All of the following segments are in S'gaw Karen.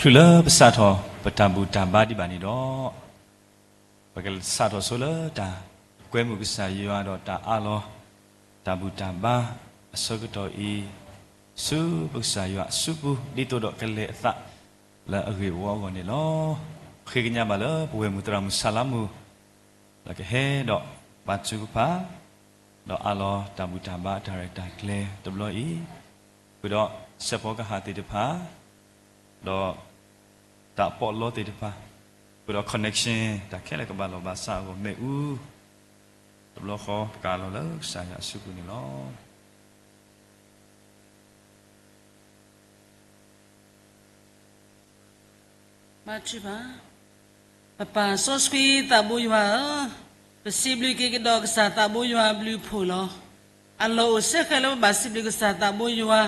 ချုးလၢပစးထီၣ်ပတၢ်ဘူၣ်တၢ်ဘါဒံးဘၣ်န့ၣ်ဒီး, ပကစးထီၣ်ဆိလၢတၢ်ကွဲမုာ်ကစၢ်ယွၤဒီးတၢ်အးလီၤ တၢ်ဘူၣ်တၢ်ဘါအဆၢကတီၢ်အံၤ, ဆူပကစၢ်ယွၤအစုပူၤ ဒ်သိးဒီးကလဲၤအသးလၢအဂ့ၢ်အဝီအဂီၢ်န့ၣ်လီၤ. ဃ့ကညးဘၣ်လၢပဝဲၢ်မုၢ်သရၣ်မုၣ်ဆၣ်လါမူ လၢကဟဲဒီးပာ်စူၤကဖၣ် ဒီးအးလီၤတၢ်ဘူၣ်တၢ်ဘါအတၢ်ရဲၣ်တၢ်ကျဲၤတဘျီအံၤ, ဃုာ်ဒီးစဲးဖီကဟၣ်သ့ၣ်တဖၣ်, ဒီးတၢ်ပီးလီသ့ၣ်တဖၣ်, ဃုာ်ဒီး connection တၢ်ခဲလၢာ်ကဘၣ်လီၢ်ဘၣ်စးအဂီၢ်မ့ၣ်အူ တဘျီဃီ ပကအးလီၤလၢကစၢ်ယွၤအစုပူၤန့ၣ်လီၤ. ဘါထုကဖၣ်, ပပၢ်စီဆှံသးဘိယွၤဧၢ, ပစံးဘျုးက့ၤကဒီးကစၢ်သးဘိယွၤအဘျုးအဖှိၣ်လီၤ. အလီၢ်အိၣ်စ့ၢ်ကီးလၢပဘၣ်စံးဘျုးကစၢ်သးဘိယွၤ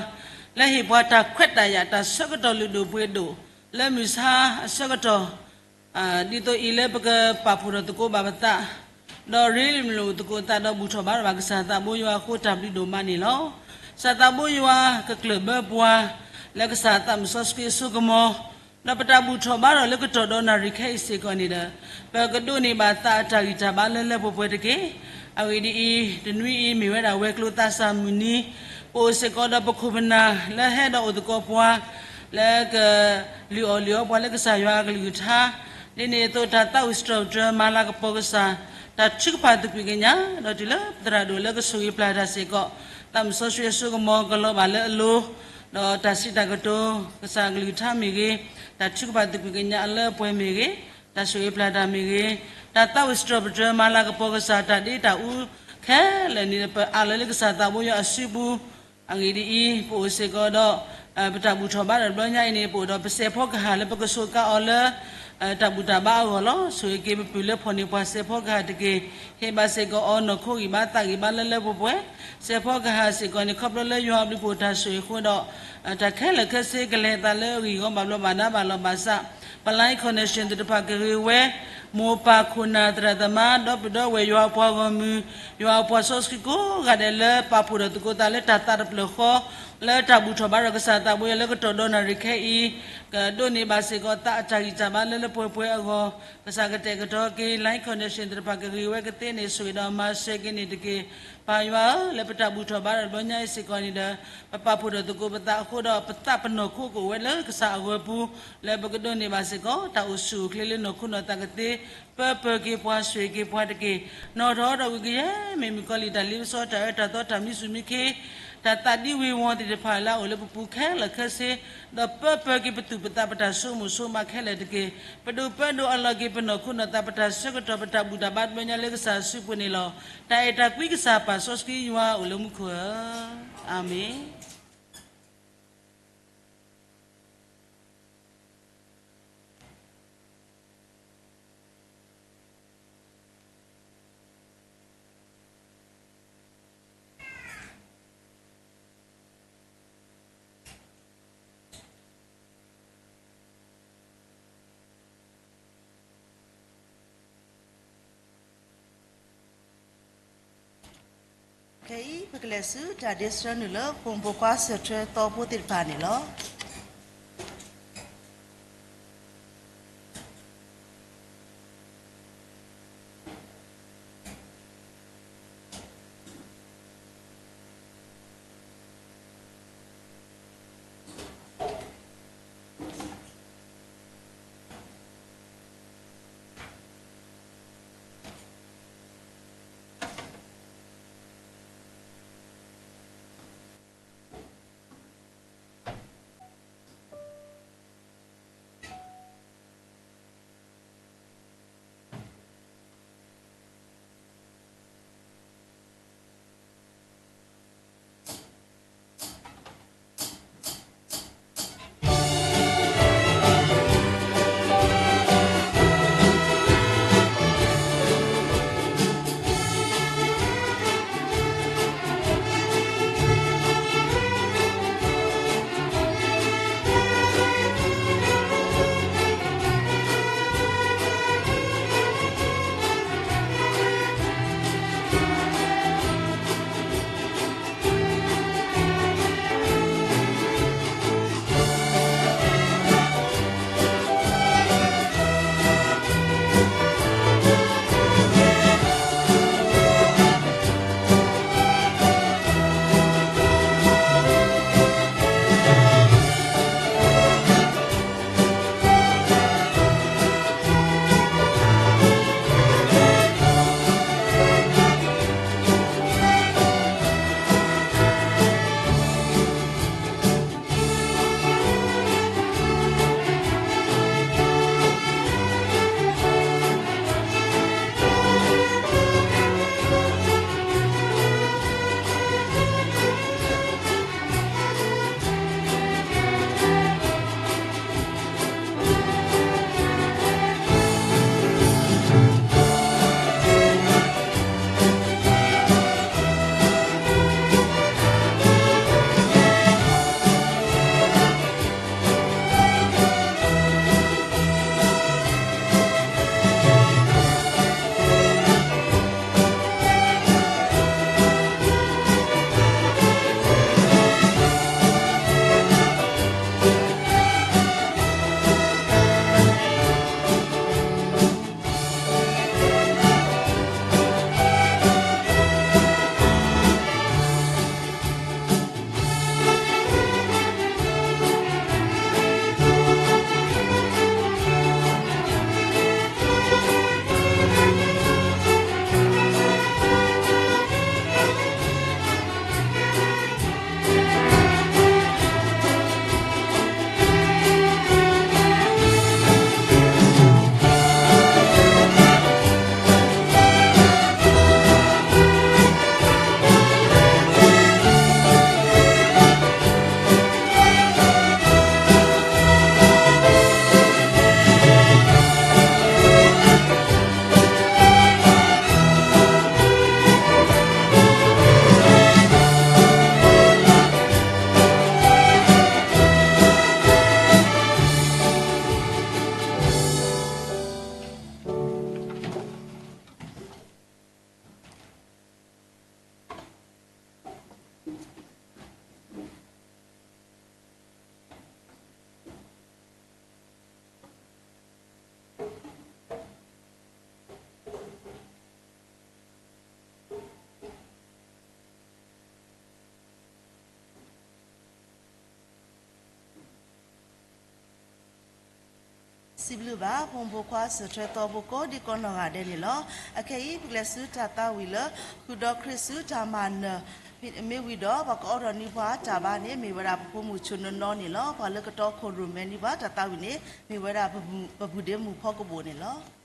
လၢဟ့ၣ်ပှၤတၢ်ခွဲးတၢ်ယာ် တၢ်ဆၢကတီၢ်လုၢ်ဒိၣ်ပှ့ၤဒိၣ် လၢမုၢ်ဆါအဆၢကတီၢ် ဒ်သိးအံၤလၢပကပာ်ဖှိၣ်ထီၣ်သကိးဘၣ်ပသး, ဒီးရ့လိာ်သကိးသးဒီးဘူၣ်ထီၣ်ဘါထီၣ်ဘၣ်ကစၢ်သးဘိယွၤအဃိ တၢ်ဘျုးဒိၣ်မးန့ၣ်လီၤ. ကစၢ်သးဘိယွၤကကျၢၢ်ဘၢပှၤ လၢကစၢ်သးစီဆှံအစိကမီၤ, ဒီးပတၢ်ဘူၣ်ထီၣ်ဘါထီၣ်လၢကတီၢ်ဒီးနၣ်ရံၣ်ခဲအံၤစ့ၢ်ကီးန့ၣ်ဒီး, ပကဒိးန့ၢ်ဘၣ်သးအတၢ်ဂံၢ်တၢ်ဘါလၢလၢပှဲၤပှဲၤတက့ၢ်. အဂ့ၢ်ဒ်အံၤ, တနွံအံၤမ့ၢ်ဝဲဒၣ်ဝဲၤကျိၤသးစၢ်မုၢ်နံၤ, ပအိၣ်စ့ၢ်ကီးဒီးပခိၣ်ပနၢ်လၢဟဲဒီးအိၣ်သကိးပှၤ လၢကလုၢ်အီၣ်လုၢ်အီပှၤလၢကစၢ်ယွၤအကလုၢ်ကထါ, ဒ်န့ၣ်အသိးတၢ်သးဝံၣ်စံးထီၣ်ပတြၢၤမၤလၤကပီၤကစၢ်, တၢ်ထုကဖၣ်သကွံာ်ကညး, ဒီးတုၤလၢပသရၣ်ဒိၣ်လၢကဆိၣ်ဂ့ၤပျၢ်တၢ်စ့ၢ်ကီး, သးစီဆှံအစိကမီၤကလီၤဘၣ်လၢအလိၤ, ဒီးတၢ်စံးတၢ်ကတိၤ, ကစၢ်အကလုၢ်ကထါမ့ၢ်ဂ့ၤ, တၢ်ထုကဖၣ်သကွံာ်ကညးအလၢအပှဲၤမ့ၢ်ဂ့ၤ, တၢ်ဆိၣ်ဂ့ၤပျၢ်တၢ်မ့ၢ်ဂ့ၤ, တၢ်သးဝံၣ်စံးထီၣ်ပတြၢၤမၤလၤကပီၤကစၢ်တၢ်ဒ့တၢ်အူခဲလၢာ်န့ၣ် ပအးလီၤလၢကစၢ်သးဘိယွၤအစုပူၤ, အဂ့ၢ်ဒ်အံၤ, ပအိၣ်စ့ၢ်ကီးဒီး ပတၢ်ဘူၣ်ထီၣ်ဘါထီၣ်တဘျီညါအံၤန့ၣ် ပအိၣ်ဒီးပစဲးဖီကဟၣ်လၢပကစူးကါအီၤလၢ တၢ်ဘူၣ်တၢ်ဘါအဂီၢ်လီၤ. ဆိၣ်ဂ့ၤက့ၤပပုၢ်လၢဖီၣ်န့ၢ်ပှၤစဲးဖီကဟၣ်တက့ၢ်. ဟ့ၣ်ဘၣ်စ့ၢ်ကီးအီၤနီၢ်ခိဂံၢ်ဘါသးဂံၢ်ဘါလၢလၢပှဲၤပှဲၤ. စဲးဖီကဟၣ်စ့ၢ်ကီးန့ၣ် ခီဖျိလၢယွၤအဘျုးဖှိၣ်တၢ်ဆိၣ်ဂ့ၤအဃိဒီး တၢ်ခဲလၢာ်ခဲဆ့ကလဲၤအသးလၢအဂံၢ်အဂီၢ်ဘၣ်ဘျီးဘၣ်ဒါဘၣ်လီၢ်ဘၣ်စး, ပ line connection သ့ၣ်တဖၣ်ကဂ့ၤဝဲ, မိၢ်ပၢ်ခိၣ်နၢ်သရၣ်သမါ ဒီပုၢ်ဒီဝဲၢ်ယွၤအပှၤဂီၢ်မုၢ်, ယွၤအပှၤစီဆှံကိးဂၤဒဲးလၢပာ်ဖှိၣ်ထီၣ်သကိးသးလၢတၢ်သးတဖျၢၣ်ဃီ, လၢတၢ်ဘူၣ်ထီၣ်ဘါထီၣ်ကစၢ်သးဘိယွၤလၢကတီၢ်ဒီးနၣ်ရံၣ်ခဲအံၤ, ကဒိးန့ၢ်ဘၣ်စ့ၢ်ကီးသးအတၢ်ဂံၢ်တၢ်ဘါလၢလၢပှဲၤပှဲၤအဂီၢ်, ကစၢ်ကတဲာ်ကတီၤက့ၤ line connection သ့ၣ်တဖၣ်ကဂ့ၤဝဲကသ့န့ၣ် ဆိၣ်ဂ့ၤဒီးမၤစၢၤက့ၤန့ၣ်တက့ၢ်. ပၢ်ယွၤဧၢ, လၢပတၢ်ဘူၣ်ထီၣ်ဘါထီၣ်တဘျီညါအံၤစ့ၢ်ကီးန့ၣ်ဒီး ပပာ်ဖှိၣ်ထီၣ်သကိးပသးအဃိဒီး ပသးပနီၢ်ခိကအိၣ်ဝဲလၢကစၢ်အဂီၢ်ပူၤ, လၢပကဒိးန့ၢ်ဘၣ်စ့ၢ်ကီး တၢ်အိၣ်ဆူၣ်အိၣ်ချ့လၢနီၢ်ခိနီၢ်သးကသ့, ပၢပၢၤက့ၤပှၤ ဆိၣ်ဂ့ၤက့ၤပှၤတက့ၢ်. နီၣ်ထီၣ်ဒီးဂုာ်ကယဲၢ်မ့ၢ်မုၣ်ကီၤလံၢ်တၢ်လ့ပစီ တၢ်အၢတၢ်သီ တၢ်မံဆူၣ်မံခ့, တၢ်သးဒံဝ့ၤဝီၤသ့ၣ်တဖၣ်လၢအအိၣ်လၢပပူၤခဲလၢာ်ခဲဆ့, ဒီးပၢပၢၤက့ၤပသူၣ်ပသးပတၢ်ဆိကမိၣ်ဆိကမးခဲလၢာ်တက့ၢ်. ပဒုးပၢဒိၣ်အလီၢ်က့ၤပနီၢ်ခိနီၢ်သး ပတၢ်ဆၢကတီၢ် ပတၢ်ဘူၣ်တၢ်ဘါတဘျီညါလၢကစၢ်စုပူၤန့ၣ်လီၤ. တၢ်အဲၣ်တၢ်ကွံကစၢ်ပၢ်စီဆှံယွၤအိၣ်လၢမူခိၣ်ဧၢ, အၤမ့ၣ်. ခဲအံၤ ပကလဲၤဆူတၢ်ဒ့ဆှၢနုာ်လၢ ဖိမုၣ်ဖိခွါဆၢထၢၣ်သီဖိသ့ၣ်တဖၣ်န့ၣ်လီၤ. စံးဘျုးဘၣ် ဖိမုၣ်ဖိခွါစၢၤထွဲသီဖိကိးဒံကိးနီၢ်ဂၤဒဲးန့ၣ်လီၤ. အခဲအံၤ ပကလဲၤဆူတၢ်သးဝံၣ်လၢ ဃုာ်ဒီးခရံာ်ဆူတၢ်မၤနၢၤ မ့ၢ်ဝံၤဒီး ပှၤကအိးထီၣ်န့ၢ်ပှၤတၢ်ဘါန့ၣ် မ့ၢ်ဝဲဒၣ်ပဖိမုၣ်ဆိၣ်နီၢ်နီၢ်န့ၣ်လီၤ. ပှၤလၢကတီခိၣ်ရိၣ်မဲန့ၢ်ပှၤတၢ်သးဝံၣ်န့ၣ် မ့ၢ်ဝဲဒၣ်ပပုၢ်ဒ့မုၣ်ဖီကဘိၣ်န့ၣ်လီၤ.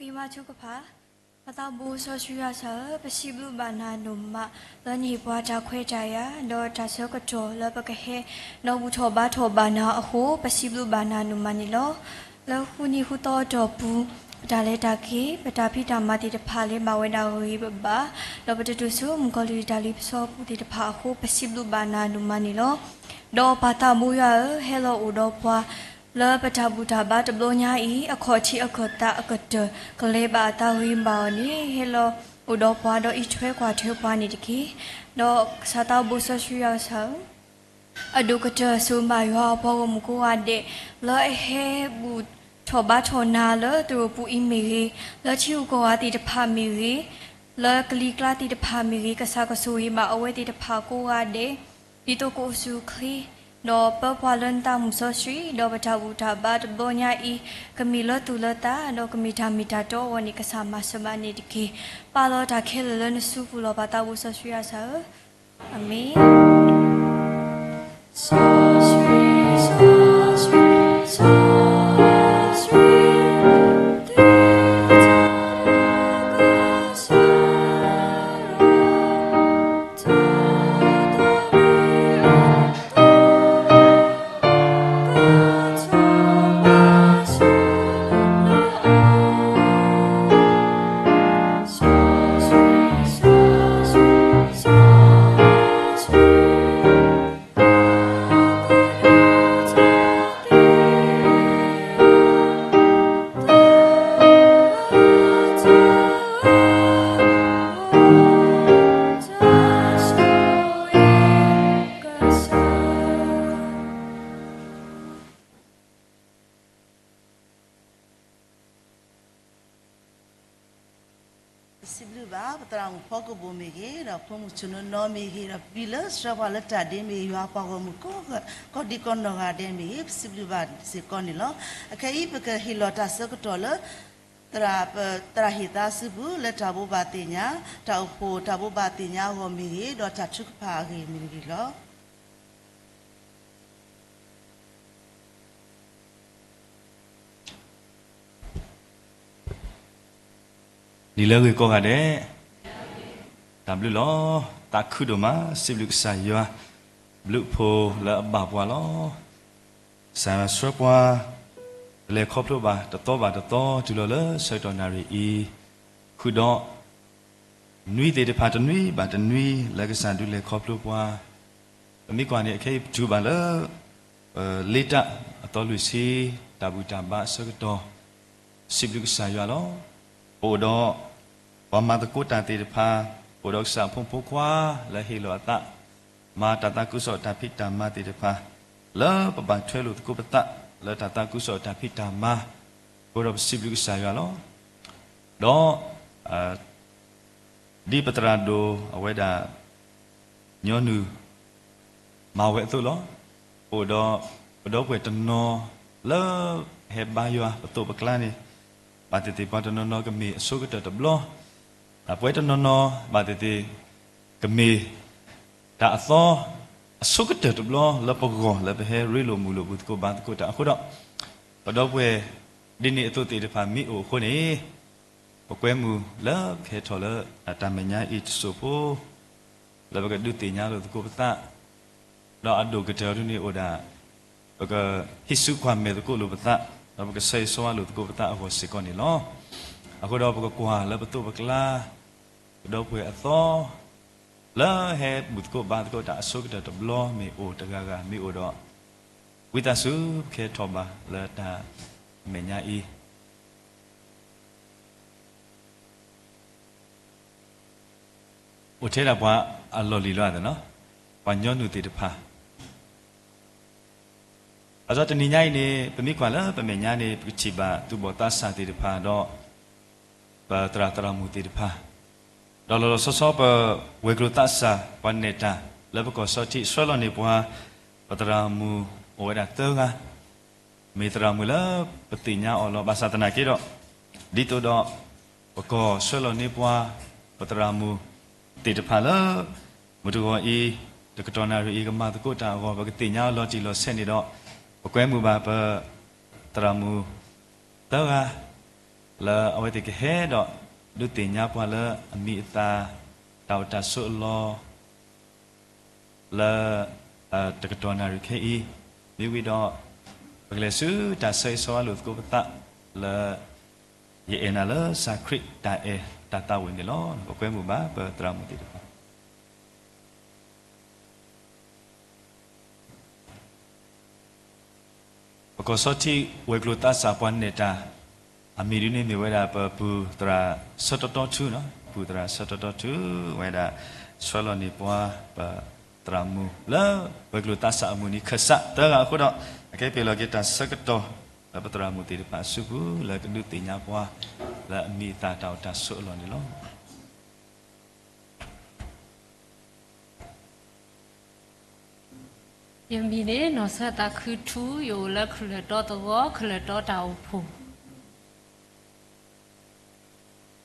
ဃ့ဘါထုကဖၣ်. ပၢ်သးဘိစီဆှံယွၤစၢ်ဧၢ, ပစံးဘျုးဘၣ်နၤဒိၣ်မး လၢနဟ့ၣ်ပှၤတၢ်ခွဲးတၢ်ယာ် ဒီးတၢ်ဆၢကတီၢ်လၢပကဟဲ ဒီးဘူၣ်ထီၣ်ဘါထီၣ်ဘၣ်နၤအဃိ ပစံးဘျုးဘၣ်နၤဒိၣ်မးန့ၣ်လီၤ. လၢဃုနံၤဃုသီအတီၢ်ပူၤ ပတၢ်လဲၤတၢ်က့ၤ ပတၢ်ဖံးတၢ်မၤသ့ၣ်တဖၣ်လၢဘၣ်ဝဲဒၣ်ဂ့ၤဂ့ၤဘၣ်ဘၣ် ဒီးပတတုၤဆူမုၣ်ကီၤလံၢ်တၢ်လ့ပစီအပူၤသ့ၣ်တဖၣ်အဃိ ပစံးဘျုးဘၣ်နၤဒိၣ်မးန့ၣ်လီၤ. ဒီးပၢ်သးဘိယွၤဧၢ, ဟဲလီၤအိၣ်ဒီးပှၤ လၢပတၢ်ဘူၣ်တၢ်ဘါတဘျီညါအံၤ အခီၣ်ထံးအခၢၣ်သးအကတၢၢ် ကလဲၤဘၣ်အသးဂ့ၤဘၣ်အီၤန့ၣ် ဟဲလီၤအိၣ်ဒီးပှၤဒီးအံးထွဲကွၢ်ထွဲပှၤန့ၣ်တက့ၢ်. ဒီးကစၢ်သးဘိစီဆှံယွၤစၢ်ဧၢ အဒိၣ်ကတၢၢ်ဆိၣ်ဂ့ၤဘၣ်ယွၤအပှၤဂီၢ်မုၢ်ကိးဂၤဒဲး လၢအဟဲဘူၣ်ထီၣ်ဘါထီၣ်နၤလၢသရိာ်ပူၤအံၤမ့ၢ်ဂ့ၤ, လၢထံဂုၤကီၢ်ဂၤသ့ၣ်တဖၣ်မ့ၢ်ဂ့ၤ, လၢကလံၤကျါသ့ၣ်တဖၣ်မ့ၢ်ဂ့ၤ, ကစၢ်ကဆိၣ်ဂ့ၤဘၣ်အဝဲသ့ၣ်တဖၣ်ကိးဂၤဒဲး, ဒ်သိးကအိၣ်ဆူၣ်အိၣ်ချ့, ဒီးပၢပှၤလၢနသးမုၢ်စီဆှံ, ဒီးပတၢ်ဘူၣ်တၢ်ဘါတဘျီညါအံၤ ကမ့ၢ်လၢသူၣ်လၢသး, ဒီးကမ့ၢ်တၢ်မ့ၢ်တၢ်တီအဂီၢ်န့ၣ် ကစၢ်မၤစၢၤဘၣ်န့ၣ်တက့ၢ်. ပာ်လီၤတၢ်ခဲလၢာ်လၢနစုပူၤလီၤ. ပၢ်သးဘိစီဆှံယွၤစၢ်ဧၢ, အၤမ့ၣ်.ပစံးဘျုးဘၣ် ပသရၣ်မုၣ်ဖီကဘိၣ်မ့ၢ်ဂ့ၤ, ဒီးဖိမုၣ်ဆိၣ်နီၢ်နီၢ်မ့ၢ်ဂ့ၤ, ဒီးပှၤလၢဆှၢပှၤလၢတၢ်ဒ့မ့ၢ်ဂ့ၤ, ယွၤပှၤဂီၢ်မုၢ်ကိးဂၤ ကိးဒံကိးနီၢ်ဂၤဒဲးမ့ၢ်ဂ့ၤ, ပစံးဘျုးဘၣ်စ့ၢ်ကီးန့ၣ်လီၤ. အခဲအံၤ ပကဟ့ၣ်လီၤတၢ်ဆၢကတီၢ်လၢ သရၣ် ပသရၣ်ဟ့ၣ်သါစုပူၤ လၢတၢ်ဘိးဘၣ်သ့ၣ်ညါ, တၢ်အိၣ်ဖှိၣ်တၢ်ဘိးဘၣ်သ့ၣ်ညါအဂီၢ်မ့ၢ်ဂ့ၤ, ဒီးတၢ်ထုကဖၣ်အဂ့ၢ်မ့ၢ်ဂ့ၤလီၤ. နံၤလၢအဂ့ၤကိးဂၤဒဲး, တၢ်ဘျုးလီၤ. သးခုဒိၣ်မး စံးဘျုးကစၢ်ယွၤ, ဘျုးဖှိၣ်လၢအဘၣ်ပှၤလီၤ. ကစၢ်ယွၤဆှၢပှၤ တလဲၤခီဖျိဘၣ်တသီဘၣ်တသီ တုၤလီၤလၢဆၢကတီၢ်နၣ်ရံၣ်အံၤ, ဃုာ်ဒီး နွံသ့ၣ်တဖၣ်တနွံဘၣ်တနွံ လၢကစၢ်ဒုးလဲၤခီဖျိပှၤ, ပမ့ၢ်ကွၢ်န့ၣ် အခဲအံၤပတုၤဘၣ်လၢ ပလ့တၢ်အသီလွံၢ်ဆံ တၢ်ဘူၣ်တၢ်ဘါအဆၢကတီၢ်, စံးဘျုးကစၢ်ယွၤလီၤ. ပအိၣ်ဒီး ပှၤမၤသကိးတၢ်သ့ၣ်တဖၣ်, ပအိၣ်ဒီးကစၢ်အဖိမုၣ်ဖိခွါ လၢဟ့ၣ်လီၤအသး မၤတၢ်သးခုကစီၣ်တၢ်ဖံးတၢ်မၤသ့ၣ်တဖၣ်, လၢပဘၣ်ထွဲလိာ်သကိးပသး လၢတၢ်သးခုကစီၣ်တၢ်ဖံးတၢ်မၤ, အဃိဒီးပစံးဘျုးကစၢ်ယွၤလီၤ. ဒီး ဒ်ပသရၣ်ဒိၣ်အဝဲဒၣ် ညီနုၢ် မၤဝဲအသိးလီၤ. အိၣ်ဒီး ပဒီပုၢ်ဝဲၢ်တနီၤ လၢဟဲဘါယွၤပသိးပကျါန့ၣ် ဘၣ်သ့ၣ်သ့ၣ်ပှၤတနီၤနီၤကမ့ၢ်အဆိကတၢၢ်တဘျီ, ပဝဲတနီၤနီၤ ဘၣ်သ့ၣ်သ့ၣ် ကမ့ၢ် တၢ်အသီ အဆိကတၢၢ်တဘျီလၢပဂီၢ် လၢပဟဲရ့လိာ်မုာ်လိာ်ဘူၣ်သကိးဘါသကိးတၢ်အဃိဒီး, ပဒီပုၢ်ဝဲၢ် ဒ်န့ၣ်အသိးသ့ၣ်တဖၣ်မ့ၢ်အိၣ်အဃိန့ၣ်, ပကွဲမုာ်လၢပကဟဲထီၣ်လၢတၢ်မဲာ်ညါအံၤတစိၢ်ဖိ လၢပကဒုးသ့ၣ်ညါလိာ်သကိးပသး, ဒီးအဒိၣ်ကတၢၢ်ဒ်န့ၣ်အိၣ်ဒၣ် ပကဟံးစုကွၢ်မဲာ်သကိးလိာ်ပသး, ဒီးပကဆၢဂ့ၤဆၢဝါလိာ်သကိးပသးအဂီၢ်စ့ၢ်ကီးန့ၣ်လီၤ. အဃိဒီး ပကကွၢ်လၢပသိးပကျါ ပဒီပုၢ်ဝဲၢ်အသီ လၢဟဲဘူၣ်သကိးဘါသကိးတၢ်အဆိကတၢၢ်တဘျီမ့ၢ်အိၣ်တဂၤဂၤမ့ၢ်အိၣ်ဒီး, ဝံသးစူၤပကဟဲထီၣ်ဘၣ်လၢတၢ်မဲာ်ညါအံၤ အိၣ်ထဲဒၣ်ပှၤအလီၢ်လံၤလီၤသးနီၤ, ပှၤညီနုၢ်သ့ၣ်တဖၣ်, အသိးတနံၤညါအံၤန့ၣ် ပမ့ၢ်ကွၢ်လၢပမဲာ်ညါန့ၣ် ပကထံၣ်ဘၣ်သူၣ်ဘီၣ်သးစၢ်သ့ၣ်တဖၣ်ဒီး ပသရၣ်သရၣ်မုၣ်သ့ၣ်တဖၣ်, ဒီးလီၤလီၤဆီဆီပဝဲၤကျိၤသးစၢ်ပှၤနဲၣ်တၢ်လၢပကီၢ်စီထံးဆှၢလီၤန့ၢ်ပှၤ ပသရၣ်မုၣ်အိၣ်ဝဲဒၣ်သၢဂၤ မ့ၢ်သရၣ်မုၣ်လၢပသ့ၣ်ညါအီၤလီၤ. ဘၣ်ဆၣ်သနာ်က့ဒီး, ဒ်သိးဒီး ပကီၢ်ဆှၢလီၤန့ၢ်ပှၤ ပသရၣ်မုၣ်သ့ၣ်တဖၣ်လၢ မုၢ်တဂီၤအံၤ တကတီၢ်နၣ်ရံၣ်အံၤ ကမၤသကိးတၢ်အဂီၢ် ပကသ့ၣ်ညါအီၤလီၤတံၢ်လီၤဆဲးန့ၣ်ဒီး, ပကွဲမုာ်ဘၣ်ပသရၣ်မုၣ်သၢဂၤ လၢအဝဲသ့ၣ်ကဟဲဒီး ဒုးသ့ၣ်ညါပှၤလၢအမံၤအသၣ် တၢ်အိၣ်တၢ်ဆိးအလီၢ် လၢ တကတီၢ်နၣ်ရံၣ်ခဲအံၤ, မ့ၢ်ဝံၤဒီး ပကလဲၤဆူတၢ်ဆၢဂ့ၤဆၢဝါလိာ်သကိးပသးလၢ ယအဲၣ်နၤလၢကစၢ်ခရံာ်တၢ်အဲၣ်တၢ်သးဝံၣ်န့ၣ်လီၤ. ပကွဲမုာ်ဘၣ်ပသရၣ်မုၣ်သ့ၣ်တဖၣ် ပကီၢ်စီထံးဝဲၤကျိၤသးစၢ်ပှၤနဲၣ်တၢ် အမံၤဒ်န့ၣ်မ့ၢ်ဝဲဒၣ် ပပုၢ်သရၣ်ဆၢတီတီထူ, ပုၢ်သရၣ်ဆၢတီတီထူဝဲဒၣ် ဆှၢလီၤန့ၢ်ပှၤ ပသရၣ်မုၣ်လၢ ဝဲၤကျိၤသးစၢ်အမုၢ်နံၤခၢၣ်စးသၢဂၤအဃိဒီး, အကဲပ့ၤလီၤက့ၤတၢ်ဆၢကတီၢ် လၢပသရၣ်မုၣ်သ့ၣ်တဖၣ်အစုပူၤ လၢကဒုးသ့ၣ်ညါပှၤ လၢအမံၤအသၣ်တၢ်အိၣ်တၢ်ဆိးအလီၢ်န့ၣ်လီၤ. ယမံၤန့ၣ် နီၢ်ဆၢသးခုထူ, ယအိၣ်လၢကလၢၢ်တီသဝီ ကလၢၢ်တီတၢ်အိၣ်ဖှိၣ်.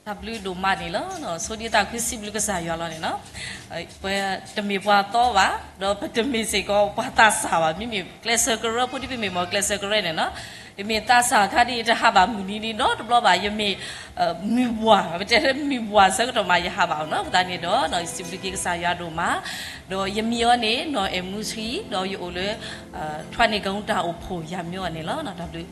တၢ်ဘျုးဒိၣ်မးန့ၣ်လီၤ. ဆိဒ်တၢ်ခုစံးဘျုးကစၢ်ယွၤလီၤန့ၣ်လီၤ. ပတမ့ၢ်ပှၤသီဘၣ်, ဒီးပတမ့ၢ်စ့ၢ်ကီးပှၤသးစၢ်ဘၣ်. မ့မ့ၢ်ကျဲးစၢးကရၢဖိဒ်ပမ့ၢ်မ့ၢ်ကျဲးစၢးကရၢန့ၣ်လီၤ. ယမ့ၢ်သးစၢ်အခါဒ်ယတဟးဘၣ်မုၢ်နံၤဒ်နီတဘျီဘၣ်. ယမ့ၢ် မုၢ်ဘှၢ်, ပတဲလၢမုၢ်ဘှၢ်ဆၢကတီၢ်မး ယဟးဘၣ်အီၤနီၤ. အဃိသတးန့ၣ်ဒီး ယစံးဘျုးက့ၤကစၢ်ယွၤဒိၣ်မး, ဒီးယမံၤအီၤန့ၣ် နီၢ်အဲၣ်မူဆှံ, ဒီးယအိၣ်လၢ ထွါန့ၢ်ကမူတၢ်အိၣ်ဖှိၣ်ယၤမံၤအီၤန့ၣ်လီၤ. တၢ်ဘျုး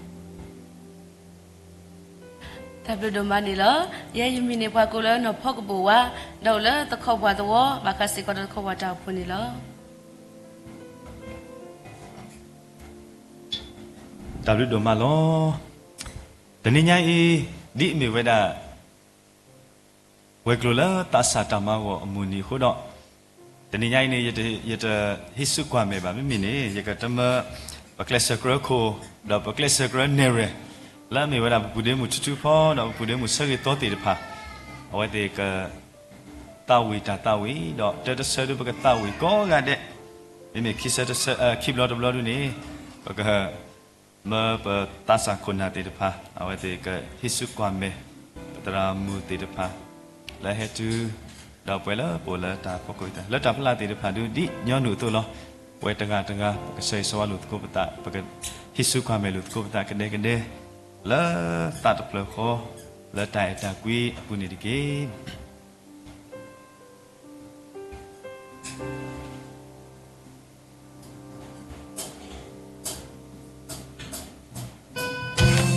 တၢ်ဘျုးဒိၣ်မးန့ၣ်လီၤ. ယဲယမံၤန့ၣ် ပှၤကိးလၢနီၢ်ဖီကပိာ်ဝါ, ဒီးအိၣ်လၢသခီပှၢ်သဝီ, ဘၣ်ဃးစ့ၢ်ကီးဒီးသခီပှၢ်တၢ်အိၣ်ဖှိၣ်န့ၣ်လီၤ. တၢ်ဘျုးဒိၣ်မးလီၤ. တနံၤညါအံၤ ဒ်အမ့ၢ်ဝဲဒၣ် ဝဲၤကျိၤလၢသးစၢ်တၢ်မၤဂီၢ်အမုၢ်နံၤအဃိဒီး, တနံၤညါအံၤန့ၣ် ယတဟံးစုကွၢ်မဲာ်ဘၣ်. မ့မ့ၢ်န့ၣ် ယကတမၢ ပကျဲးစၢးကရၢခိၣ်, ဒီးပကျဲးစၢးကရၢနဲၣ်ရွဲၣ်, လၢအမ့ၢ်ဝဲဒၣ်ပပုၢ်ဒ့မုၣ်ထူထူဖီ ဒီးပပုၢ်ဒ့မုၣ်ဆၢဂ့ၤသီသ့ၣ်တဖၣ်, အဝဲသ့ၣ်က သးဝံၣ်တၢ်သးဝံၣ်, ဒီးတၢ်တဆၢဒုးပကသးဝံၣ်ကိးဂၤဒဲး, မ့မ့ၢ်ခံဆၢတဆၢ, ခံဘျီတဘျီဒုးန့ၣ်, ပက မၢပသးစၢ်ခိၣ်နၢ်သ့ၣ်တဖၣ် အဝဲသ့ၣ်ကဟံးစုကွၢ်မဲာ် ပသရၣ်မုၣ်သ့ၣ်တဖၣ် လၢဟဲတုၤ ဒီးပှဲၤလၢပအိၣ်လၢတၢ်ဖီခိၣ်အသး လၢတၢ်ဖျါသ့ၣ်တဖၣ်ဒုး ဒ်ညီနုၢ်အသိးလီၤ. ပဝဲတဂၤတဂၤ ပကဆၢဂ့ၤဆၢဝါလိာ်သကိးပသး, ပကဟံးစုကွၢ်မဲာ်လိာ်သကိးပသးကဒဲကဒဲ လၢသးတဖျၢၣ်ဃီ လၢတၢ်အဲၣ်တၢ်ကွံအပူၤန့ၣ်တက့ၢ်. တၢ်ဘျုးဒိၣ်မးလီၤ.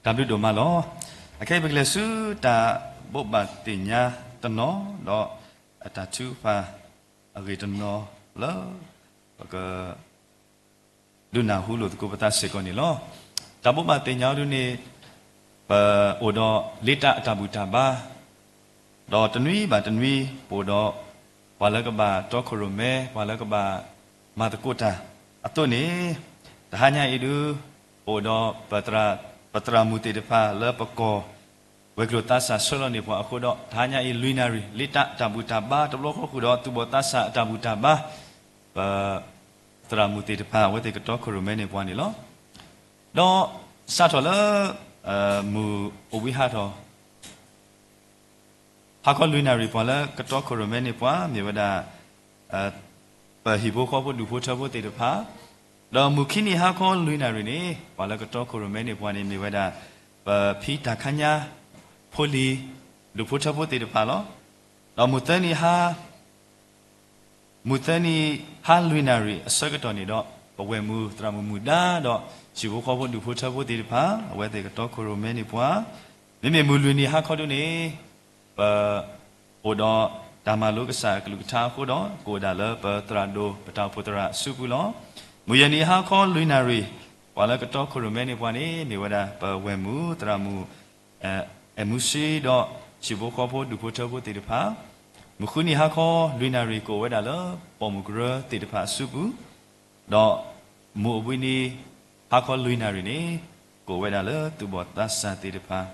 တၢ်ဘျုးဒိၣ်မးလီၤ. အခဲအံၤပကလဲၤဆူတၢ်ဘိးဘၣ်သ့ၣ်ညါတနီၤ, ဒီးအတၢ်ထုကဖၣ်အဂ့ၢ်တနီၤလၢ ပက ဒုးနၢ်ဟူလိာ်သကိးပသးစ့ၢ်ကီးန့ၣ်လီၤ. တၢ်ဘိးဘၣ်သ့ၣ်ညါအီၤဒုန့ၣ် ပအိၣ်ဒီးလ့တၢ်အတၢ်ဘူၣ်တၢ်ဘါ, ဒီးတနွံဘၣ်တနွံ ပအိၣ်ဒီးပှၤလၢကဘၣ်တီခိၣ်ရိၣ်မဲ, ပှၤလၢကဘၣ်မၤသကိးတၢ်အသိးန့ၣ်, တဟါညါအံၤဒု ပအိၣ်ဒီးပ ပသရၣ်မုၣ်သ့ၣ်တဖၣ်လၢပကီၢ် ဝဲၤကျိၤသးစၢ်ဆှၢလီၤန့ၢ်ပှၤအဃိဒီး တဟါညါအံၤလွံၢ်နၣ်ရံၣ် လ့တၢ်အတၢ်ဘူၣ်တၢ်ဘါ တဘျီဃီဃုာ်ဒီးသူၣ်ဘီၣ်သးစၢ်အတၢ်ဘူၣ်တၢ်ဘါ, ပသရၣ်မုၣ်သ့ၣ်တဖၣ် အဝဲသ့ၣ်ကတီခိၣ်ရိၣ်မဲန့ၢ်ပှၤန့ၣ်လီၤ. ဒီးစးထီၣ်လၢ မုၢ်အိၣ်ဘှံးဟးထီၣ် ဟါခီလွံၢ်နၣ်ရံၣ် ပှၤလၢကတီခိၣ်ရိၣ်မဲန့ၢ်ပှၤ မ့ၢ်ဝဲဒၣ် ပဟံၣ်ဖိဃီဖိဒူၣ်ဖိထၢဖိသ့ၣ်တဖၣ်, ဒီးမုၢ်ခံနံၤဟါခီလွံၢ်နၣ်ရံၣ်န့ၣ် ပှၤလၢကတီခိၣ်ရိၣ်မဲန့ၢ်ပှၤန့ၣ် မ့ၢ်ဝဲဒၣ် ပဖံတၢ်ခါညါ ဖိလံၤ ဒူၣ်ဖိထၢဖိသ့ၣ်တဖၣ်လီၤ. ဒီးမုၢ်သၢနံၤဟါ မုၢ်သၢနံၤဟါလွံၢ်နၣ်ရံၣ်အဆၢကတီၢ်န့ၣ်ဒီး ပဝဲၢ်မုၢ်သရၣ်မုၣ်မုၣ်ဒါဒီး ဟံၣ်ဖိဃီဖိဒူၣ်ဖိထၢဖိသ့ၣ်တဖၣ် အဝဲသ့ၣ်ကတီခိၣ်ရိၣ်မဲန့ၢ်ပှၤ, မ့မ့ၢ်မုၢ်လွံၢ်နံၤဟါခီဒုန့ၣ် ပအိၣ်ဒီးတၢ်မၤလိကစၢ်အကလုၢ်ကထါအဃိဒီး ကအိၣ်ဒၣ်လၢပသရၣ်ဒိၣ် ပတၢ်အိၣ်ဖှိၣ်သရၣ်အစုပူၤလီၤ. မုၢ်ယဲၢ်နံၤဟါခီလွံၢ်နၣ်ရံၣ် ပှၤလၢကတီခိၣ်ရိၣ်မဲန့ၢ်ပှၤန့ၣ် မ့ၢ်ဝဲဒၣ်ပဝဲၢ်မုၢ်သရၣ်မုၣ် အဲၣ်မူဆှံဒီး ဟံၣ်ဖိဃီဖိဒူၣ်ဖိထၢဖိသ့ၣ်တဖၣ်, မုၢ်ဃုနံၤဟါခီလွံၢ်နၣ်ရံၣ် ကအိၣ်ဝဲဒၣ်လၢပိာ်မုၣ်ကရၢသ့ၣ်တဖၣ်အစုပူၤ, ဒီးမုၢ်အိၣ်ဘှံးနံၤ ဟါခီလွံၢ်နၣ်ရံၣ်န့ၣ် ကအိၣ်ဝဲဒၣ်လၢသူၣ်ဘီၣ်သးစၢ်သ့ၣ်တဖၣ်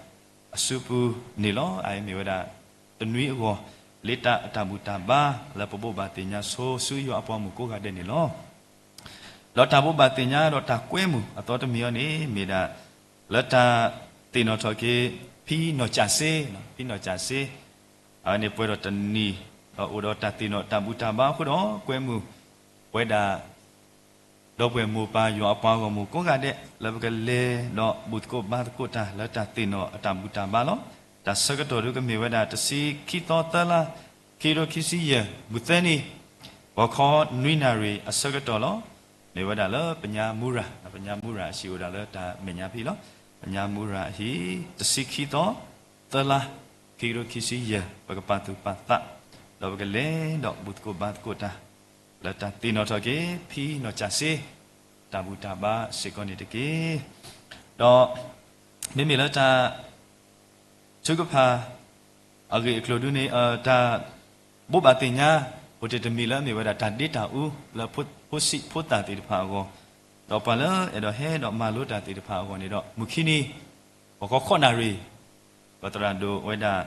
အစုပူၤန့ၣ်လီၤ. အအံၤမ့ၢ်ဝဲဒၣ် တနွံအဂီၢ် လ့တၢ်အတၢ်ဘူၣ်တၢ်ဘါ လၢပဘိးဘၣ်သ့ၣ်ညါဆိဆူယွၤအပှၤမုၣ်ကိးဂၤဒဲးန့ၣ်လီၤ. ဒီးတၢ်ဘိးဘၣ်သ့ၣ်ညါဒီးတၢ်ကွဲမုာ်အသီတမံၤအံၤန့ၣ် မ့ၢ်ဒၣ် လၢတၢ်သ့ၣ်နီၣ်ထီၣ်က့ၤ ဖံနီၢ်ကၠၣ်စ့, ဖံနီၢ်ကၠၣ်စ့ အဝဲန့ၣ်ပှဲၤဒီးတနံၣ် ဒီးအိၣ်ဒီးတၢ်သ့ၣ်နီၣ်တၢ်ဘူၣ်တၢ်ဘါအဃိဒီး ကွဲမုာ်ဝဲဒၣ် ဒီပုၢ်ဝဲၢ်မိၢ်ပၢ်ယွၤအပှၤဂီၢ်မုၢ်ကိးဂၤဒဲး လၢပကလဲၤဒီးဘူၣ်သကိးဘါသကိးတၢ်လၢတၢ်သ့ၣ်နီၣ်အတၢ်ဘူၣ်တၢ်ဘါလီၤ. တၢ်ဆၢကတီၢ်ဒုကမ့ၢ်ဝဲဒၣ်တဆံခံသီသၢလါ ခံကထိခံဆံယဲၢ် မုၢ်သၢနံၤ ဂီၤခီနွံနၣ်ရံၣ်အဆၢကတီၢ်လီၤ. မ့ၢ်ဝဲဒၣ်လၢပညါမူရၤ, ပညါမူရၤအဟံၣ်အိၣ်ဒၣ်လၢတၢ်မဲာ်ညါဖံလီၤ. ပညါမူရၤအဟံၣ် တဆံခံသီ သၢလါ ခံကထိခံဆံယဲၢ် ပကပာ်သူၣ်ပာ်သး ဒီးပကလဲၤဒီးဘူၣ်သကိးဘါသကိးတၢ် လၢတၢ်သ့ၣ်နီၣ်ထီၣ်က့ၤ ဖံနီၢ်ကၠၣ်စ့ တၢ်ဘူၣ်တၢ်ဘါစ့ၢ်ကီးန့ၣ်တက့ၢ်. ဒီးမ့မ့ၢ်လၢတၢ် ထုကဖၣ် အဂ့ၢ်အကျိၤဒုန့ၣ် တၢ်ဘိးဘၣ်သ့ၣ်ညါ အိၣ်တ့ၢ်တမံၤလၢအမ့ၢ်ဝဲဒၣ်တၢ်ဒ့တၢ်အူလၢဖိဆံးဖိသၣ်သ့ၣ်တဖၣ်အဂီၢ်, ဒီးပှၤလၢအဲၣ်ဒိးဟဲဒီးမၤလိတၢ်သ့ၣ်တဖၣ်အဂီၢ်န့ၣ်ဒီး မုၢ်ခံနံၤ ဂီၤခီဃိးနၣ်ရံၣ် ပသရၣ်ဒိၣ်ဝဲဒၣ်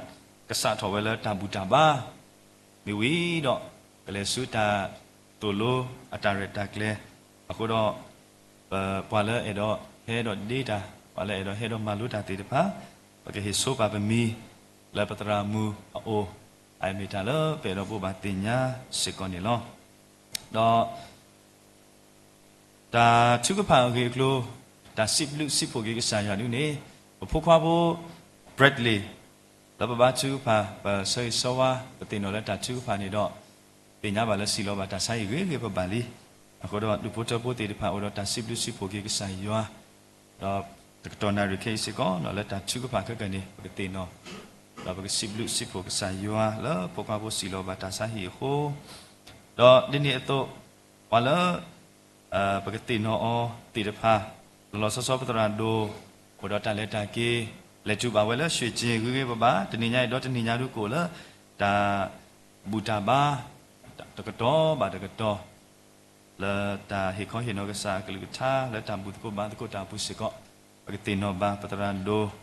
ကစးထီၣ်ဝဲလၢတၢ်ဘူၣ်တၢ်ဘါ မ့ၢ်ဝံၤဒီး ကလဲၤဆူတၢ်သိၣ်လိအတၢ်ရဲၣ်တၢ်ကျဲၤအဃိဒီး ပပှၤလၢအဲၣ်ဒိးဟဲဒီးဒ့တၢ် ပှၤလၢအဲၣ်ဒိးဟဲဒီးမၤလိတၢ်သ့ၣ်တဖၣ် ပကဟ့ၣ်ဆိပာ်ပမံၤ လၢပသရၣ်မုၣ်အအိၣ် အမ့ၢ်တၢ်လၢပအဲၣ်ဒိးဘိးဘၣ်သ့ၣ်ညါစ့ၢ်ကီးန့ၣ်လီၤ. ဒီး တၢ်ထုကဖၣ်အဂ့ၢ်အကျိၤ တၢ်စံးဘျုးစံးဖှိၣ်က့ၤကစၢ်ယွၤဒ်န့ၣ် ပဖိခွါဖိ Bradley လၢပဘါထုကဖၣ် ပဆၢဂ့ၤဆၢဝါ ပသ့ၣ်နီၣ်လၢတၢ်ထုကဖၣ်န့ၣ်ဒီး သ့ၣ်ညါဘၣ်လၢစံးလီၤဘၣ်တၢ်ဆါဟံၣ်ဂ့ၤဂ့ၤပဘၣ်လံ. အဃိဒီးဒူၣ်ဖိထၢဖိသ့ၣ်တဖၣ်အိၣ်ဒီးတၢ်စံးဘျုးစံးဖှိၣ်က့ၤကစၢ်ယွၤ ဒီးတကတီၢ်နၣ်ရံၣ်ခဲအံၤစ့ၢ်ကီး လၢတၢ်ထုကဖၣ်ခဲကနံၣ်န့ၣ် ပကသ့ၣ်နီၣ် ဒီးပကစံးဘျုးစံးဖှိၣ်ကစၢ်ယွၤလၢဖိခွါဖိစံးလီၤဘၣ်တၢ်ဆါဟံၣ်အဃိ ဒီးဒ်န့ၣ်အသိး ပှၤလၢ ပကသ့ၣ်နီၣ်အီၤသ့ၣ်တဖၣ် လီၤလီၤဆီဆီပသရၣ်ဒိၣ် အိၣ်ဒီးတၢ်လဲၤတၢ်က့ၤ လဲၤတုၤဘၣ်ဝဲလၢ ရွှေကျင် ဂ့ၤဂ့ၤဘၣ်ဘၣ် တနံၤညါအံၤဒီးတနံၤညါဒုကအိၣ်လၢ တၢ်ဘူၣ်တၢ်ဘါ တကတီၢ်ဘၣ်တကတီၢ် လၢတၢ်ဟ့ၣ်ခီဟ့ၣ်နီၤကစၢ်အကလုၢ်ကထါ လၢတၢ်ဘူၣ်သကိးဘါသကိးတၢ်အပူၤစ့ၢ်ကီး ပကသ့ၣ်နီၣ်ဘၣ်ပသရၣ်ဒိၣ်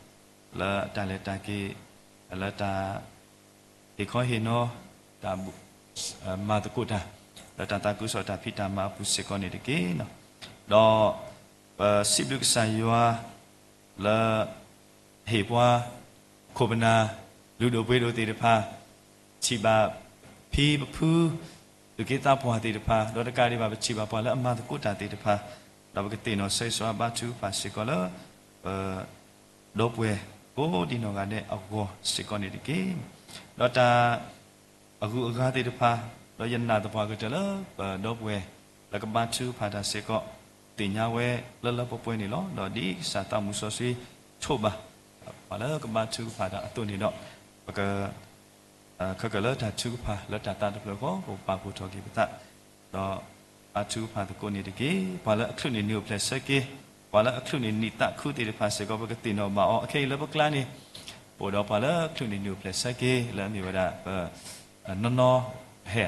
လၢတၢ်လဲၤတၢ်က့ၤ လၢတၢ် ဟ့ၣ်ခီဟ့ၣ်နီၤ တၢ် မၤသကိးတၢ် လၢတၢ်သးခုကစီၣ်တၢ်ဖံးတၢ်မၤအပူၤစ့ၢ်ကီးန့ၣ်တက့ၢ်. ဒီး ပစံးဘျုးကစၢ်ယွၤ လၢ ဟ့ၣ်ပှၤ ခိၣ်ပနၢ် လုၢ်ဒိၣ်ပှ့ၤဒိၣ်သ့ၣ်တဖၣ် ထံၣ်ဘၣ်ဖံပဖု သူၣ်က့သးပှၢ်သ့ၣ်တဖၣ် ဒီးတကးဒံးဘၣ် ပထံၣ်ဘၣ်ပှၤလၢအမၤသကိးတၢ်သ့ၣ်တဖၣ် ဒီးပကသ့ၣ်နီၣ်ဆၢဂ့ၤဆၢဝါဘါထုကဖၣ်စ့ၢ်ကီးလၢ ပ ဒီပုၢ်ဝဲၢ်ကိးဒံနီၢ်ဂၤဒဲးအဂီၢ်စ့ၢ်ကီးန့ၣ်တက့ၢ်. ဒီးတၢ် အဂုၤအဂၤသ့ၣ်တဖၣ် ဒီးယနာ်သပှၢ်ကတၢၢ်လၢပဒီပုၢ်ဝဲၢ် လၢကဘါထုကဖၣ်တၢ်စ့ၢ်ကီး သ့ၣ်ညါဝဲလၢလၢပှဲၤပှဲၤန့ၣ်လီၤ. ဒီးဒ်ကစၢ်သးမုၢ်စီဆှံ ထိးဘၣ် ပှၤလၢကဘါထုကဖၣ်တၢ်အသိးန့ၣ်ဒီး ပက ခဲကၢၣ်လၢတၢ်ထုကဖၣ်လၢတၢ်သးတဖျၢၣ်အဃိ ပကပာ်ဖှိၣ်ထီၣ်က့ၤပသး ဒီးဘါထုကဖၣ်သကိးန့ၣ်တက့ၢ်. ပှၤလၢအချုးန့ၢ်နံၤအိၣ်ဖျဲၣ်ဆၢက့ၤ, ပှၤလၢအချုးန့ၢ်နံၣ်သးခုသ့ၣ်တဖၣ်စ့ၢ်ကီး ပကသ့ၣ်နီၣ်ဘၣ်အီၤ အခဲအံၤလၢပကျါန့ၣ် ပအိၣ်ဒီးပှၤလၢအချုးန့ၢ်နံၤအိၣ်ဖျဲၣ်ဆၢက့ၤ လၢအမ့ၢ်ဝဲဒၣ်ပ နီၢ်နီၢ်ဟဲ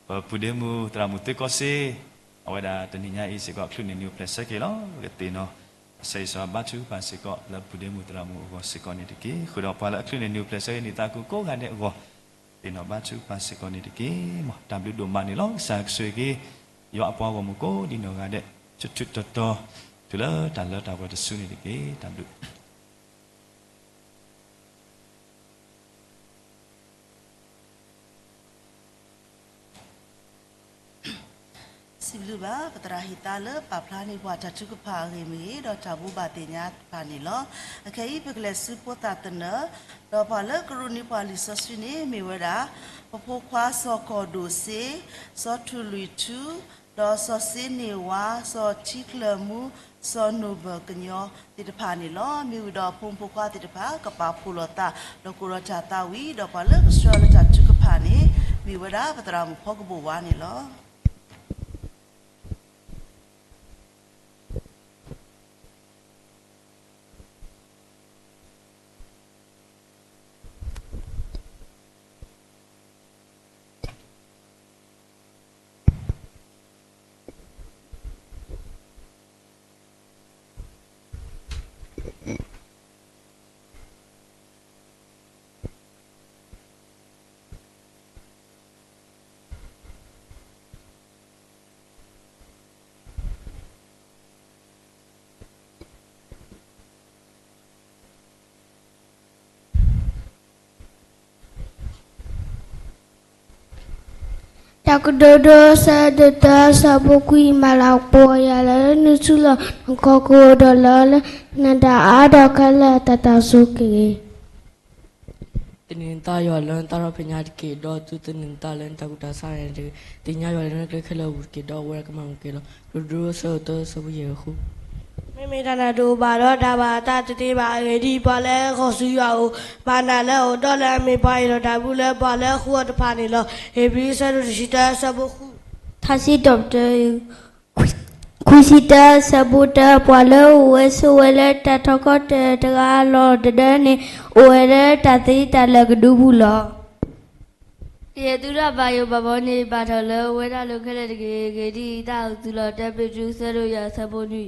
ပပုၢ်ဒ့မုၣ်သရၣ်မုၣ်သုကီၢ်စ့ အဝဲဒၣ်တနံၤညါအံၤစ့ၢ်ကီး ချုးန့ၢ်နံၤအိၣ်ဖျဲၣ်ဆၢက့ၤလီၤ. ပကသ့ၣ်နီၣ် ကစၢ်ယ့ၣ်ၡူးအဘါထုကဖၣ်စ့ၢ်ကီး လၢပုၢ်ဒ့မုၣ်သရၣ်မုၣ်အဂီၢ်စ့ၢ်ကီးန့ၣ်တက့ၢ်. ဃုာ်ဒီးပှၤလၢအချုးန့ၢ်နံၤအိၣ်ဖျဲၣ်ဆၢက့ၤ နံၣ်သးခုကိးဂၤဒဲးအဂီၢ် သ့ၣ်နီၣ်ဘါထုကဖၣ်စ့ၢ်ကီးန့ၣ်တက့ၢ်. မ်တၢ်ဘျုးဒိၣ်မးန့ၣ်လီၤ. ကစၢ်ကဆိၣ်ဂ့ၤက့ၤ ယွၤအပှၤဂီၢ်မုၢ်ကိးဒံနီၢ်ဂၤဒဲး ဆူၣ်ဆူၣ်တီတီ တုၤလၢတၢ်လၢတၢ်ပှဲၤတစုန့ၣ်တက့ၢ်. တၢ်ဘျုး စံးဘျုးဘၣ် ပသရၣ်ဟ့ၣ်သါလၢပာ်ဖျါန့ၢ်ပှၤတၢ်ထုကဖၣ်အဂ့ၢ်မ့ၢ်ဂ့ၤ ဒီးတၢ်ဘိးဘၣ်သ့ၣ်ညါတဖၣ်န့ၣ်လီၤ. အခဲအံၤ ပကလဲၤဆူဖိသၣ်သနၢၣ် ဒီးပှၤလၢကရူၢ်န့ၢ်ပှၤလံာ်စီဆှံန့ၣ် မ့ၢ်ဝဲဒၣ် ပဖိခွါစီၤကီၢ်ဒိၣ်စ့, စီၤထူၣ်လွံၢ်ထူ, ဒီးစီၤစ့န့ၢ်ဝါ, စီၤထံကျၢၢ်မူ, စီၤနိၣ်ဘၢၣ်ကညီသ့ၣ်တဖၣ်န့ၣ်လီၤ. မ့ၢ်ဝံၤဒီးဖိမုၣ်ဖိခွါသ့ၣ်တဖၣ် ကပာ်ဖှိၣ်လိာ်သး ဒီးကိးထီၣ်တၢ်သးဝံၣ် ဒီးပှၤလၢကဆှၢလၢတၢ်ထုကဖၣ်န့ၣ် မ့ၢ်ဝဲဒၣ်ပသရၣ်မုၣ်ဖီကဘိၣ်ဝါန့ၣ်လီၤ. Doctor ဆၢဒိၣ်တၢ ဆၢဖိခွံ မၤလၤကပီၤယၤလၢနစုလီၢ် နခီၣ်ခိၣ်ဒီးလၢ နတၢ်အါဒီးခဲလၢာ် တၢ်တၢ်ဆိၣ်ဂ့ၤ. သန့ၤနသးယွၤလၢနတၢ်ဒီဖျၢၣ်ညါတက့ၢ်, ဒီးသုသန့ၤနသးလၢနတၢ်ကူၣ်တၢ်ဆးန့ၣ်တက့ၢ်. သ့ၣ်ညါယွၤလၢနကျဲခဲလၢာ်အပူၤတက့ၢ်, ဒီးအဝဲဒၣ်ကမၤမုာ်က့ၤလီၤ. ဒိၣ်ဒိၣ်ဆၢဒိၣ်တၢ ဆၢဖိယဲၢ်ဃု. မ့မ့ၢ်တၢ်နၢ်တအိၣ်ဘၣ်ဒီးတၢ်ဘၣ်အသးတသ့ဘၣ်. အဂ့ၢ်ဒ်အံၤ, ပှၤလၢအဂီၢ်ဆူယွၤအအိၣ် ဘၣ်နၢ်လၢအအိၣ်ဒီးလၢအမ့ၢ်ပှၤအ့ၣ်လိာ်တၢ်ဘျုးလၢပှၤလၢအဃုအီၤတဖၣ်န့ၣ်လီၤ. ဧ့ၤဘြံၤ ဆၢဒိၣ်တဆံတၢ ဆၢဖိဃု. ထါစံးထီၣ်ပတြၢၤ ခွံဆံတၢ ဆၢဖိတၢ, ပှၤလၢအအိၣ်ဝဲဆိးဝဲလၢတၢ်ထီကီၢ်တဂၤအလီၢ်တဒၢန့ၣ် အိၣ်ဝဲလၢတၢ်သ့တၢ်လၢာ်ကဒုပူၤလီၤ. ကယဲၢ်သုတၢ်ဘၣ်ယိၣ်ဘၣ်ဘီန့ၣ် ဘၣ်ထီၣ်လၢအဝဲဒၣ်လိၤခဲလၢာ်တက့ၢ်. အဂ့ၢ်ဒ်အံၤ, တၢ်အိၣ်သုလီၤတဲ ပ့းတရူး ဆၢဒိၣ်ယဲၢ် ဆၢဖိနွံ.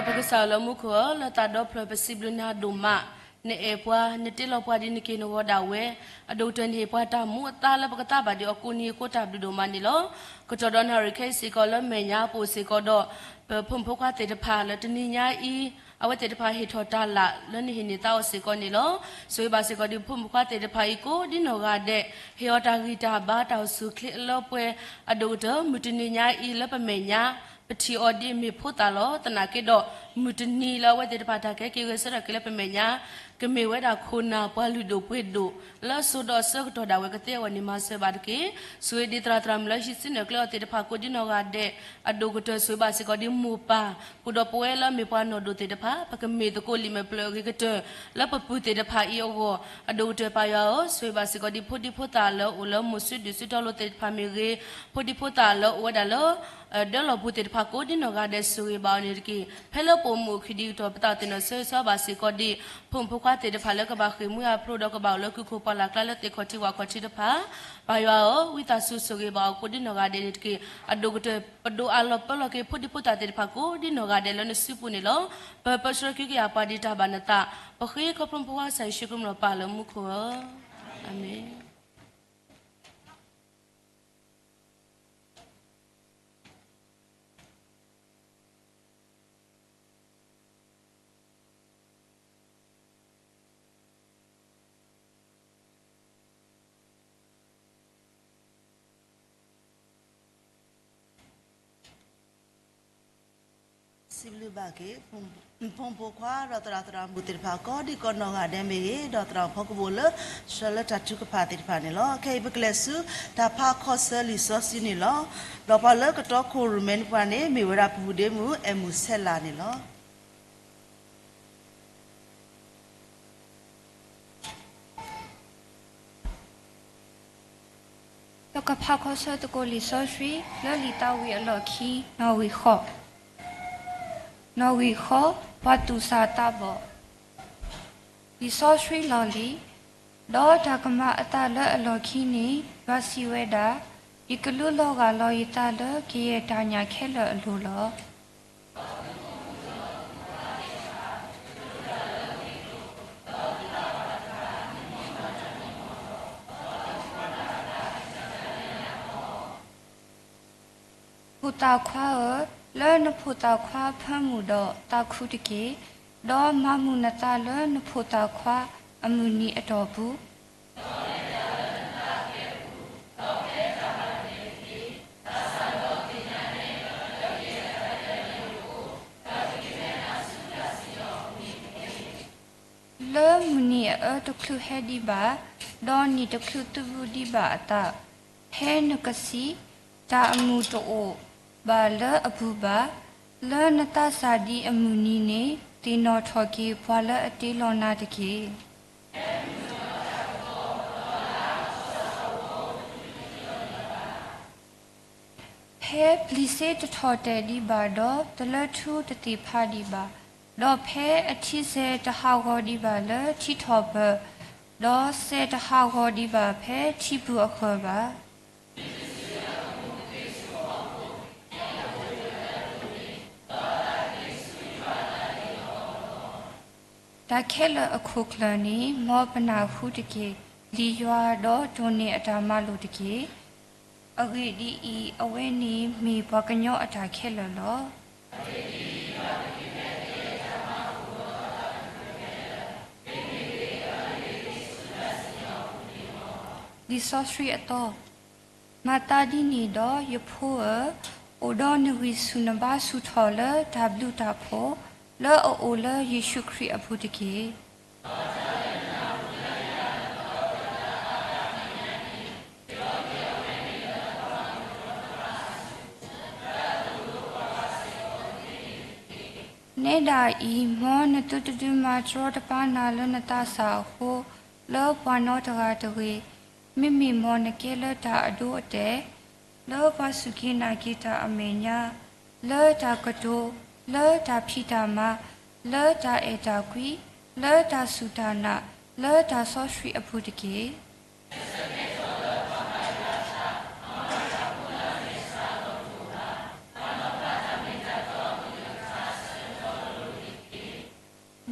ပကစၢ်လၢမူခိၣ်ဧၢ, လၢသးဒီဖျၢၣ်ပစံးဘျုးနၤဒိၣ်မး, နအဲၣ်ပှၤ, နတ့လီၤပှၤဒ်နက့ၢ်နဂီၤဒၣ်ဝဲ, အဒိၣ်ကတၢၢ်နဟ့ၣ်ပှၤတၢ်မူအသါလၢပကသးဘၣ်ဒံးအီၤကိးနံၤအဃိတၢ်ဘျုးဒိၣ်မးန့ၣ်လီၤ. ကတီၢ်ဒီးနၣ်ရံၣ်ခဲအံၤစ့ၢ်ကီးလၢမဲာ်ညါပအိၣ်စ့ၢ်ကီးဒီး ပဖိမုၣ်ဖိခွါသ့ၣ်တဖၣ်လၢတနံၤညါအံၤ အဝဲသ့ၣ်တဖၣ်ဟ့ၣ်ထီၣ်တၢ်လၢ်လၢနဟ့ၣ်န့ၢ်သါအီၤစ့ၢ်ကီးန့ၣ်လီၤ. ဆိၣ်ဂ့ၤဘၣ်စ့ၢ်ကီးဒ်ဖိမုၣ်ဖိခွါသ့ၣ်တဖၣ်အံၤကိးဒ်နီၢ်ဂၤဒဲး, ဟ့ၣ်အီၤတၢ်ဂံၢ်တၢ်ဘါတၢ်အိၣ်ဆူၣ်အိၣ်ချ့အလၢပှဲၤ, အဒိၣ်ကတၢၢ်မုၢ်တနံၤညါအံၤလၢပမဲာ်ညါ ပထံၣ်အီၤဒ်အမ့ၢ်ဖိသၣ်လီၤ. သနာ်က့ဒီး မုၢ်တနံၤလၢအဝဲသ့ၣ်တဖၣ်တၢ်ကဲက့ၤဂဲၤဆၢထၢၣ်က့ၤလၢပမဲာ်ညါ ကမ့ၢ်ဝဲဒၣ်ခိၣ်နၢ်ပှၤလုၢ်ဒိၣ်ပှ့ၤဒိၣ် လၢစိၤဒီးအဆၢကတီၢ်ဒၣ်ဝဲကသ့အဂီၢ်န့ၣ် မၤစၢၤဘၣ်တက့ၢ်. ဆိၣ်ဂ့ၤဒ်သရၣ်သရၣ်မုၣ်လၢဟံးစုနဲၣ်ကျဲအီၤသ့ၣ်တဖၣ်ကိးဒ်နီၢ်ဂၤဒဲး, အဒိၣ်ကတၢၢ်ဆိၣ်ဂ့ၤဘၣ်စ့ၢ်ကီးဒ်မိၢ်ပၢ်, ပူၤဒီးပဝဲလၢအမ့ၢ်ပှၤနီၢ်ဒိၣ်သ့ၣ်တဖၣ်, ပကမ့ၢ်သကိးလံာ်မဲာ်ဖျၢၣ်အဂ့ၤကတၢၢ် လၢပပုၢ်သ့ၣ်တဖၣ်အံၤအဂီၢ်, အဒိၣ်ကတၢၢ်ပၢ်ယွၤဧၢ, ဆိၣ်ဂ့ၤဘၣ်စ့ၢ်ကီးဒ်ဖိဒံဖိသၣ်လၢအိၣ်လၢမိၢ်စုဒုၣ်စုတီၤလိၤသ့ၣ်တဖၣ်မ့ၢ်ဂ့ၤ, ဖိဒံဖိသၣ်လၢအိၣ်ဝဲဒၣ်လၢ ဒၢလီၢ်ပူၤသ့ၣ်တဖၣ်ကိးဒ်နီၢ်ဂၤဒဲး ဆိၣ်ဂ့ၤဘၣ်အီၤန့ၣ်တက့ၢ်. ဖဲလၢပအိၣ်မူအခံဒံးကတီၢ် ပသးအိၣ်သ့ၣ်နီၣ်ဆၢဂ့ၤဆၢဝါဘၣ်စ့ၢ်ကီးဒ် ဖိမုၣ်ဖိခွါသ့ၣ်တဖၣ်လၢကဘၣ်ဃ့ၢ်မှံဟးဖျိးဒီးကဘၣ်အိၣ်လၢကုၢ်ခိၣ်ပှၢ်လၢ်ကျါလၢသ့ၣ်ခီၣ်ထံးဝၣ်ခီၣ်ထံးတဖၣ်, ပၢ်ယွၤဧၢ, ဝံသးစူၤဆိၣ်ဂ့ၤဘၣ်အီၤကိးဒ်နီၢ်ဂၤဒဲးန့ၣ်တက့ၢ်. အဒိၣ်ကတၢၢ် ပဒိးအးလီၤပၢလီၤက့ၤဖိဒံဖိသၣ်သ့ၣ်တဖၣ်ကိးဒ်နီၢ်ဂၤဒဲးလၢနစုပူၤန့ၣ်လီၤ. ပပၢဆှၢက့ၤက့ၤအပှၤဒ်တၢ်ဘၣ်နသး, ပဃ့ခီဖျိဖိခွါကစၢ်ယ့ၣ်ၡူးခရံာ်မ့ၢ်ပၢ်လၢမူခိၣ်ဧၢ, အၤမ့ၣ်. စံးဘျုးဘၣ်က့ၤ ဖိမုၣ်ဖိခွါ ဒီးသရၣ်သရၣ်မုၣ်သ့ၣ်တဖၣ် ကိးဒံကိးနီၢ်ဂၤဒဲးမ့ၢ်ဂ့ၤ, ဒီးသရၣ်ဖီကဘိၣ်လၢ ဆှၢလၢတၢ်ထုကဖၣ်သ့ၣ်တဖၣ်န့ၣ်လီၤ. ခဲအံၤပကလဲၤဆူ တၢ်ဖးခီဆၢလံာ်စီဆှံန့ၣ်လီၤ. ဒီးပှၤလၢကတီခိၣ်ရိၣ်မဲနပှၤန့ၣ် မ့ၢ်ဝဲဒၣ်ပူၤဒ့မုၣ် အဲၣ်မုၣ်ဆဲးလးန့ၣ်လီၤ. ပကဖးခီဆၢသကိးလံာ်စီဆှံ လၢလံာ်သးဝံၣ်အလီၢ်ခံ နီၣ်ဂံၢ်ဃိး, နီၣ်ဂံၢ်ဃိး, ပှၤသူၣ်စၢ်သးဘီၣ်. လံာ်စီဆှံလီၢ်လံၤ, ဒီးတၢ်ကမၤအသးလၢအလီၢ်ခံန့ၣ် ယွၤစံးဝဲဒၣ်, ယကလူလီၤဂာ်လီၤယသးလၢကယဲၢ်တၢ်ညၣ်ခဲလၢာ်အလိၤလီၤ. ဖိသၣ်ခွါဧၢ, လၢနဖိသၣ်ခွါဖၢမုၢ်ဒီးသးခုတက့ၢ်, ဒီးမၤမုာ်နသးလၢနဖိသၣ်ခွါအမုၢ်နံၤအတီၢ်ပူၤ. လၢမုၢ်နံၤအအၢတချုးဟဲဒံးဘၣ်, ဒီးနံၣ်တချုးသုးဘူးဒံးဘၣ်အသး, ဖဲနကစံး, တၢ်အမုာ်တအိၣ်ဘၣ်လၢအပူၤဘၣ်, လၢနသးစၢ်ဒံးအမုၢ်နံၤန့ၣ် သ့ၣ်နီၣ်ထီၣ်က့ၤပှၤလၢအတ့လီၤနၤတက့ၢ်. ဖဲပျံၤစ့တထီၣ်တဲာ်ဒံးဘၣ်ဒီး တလၢထူတသ့ၣ်ဖးဒံးဘၣ်, ဒီးဖဲအထံစဲၤတဟးဂီၤဒံးဘၣ်လၢထံထီၣ်ပၢၤ, ဒီးစဲၤတဟးဂီၤဒံးဘၣ်ဖဲထံပူၤအဃၢၤဘၣ်. တၢ်ခဲလၢာ်အခိၣ်ကျၢၢ်န့ၣ် မ်ပနၢ်ဟူတက့ၢ်. လံယွၤဒီးတိၢ်န့ၢ်အတၢ်မၤလိာ်တက့ၢ်. အဂ့ၢ်ဒ်အံၤ, အဝဲန့ၣ်မ့ၢ်ပှၤကညီအတၢ်ခဲလၢာ်လီၤ. လံာ်စီဆှံအသီ, မၤသးဒ်န့ၣ်ဒီး ယဖိဧၢ, အိၣ်ဒီးနဂံၢ်ဆူၣ်နဘါဆူၣ်ထီၣ်လၢတၢ်ဘျုးတၢ်ဖှိၣ် လၢအအိၣ်လၢယ့ၣ်ၡူးခရံာ်အပူၤတက့ၢ်. နဲဒၣ်အံၤ, မ်နသုတဒုးမၤတရီတပါနၤလၢနသးစၢ်အဃိ, လၢပှၤနီတဂၤတဂ့ၤ, မ့မ့ၢ်မ်နကဲလၢတၢ်အဒိအတဲာ်, လၢပှၤစူၢ်က့ၤနာ်က့ၤတၢ်အမဲာ်ညါ, လၢတၢ်ကတိၤ, လၢတၢ်ဖံးတၢ်မၤ, လၢတၢ်အဲၣ်တၢ်ကွံ, လၢတၢ်စူၢ်တၢ်နာ်, လၢတၢ်စီဆှံအပူၤတက့ၢ်.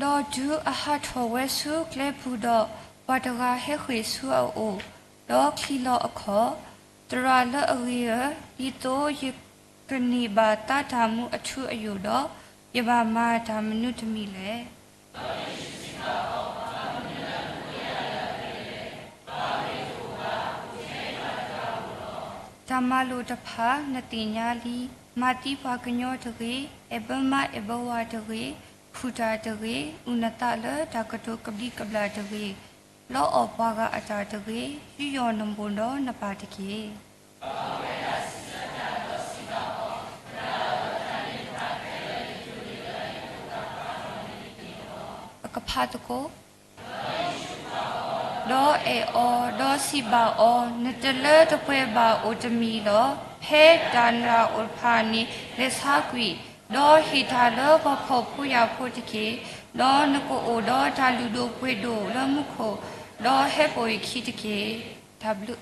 ဒီးတုၤအဟးထီၣ်ဝဲဆူကျဲပူၤဒီး, ပှၤတဂၤဟဲဃ့ၢ်ဆူအအိၣ်, ဒီးချံးလီၤအခီၣ်, သရၣ်လၢအဂ့ၤဧၢ, ဒ်သိးယကန့ၢ်ဘၣ်သါတၢ်မူအထူအယိာ်ဒီး, ယဘၣ်မၤတၢ်မနုၤတမံၤလဲၣ်. တၢ်မၤလိာ်တဖၣ်နသ့ၣ်ညါလံ. မၤသံပှၤကညီတဂ့ၤ, အဲၣ်ဘၢမါအဲၣ်ဘၢဝၤတဂ့ၤ, ဖှူၣ်တၢ်တဂ့ၤ, အုၣ်နသးလၢတၢ်ကတိၤကဘျံးကဘျၣ်တဂ့ၤ, လီအီၣ်ပှၤဂၤအတၢ်တဂ့ၤ, ယူးယီၣ်နမိၢ်ဒီးနပၢ်တက့ၢ်. ပကဖးသကိး. ဒီးအဲၣ်အီၤ, ဒီးစံးဘၣ်အီၤ, နတလၢတပှဲၤဘၣ်အိၣ်တမံၤလီၤ. ဖဲတၢ်နၢ်အိၣ်တဖၣ်န့ၣ် လဲၤဆါကွံာ်, ဒီးဟ့ၣ်တၢ်လၢပှၤဖှီၣ်ဖိယာ်ဖိတက့ၢ်. ဒီးနကအိၣ်ဒီးတၢ်လုၢ်ဒိၣ်ပှ့ၤဒိၣ်လၢမူခိၣ်, ဒီးဟဲပိာ်ယခံတက့ၢ်. တၢ်ဘျုး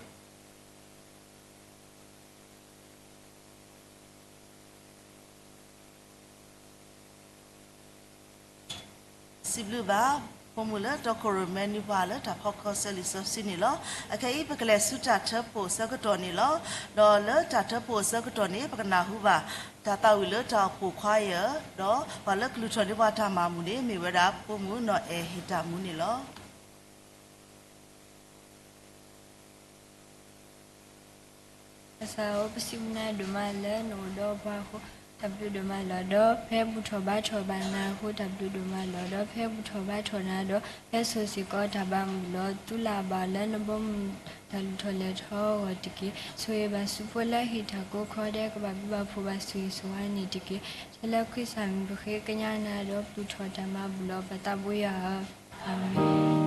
စံးဘျုးဘၣ် ဖိမုၣ်လၢတီခိၣ်ရိၣ်မဲနွံပှၤလၢတၢ်ဖီခိၣ်စဲလံာ်စီဆှံန့ၣ်လီၤ. အခဲအံၤပကလဲၤဆူတၢ်ထၢဖှိၣ်အဆၢကတီၢ်န့ၣ်လီၤ. ဒီးလၢတၢ်ထၢဖှိၣ်အဆၢကတီၢ်န့ၣ် ပကနၢ်ဟူဘၣ် တၢ်သးဝံၣ်လၢတၢ်အိၣ်ဖှိၣ်ခွါယဲၢ်, ဒီးပှၤလၢကလုၢ်ထီၣ်န့ၢ်ပှၤတၢ်မၤမုာ်န့ၣ် မ့ၢ်ဝဲဒၣ်ဖိမုၣ်နီၢ်အဲၣ်ဟ့ၣ်တၢ်မူန့ၣ်လီၤ. ကစၢ်ဧၢ, ပစံးဘျုးနၤဒိၣ်မးလၢနအိၣ်ဒီးပှၤအဃိ တၢ်ဘျုးဒိၣ်မးလီၤ. ဒီးဖဲဘူၣ်ထီၣ်ဘါထီၣ်ဘၣ်နၤအဃိ တၢ်ဘျုးဒိၣ်မးလီၤ. ဒီးဖဲဘူၣ်ထီၣ်ဘါထီၣ်နၤဒီး ဟဲစိာ်စ့ၢ်ကီးတၢ်ဘၣ်မုာ်လီၤ. သူလၢအဘၣ်လၢနဘီမုၢ်တၢ်လုၢ်ထီၣ်လဲၤထီၣ်အဂီၢ်တက့ၢ်. ဆိၣ်ဂ့ၤဘၣ်ဆူဖိလၢဟ့ၣ်တၢ်ကိးခီဒီး ကဘၣ်ဘျုးဘၣ်ဖှိၣ်ဘၣ်ဆိၣ်ဂ့ၤဆိၣ်ဝါန့ၣ်တက့ၢ်. ထဲလၢခရံာ်စၢ်မံၤပဃ့ကညးနၤဒီး ပျုၢ်ထီၣ်တၢ်မၤဘူၣ်လီၤ. ပသးဘိယွၤဧၢ, အၤမ့ၣ်.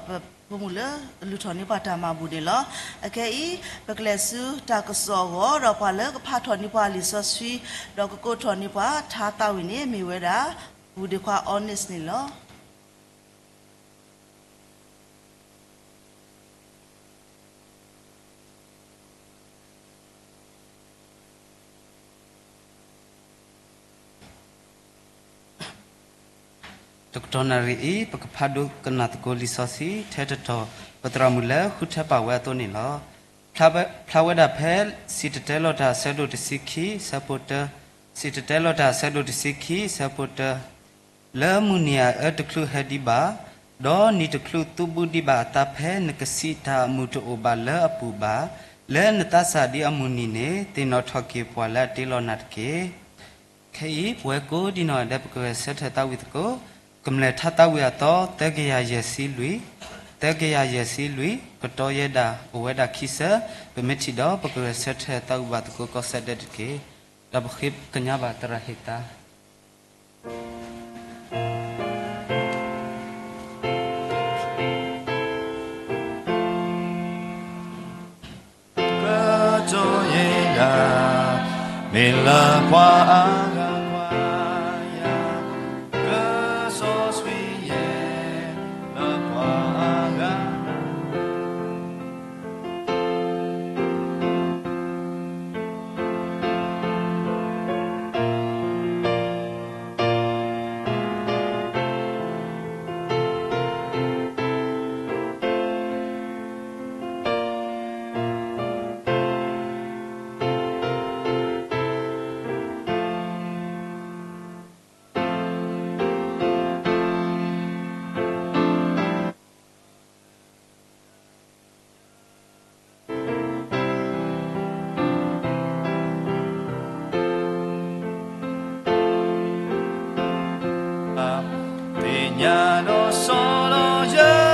ပဖိမုၣ်လၢအလုၢ်ထီၣ်န့ၢ်ပှၤတၢ်မၤဘူၣ်န့ၣ်လီၤ. အခဲအံၤ ပကလဲၤဆူတၢ်ကစီၣ်အဂီၢ် ဒီးပှၤလၢကဖးထီၣ်န့ၢ်ပှၤလံာ်စီဆှံ ဒီးကကိးထီၣ်န့ၢ်ပှၤထါသးဝံၣ်န့ၣ် မ့ၢ်ဝဲဒၣ် ပူၤဒ့ခွါ Honest န့ၣ်လီၤ. တကတီၢ်နၣ်ရံၣ်အံၤ ပကဖးဒိကနၣ်သကိးလံာ်စီဆှံ ထဲတတီၤ ပသရၣ်မုၣ်လၢဃုထၢပာ်ဝဲအသိးန့ၣ်လီၤ. ဖျါဝဲဒၣ်ဖဲ စံၣ်တဲၤတဲလီၤတၢ်အဆၢဒိၣ်တဆံခံ ဆၢဖိတၢ, စံၣ်တဲၤတဲလီၤတၢ်အဆၢဒိၣ်တဆံခံ ဆၢဖိတၢ, လၢမုၢ်နံၤအအၢတချုးဟဲဒံးဘၣ်, ဒီးနံၤတချုးသူဘူးဒံးဘၣ်အသးဖဲ နကစံးတၢ်အမုာ်တအိၣ်ဘၣ်လၢအပူၤဘၣ်, လၢနသးစၢ်ဒ်အမုၢ်နံၤန့ၣ် သ့ၣ်နီၣ်ထီၣ်က့ၤပှၤလၢအတ့လီၤနၤတက့ၢ်. ခဲအံၤ ပဝဲကိးဒံနီၢ်ဒဲး ပကဂဲၤဆၢထၢၣ်သးဝံၣ်သကိး ကမျၢၢ်ထါသးဝံၣ်အသီ သၢကယၤယဲၢ်ဆံလွံၢ်, သၢကယၤယဲၢ်ဆံလွံၢ်, ကတီၢ်ယဲဒၣ် အိၣ်ဝဲဒၣ်ခံဆၢ, ပမ့ၢ်ထံၣ်ဒီး ပကဂဲၤဆၢထၢၣ်သးဝံၣ်ဘၣ်သကိးကီၢ်စဲၣ်ဒဲးတက့ၢ်. ဒီးပဃ့ကညးဘၣ်သရၣ်ဟ့ၣ်သါ ကတိၤယဲဒၣ် မ့ၢ်လၢပှၤအါဂၤကွၢ်ယၤ, ကစီဆှံယဲ လၢပှၤအါဂၤ သ့ၣ်ညါဒီးဆီလီၤယ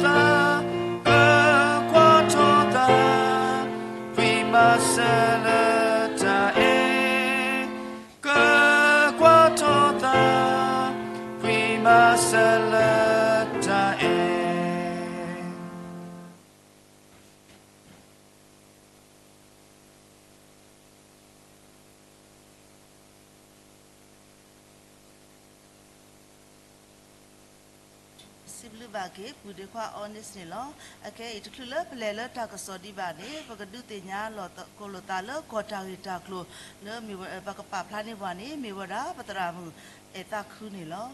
သး, ကကွၢ်ထီၣ်သး ကွံာ်မၤစၢၤလၢတၢ်အဲၣ်, ကကွၢ်ထီၣ်သး ကွံာ်မၤစၢၤလၢတၢ်အဲၣ်. စံးဘျုးဘၣ်က့ၤ ပူၤဒ့ခွါ Honest န့ၣ်လီၤ. အခဲအံၤ တချုးလၢပလဲၤလၢတၢ်ကစီၣ်ဒံးဘၣ်န့ၣ် ပကဒုးသ့ၣ်ညါလီၤသကိးလိာ်သးလၢကီၢ်တၢ်ဂ့ၢ်တၢ်ကျိၤလၢ ပကပာ်ဖျါန့ၢ်ပှၤန့ၣ် မ့ၢ်ဝဲဒၣ် ပသရၣ်မုၣ်အဲၣ်သးခုန့ၣ်လီၤ.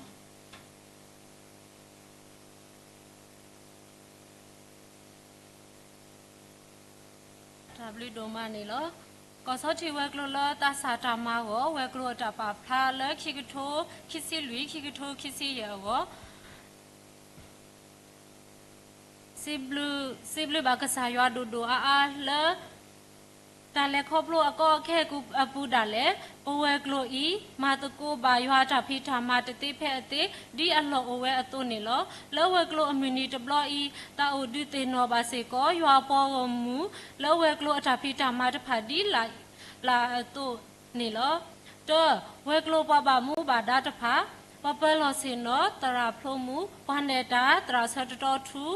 တၢ်ဘျုးဒိၣ်မးန့ၣ်လီၤ. ကီၢ်ဆီထံးဝဲၤကျိၤလၢသးစၢ်တၢ်မၤအဂီၢ် ဝဲၤကျိၤအတၢ်ပာ်ဖျါလၢခံကထိခံဆံလွံၢ် ခံကထိခံဆံယဲၢ်အဂီၢ် စံးဘျုးဘၣ်ကစၢ်ယွၤဒိၣ်ဒိၣ်အါအါလၢ တၢ်လဲၤခီဖျိအကီအခဲအပူၤဒၣ်လဲာ် ပဝဲၤကျိၤအံၤ မၤသကိးဘၣ်ယွၤအတၢ်ဖံးတၢ်မၤတသ့ဖဲအသ့ ဒ်အလီၢ်အိၣ်ဝဲအသိးန့ၣ်လီၤ. လၢဝဲၤကျိၤအမုၢ်နံၤတဘျီအံၤ တၢ်အိၣ်ဒုးသ့ၣ်နီၣ်ဘၣ်စ့ၢ်ကီး ယွၤအပှၤဂီၢ်မုၢ် လၢဝဲၤကျိၤအတၢ်ဖံးတၢ်မၤတဖၣ်ဒ်လာ်အသိးန့ၣ်လီၤ. တၢ, ဝဲၤကျိၤပှၤဘၣ်မူဘၣ်ဒါတဖၣ် ပှၤပၢၤလီၢ်ဆ့ၣ်နီၤ သရၣ်ဖျိမုၣ်, ပှၤနဲၣ်တၢ် သရၣ်ဆၢတတီထူ,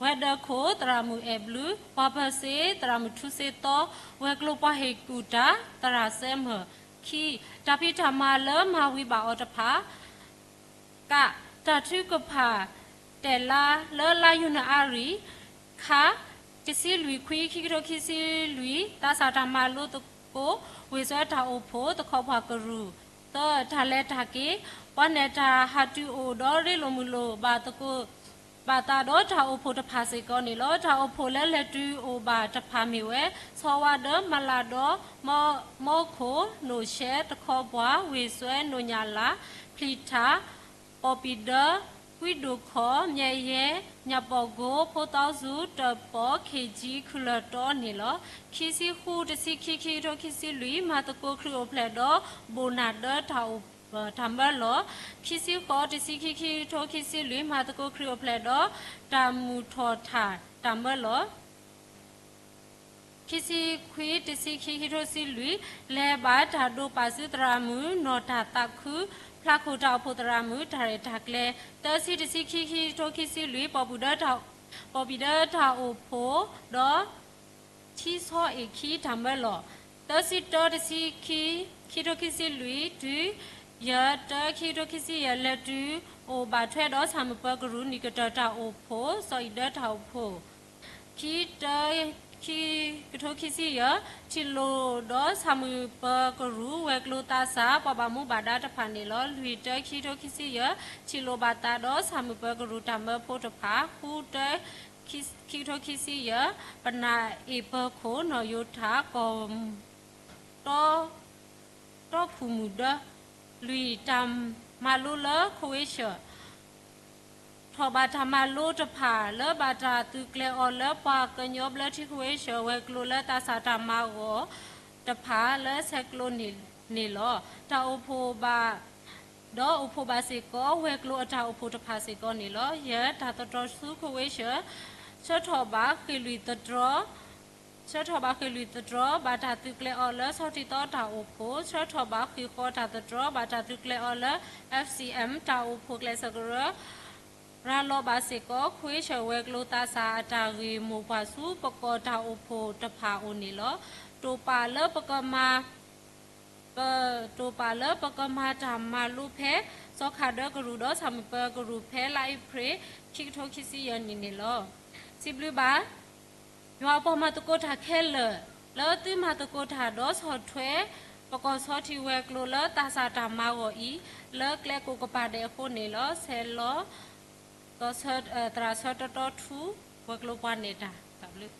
ဝဲၤဒၢးခိၣ် သရၣ်မုၣ်အဲၣ်ဘျုး, ပှၤပၢၤစ့ သရၣ်မုၣ်ထူစ့သီ, ဝဲၤကျိၤပှၤဟ့ၣ်ကူၣ်တၢ် သရၣ်စဲမၢၢ်, ခံ, တၢ်ဖံးတၢ်မၤလၢမၤဝံၤဘၣ်အီၤတဖၣ် က, တၢ်ထုကဖၣ် တဲာ်လါ လၢလါယနူၤအါရံၤ, ခ, တဆံလွံၢ်ခွံ ခံကထိခံဆံလွံၢ် သးစၢ်တၢ်မၤလိသကိး ဝ့ၢ်စွဲတၢ်အိၣ်ဖှိၣ် သခီပှၢ်ကရူၢ်, သၢ, တၢ်လဲၤတၢ်က့ၤ ပှၤနဲၣ်တၢ်ဟးတုၤအိၣ်ဒီးရ့လိာ်မုာ်လိာ်ဘၣ်သကိး ဘၣ်သးဒီးတၢ်အိၣ်ဖှိၣ်တဖၣ်စ့ၢ်ကီးန့ၣ်လီၤ. တၢ်အိၣ်ဖှိၣ်လၢလဲၤတုၤအိၣ်ဘၣ်တဖၣ်မ့ၢ်ဝဲ ဆီဝါဒၢ, မလးဒီ, မီခိၣ်, နိၣ်ၡဲ, သခီပှၢ်, ဝ့ၢ်စွဲ, နိၣ်ညၣ်လး, ဖျံၣ်ထၣ်, ပီၣ်ပံၤဒၢ, ကွံဒိၣ်ခီၣ်, မၠဲးယဲ, ညၣ်ပီၣ်ကိ, ဖိသီစူၤ, တၢၣ်ပီၣ်, ခ့ၣ်ကၠံ, ခုၣ်လၢၢ်တီန့ၣ်လီၤ. ခံဆံဃု တဆံခံ ခံကထိခံဆံလွံၢ် မၤသကိးခရံာ်အိၣ်ဖျဲၣ်ဒီး ဘိၣ်နၢ်ဒၢ တၢ်မၢလီၤ. ခံဆံဃိး တဆံခံ ခံကထိခံဆံလွံၢ် မၤသကိးခရံာ်အိၣ်ဖျဲၣ်ဒီး တၢ်မုာ်ထီၣ်ထၣ်တၢ်မၢလီၤ. ခံဆံခွံ တဆံခံ ခံကထိခံဆံလွံၢ် လဲၤဘၣ်တၢ်ဒိးပာ်စုသရၣ်မုၣ် နီၢ်တၢ်သးခု ဖျါခိၣ်တၢ်အိၣ်ဖှိၣ်သရၣ်မုၣ် တၢ်ရဲၣ်တၢ်ကျဲၤ, သၢဆံတဆံခံ ခံကထိခံဆံလွံၢ် ပီၣ်ပံၤဒၢတၢ်အိၣ်ဖှိၣ်, ဒီး ထံဆီအ့ၣ်ခံတၢ်မၢလီၤ. သၢဆံတၢတဆံခံ ခံကထိခံဆံလွံၢ် တုၤ ယဲၢ်တၢ ခံကထိခံဆံယဲၢ် လဲၤတုၤအိၣ်ဘၣ်ထွဲဒီးဆၣ်မုၢ်ပၢၤကရူၢ် နံၣ်ကတၢၢ်တၢ်အိၣ်ဖှိၣ် စီၤအံၤဒၢတၢ်အိၣ်ဖှိၣ် ခံတၢ ခံကထိခံဆံယဲၢ် ထံၣ်လိာ်ဒီးဆၣ်မုၢ်ပၢၤကရူၢ် ဝဲၤကျိၤသးစၢ် ပှၤဘၣ်မူဘၣ်ဒါတဖၣ်န့ၣ်လီၤ. လွံၢ်တၢ ခံကထိခံဆံယဲၢ် ထံၣ်လိာ်ဘၣ်သးဒီးဆၣ်မုၢ်ပၢၤကရူၢ်တၢ်မၢဖိတဖၣ်, ဃုတၢ ခံကထိခံဆံယဲၢ် ပနၢ်အ့ၣ်ပၢၤခိၣ် နီၢ်ယိၤထၣ် ကီၢ် တီ တီခူၣ်မုၢ်ဒၢ, လွံၢ်တၢ်မၤလိလၢ ခိဝ့ၡၢၣ် ထီၣ်ဘၣ်တၢ်မၤလိတဖၣ် လၢဘၣ်တၢ်သုးကျဲၤအီၤလၢပှၤကညီဘျၢထံခိဝ့ၡၢၣ် ဝဲၤကျိၤလၢသးစၢ်တၢ်မၤဂီၢ်တဖၣ်လၢဆဲးကျိးန့ၣ်လီၤ. တၢ်အိၣ်ဖှိၣ်ဘၣ် ဒီးအိၣ်ဖှိၣ်ဘၣ်စ့ၢ်ကီး ဝဲၤကျိၤအတၢ်အိၣ်ဖှိၣ်တဖၣ်စ့ၢ်ကီးန့ၣ်လီၤ. ယဲၢ်တၢ်သတြီၤဆူခိဝ့ၡၢၣ် ဆၢထီၣ်ဘၣ်ဃ့ၢ်လွံၢ်သတြီၤ ဆၢထီၣ်ဘၣ်ဃ့ၢ်လွံၢ်သတြီၤ ဘၣ်တၢ်သုးကျဲၤအီၤလၢဆီထံသီတၢ်အိၣ်ဖှိၣ်, ဆၢထီၣ်ဘၣ်ဃ့ၢ်ဃီတၢ်သတြီၤ ဘၣ်တၢ်သုးကျဲၤအီၤလၢ F C M တၢ်အိၣ်ဖှိၣ်ကျဲးစၢးကရၢ, ရၤလီၤဘၣ်စ့ၢ်ကီး ခိဝ့ၡၢၣ်ဝဲၤကျိၤသးစၢ်အတၢ်ဂ့ၢ်မိၢ်ပှၢ်ဆူပကီၢ်တၢ်အိၣ်ဖှိၣ်တဖၣ်အအိၣ်န့ၣ်လီၤ. တိာ်ပာ်လၢပကမၤ ပတိာ်ပာ်လၢပကမၤတၢ်မၤလိဖဲ စီၤခၣ်ဒၢကရူၢ်ဒီးဆၣ်မုၢ်ပၢၤကရူၢ်ဖဲလါအ့ဖြ့ၣ် ခံကထိခံဆံယဲၢ်နံၣ်န့ၣ်လီၤ. စံးဘျုးဘၣ် ယွၤအပှၤမၤသကိးတၢ်ခဲလၢာ် လၢသုမၤသကိးတၢ်ဒီးဆီၣ်ထွဲ ပကီၢ်ဆီထံဝဲၤကျိၤလၢသးစၢ်တၢ်မၤဂီၢ်အံၤ လၢကျဲကိးကပၤဒဲးအဃိန့ၣ်လီၤ. ဆဲးလီၤ သရၣ်ဆၢတီတီထူ ဝဲၤကျိၤပှၤနဲၣ်တၢ် တၢ်ဘျုး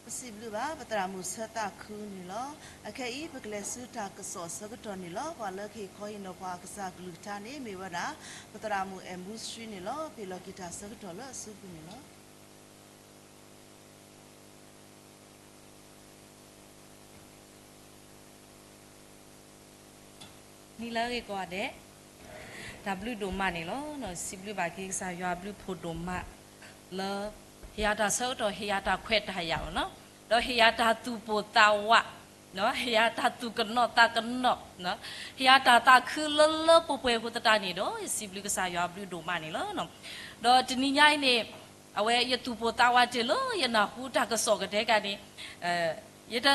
ပစံးဘျုးဘၣ် ပသရၣ်မုၣ်ဆၢသးခုန့ၣ်လီၤ. အခဲအံၤ ပကလဲၤဆူတၢ်ကစီၣ်ဆၢကတီၢ်န့ၣ်လီၤ. ပှၤလၢကဟ့ၣ်ခီဟ့ၣ်နီၤပှၤအကစၢ်ကလုၢ်ကထါန့ၣ် မ့ၢ်ဝဲဒၣ် ပသရၣ်မုၣ်အဲၣ်မူဆှံန့ၣ်လီၤ. ပဟ့ၣ်လီၤက့ၤတၢ်ဆၢကတီၢ်လၢအစုပူၤန့ၣ်လီၤ. နံၤလၢအဂ့ၤကိးဂၤဒဲး, တၢ်ဘျုးဒိၣ်မးန့ၣ်လီၤ. စံးဘျုးဘၣ်က့ၤကစၢ်ယွၤအဘျုးဖှိၣ်ဒိၣ်မး လၢ ဟ့ၣ်ယၤတၢ်ဆၢကတီၢ် ဟ့ၣ်ယၤတၢ်ခွဲးတၢ်ယာ်လီၤ. ဒီးဟ့ၣ်ယၤတၢ်သူၣ်ပိၢ်သးဝး, ဟ့ၣ်ယၤတၢ်သူၣ်ကနိးသးကနိး, ဟ့ၣ်ယၤတၢ်သးခုလၢလၢပှဲၤပှဲၤအဃိသတးန့ၣ်ဒီး ယစံးဘျုးကစၢ်ယွၤအဘျုးဒိၣ်မးန့ၣ်လီၤ. ဒီးတနံၤညါအံၤန့ၣ် အဝဲယသူၣ်ပိၢ်သးဝးတ့ၢ်လၢယနၢ်ဟူတၢ်ကစီၣ်ကတဲက့ၤန့ၣ် ယတ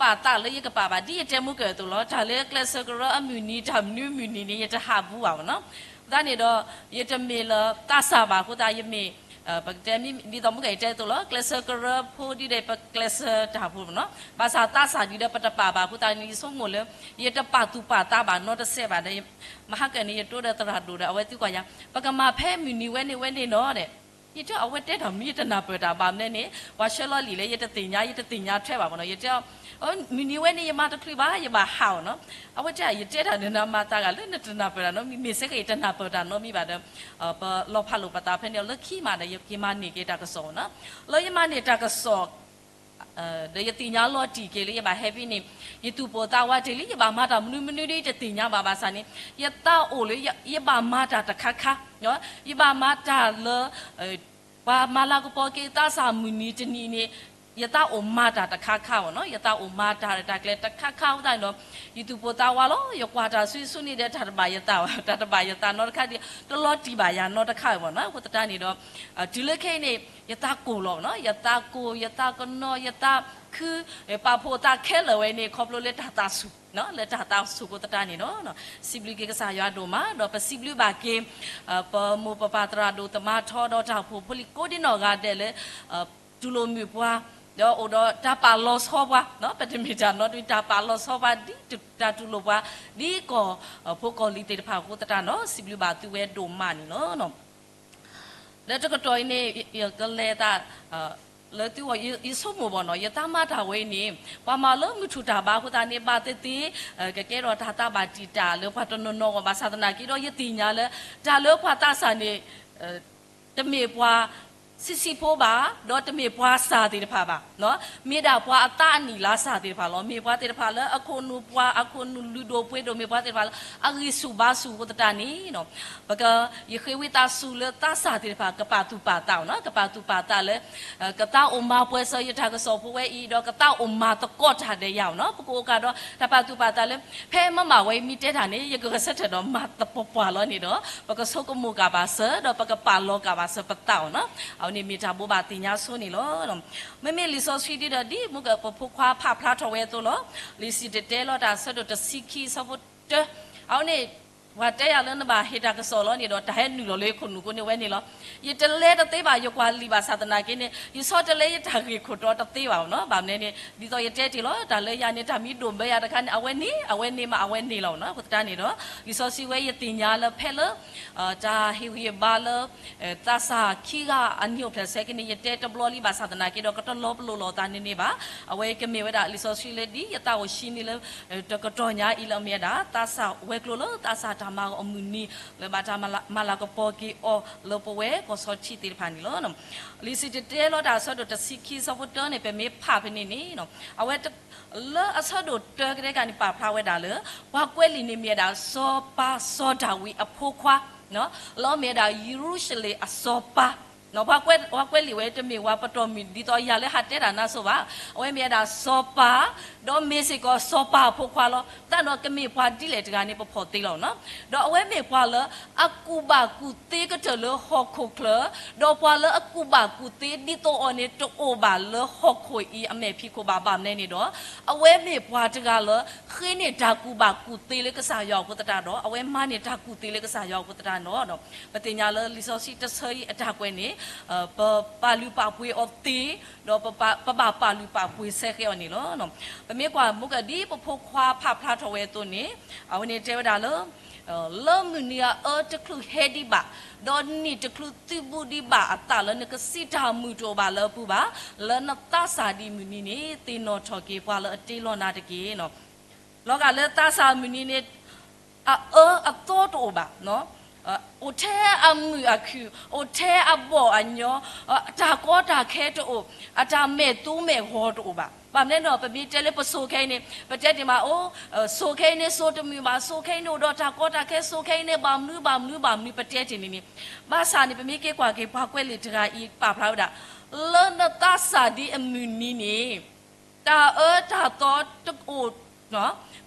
ပာ်သးလၢယကပာ်ဘၣ် ဒ်ယတဲမုၢ်ကၢၢ်အသိးလီၤ. တၢ်လၢကျဲးစၢးကရၢအမုၢ်နံၤ တၢ်မနုၤမုၢ်နံၤန့ၣ် ယတဟးဘူးဘၣ်မ့ၢ်နီၤ. အဃိသတးန့ၣ်ဒီး ယတမ့ၢ်လၢသးစၢ်ဘၣ်အဃိသတး ယမ့ၢ် ပကတဲမ့ၢ်ဒ်သိးမုၢ်ကၢၢ်အံၤတဲအသိးလီၤ. ကျဲးစၢးကရၢဖိဒ်ဒီးပကျဲးစၢးတၢ်ဖိမ့ၢ်နီၤ. ဘၣ်ဆၣ်သးစၢ်ဒ်ဒီးပတပာ်ဘၣ်အဃိသတးန့ၣ် ယဆိကမိၣ်လၢ ယတပာ်သူၣ်ပာ်သးဘၣ်နီတစဲးဘၣ်ဒီး မဟါကၢန့ၣ် ယတိဒီးသရၣ်ဒိၣ်ဒီး အဝဲသံကွၢ်ယၤ ပကမၤဖဲမုၢ်နံၤဝဲန့ၣ်ဝဲန့ၣ်နီၤဒီး ယတဲအီၤ အဝဲတဲတၢ်မနုၤ ယတနၢ်ပၢၢ်တၢ်ဘၣ်မနုၤန့ၣ် ပှၤဆှၢလီၤလံာ်လၢ ယတသ့ၣ်ညါ ယတသ့ၣ်ညါထွဲဘၣ်မ့ၢ်နီၤ. ယတဲအီၤ မုၢ်နံၤဝဲန့ၣ် ယမၤတချုးဘၣ် ယဘၣ်ဟးအီၤနီၤ. အဝဲတဲ ယတဲတၢ်န့ၣ် နမၤသးဂၤလၢနတနၢ်ပၢၢ်တၢ်နီတမံၤ မ့ၢ်စ့ၢ်ကီး ယတနၢ်ပၢၢ်တၢ်နီတမံၤဘၣ်ဒီး ပလီၤဖးလိာ်ပသးဖဲန့ၣ် လၢခံမးဒီး ယက့ၤမၤန့ၢ်က့ၤတၢ်ကစီၣ်နီၤ. လၢယမၤန့ၢ်တၢ်ကစီၣ် ဒီးယသ့ၣ်ညါလီၤတံၢ်က့ၤလၢယဘၣ်ဟဲဖဲန့ၣ် ယသူၣ်ပိၢ်သးဝးတ့ၢ်လံ ယဘၣ်မၤတၢ်မနုၤမနုၤဒီး ယတသ့ၣ်ညါဘၣ်ဘၣ်ဆၣ်န့ၣ် ယသးအိၣ်လၢ ယဘၣ်မၤတၢ်တခါခါ, ယဘၣ်မၤတၢ်လၢ ပှၤမၤလၤကပီၤက့ၤသးစၢ်မုၢ်နံၤတနံၤန့ၣ် ယသးအိၣ်မၤတၢ်တခါခါအီၤနီၤ. ယသးအိၣ်မၤတၢ်တၢ်ကျဲၤတခါခါအဃိသတးန့ၣ်ဒီး ယသူၣ်ပိၢ်သးဝးလီၤ. ယကွၢ်တၢ်ဆူဆူန့ၣ်ဒီး တၢ်တဘၣ်ယသးဘၣ်, တၢ်တဘၣ်ယသးနီတခါဒီး တလီၤတံၢ်ဘၣ်ယၤနီတခါဘၣ်နီၤ. အဃိသတးန့ၣ်ဒီး တုၤလၢခဲအံၤန့ၣ် ယသးကိၢ်လီၤနီၤ. ယသးကိၢ် ယသးကနိး ယသးခု ပာ်ဖှိၣ်သးခဲလၢာ်ဝဲန့ၣ် ခီဖျိလၢတၢ်သးဆူၣ် လၢတၢ်သးဆူၣ်အဃိသတးန့ၣ်လီၤ. စံးဘျုးက့ၤကစၢ်ယွၤဒိၣ်မး ဒီးပစံးဘျုးဘၣ်က့ၤ ပမိၢ်ပပၢ်သရၣ်ဒိၣ်သမါထီဒီးတၢ်အိၣ်ဖှိၣ်ဖိလံၤကိးဒံနီၢ်ဂၤဒဲးလၢ တူၢ်လိာ်မုာ်ပှၤ ဒီးအိၣ်ဒီးတၢ်ပာ်လီၤဆီပှၤ ပတမ့ၢ်တၢ်နီတမံၤ တၢ်ပာ်လီၤဆီပှၤ ဒ်တၢ်တူၢ်လိာ်ပှၤ ဒ်ကီၢ်ဖိကီၢ်လံၤသ့ၣ်တဖၣ်အဃိသတးနီၤ စံးဘျုးဘၣ်သုဝဲဒိၣ်မးန့ၣ်လီၤ. လၢတကတီၢ်အံၤန့ၣ် ယကလဲၤသး လၢသုဂီၢ် ယဆိကမိၣ်ဘၣ်နီၤ ယသးမၤတၢ်ဝဲအံၤန့ၣ် ပှၤမၤလၢမုၢ်ထူၣ်တၢ်ဘါအဃိသတးန့ၣ် ဘၣ်သ့ၣ်သ့ၣ် ကကဲထီၣ်တၢ်သးဘၣ်တံာ်တာ်လၢပှၤတနီၤနီၤအဂီၢ် ဘၣ်ဆၣ်သနာ်က့ဒီး ယသ့ၣ်ညါလၢ တၢ်လၢပှၤသးစၢ်န့ၣ် တမ့ၢ်ပှၤ ဆံးဆံးဖိဘၣ်, ဒီးတမ့ၢ်ပှၤစၢ်သ့ၣ်တဖၣ်ဘၣ်, မ့ၢ်ဒၣ်ပှၤအသးအနံၣ်လါစၢ်သ့ၣ်တဖၣ်လီၤ. မ့ၢ်ပှၤသ့ၣ်တဖၣ်လၢအခိၣ်နူာ်ပှၤ, အခိၣ်နူာ်လုၢ်ဒိၣ်ပှ့ၤဒိၣ်, မ့ၢ်ပှၤသ့ၣ်တဖၣ်လၢ အဂံၢ်ဆူၣ်ဘါဆူၣ်အဃိသတးန့ၣ်, ပက, ယဃ့ဝံသးစူၤလၢသးစၢ်သ့ၣ်တဖၣ် ကပာ်သူၣ်ပာ်သးအီၤ, ကပာ်သူၣ်ပာ်သးလၢ ကသးအိၣ်မၤပှဲၤစၢၤယတၢ်ကစီၣ်ဖိဝဲအံၤ, ဒီးကသးအိၣ်မၤသကိးတၢ်ဒီးယၤအီၤ, ပကအိၣ်ကးဒီးတၢ်ပာ်သူၣ်ပာ်သးလၢ ဖဲမ့ၢ်မၤဝဲမ့ၢ်တဲတၢ်န့ၣ် ယကဂဲၤဆၢထၢၣ်ဒီးမၤသပှၢ်ပှၢ်လီၤန့ၣ်ဒီး ပကဆိကမိၣ်ကၣ်ဘၣ်စၢၤ ဒီးပကပာ်လီၤကၣ်ဘၣ်စၢၤပသးအီၤ, အဝဲန့ၣ်မ့ၢ်တၢ်ဘိးဘၣ်သ့ၣ်ညါဆိန့ၣ်လီၤ. မ့မ့ၢ်လံာ်စီဆှံဒ်ဒီး ဒ်မုၢ်ကပဖိခွါဖးဖျါထီၣ်ဝဲအသိးလီၤ. လံာ်စံၣ်တဲၤတဲလီၤတၢ်အဆၢဒိၣ်တဆံခံဆၢဖိတၢ, အဝဲန့ၣ် ပှၤတဲယၤလၢနဘၣ်ဟ့ၣ်တၢ်ကစီၣ်လီၤန့ၣ်ဒီး တၢ်ဟဲနုာ်လီၤလၢယခိၣ်နူာ်ကိန့ၣ်ဝဲန့ၣ်လီၤ. ယတလဲတသ့ဘၣ် ယကွၢ်လံာ်ဘၣ်ဆၣ်သနာ်က့န့ၣ် ယဆီတလဲယတၢ်ဂ့ၢ်ခိၣ်တီတသ့ဘၣ်အီၤ, ဘၣ်မနုၤန့ၣ် ဒ်သိးယတဲတ့ၢ်လီၤ တၢ်လၢယၤန့ၣ် တၢ်မ့ၢ်ဒိၣ်ဘၢယၤတခါန့ၣ် အဝဲန့ၣ် အဝဲန့ၣ်မး အဝဲန့ၣ်လီၤ. အဃိသတးန့ၣ်ဒီး လံာ်စီဆှံဝဲယသ့ၣ်ညါလၢဖဲလၢ တၢ်ဟ့ၣ်ဂံၢ်ဟ့ၣ်ဘါလၢ သးစၢ်ခံဂၤအနံၣ်အိၣ်ဖျဲၣ်ဆဲက့န့ၣ် ယတဲတဘျီလံဘၣ်ဆၣ်သနာ်က့ဒီး ကတလီၤပလိာ်လိာ်သးန့ၣ်န့ၣ်ဘၣ်. အဝဲကမ့ၢ်ဝဲဒၣ်လံာ်စီဆှံလၢဒ်ယသးအိၣ်ဆှံန့ၣ်လၢ တကတီၢ်ညါအံၤလၢအမ့ၢ်ဝဲဒၣ် သးစၢ်ဝဲၤကျိၤလၢသးစၢ်တၢ်မၤအီၤအမုၢ်နံၤ လၢဘၣ်တၢ်မၤလၤကပီၤက့ၤအီၤလၢပဝဲကီၢ်ဆီထံသ့ၣ်တဖၣ်န့ၣ်လီၤ. လံာ်စံၣ်တဲၤတဲလီၤတၢ်အဆၢဒိၣ်တဆံခံဆၢဖိတၢန့ၣ် ပမ့ၢ်ဖးဖဲန့ၣ်န့ၣ် အဝဲ လၢအဆၢဒိၣ်တၢကဒဲကန့ၣ် ပာ်ဖျါဝဲဒၣ်လၢ ပှၤကွဲးလံာ်န့ၣ်မ့ၢ်ဝဲဒၣ် စီၤပၤစီၤဒၤဝံးအဖိခွါ လၢအမ့ၢ်ဝဲဒၣ်ယရူၤၡလ့ၣ်အစီၤပၤ, ပှၤကွဲးလံာ်ဝဲတမ့ၢ်ဝဲပတီၢ်မုၢ် ဒ်သိးယၤလၢဟးတဲတၢ်နါစိၤဘၣ်. အဝဲမ့ၢ်ဝဲဒၣ်စီၤပၤ ဒီးမ့ၢ်စ့ၢ်ကီးစီၤပၤအဖိခွါလီၤ. သတးဒီးကမ့ၢ်ပှၤဒ်လဲၣ်တဂၤန့ၣ် ပဖီၣ်သ့လီၤ. ဒီးအဝဲမ့ၢ်ပှၤလၢအကူၣ်ဘၣ်ကူၣ်သ့ကတၢၢ်လၢဟီၣ်ခိၣ်ချၢ, ဒီးပှၤလၢအကူၣ်ဘၣ်ကူၣ်သ့ဒ်သိးအီၤန့ၣ် တအိၣ်ဘၣ်လၢဟီၣ်ခိၣ်အံၤအမဲာ်ဖံးခိၣ်ဘၣ် ဘၣ်မနုၤန့ၣ်ဒီး အဝဲမ့ၢ်ပှၤတဂၤလၢ ဃ့န့ၢ်တၢ်ကူၣ်ဘၣ်ကူၣ်သ့လၢကစၢ်ယွၤအဃိသတးဒီး အဝဲမၤန့ၢ်တၢ်ကူၣ်သ့လၢကစၢ်ယွၤအဃိသတးဒီး ပသ့ၣ်ညါလၢလံာ်စီဆှံတဆၢအံၤအတၢ်ကွဲးန့ၣ် ပပာ်လုၢ်ပာ်ပှ့ၤအီၤသ့, ဒီးပဘၣ်ပာ်လုၢ်ပာ်ပှ့ၤဆဲဃဲအီၤန့ၣ်လီၤ. ပမ့ၢ်ကွၢ်မ့ၢ်ကဒ်ပဖိခွါဖးဖျါထီၣ်ဝဲအသိးန့ၣ် အဝဲန့ၣ်တဲဝဲဒၣ်လၢ လၢမုၢ်နံၤအအၢတချုးဟဲဒံးဘၣ်, ဒီးနံၣ်တချုးသုးဘူးဒံးဘၣ်အသးလၢနကစံးတၢ်မုာ်တအိၣ်ဘၣ်လၢအပူၤဘၣ်, လၢနသးစၢ်ဒ်မုၢ်နံၤန့ၣ် သ့ၣ်နီၣ်ထီၣ်က့ၤပှၤလၢအတ့လီၤနၤတက့ၢ်. လီၤဂာ်လၢသးစၢ်မုၢ်နံၤန့ၣ် အအၢအသီတအိၣ်ဘၣ်, အိၣ်ထဲအမုာ်အခုၣ်, အိၣ်ထဲအဘီၣ်အညီ, အတၢ်ကီတၢ်ခဲတအိၣ်, အတၢ်မဲာ်သူမဲာ်ဂီၤတအိၣ်ဘၣ်. ဘၣ်မနုၤန့ၣ်ဒီး ပမ့ၢ်တဲလၢပစိၤခဲအံၤန့ၣ် ပတဲတ့ၢ်မးအိၣ်, စိၤခဲအံၤန့ၣ် စိၤတမုာ်ဘၣ်, စိၤခဲအံၤန့ၣ်အိၣ်ဒီးတၢ်ကီတၢ်ခဲ, စိၤခဲအံၤန့ၣ် ဘၣ်မနုၤဘၣ်မနုၤဘၣ်မနုၤ ပတဲတ့ၢ်န့ၣ်န့ၣ်, ဘၣ်ဆၣ်န့ၣ် ပမ့ၢ်က့ၤကွၢ်က့ၤပှၤကွဲးလံာ်တဂၤအံၤပာ်ဖျါဝဲဒၣ် လၢနသးစၢ်ဒ်အမုၢ်နံၤန့ၣ် တၢ်အၢတၢ်သီတအိၣ်,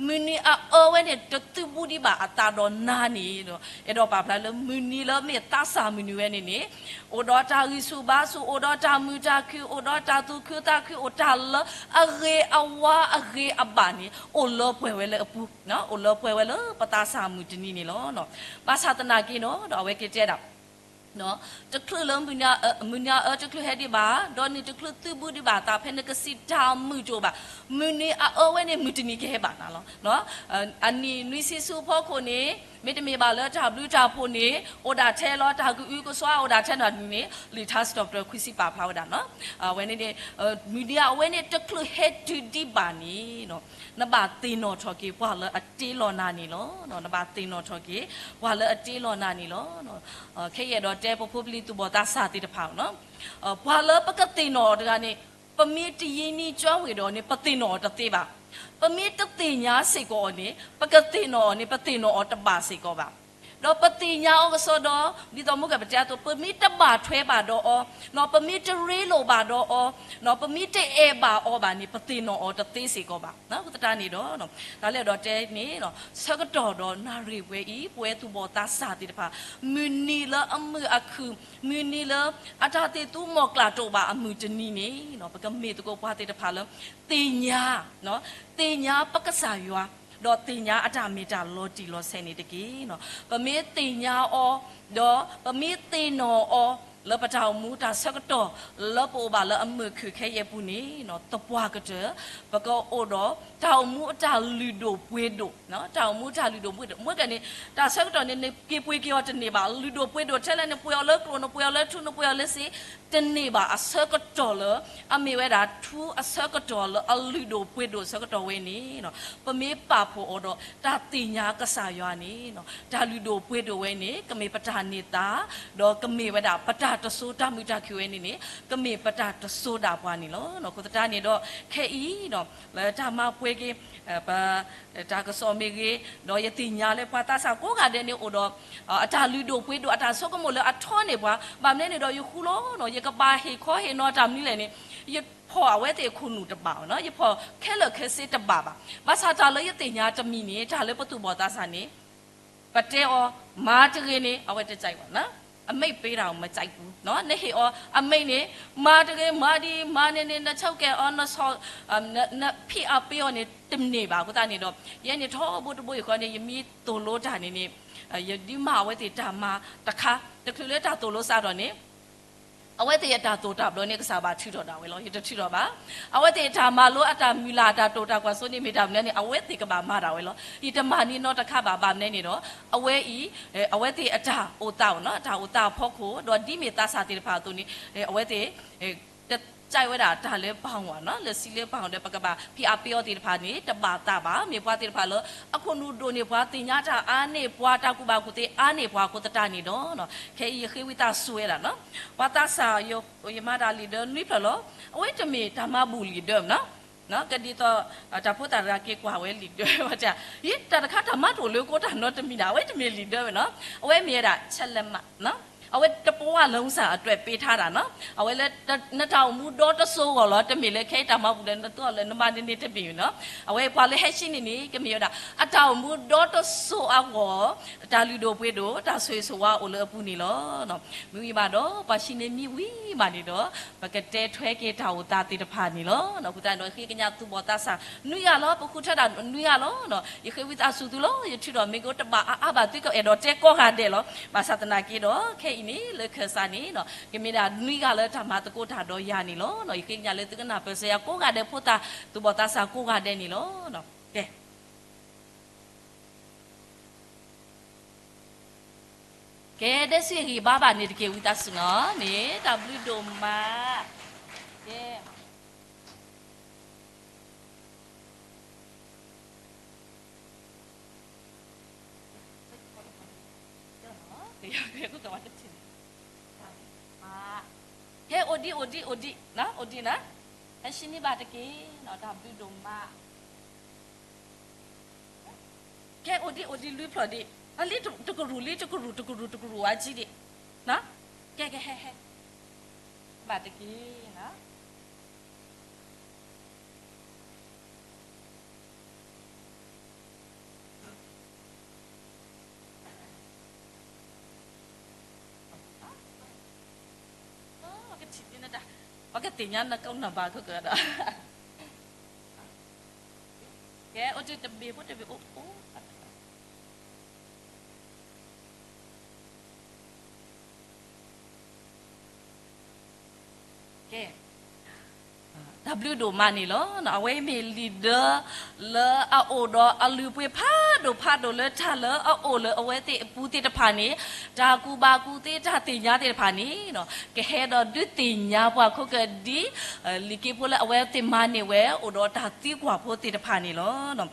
မုၢ်နံၤအအၢဝဲန့ၣ် တသုးဘူးဒံးဘၣ်အသးဒီးနၤန့ၣ်, အဲၣ်ဒိးပာ်ဖျါလၢမုၢ်နံၤလၢမ့ၢ်သးစၢ်မုၢ်နံၤဝဲန့ၣ်န့ၣ် အိၣ်ဒီးတၢ်ဂံၢ်ဆူၣ်ဘါဆူၣ်, အိၣ်ဒီးတၢ်မုာ်တၢ်ခုၣ်, အိၣ်ဒီးတၢ်သူၣ်ခုသးခု, အိၣ်တၢ်လၢအဂ့ၤအဝါအဂ့ၤအဘၣ်န့ၣ် အိၣ်လၢပှဲၤဝဲလၢအပူၤ, အိၣ်လၢပှဲၤဝဲလၢပသးစၢ်မုၢ်တနံၤန့ၣ်လီၤ. ဘၣ်ဆၣ်သနာ်က့န့ၣ်ဒီး အဝဲက့ၤတဲဒၣ် တချုးလၢ မုၢ်နံၤအအၢတချုးဟဲဒံးဘၣ်, ဒီးနံၣ်တချုးသုးဘူးဒံးဘၣ်အသး ဖဲနကစံးတၢ်မုာ်တအိၣ်ဘၣ်, မုၢ်နံၤအအၢဝဲန့ၣ် မုၢ်တနံၤကဟဲဘၣ်နၤလီၤ. အနံၣ်နွံဆံဆူအဖီခိၣ်န့ၣ် မ့တမ့ၢ်ဘၣ်လၢတၢ်ဘျုးတၢ်ဖှိၣ်န့ၣ် အိၣ်ဒၣ်ထဲလီၤ, တၢ်ကအုကစွါအိၣ်ဒၣ်ထဲန့ၣ်န့ၣ် လံာ်ထါစံးထီၣ်ပတြၢၤခွံဆံပာ်ဖျါဝဲဒၣ် အဝဲန့ၣ်န့ၣ် မုၢ်နံၤအဝဲန့ၣ်တချုးဟဲတုၤဒံးဘၣ်န့ၣ် နဘၣ်သ့ၣ်နီၣ်ထီၣ်က့ၤပှၤလၢအတ့လီၤနၤန့ၣ်လီၤ. နဘၣ်သ့ၣ်နီၣ်ထီၣ်က့ၤ ပှၤလၢအတ့လီၤနၤန့ၣ်လီၤ. ခဲအံၤအဲၣ်ဒိးတဲပဖိပလံၤသူၣ်ဘီၣ်သးစၢ်သ့ၣ်တဖၣ် ပှၤလၢပကသ့ၣ်နီၣ်အီၤတဂၤန့ၣ် ပမ့ၢ်တယံာ်နံၣ်ကၠီဝ့ၢ်ဒီးန့ၣ် ပသ့ၣ်နီၣ်အီၤတသ့ဘၣ်. ပမ့ၢ်တသ့ၣ်ညါစ့ၢ်ကီးအီၤန့ၣ် ပကသ့ၣ်နီၣ်အီၤန့ၣ် ပသ့ၣ်နီၣ်အီၤတဘၣ်စ့ၢ်ကီးဘၣ်. ဒီးပသ့ၣ်ညါအီၤကစီဒီး ဒ်သိးမုၢ်ကပတဲအသိး ပမ့ၢ်တဘၣ်ထွဲဘၣ်ဒီးအီၤ, ပမ့ၢ်တရ့လိာ်ဘၣ်ဒီးအီၤ, ပမ့ၢ်တအဲၣ်ဘၣ်အီၤဘၣ်န့ၣ် ပသ့ၣ်နီၣ်အီၤတသ့စ့ၢ်ကီးဘၣ်. သတးန့ၣ်ဒီး တၢ်လၢအဲၣ်ဒိးတဲန့ၣ် ဆၢကတီၢ်ဒီးနၣ်ရံၣ်ပှဲၤအံၤ ပဝဲသူၣ်ဘီၣ်သးစၢ်သ့ၣ်တဖၣ် မုၢ်နံၤလၢအမုာ်အခုၣ်, မုၢ်နံၤလၢအတၢ်သ့ၣ်သူမီၤကျၢ်တအိၣ်ဘၣ်အမုၢ်တနံၤန့ၣ် ပကမ့ၢ်သကိးပှၤသ့ၣ်တဖၣ်လၢ သ့ၣ်ညါ သ့ၣ်ညါပကစၢ်ယွၤ, ဒီးသ့ၣ်ညါအတၢ်မ့ၢ်တၢ်လီၤတံၢ်လီၤဆဲးန့ၣ်တက့ၢ်. ပမ့ၢ်သ့ၣ်ညါအီၤ, ဒီးပမ့ၢ်သ့ၣ်နီၣ်အီၤ လၢပတၢ်အိၣ်မူတၢ်ဆၢကတီၢ် လၢပအိၣ်ဘၣ်လၢအမုာ်ခုၣ်ခဲအံၤအပူၤန့ၣ် သပှၢ်ကတၢၢ် ပကအိၣ်ဒီးတၢ်အိၣ်မူအတၢ်လုၢ်ဒိၣ်ပှ့ၤဒိၣ်, တၢ်အိၣ်မူတၢ်လုၢ်ဒိၣ်ပှ့ၤဒိၣ် မ့ၢ်ကဲန့ၣ် တၢ်ဆၢကတီၢ်န့ၣ် နက့ၤပှ့ၤက့ၤအီၤတန့ၢ်ဘၣ်. လုၢ်ဒိၣ်ပှ့ၤဒိၣ်ထဲလဲၣ် နပှ့ၤအီၤလၢကျိၣ် နပှ့ၤအီၤလၢထူ နပှ့ၤအီၤလၢစ့ တန့ၢ်ဘၣ်အဆၢကတီၢ်လၢ အမ့ၢ်ဝဲဒၣ်ထူအဆၢကတီၢ်လၢအလုၢ်ဒိၣ်ပှ့ၤဒိၣ်ဆၢကတီၢ်ဝဲန့ၣ် ပမ့ၢ်ပာ်ဖှိၣ်အီၤဒီးတၢ်သ့ၣ်ညါကစၢ်ယွၤန့ၣ် တၢ်လုၢ်ဒိၣ်ပှ့ၤဒိၣ်ဝဲန့ၣ် ကမ့ၢ်ပတၢ်န့ၢ်သါ ဒီးကမ့ၢ်ဝဲဒၣ်ပတၢ် တၢ်တစိၤတၢ်မုာ်တၢ်ခုၣ်ဝဲန့ၣ်န့ၣ် ကမ့ၢ်ပတၢ်တစိၤဒၣ်ပှၤန့ၣ်လီၤ. အဃိသတးန့ၣ်ဒီး ခဲအံၤဒီး လၢတၢ်မၤပှဲၤက့ၤ ပ တၢ်ကစီၣ်မ့ၢ်ဂ့ၤ, ဒီးယသ့ၣ်ညါလၢပှၤသးစၢ်ကိးဂၤဒဲးန့ၣ်အိၣ်ဒီး အတၢ်လုၢ်ဒိၣ်ပှ့ၤဒိၣ် အတၢ်ဆိကမိၣ်လၢအထီန့ၢ်ပှၤ, ဘၣ်မနုၤန့ၣ်ဒီးယဃူလီၤနီၤ, ယကဘၣ်ဟ့ၣ်ခီဟ့ၣ်နီၤတၢ်မနုၤလဲၣ်န့ၣ် ယဖီၣ်အဝဲသ့ၣ်အခိၣ်နူာ်တဘၣ်ဘၣ်နီၤ, ယဖီၣ်ခဲလၢာ်ခဲဆ့တဘၣ်ဘၣ်. ဘၣ်ဆၣ်တၢ်လၢယသ့ၣ်ညါတမံၤန့ၣ် တၢ်လၢပသူၣ်ဘီၣ်သးစၢ်န့ၣ် ပတဲအီၤ မၤတဂ့ၤန့ၣ် အဝဲတကြိုက်ဘၣ်နီၤ, အမိန့်ပေးတာကို မကြိုက်ဘူးနီၤ, နဟ့ၣ်အီၤ အမိန့်န့ၣ် မၤတဂ့ၤ မၤဒံး မၤန့ၢ်န့ၣ် နဆိကမိၣ်အီၤ နဆီၣ် နဖိအားပေးအီၤန့ၣ် တန့ၢ်ဘၣ်. အဃိသတးန့ၣ်ဒီး ယဲန့ၣ်ထီဘိတဘိယူၢ်ဃီန့ၣ် ယမ့ၢ်သိၣ်လိတၢ်န့ၣ်န့ၣ် ယဒုးမၤအဝဲသ့ၣ်တၢ်မၤတခါ တချုးလၢတၢ်သိၣ်လိစးထီၣ်န့ၣ် အဝဲသ့ၣ်အတၢ်သိၣ်တၢ်ဘျီန့ၣ် ကစၢ်ဘၣ်ထုးထီၣ်ဒၣ်ဝဲလီၤ, ယတထုးထီၣ်ဘၣ်. အဝဲသ့ၣ်အတၢ်မၤလိအတၢ်မုၢ်လၢ်အတၢ်တိာ်တၢ်ကွၢ်စိန့ၣ် မ့ၢ်တၢ်မနုၤန့ၣ် အဝဲသ့ၣ်ကဘၣ်မၤဒၣ်ဝဲလီၤ. ယတမၤန့ၢ်နီတခါဘၣ်. ဘၣ်မနုၤန့ၣ်ဒီး အဝဲအံၤ အဝဲသ့ၣ်အတၢ်အိၣ်သးနီၤ, အတၢ်အိၣ်သးအဖီခိၣ် ဒီးဒ်မ့ၢ်သးစၢ်သ့ၣ်တဖၣ်အသိးန့ၣ် အဝဲသ့ၣ် တကြိုက်ဝဲဒၣ်တၢ်လၢပှၤဂၤနီၤ, လၢစံးလၢပှၤဂၤဒီး ပကဘၣ်ဖိအားပေးအီၤသ့ၣ်တဖၣ်န့ၣ် တဘၣ်သးဘၣ်. မ့ၢ်ပှၤသ့ၣ်တဖၣ်လၢ အခိၣ်နူာ်ဒိၣ်န့ၢ်ပှၤ, သ့ၣ်ညါတၢ်အါန့ၢ်ပှၤ, တၢ်ကူၣ်ဘၣ်ကူၣ်သ့အါန့ၢ်ပှၤအဃိသတးန့ၣ်ဒီး ခဲအံၤယဃ့ဝံသးစူၤဝဲဒၣ်နီၤ, ပှၤသးစၢ် ယမၤတၢ်လံာ်ဒၢနွံဖျၢၣ်လီၤ. အဝဲတမ့ၢ်တၢ်မၤဘူၣ်လံာ်ဒၢနီၤ, ကဒ်သိး တၢ်ဖိသၣ်တဂၤက့ၤကွၢ်ဝဲလံာ်ဒၢဝဲ, ယတၢ်တခါတၢ်မၤတအိၣ်လၢကိးတၢ်နီတမံၤန့ၣ် အဝဲတမ့ၢ်လံာ်ဒၢဝဲနီၤ, အဝဲမ့ၢ်ဝဲဒၣ် ဆဲးလၢမး အဝဲတပဝါလုံးစာအတွက်ပေးထားတာနီၤ, အဝဲလၢ နတၢ်အိၣ်မူဒီတစိၤအဂီၢ်လီၤ, တမ့ၢ်လၢခဲအံၤတၢ်မၤဘူၣ်လၢနသိးလၢနမၤန့ၢ်န့ၣ်တမ့ၢ်နီၤ, အဝဲပှၤလၢဟဲဆံန့ၣ်န့ၣ် ကမ့ၢ်ဝဲဒၣ် အတၢ်အိၣ်မူဒီတစိၤအဂီၢ် တၢ်လုၢ်ဒိၣ်ပှ့ၤဒိၣ် တၢ်ဆိၣ်ဂ့ၤဆိၣ်ဝါအိၣ်လၢအပူၤန့ၣ်လီၤ. မ့ၢ်ဝံၤဘၣ်ဒီး ပှၤဆံန့ၣ်မံဝံၤဘၣ်န့ၣ်ဒီး ပကတဲထွဲက့ၤတၢ်အိၣ်သးသ့ၣ်တဖၣ်န့ၣ်လီၤ. အဃိသတးဒီး ဃ့ကညးသူၣ်ဘီၣ်သးစၢ်နွံဂၤလီၤ, ပဃုထၢဒၣ်နွံဂၤလီၤ. ယဃ့ဝံသးစူၤသုလီၤ, ယထုးထီၣ်မ့ၢ်ကအိၣ်တဘၣ်အါအါဘၣ် သုကအဲၣ်ဒိးတဲကိးဂၤဒဲးလီၤ. ဘၣ်ဆၣ်သနာ်က့ဒီး ခဲအံၤန့ၣ် လၢခၢၣ်စးန့ၣ် ကမ့ၢ်ဒၣ်နွံဂၤလၢတၢ်မၤသကိးတၢ်ဒီးယၤန့ၣ်လီၤ. ယဃ့ကညးလၢသုကနၢ်ပၢၢ်စၢၤယၤကိးဂၤဒဲးဖိသၣ် သူၣ်ဘီၣ်သးစၢ်ကိးဂၤဒဲးန့ၣ်လီၤ. ကဲ ကဲ ဒဲစုအဂံၢ်ဘါဘၣ်န့ၣ်တက့ၢ် ဝံသးစူၤနီၤ, မ့ၢ်တၢ်ဘျုးဒိၣ်မး, ကဲ ကဲ အိၣ်ဒံး အိၣ်ဒံး အိၣ်ဒံးနီၤ, အိၣ်ဒံးနီၤ, ဟဲဆံန့ၢ်ဘၣ်တက့ၢ်နီၤ, တၢ်ဘျုးဒိၣ်မး. ကဲအိၣ်ဒံးအိၣ်ဒံးလွံၢ်ဖျၢၣ်ဒံး, လံတကရူၢ်လံတကရူၢ်တကရူၢ်တကရူၢ်အါကံဒံး, ကဲကဲဟဲဟဲ, ဘၣ်တက့ၢ်နီၤ. ပကသ့ၣ်ညါနကနၢ်ဘၣ်ခိၣ်ကဒီး, ကဲအိၣ်တ့ၢ်တဘ့ၣ်ဖိတဘ့ၣ်အိၣ်အိၣ် ကဲ, တၢ်ဘျုးဒိၣ်မးန့ၣ်လီၤ. အဝဲမ့ၢ်လံာ်ဒၢ လၢအအိၣ်ဒီးအလုၢ်အပှ့ၤဖးဒိၣ်ဖးဒိၣ်လၢတၢ်လၢအအိၣ်လၢအဝဲသ့ၣ်အပူၤသ့ၣ်တဖၣ်န့ၣ်, တၢ်ကူၣ်ဘၣ်ကူၣ်သ့တၢ်သ့ၣ်ညါသ့ၣ်တဖၣ်န့ၣ်, ကဟဲဒီးဒုးသ့ၣ်ညါပှၤခိၣ်ကဒံ လံာ်က့ဖိလၢအဝဲသ့ၣ်မၤန့ၢ်ဝဲ အိၣ်ဒီးတၢ်သံကွၢ်ဖိသ့ၣ်တဖၣ်န့ၣ်လီၤ.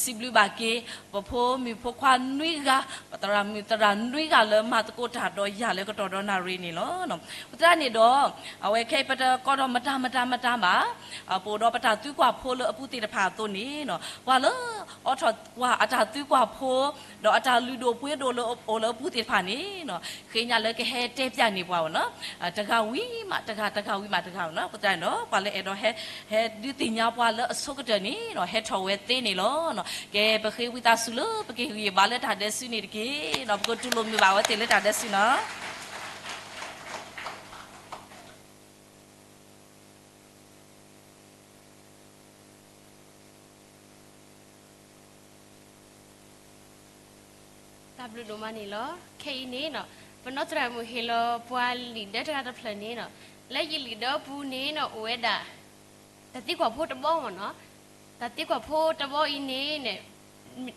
စံးဘျုးဘၣ်က့ၤ ပဖိမုၣ်ဖိခွါနွံဂၤ, ပသရၣ်မုၣ်သရၣ်နွံဂၤလၢမၤသကိးတၢ်ဒီးယၤလၢကတီၢ်ဒီနၣ်ရံၣ်န့ၣ်လီၤ. အဃိသတးန့ၣ်ဒီး အဝဲခဲအံၤပတကိးဒီးမတၤမတၤမတၤဘၣ်, ပအိၣ်ဒီးပတၢ်သံကွၢ်ဖိလၢအပူၤသ့ၣ်တဖၣ်အသိးန့ၣ်, ပှၤလၢအိးထီၣ်ကွၢ်အတၢ်သံကွၢ်ဖိ ဒီးအတၢ်လုၢ်ဒိၣ်ပှ့ၤဒိၣ်လၢအိၣ်လၢအပူၤသ့ၣ်တဖၣ်န့ၣ်, ဃ့ကညးလၢကဟဲတဲဖျါန့ၢ်ပှၤအီၤနီၤ, တဂၤဝံၤမးတဂၤ, တဂၤဝံၤမးတဂၤနီၤ. အဃိသတးန့ၣ်ဒီး ပှၤလၢအဲၣ်ဒိးဟဲ ဟဲဒုးသ့ၣ်ညါပှၤလၢအဆိကတၢၢ်န့ၣ် ဟဲထီၣ်ဝဲသ့န့ၣ်လီၤ. ကဲ ပဃ့ဝံသးစူၤလၢ ပကဟ့ၣ်ဂံၢ်ဘါလၢတၢ်ဒဲးစုန့ၣ်တက့ၢ်. ပကတူၢ်လိာ်မုာ်ဘၣ်အဝဲသ့ၣ်လၢတၢ်ဒဲးစုနီၤ. တၢ်ဘျုးဒိၣ်မးန့ၣ်လီၤ. ခဲအံၤန့ၣ် ပနီၢ်သရၣ်မုၣ်ဟ့ၣ်လီၤပှၤလံာ်ဒၢတဂၤတဖျၢၣ်န့ၣ်, လၢယလံာ်ဒၢပူၤန့ၣ် အိၣ်ဝဲဒၣ် တၢ်သံကွၢ်ဖိတဘီမ့ၢ်နီၤ. တၢ်သံကွၢ်ဖိတဘီအံၤန့ၣ်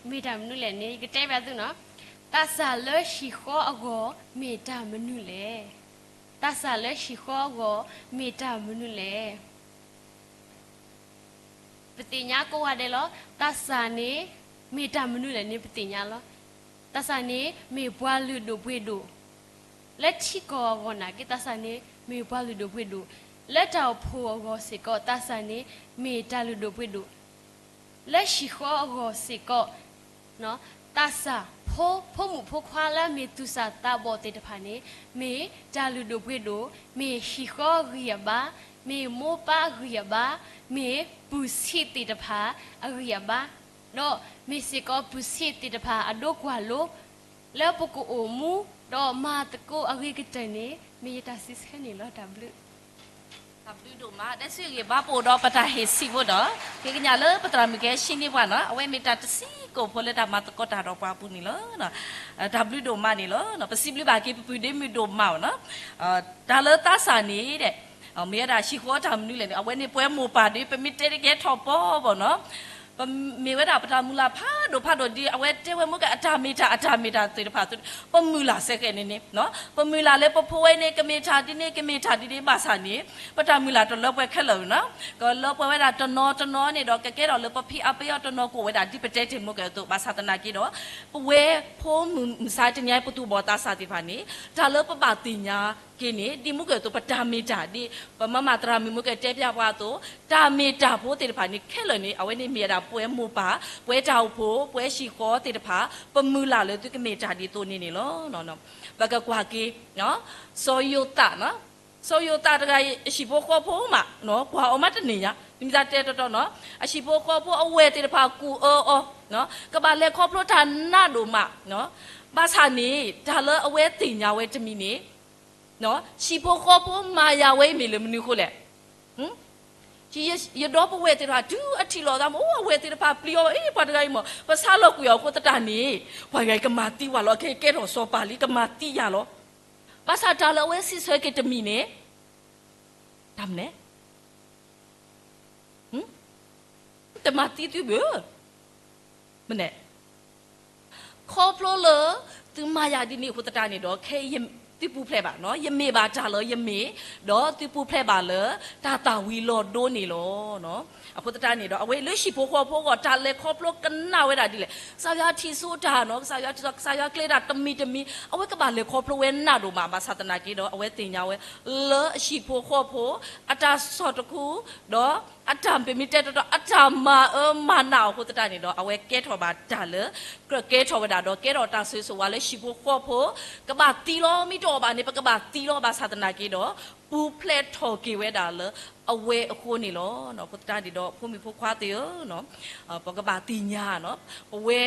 မ့ၢ်တၢ်မနုၤလဲၣ်န့ၣ် ယကတဲဘၣ်သုနီၤ. သးစၢ်လၢဟံၣ်ဃီအဂီၢ် မ့ၢ်တၢ်မနုၤလဲၣ်. သးစၢ်လၢဟံၣ်ဃီအဂီၢ် မ့ၢ်တၢ်မနုၤလဲၣ်. ပသ့ၣ်ညါကိးဂၤဒဲးလီၤ. သးစၢ်န့ၣ် မ့ၢ်တၢ်မနုၤလဲၣ်န့ၣ် ပသ့ၣ်ညါလီၤ. သးစၢ်န့ၣ် မ့ၢ်ပှၤလုၢ်ဒိၣ်ပှ့ၤဒိၣ် လၢထံကီၢ်အဂီၢ်နာ်က့ သးစၢ်န့ၣ် မ့ၢ်ပှၤလုၢ်ဒိၣ်ပှ့ၤဒိၣ်, လၢတၢ်အိၣ်ဖှိၣ်အဂီၢ်စ့ၢ်ကီး သးစၢ်န့ၣ် မ့ၢ်တၢ်လုၢ်ဒိၣ်ပှ့ၤဒိၣ်, လၢဟံၣ်ဃီအဂီၢ်စ့ၢ်ကီး သးစၢ်ဖိ ဖိမုၣ်ဖိခွါလၢမ့ၢ်သူၣ်စၢ်သးဘီၣ်သ့ၣ်တဖၣ်န့ၣ် မ့ၢ်တၢ်လုၢ်ဒိၣ်ပှ့ၤဒိၣ်, မ့ၢ်ဟံၣ်ဃီအဂံၢ်အဘါ, မ့ၢ်မိၢ်ပၢ်အဂံၢ်အဘါ, မ့ၢ်ပုၢ်ဆံးသ့ၣ်တဖၣ်အဂံၢ်အဘါ, ဒီးမ့ၢ်စ့ၢ်ကီးပုၢ်ဆံးသ့ၣ်တဖၣ်အဒိကွၢ်လိ လၢပကအိၣ်မူ ဒီးမၤသကိးအဂ့ၤကတၢၢ်န့ၣ် မ့ၢ်ယတၢ်စံးဆၢန့ၣ်လီၤ. တၢ်ဘျုး တၢ်ဘျုးဒိၣ်မး ဒဲစ့ၢ်ဂ့ၤဘၣ်ပအိၣ်ဒီးပတၢ်ဟ့ၣ်ဆံးဖိဒီး က့ကညးလၢပသရၣ်မုၣ်ကဟဲဆံးန့ၢ်ပှၤနီၤ အဝဲမ့ၢ်တၢ်တဆံးကိာ်ဖိလၢတၢ်မၤသကိးတၢ်ဒီးပှၤအပူၤန့ၣ်လီၤ. တၢ်ဘျုးဒိၣ်မးန့ၣ်လီၤ. ပစံးဘျုးဘၣ်က့ၤပပုၢ်ဒ့မုၣ်ဒိၣ်မးနီၤ တၢ်လၢသးစၢ်န့ၣ်ဒီး မ့ၢ်ဝဲဒၣ်ဟံၣ်ဃီတၢ်မနုၤလဲၣ်န့ၣ် အဝဲန့ၣ်ပဝဲမိၢ်ပၢ်ဒီး ပမ့ၢ်တဲတကဲထီၣ်ပီဘၣ်နီၤ ပမ့ၢ်ဝဲဒၣ်ပတၢ်မုၢ်လၢ်ဖးဒိၣ်ဖးဒိၣ်ဒ်အဝဲတဲဝဲမ့ၢ်က အတၢ်မ့ၢ်တၢ်အတၢ်မ့ၢ်တၢ်သ့ၣ်တဖၣ် ပမုၢ်လၢ်စ့ၢ်ကီးန့ၣ်န့ၣ် ပမုၢ်လၢ်လၢပဖိဝဲန့ၣ် ကမ့ၢ်တၢ်ဒ်န့ၣ် ကမ့ၢ်တၢ်ဒ်န့ၣ်ဘၣ်ဆၣ်န့ၣ် ပတၢ်မုၢ်လၢ်တလၢပှဲၤခဲလၢာ်နီၤ ကလၢပှဲၤဝဲဒၣ်တနီၤတနီၤန့ၣ်ဒီး ကကဲထီၣ်လၢပဖံးအပယီၤတနီၤကအိၣ်ဝဲဒၣ် ဒ်ပတဲတ့ၢ်မ့ၢ်ကဲအသိး ဘၣ်ဆၣ်သနာ်က့ဒီး ပဝဲဖိမုၢ်မုၢ်ဆါတနံၤအံၤ ပသူၣ်ဘီၣ်သးစၢ်သ့ၣ်တဖၣ်န့ၣ် တၢ်လၢပဘၣ်သ့ၣ်ညါက့ၤန့ၣ် ဒ်မ့ၢ်ကဲအသိး ပတၢ်မ့ၢ်တၢ်ဒ် ပမၤမၤသရၣ်မုၣ်မ့ၢ်ကဲတဲပျၢ်ပှၤအသိး တၢ်မ့ၢ်တၢ်ဖိသ့ၣ်တဖၣ်န့ၣ် ခဲလၢာ်န့ၣ် အဝဲန့ၣ်မ့ၢ်ဝဲဒၣ်ပဝဲမိၢ်ပၢ် ပဝဲတၢ်အိၣ်ဖှိၣ် ပဝဲဟံၣ်ဃီသ့ၣ်တဖၣ် ပမုၢ်လၢ်လၢသုကမ့ၢ်တၢ်ဒ်သိးန့ၣ်န့ၣ်လီၤ. ပကကွၢ်က့ၤ စီၤယိၤသး စီၤယိၤသးတဂၤအံၤ အဟံၣ်ဖိဃီဖိမး ကွၢ်အီၤမးတန့ၢ်ညါ တမံၤသးတဲတီတီနီၤ အဟံၣ်ဖိဃီဖိအဝဲၢ်သ့ၣ်တဖၣ်ကူၣ်အၢအီၤ ကဘၣ်လဲၤခီဖျိတၢ်နးဒိၣ်မး ဘၣ်ဆၣ်န့ၣ် တၢ်လၢအဝဲသ့ၣ်ညါဝဲတမံၤန့ၣ် ဟံၣ်ဖိဃီဖိမၤယၤဝဲအံၤမ့ၢ်လၢမနုၤအဃိလဲၣ် ယဒီပုၢ်ဝဲၢ်သ့ၣ်တဖၣ် တုၤအထံၣ်လိာ်သးမ့ၢ် အိၣ်အဝဲၢ်သ့ၣ်တဖၣ်ပျံၤအီၤ အ့ ပှၤတဂၤအံၤမ့ၢ် ပဆါလီၤကွံာ်အီၤအဃိသတးန့ၣ် ပှၤတဂၤအံၤကမၤသံဝဲလီၤ ကဲထီၣ်စီၤပၤလံ ကမၤသံယၤလီၤ ဘၣ်ဆၣ်တၢ်လၢအဝဲစံးဆၢက့ၤတမံၤန့ၣ် တၢ်မနုၤလဲၣ် တမၤသံသုဘၣ် မနုၤလဲၣ် ခီဖျိလၢ သုမၤယၤဒ်န့ၣ်အဃိသတးန့ၣ်ဒီး ခဲအံၤသုပူၤဖျဲးဘၣ်နီၤ ယမ့ၢ်ဘၣ်တၢ်လၢယမ့ၢ် ဒီးသုပူၤဖျဲးဘၣ်လၢ တၢ်သၣ်ဝံၤလီၤဒိန့ၣ်လီၤ. အဃိသတးန့ၣ်ဒီး အဝဲလၢဟံၣ်ဖိဃီဖိအဂီၢ် တၢ်လဲၤခီဖျိကနၣ်ဝဲဒၣ်ဒ်လဲၣ် ကစၢ်ယွၤထံၣ်စိတၢ်နီၤ ကစၢ်ယွၤထံၣ်စိ ကစၢ်ယွၤကျဲၤတၢ်တမံၤတမံၤ အဝဲကဘၣ်လဲၤခီဖျိဝဲနးဒိၣ်မး ဘၣ်ဆၣ်သနာ်က့ဒီး အဝဲသ့ၣ်ညါဝဲ လၢအဟံၣ်ဖိဃီဖိ အတၢ်ဆီၣ်တခူ ဒီး အတၢ်ပမ့ၢ်တဲတီတီ အတၢ်မၤအၢမၤနးအဃိသတးန့ၣ်ဒီး အဝဲကဲထီၣ်ဘၣ်တၢ်လၢ ကြၢးကဲထီၣ်ဝဲဒၣ်ဒီး ကဲထီၣ်တၢ်ဆိၣ်ဂ့ၤဆိၣ်ဝါလၢဟံၣ်ဖိဃီဖိ ကဘၣ်သံလီၤ မ့ၢ်တအိၣ်ဘၣ်န့ၣ် ပကဘၣ်သံလီၤ ဘၣ်ဆၣ်သနာ်က့ဒီး ပူၤဖျဲးထီၣ်က့ၤဝဲဒၣ်လၢ အဝဲအဃိန့ၣ်လီၤ. အဃိသတးန့ၣ်ဒီး ဖိမုၣ်ဖိခွါသ့ၣ်ဧၢ ပကဘၣ်သ့ၣ်ညါ ပဝဲ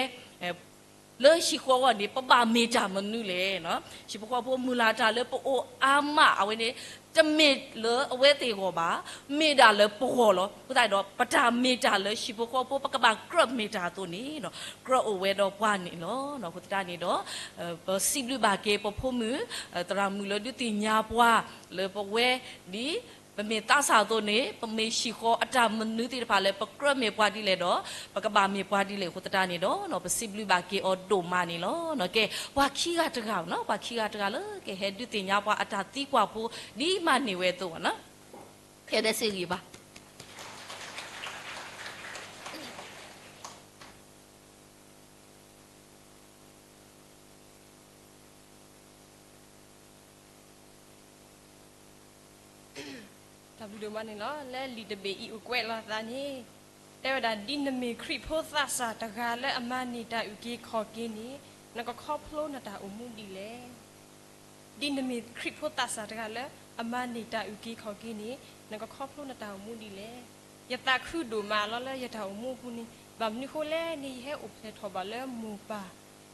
လၢဟံၣ်ဃီအဂီၢ်န့ၣ် ပဘၣ်မ့ၢ်တၢ်မနုၤလဲၣ်. ဟံၣ်ဖိဃီဖိမုၢ်လၢ်တၢ်လၢပအိၣ်အါမး အဝဲန့ၣ် တမ့ၢ်လၢအဝဲသ့ၣ်အဂီၢ်ဘၣ်, မ့ၢ်ဒၣ်လၢပဂီၢ်လီၤ. အဃိသတးဒီး ပတၢ်မ့ၢ်တၢ်လၢဟံၣ်ဖိဃီဖိ ပကဘၣ်ကြၢးမ့ၢ်တၢ်အသိးန့ၣ် ကြၢးအိၣ်ဝဲဒီးပှၤန့ၣ်လီၤ. အဃိသတးန့ၣ်ဒီး ပစံးဘျုးဘၣ်က့ၤပဖိမုၣ် သရၣ်မုၣ်လၢဒုးသ့ၣ်ညါပှၤ လၢပဝဲဒ် ပမ့ၢ်သးစၢ်အသိးန့ၣ် ပမ့ၢ်ဟံၣ်ဃီအတၢ်မနုၤသ့ၣ်တဖၣ်လၢ ပကြၢးမ့ၢ်ပှၤဒ်လဲၣ်ဒီး ပကဘၣ်မ့ၢ်ပှၤဒ်လဲၣ်အဃိသတးန့ၣ်ဒီး ပစံးဘျုးဘၣ်က့ၤအီၤဒိၣ်မးန့ၣ်လီၤ. ကဲ ပှၤခံဂၤတဂၤနီၤ ပှၤခံဂၤတဂၤလၢ ကဟဲဒုးသ့ၣ်ညါပှၤအတၢ်သံကွၢ်ဖိ ဒ်မၤန့ၢ်ဝဲအသိးနီၤ. ကဲ ဒဲစ့ဂံၢ်ဘါ တၢ်ဘျုးဒိၣ်မးန့ၣ်လီၤ. လၢလံာ်တဘ့ၣ်အံၤအိၣ်ကွဲးလီၤအသးန့ၣ် တဲဝဲဒၣ် ဒ်နမ့ၢ်ခရံာ်ဖိသးစၢ်တဂၤလၢအမၤန့ၢ်တၢ်အုၣ်က့ၤခီၣ်က့ၤန့ၣ် နကခီဖျိနတၢ်အိၣ်မူဒ်လဲၣ်. ဒ်နမ့ၢ်ခရံာ်ဖိသးစၢ်တဂၤလၢအမၤန့ၢ်တၢ်အုၣ်က့ၤခီၣ်က့ၤန့ၣ် နကခီဖျိနတၢ်အိၣ်မူဒ်လဲၣ်. ယသးခုဒိၣ်မးလီၤလၢယတၢ်အိၣ်မူအပူၤန့ၣ် ဘၣ်မနုၤဃိလဲၣ်န့ၣ် ယဟဲအိၣ်ဖျဲၣ်ထီၣ်ဘၣ်လၢမိၢ်ပၢ်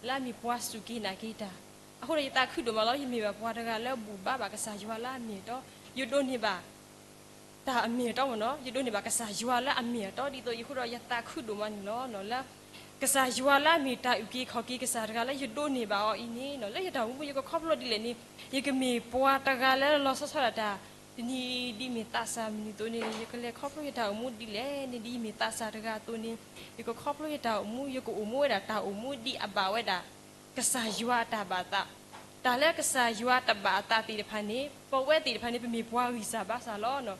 လၢအမ့ၢ်ပှၤစူၢ်က့ၤနာ်က့ၤတၢ်. အဃိဒီးယသးခုဒိၣ်မးလီၤ ယမ့ၢ်ဘၣ်ပှၤတဂၤလၢဘူၣ်ဘါဘၣ်ကစၢ်ယွၤလၢအမ့ၢ်အတီ, ယဒိးန့ၢ်ဘၣ် တၢ်အမ့ၢ်အတီမ့ၢ်နီၤ, ယဒိးန့ၢ်ဘၣ်ကစၢ်ယွၤလၢအမ့ၢ်အတီဒ်သိးအံၤအဃိဒီး ယသးခုဒိၣ်မးန့ၣ်လီၤ. လၢကစၢ်ယွၤလၢအမ့ၢ်တၢ်အုၣ်က့ၤခီၣ်က့ၤကစၢ်တဂၤလၢယဒိးန့ၢ်ဘၣ်အီၤအံၤန့ၣ် လၢယတၢ်အိၣ်မူယကခီဖျိဒ်လဲၣ်န့ၣ် ယကမ့ၢ်ပှၤတဂၤလၢလီၤဆီဆီဒၣ်တၢ်, တနံၤဒ်မ့ၢ်သးစၢ်မနုၤအသိးန့ၣ် ယကလဲၤခီဖျိယတၢ်အိၣ်မူဒ်လဲၣ်န့ၣ် ဒ်ယမ့ၢ်သးစၢ်တဂၤအသိးန့ၣ် ယကခီဖျိယတၢ်အိၣ်မူ ယကအိၣ်မူဝဲဒၣ်တၢ်အိၣ်မူဒ်အဘၣ်ဝဲဒၣ် ကစၢ်ယွၤအတၢ်ဘၣ်သး, တၢ်လၢကစၢ်ယွၤတဘၣ်အသးသ့ၣ်တဖၣ်န့ၣ် ပဝဲသ့ၣ်တဖၣ်န့ၣ် ပမ့ၢ်ပှၤဂံၢ်စၢ်ဘါစၢ်လီၤ.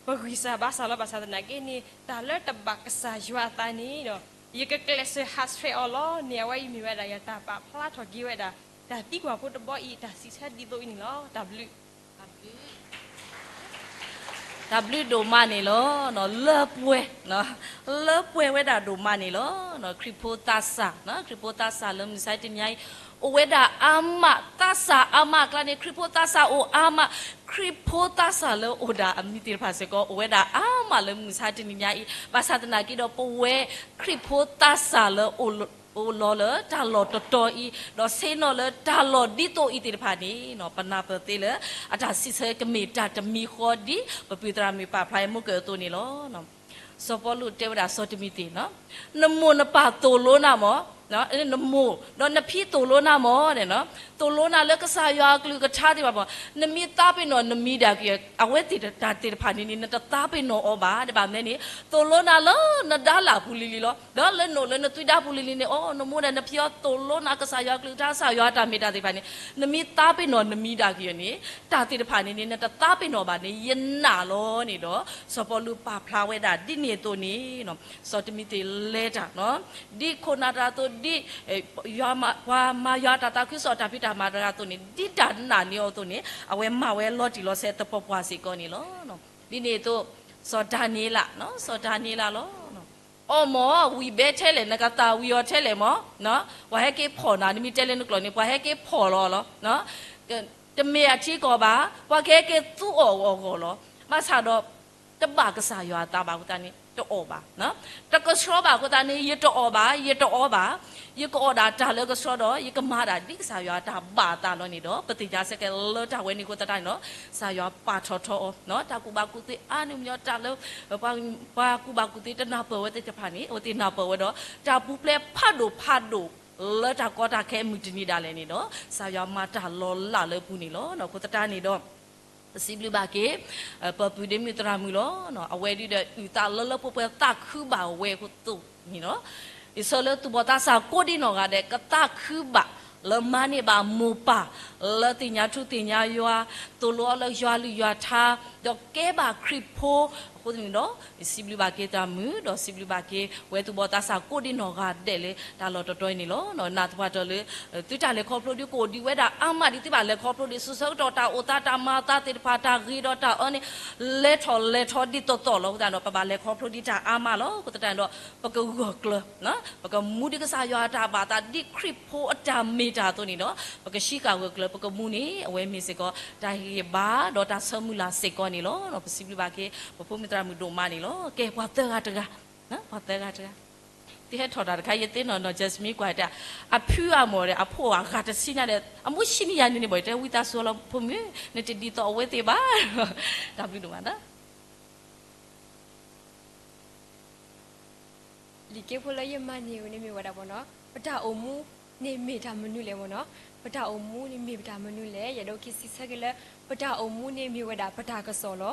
ပဂံၢ်စၢ်ဘါစၢ်လီၤ ဘၣ်ဆၣ်သနာ်က့န့ၣ် တၢ်လၢတဘၣ်ကစၢ်ယွၤအသးန့ၣ်ဒီး ယကကျဲးစၢးဟးဆှဲးအီၤလီၤန့ၣ် အဝဲအံၤမ့ၢ်ဝဲဒၣ်ယတၢ်ပာ်ဖျါထီၣ်က့ၤဝဲဒၣ် တၢ်သံကွၢ်ဖိတဘီအံၤ တၢ်စံးဆၢဒ်သိးအံၤန့ၣ်လီၤ. တၢ်ဘျုး တၢ်ဘျုးဒိၣ်မးန့ၣ်လီၤ. လၢပှဲၤ, လၢပှဲၤဝဲဒၣ်ဒိၣ်မးန့ၣ်လီၤ. ခရံာ်ဖိသးစၢ်, ခရံာ်ဖိသးစၢ်လၢမုၢ်ဆါတနံၤညါအံၤ အိၣ်ဝဲဒၣ်အါမး, သးစၢ်အါမးအကျါန့ၣ် ခရံာ်ဖိသးစၢ်အိၣ်အါမး, ခရံာ်ဖိသးစၢ်လၢအိၣ်ဒၣ်အမံၤသ့ၣ်တဖၣ်စ့ၢ်ကီး အိၣ်ဝဲဒၣ်အါမးလၢမုၢ်ဆါတနံၤညါအံၤ, ဘၣ်ဆၣ်သနာ်က့ဒီး ပဝဲခရံာ်ဖိသးစၢ်လၢ အိၣ်လီၤလၢတၢ်လီၢ်တတီၤအံၤ, ဒီးဆ့ၣ်နီၤလၢတၢ်လီၢ်ဒ်သိးအံၤသ့ၣ်တဖၣ်န့ၣ် ပနၢ်ပၢၢ်သ့လၢ အတၢ်စံးဆၢကမ့ၢ်တၢ်တမံၤဃီဒ် ပပုၢ်သရၣ်မုၣ်ပာ်ဖျါအမိၢ်ကၢၢ်အသိးန့ၣ်လီၤ. စီၤပီလူးတဲဝဲဒၣ်စီၤတံၤမသ့း, နမိၢ်နပၢ်သိၣ်လိနၤမၢ်, နမိၢ်ဒီးနဖံသိၣ်လိနၤမၢ်, သိၣ်လိနၤလၢကစၢ်ယွၤအကလုၢ်ကထါသ့ၣ်တဖၣ်မၢ်, နမ့ၢ်သးပ့ၤနီၣ်နမံၤဒၣ်က့ၤ အဝဲသ့ၣ်တၢ်သ့ၣ်တဖၣ်န့ၣ်န့ၣ် နတသးပ့ၤနီၣ်အီၤဘၣ်, ဒ်ဘၣ်မနုၤလဲၣ်န့ၣ် သိၣ်လိနၤလၢနဒါလၢ်ပူၤလံၤလံၤလီၤ, ဒီးလၢနအိၣ်လၢနသွံၣ်ဒါပူၤလံၤလံၤန့ၣ် အိ နမိၢ်ဒီးနဖံအီၤသိၣ်လိနၤ ကစၢ်ယွၤအကလုၢ်ကထါ ကစၢ်ယွၤအတၢ်မ့ၢ်တၢ်သ့ၣ်တဖၣ်န့ၣ် နမ့ၢ်သးပ့ၤနီၣ်နမံၤဒၣ်က့ၤအီၤန့ၣ် တၢ်သ့ၣ်တဖၣ်န့ၣ်န့ၣ် နတသးပ့ၤနီၣ်ဘၣ်န့ၣ် ယနာ်လီၤန့ၣ်ဒီး စီၤပီလူးပာ်ဖျါဝဲဒၣ်ဒ်န့ၣ်အသိးန့ၣ် စီၤတံၤမသ့းလဲၤတၢ် ဒ်ခိၣ်နၢ်တဂၤအသိး ဒ် ပှၤမၤယွၤတၢ်သးခုကစီၣ်တၢ်ဖံးတၢ်မၤတဂၤအသိးန့ၣ် ဒ်တၢ်နာ်န့ၢ်အီၤအသိးန့ၣ် အဝဲမၤဝဲလီၤတံၢ်လီၤဆဲးသပှၢ်ပှၢ်စ့ၢ်ကီးန့ၣ်လီၤ. ဒ်န့ၣ်အသိး စီၤဒၤနံးယ့လး, စီၤဒၤနံးယ့လးလီၤ. အီၣ်မၢ်ဝံၤဘဲထဲလဲၣ် နကသးဝံၤအီၤထဲလဲၣ်မၢ်, ပှၤဟဲက့ၤဖီၣ်နၤ နမ့ၢ်တဲလၢနကျိာ်န့ၣ် ပှၤဟဲက့ၤဖီၣ်လီၤလီၤ. တမ့ၢ်အထံကီၢ်ဘၣ်, ပှၤကဟဲက့ၤသူအီၣ်အဂီၢ်လီၤ. ဘၣ်ဆၣ်ဒီး တဘၣ်ကစၢ်ယွၤအသးဘၣ်အဃိသတးန့ၣ် တအီၣ်ဘၣ်. တကဆှီဘၣ်အဃိသတးန့ၣ် ယတအီၣ်ဘၣ်, ယတအီဘၣ်, ယကအီၣ်ဒၣ်တၢ်လၢကဆှီဒီး ယကမၤဒၣ်ဒ်ကစၢ်ယွၤအတၢ်ဘၣ်အသးလီၤန့ၣ်ဒီး ပသ့ၣ်ညါဆၢက့ၤလၢတၢ်ဝဲန့ၣ်အဃိသတးန့ၣ်ဒီး ကစၢ်ယွၤပာ်ထီၣ်ထီအီၤ တၢ်ကူၣ်ဘၣ်ကူၣ်သ့အါန့ၢ်မညီတၢ်လၢ ပှၤကူၣ်ဘၣ်ကူၣ်သ့တနၢ်ပၢၢ်ဝဲသ့ၣ်တဖၣ်န့ၣ် အဝဲသ့ၣ်နၢ်ပၢၢ်ဝဲဒီး တၢ်ပူၤဖျဲးဖးဒိၣ်ဖးဒိၣ် လၢတၢ်ကီတၢ်ခဲအမုၢ်တနံၤဒၣ်လဲာ်န့ၣ်ဒီး ကစၢ်ယွၤမၤတၢ်လီၤလးလၢပူၤန့ၣ်လီၤ. အဃိသတးန့ၣ်ဒီး ပစံးဘျုးဘၣ်က့ၤ ပပုၢ်ဒ့မုၣ်သရၣ်မုၣ်လီၤ. အဝဲဒုးဒီးအုၣ်သးလၢလၢပှဲၤပှဲၤသးခုဘၣ်ဝဲအသိးန့ၣ်လီၤ. ယဆၢလၢသူၣ်ဘီၣ်သးစၢ်ကိးဒံနီၢ်ဂၤဒဲး ကသးခုဘၣ် လၢမၤန့ၢ်ဘၣ်မိၢ်ပၢ် လၢသ့ၣ်ညါထူသ့ၣ်ညါယွၤ သိၣ်လိအီၤလၢယွၤအကလုၢ်ယွၤအကထါ ဒီးကဲဘၣ်ခရံာ်ဖိအဃိန့ၣ်ဒီး ယစံးဘျုးဘၣ်က့ၤသရၣ်မုၣ် ဒီးစံးဘျုးဘၣ်က့ၤ ပဝဲသူၣ်ဘီၣ်သးစၢ်ကိးဒံနီၢ်ဂၤဒဲးလၢ တၢ်လီၢ်တတီၤအံၤန့ၣ်လီၤ. နာ်သပှၢ်တၢၢ်လၢ သုတၢ်လဲၤခီဖျိဒုးကအိၣ်ဒံးဝဲဒၣ်အါမးဒံး သုဘၣ်လဲၤခီဖျိဒံး စိၤဆၢကတီၢ်တၢ်အိၣ်သးတၢ်မၤအသးသ့ၣ်တဖၣ် တၢ်ဂ့ၤဒီးတၢ်အၢန့ၣ် လဲၤထီၣ်လဲၤထီဒ်သိးသိးလီၤ. အဃိသတးဒီး ပဘၣ်လဲၤခီဖျိဒံးတၢ်အါမးလီၤ. အဃိသတးဒီး ပကဂၢၢ်ကျၢၤ ပကမူဒံးကစၢ်ယွၤအတၢ်ဘၣ်သး ဒ်ခရံာ်ဖိအတၢ်မ့ၢ်တၢ်အသိးန့ၣ်ဒီး ပကဟံးဃာ်ဂၢၢ်ကျၢၤ ပကမူန့ၣ် အဝဲမ့ၢ်စ့ၢ်ကီး တၢ်ဟ့ၣ်ဂံၢ်ဟ့ၣ်ဘါဒီးတၢ်ဆၢမုၢ်လၢ်စ့ၢ်ကီးန့ၣ်လီၤ. ပစံးဘျုးဘၣ်က့ၤ ပဖိမုၣ်သရၣ်မုၣ်ဒိၣ်မးန့ၣ်လီၤ. ကဲ ပှၤသၢဂၤတဂၤ, ပှၤသၢဂၤတဂၤ သုဟဲထီၣ်တၢ်တခါ ယသ့ၣ်နီၣ်နီၣ် Jasmine ကွၢ်တၢ် အဖုအမိၢ်ဒီး အဖိအဂၤတဆံညါဒီး အမိၢ်ဆံးန့ၢ်ယၤန့ၣ်န့ၣ် ဘၣ်တဲဝံသးစူၤလီၤ ဖိမုၣ် နတဒ်သိးအဝဲသ့ၣ်ဘၣ်. တၢ်ဘျုးဒိၣ်မးနီၤ. လံာ်က့ဖိလၢယမၤန့ၢ်ဝဲန့ၣ်မ့ၢ်ဝဲဒၣ်မ့ၢ်နီၤ ပတၢ်အိၣ်မူန့ၣ်မ့ၢ်တၢ်မနုၤလဲၣ်မ့ၢ်နီၤ. ပတၢ်အိၣ်မူန့ၣ်မ့ၢ်ပတၢ်မနုၤလဲၣ်. ယအဲၣ်ဒိးက့ၤစံးဆၢက့ၤလၢ ပတၢ်အိၣ်မူန့ၣ်မ့ၢ်ဝဲဒၣ်ပတၢ်ကစီၣ်လီၤ.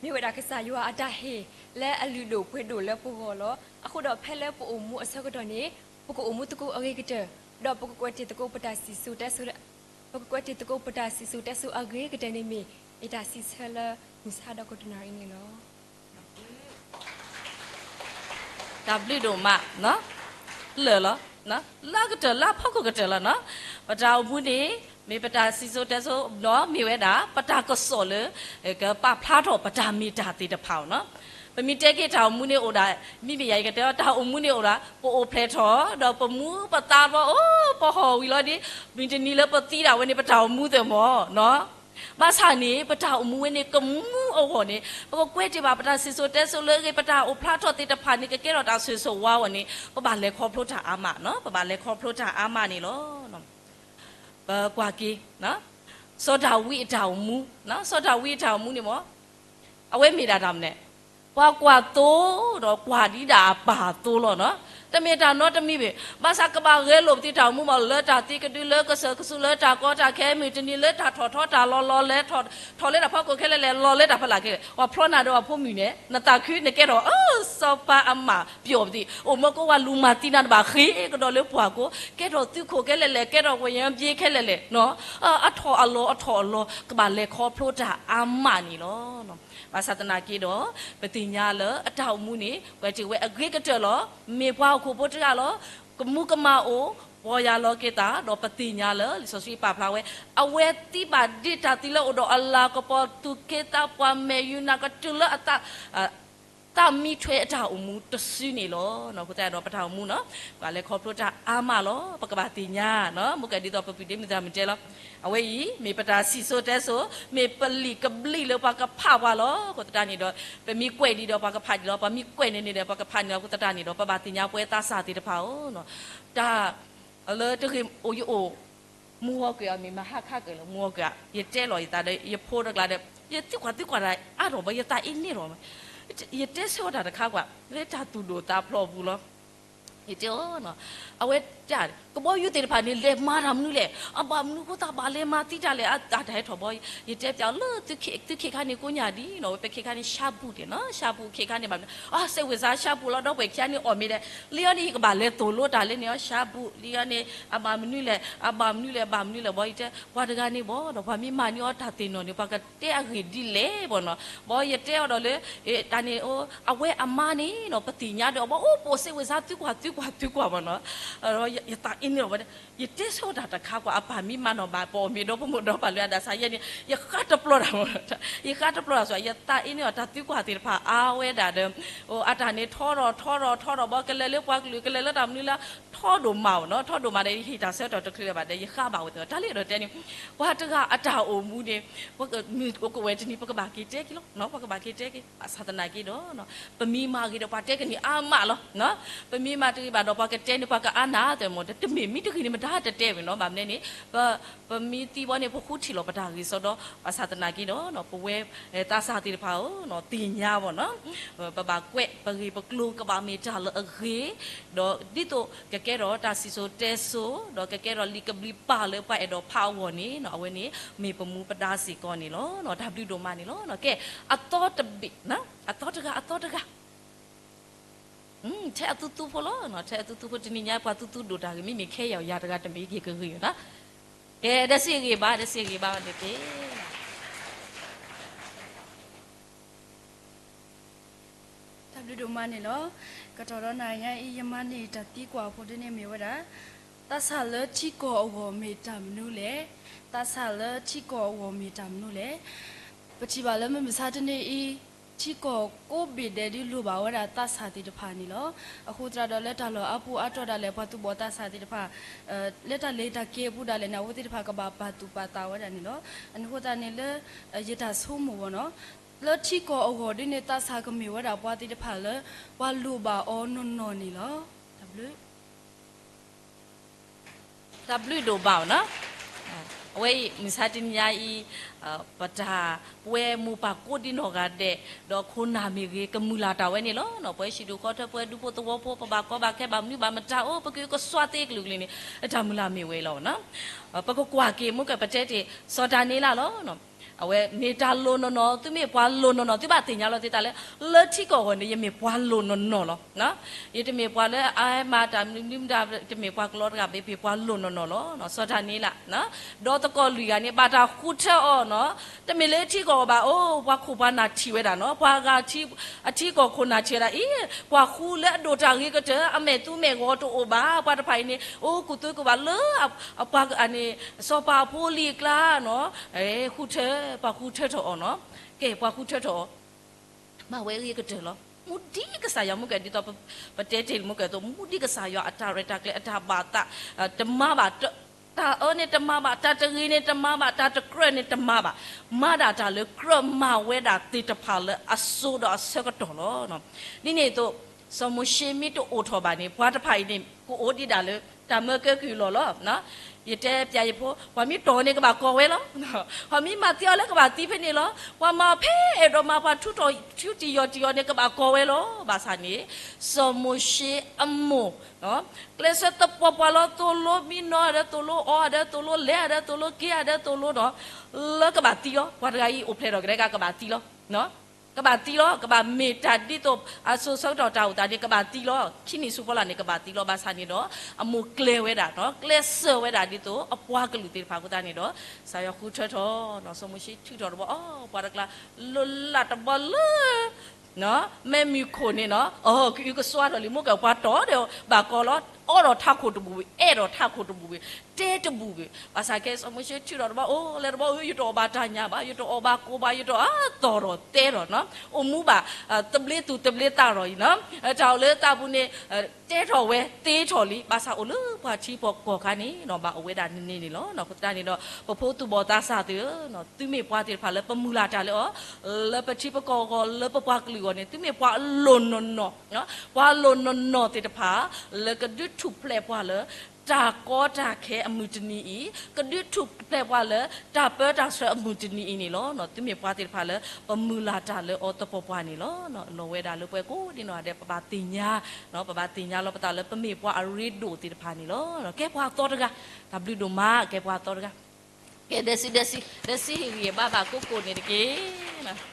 မ့ၢ်ဝဲဒၣ်ကစၢ်ယွၤအတၢ်ဟ့ၣ်လၢအလုၢ်ဒိၣ်ပှ့ၤဒိၣ်လၢပဂီၢ်လီၤ. အဃိဒီးဖဲလၢပအိၣ်မူအဆၢကတီၢ်န့ၣ် ပကအိၣ်မူသကိးအဂ့ၤကတၢၢ် ဒီးပကကွဲးတ့ၢ်သကိးပတၢ်စံၣ်စိၤတဲစိၤ ပကကွဲးတ့ၢ်သကိးပတၢ်စံၣ်စိၤတဲစိၤအဂ့ၤကတၢၢ်န့ၣ်မ့ၢ် ယတၢ်စံးဆၢလၢမုၢ်ဆါဒီးကိးတနၣ်ရံၣ်န့ၣ်လီၤ. တၢ်ဘျုးဒိၣ်မး, လၢာ်လီၤ, လၢကတၢၢ်လၢဖီခိၣ်ကတၢၢ်လီၤနီၤ. ပတၢ်အိၣ်မူန့ၣ် မ့ၢ်ပတၢ်စံၣ်စိၤတဲစိၤဒီးမ့ၢ်ဝဲဒၣ် ပတၢ်ကစီၣ်လၢ ကပာ်ဖျါထီၣ်ပတၢ်မ့ၢ်တၢ်သ့ၣ်တဖၣ်အီၤနီၤ. ပမ့ၢ်တဲက့ၤတၢ်အိၣ်မူန့ၣ်အိၣ်ဒၣ် မ့မ့ၢ်ယၤယကတဲအီၤ တၢ်အိၣ်မူန့ၣ်အိၣ်ဒၣ် ပအိၣ်ဖျဲၣ်ထီၣ် ဒီးပမူပသးဘီ အိၣ်ပဟီၣ်ဝံၤလီၤဒ် မုၢ်တနံၤလၢပသံဒၣ်ဝဲန့ၣ် ပတၢ်အိၣ်မူသ့ၣ်မီၤနီၤ. ဘၣ်ဆၣ်န့ၣ် ပတၢ်အိၣ်မူဝဲန့ၣ် ကမူအဂီၢ်န့ၣ် ပကကွဲးတ့ၢ်ဘၣ်ပတၢ်စံၣ်စိၤတဲစိၤလၢအဂ့ၤ ပတၢ်အိၣ်ဖျါထီၣ်သ့ၣ်တဖၣ်န့ၣ် ကကဲထီၣ်တၢ်ဆိၣ်ဂ့ၤဆိၣ်ဝါအဂီၢ်န့ၣ် ပဘၣ်လဲၤခီဖျိတၢ်အါမးနီၤ, ပဘၣ်လဲၤခီဖျိတၢ်အါမးန့ၣ်လီၤ. ပကွၢ်က့ၤ စီၤဒၤဝံးအတၢ်အိၣ်မူ, စီၤဒၤဝံးအတၢ်အိၣ်မူန့ၣ်မီၤ အဝဲမ့ၢ်ဒၣ်တၢ်မနုၤလဲၣ်, ပှၤကွၢ်သိဒီးကွၢ်ဒံးဒၣ်အပၢ်အသိလီၤနီၤ. တမ့ၢ်တၢ်နီတမံၤဘၣ်. ဘၣ်ဆၣ်ကဘၣ်ဂဲၤလိာ်ပသံးတၢ်အိၣ်မူမီၤ လၢတၢ်သံကဒု လၢကစၢၢ်ကဆူး လၢတၢ်ကီတၢ်ခဲ မုၢ်တနံၤလၢတၢ်ထီၣ်ထီတၢ်လီၤလီၤ လဲၤထီၣ်လဲၤတၢ်ဖီခိၣ်ခဲလၢာ်လဲၣ် လီၤလဲၤတၢ်ဖီလာ်ခဲလၢာ် ပှၤဖျီနၤဒီးပှၤဖိမုၣ်န့ၣ် နသးခုနကဲထီၣ် အၢ စီၤပၤအမၢ်ပျီၣ်ပသံး အိၣ်မၢကဝၢ်လူၤမၤသံနၤတဘၣ်ဃ့ကဒီးလၢပှၢ်ကိး ကဲထီၣ်သုးခိၣ်ခဲလၢာ်လဲၣ် ကဲထီၣ်ဝဲယၢဘ့ခဲလၢာ်လဲၣ် အထီၣ်အလီၤ အထီၣ်အလီၤ ကဘၣ်လဲၤခီဖျိတၢ်အါမးန့ၣ်လီၤ. ဘၣ်ဆၣ်သနာ်က့ဒီး ပသ့ၣ်ညါလၢအတၢ်အိၣ်မူန့ၣ် ကွဲးတ့ၢ်ဝဲအဂ့ၤကတၢၢ်လီၤ. မ့ၢ်ပှၤဟီၣ်ခိၣ်ဖိတဂၤလီၤ. ကမူကမၣ်အိၣ် ပီၢ်ယၢ်လီၤက့ၤသး ဒီးပသ့ၣ်ညါလၢ လံာ်စီဆှံပာ်ဖျါဝဲ အဝဲသံဘၣ်ဒ့တၢ်သံလၢအိၣ်ဒီးအလၤကပီၤ သူၣ်က့သးပှၢ် မဲာ်ယုၤနၢ်ကတုၤလၢအသး သးမံထွဲအတၢ်အိၣ်မူတစုန့ၣ်လီၤ. အဃိသတးဒီးပတၢ်အိၣ်မူန့ၣ် ပှၤလဲၤခီဖျိတၢ်အါမးလီၤ. ပကဘၣ်သ့ၣ်ညါ မ့ၢ်ကဒ်သိးပပုၢ်ဒ့မုၣ်သရၣ်မုၣ်တဲလီၤ. အဝဲအံၤ မ့ၢ်ပတၢ်စံၣ်စိၤတဲစိၤ မ့ၢ်ပလံာ်ကဘျံးလၢပှၤကဖးပှၤလီၤ. အဃိသတးန့ၣ်ဒီး ပမ့ၢ်ကွဲးဒံးဒီးပှၤကဖးဒံးလီၤ. ပမ့ၢ်ကွဲးန့ၢ်န့ၣ်ဒီးပှၤကဖးန့ၢ်လီၤ. အဃိသတးန့ၣ်ဒီး ပဘၣ်သ့ၣ်ညါပဝဲသးစၢ်သ့ၣ်တဖၣ်ဧၢ တၢ် လၢတဂ့ၤအိၣ်ယအိၣ် မူဝီကွံာ်အီၤ မ့ၢ်မဟါခါကၢၢ်လၢမူဝီကွံာ် ယတဲလီၤယသးဒီး ယဖိတကျါဒီး ယသံကွၢ်သံကွၢ်တၢ်အါထီၣ်ဘၣ် ယသးအ့န့ၢ်ထီၣ် ယတဲဆၢဝဲတၢ်တခါကွၢ် လၢတၢ်သူၣ်ဒိၣ်သးဖျိးပူၤလီၤ. ယတဲအီၤ အဝဲ ကဘီယူၤသ့ၣ်တဖၣ်န့ၣ် လဲၤမၤတၢ်မနုၤလဲၣ် အဘၣ်မနုၤဃိသးဘၣ်လဲၤမၤသံတၢ်လဲၣ် အတၢ်ဟဲထီၣ်ဘီ ယတဲပျးလၢ သုခ့ခါန့ၣ်ကိးညါဒ်နီၤ ဝဲပခ့ခါန့ၣ် ဆါဘူၣ်န့ၣ်နီၤ ဆါဘူၣ်ခ့ခါန့ၣ်ဘၣ်မနုၤ အစဲးဝ့ၤစါဆါဘူၣ်လီၤ ဒီပုၢ်ဝဲၢ်ခံဂၤန့ၣ်အီၣ်မ့ၤဒီး လံအီၤန့ၣ် ယကဘၣ်လဲၤသိၣ်လိတၢ်လၢန့ၣ်အီၤ ဆါဘူၣ် လံအီၤန့ၣ် အဘၣ်မနုၤလဲၣ် အဘၣ်မနုၤလဲၣ် အဘၣ်မနုၤလဲၣ် ဘီယတဲ ပှၤတဂၤန့ၣ်ဘီဒီး ပှၤမ့ၢ်မၤန့ၢ်အီၤတၢ်သ့ၣ်နီၣ်န့ၣ် ပှၤကတဲအဂ့ၢ်ဒ်လဲၣ်ဘီနီၤ ဘီယတဲအီၤဒီးလၢ တၢ်န့ၣ် အဝဲအမါန့ၣ်နီၤ ပသ့ၣ်ညါဒီး ဘီအိၣ်ပိာ်စဲးဝ့ၤစါသုကွၢ်သုကွၢ်သုကွၢ်ဘီနီၤ ယသးအ့န့ၢ်အီၤဝဲ ယတဲဆိတၢ်တခါကွၢ် အပၢ်မ့ၢ်မၤနီၣ်ဘၣ် ပအီၣ်မ့ၤဒီဖိမိၢ်ဒီပၢ်လၢအဒၣ်ဆါယဲန့ၣ် ယဃါတပျီတၢ် ယဃါတပျီတၢ်ဆိ ယသးအ့န့ၢ်အီၤ တၢ်သံကွၢ်သ့ၣ်တဖၣ်အါဝဲဒၣ်ဒီး အတၢ်န့ၣ်ထီထီၣ်ထီထီၣ်ထီထီၣ်ဘီ ကလဲၤလၢပှၤကလုာ် ကလဲၤလၢတၢ်မနုၤလၢ ထီဒိၣ်မးအီၤနီၤ ထီဒိၣ်မးဒီး ယဟ့ၣ်တၢ်ဆၢကတီၢ်တချုးလၢၤဘၣ်ဒီး ယဃါဘၣ်ဝဲသ့ၣ် တၢ်လၢယအဲၣ်ဒိးတဲန့ၣ် ပှၤတဂၤအတၢ်အိၣ်မူန့ၣ် မုၢ်အိၣ်ကဝဲၤတနံၤ ပကဘၣ်က့ၤတဲက့ၤလီၤ ပကဘၣ်က့ၤတဲက့ၤ ဘၣ်ဆၣ်သနာ်က့ဒီး ပမ့ၢ်မၤဂ့ၤဒီးပှၤတဲကန့ၢ်အါမးလီၤ ပမ့ၢ်မၤတဂ့ၤဘၣ်ဒီးပှၤကတဲန့ၣ် ပှၤကအါနၢ်သ့ၣ်မ့ၢ် တမ့ၢ်မ့ၢ်တဂ့ၤန့ၣ် မတၤတတဲဝဲနီၤ ဘၣ်မနုၤန့ၣ် ပမ့ၢ်သံဘီန့ၣ် ပဃုထံၣ်လီၤပတၢ်ဂ့ၤစီဒီး ဘၣ်ဆၣ်သနာ်က့ဒီး ပဝဲသးစၢ်သ့ၣ်တဖၣ်ဧၢ သ့ၣ်ညါဘီနီၤ ပဘၣ်ကွဲးပဂ့ၢ်ပကျိၤကဘၣ်မ့ၢ်တၢ်လၢအဂ့ၤ ဒီးဒ်သိးကကဲထီၣ်တၢ်စံၣ်စိၤတဲစိၤ ဒီးကကဲထီၣ်လံာ်ကဘျံးပၢ်လၢပှၤအဲၣ်ဒိးဖးအဂီၢ်န့ၣ် အဝဲန့ၣ် မ့ၢ်ပမူပဒါစ့ၢ်ကီးန့ၣ်လီၤ. တၢ်ဘျုးဒိၣ်မးန့ၣ်လီၤ. ကဲ အသီတဘ့ၣ် အသီတဂၤ အသီတဂၤ ထဲအသူသူဖိလီၤ. ထဲအသူသူဖိ တနံၤညါပှၤသူသူဒိၣ်တၢ်ဂ့ၤ မ့မ့ၢ်ခဲယၤယၤတဂၤတမ့ၢ်က့ၤကဂ့ၤနီၤ ကဲ ဒီးစံးဂ့ၤဘၣ် ဒီးစံးဂ့ၤဘၣ်န့ၣ်တက့ၢ် တၢ်ဘျုးဒိၣ်မးန့ၣ်လီၤ. ကတီၢ်ဒီးနၤညါအံၤ ယမၤန့ၢ်တၢ်သံကွၢ်ဖိဒ်န့ၣ်မ့ၢ်ဝဲဒၣ် သးစၢ်လၢထံကီၢ်အဂီၢ်မ့ၢ်တၢ်မနုၤလဲၣ်. သးစၢ်လၢထံကီၢ်အဂီၢ်မ့ၢ်တၢ်မနုၤလဲၣ်. ပထံၣ်ဘၣ်လၢမုၢ်မဆါတနံၤအံၤ ထံကီၢ်ကိးဘ့ၣ်ဒဲးဒုးလိၣ်ဘၣ်ဝဲဒၣ်သးစၢ်သ့ၣ်တဖၣ်န့ၣ်လီၤ. အဃိသတးဒီးလၢတၢ်လီၢ်အါပူၤအါတီၢ်ဒၣ်လဲာ် ပှၤသူၣ်ဘီၣ်သးစၢ်သ့ၣ်တဖၣ် လၢတၢ်လဲၤတၢ်က့ၤအပူၤဒၣ်လဲာ်န့ၣ် အဝဲသ့ၣ်တဖၣ်ကဘၣ်ပာ်သူၣ်ပာ်သးဝဲဒၣ်န့ၣ်လီၤ. အဃိသတးန့ၣ်လၢ ယတၢ်ဆိကမိၣ်ဘီနီၤ လၢထံကီၢ်အဂီၢ်ဒ်န့ၣ် သးစၢ်ကမ့ၢ်ဝဲဒၣ်ပှၤသ့ၣ်တဖၣ်လၢ ပှၤလိၣ်ဘၣ်အီၤနီၢ်နီၢ်န့ၣ်လီၤ. တၢ်ဘျုး တၢ်ဘျုးဒိၣ်ဘၣ်နီၤ အဝဲအံၤ မုၢ်မဆါတနံၤညါအံၤ ပတၢ် ပဝဲမိၢ်ပၢ်ကိးဒံနီၢ်ဂၤဒဲး ဒီးခိၣ်နၢ်မ့ၢ်ဂ့ၤ ကမုၢ်လၢ်တၢ်ဝဲန့ၣ်လီၤ. ပဝဲဟံၣ်ဒူၣ်ဃီထၢ ပဝဲဒူဖိသဝီဖိ ပဘၣ်ကီဘၣ်ခဲဘၣ်မနုၤဘၣ်မတၤအိၣ် ပက့ၤကစွါသ့ကလုာ်ကလုာ်န့ၣ် တၢ်မုၢ်လၢ်မ့ၢ်ဝဲလီၤ. ပကကွၢ်က့ၤ မ့ၢ်ကပတဲတ့ၢ် စီၤဒၤနံးယ့လးလီၤ. အဝဲမ့ၢ်တၢ်လိၣ်နီၢ်နီၢ် သုမ့ၢ်ပှၤလိၣ်နီၢ်နီၢ် သုဘၣ်သ့ၣ်ညါလီၤသုသးလၢ လၢထံကီၢ်အဂီၢ်န့ၣ် ယမ့ၢ်ပှၤလိၣ်နီၢ်နီၢ်လီၤ. ယတမ့ၢ်ပှၤလၢအမၤတၢ်မနုၤမတၤ တမ့ၢ်ပှၤကလီတဂၤ မ့ၢ်ပှၤလိၣ်နီၢ်နီၢ်လီၤ. စီၤဒၤနံးယ့လး ဒီးသကိးလွံၢ်ဂၤန့ၣ် ဘၣ်တၢ်ဃုထၢအီၤနီၤ တမ့ၢ်လၢထံကီၢ်အဂီၢ်ဘၣ် အိၣ် ပှၤခိၣ်ပှၤနၢ်ထံၣ်ဝဲဒၣ်နီၤ ပှၤဂၤ အထံကီၢ်ခိၣ်နၢ်ထံၣ်ဝဲဒၣ်အံၤ ပှၤဃုလၢအဒိၣ်တၢ်ဂ့ၤကတၢၢ် အမဲာ်သူမဲာ်ဂီၤတအိၣ်ဘၣ် ပှၤတဖၣ်အံၤန့ၣ် အိၣ်ကူၣ်သ့ကူၣ်ဘၣ်လၢ အပှၤန့ၣ် စီၤပၤအဖိအလံၤအကျါနီၤ ဃုထၢ ပှၤဃုထၢထီၣ်အီၤနီၤ ကဲ ပှၤဃုထၢထီၣ်အီၤ မၤဝဲအဂ့ၤကတၢၢ်လီၤ. မူဒံးကစၢ်ယွၤ မ့ၢ်ကဲဒ်သိး ပတဲတ့ၢ်လံ မ့ၢ်ကဲသိး မူဒံးကစၢ်ယွၤအတၢ်ရဲၣ်တၢ်ကျဲၤ အတၢ်ဘၣ်သး တမၤဘၣ် တၢ်အၢန့ၣ်တမၤဘၣ် တၢ်တဂ့ၤန့ၣ်တမၤဘၣ် တၢ်တကြၢးန့ၣ်တမၤဘၣ် မၤဒၣ်တၢ်လၢကြၢးမၤဝဲဒၣ်သ့ၣ်တဖၣ်လၢအစိဒီးအဆၢကတီၢ်လီၤ. ဒ်န့ၣ်အသိး စီၤမိၤၡ့မ့ၢ်တအိၣ်ထီၣ်ဘၣ်န့ၣ် ပှၤတဖၣ်အံၤန့ၣ် ကအိၣ်ဒံးဒၣ်လၢ တၢ်မၢကဲကုၢ်လီၢ်လီၤ. ယတဲပျးယဖိ ပှၤမ့ၢ်တီၢ်န့ၣ်ကဘၣ်ကီဝဲလီၤ. ပှၤမ့ၢ်မၤသံအီၤလၢကဘၣ်သံဖဲန့ၣ်လီၤ. ပှၤမၤအီၤဖဲအဲၣ်ဒိးမၤပှၤထူထီၣ်ထူတံၢ်ယီၢ်တံၢ်အီၤန့ၣ် ကဘၣ်ကီဝဲလီၤ. ဘၣ်ဆၣ်န့ၣ် စီၤမိၤၡ့အမိၢ် ကျဲးစၢးသပှၢ်ပှၢ်လီၤ သိၣ်လိမံနီၤဒီး သိၣ်လိအီၤဒီး သိၣ်လိလဲၤဒီး သိၣ်လိက့ၤဒီး သိၣ်လိဒီး လၢကဘၣ်သံလီၤ. ပှၤတဂၤအံၤအိၣ်ဖျဲၣ်ထီၣ်ကဒါက့ၤ ကဘၣ်သံလီၤ. ကဘၣ်သံလီၤ. ကဘၣ်မ့ၢ်တၢ်ဒ်သိး အစိၤဆၢကတီၢ်တၢ်အိၣ်သးန့ၣ် ကဘၣ်သံလီၤ. ခံနံၣ်ဆူဖီလာ်န့ၣ် ကဘၣ်သံလီၤ. ဘၣ်ဆၣ်န့ၣ်ဒီး အမိၢ်ကျဲၤဝဲဒၣ် ကျဲးစၢးဝဲဒၣ်ဒ်သိး အပှၤကလုာ်သ့ၣ်တဖၣ်အဃိသတးန့ၣ်ဒီး ကစၢ်ယွၤဃုထၢထီၣ် စီၤမိၤၡ့ထုးထီၣ်တဘျီ အိ ပှၤတကျါ လိၣ်လၢ်တဘျီလၢ မ့ၢ်မုၢ်ခိၣ်န့ၣ်နီၤ အကအုကစွါထီၣ်လံ မိၢ်ကပှၤတီဒီးဘၣ်ကီလီၤ အီၣ်ဒီးထးခိၣ်တဘူၣ်ဝံၤ အဲၣ်ဒီးထးခိၣ်တဘူၣ်ဝံၤ တဲတဘူၣ်ဝံၤ ဘၣ်ဆၣ်ကဲစီၤမိၤၡ့ထုးထီၣ်တဘျီ အိၣ်လၢတဘျီ ယတအီၣ်ဘၣ်တၢ်ညၣ်ဘၣ် ယတအီၣ်ဘၣ်ကိၣ်ဘၣ် ယတအီၣ်အသီၣ်ဒီးတဲထီၣ်နီၤ အိၣ်မူဘၣ် သဘျ့သူၣ်သဘျ့သးထီၣ်အံၤနီၤ တၢ်အိၣ်လၢသးပူၤန့ၣ် တဲထီၣ်ဝဲသ့ထီၣ်လံ ဘၣ်ဆၣ်အိၣ်လၢပှၤထံပှၤကီၢ်ခါန့ၣ်နီၤ ဘၣ်အိၣ်ဝဲဒၣ်န့ၣ်န့ၣ်လီၤ. အဃိသတးန့ၣ်ဒီး ပဖိသူၣ်ဘီၣ်သးစၢ်သ့ၣ်ဧၢ, သုမ့ၢ်ပှၤသ့ၣ်တဖၣ်လၢပမုၢ်လၢ်တၢ်လၢအီၤ, လၢပထံပကီၢ်အဂီၢ် လၢပပှၤကလုာ်အဂီၢ်န့ၣ် သုမ့ၢ်ပှၤအလိၣ်နီၢ်နီၢ်, ပှၤအလိၣ်နီၢ်နီၢ်သ့ၣ်တဖၣ် လၢကဒုးထူၣ်ဖျဲးပှၤလၢ တၢ်ကီတၢ်ခဲအမုၢ်တနံၤအံၤ, ကဒုးထူၣ်ဖျဲးပှၤလၢ တၢ်ပၢတၢ်ဆှၢအမုၢ်တနံၤအံၤန့ၣ်လီၤ. သုမ့ၢ်ပှၤသ့ၣ်တဖၣ်လၢ ပမုၢ်လၢ်တၢ်လၢအီၤသပှၢ်ပှၢ်န့ၣ်လီၤ. လီၤဝဲဒၣ်လၢပှၤကိးဒ်နီၢ်ဂၤဒဲး ပဘၣ်သ့ၣ်ညါ, ပဘၣ်သ့ၣ်ညါလီၤပသးလၢ ပမ့ၢ်ပှၤအရ့ဒိၣ်သ့ၣ်တဖၣ်န့ၣ်လီၤ. ကဲပှၤအသီတဂၤ, တၢ်ဘျုးဒိၣ်မး ကဲပှၤအသီတဂၤ, ကဲဒဲစံဒဲစံ, ဒဲစံဟ့ၣ်ဂံၢ်ဘါဘၣ်ကိးကိးန့ၣ်တက့ၢ်.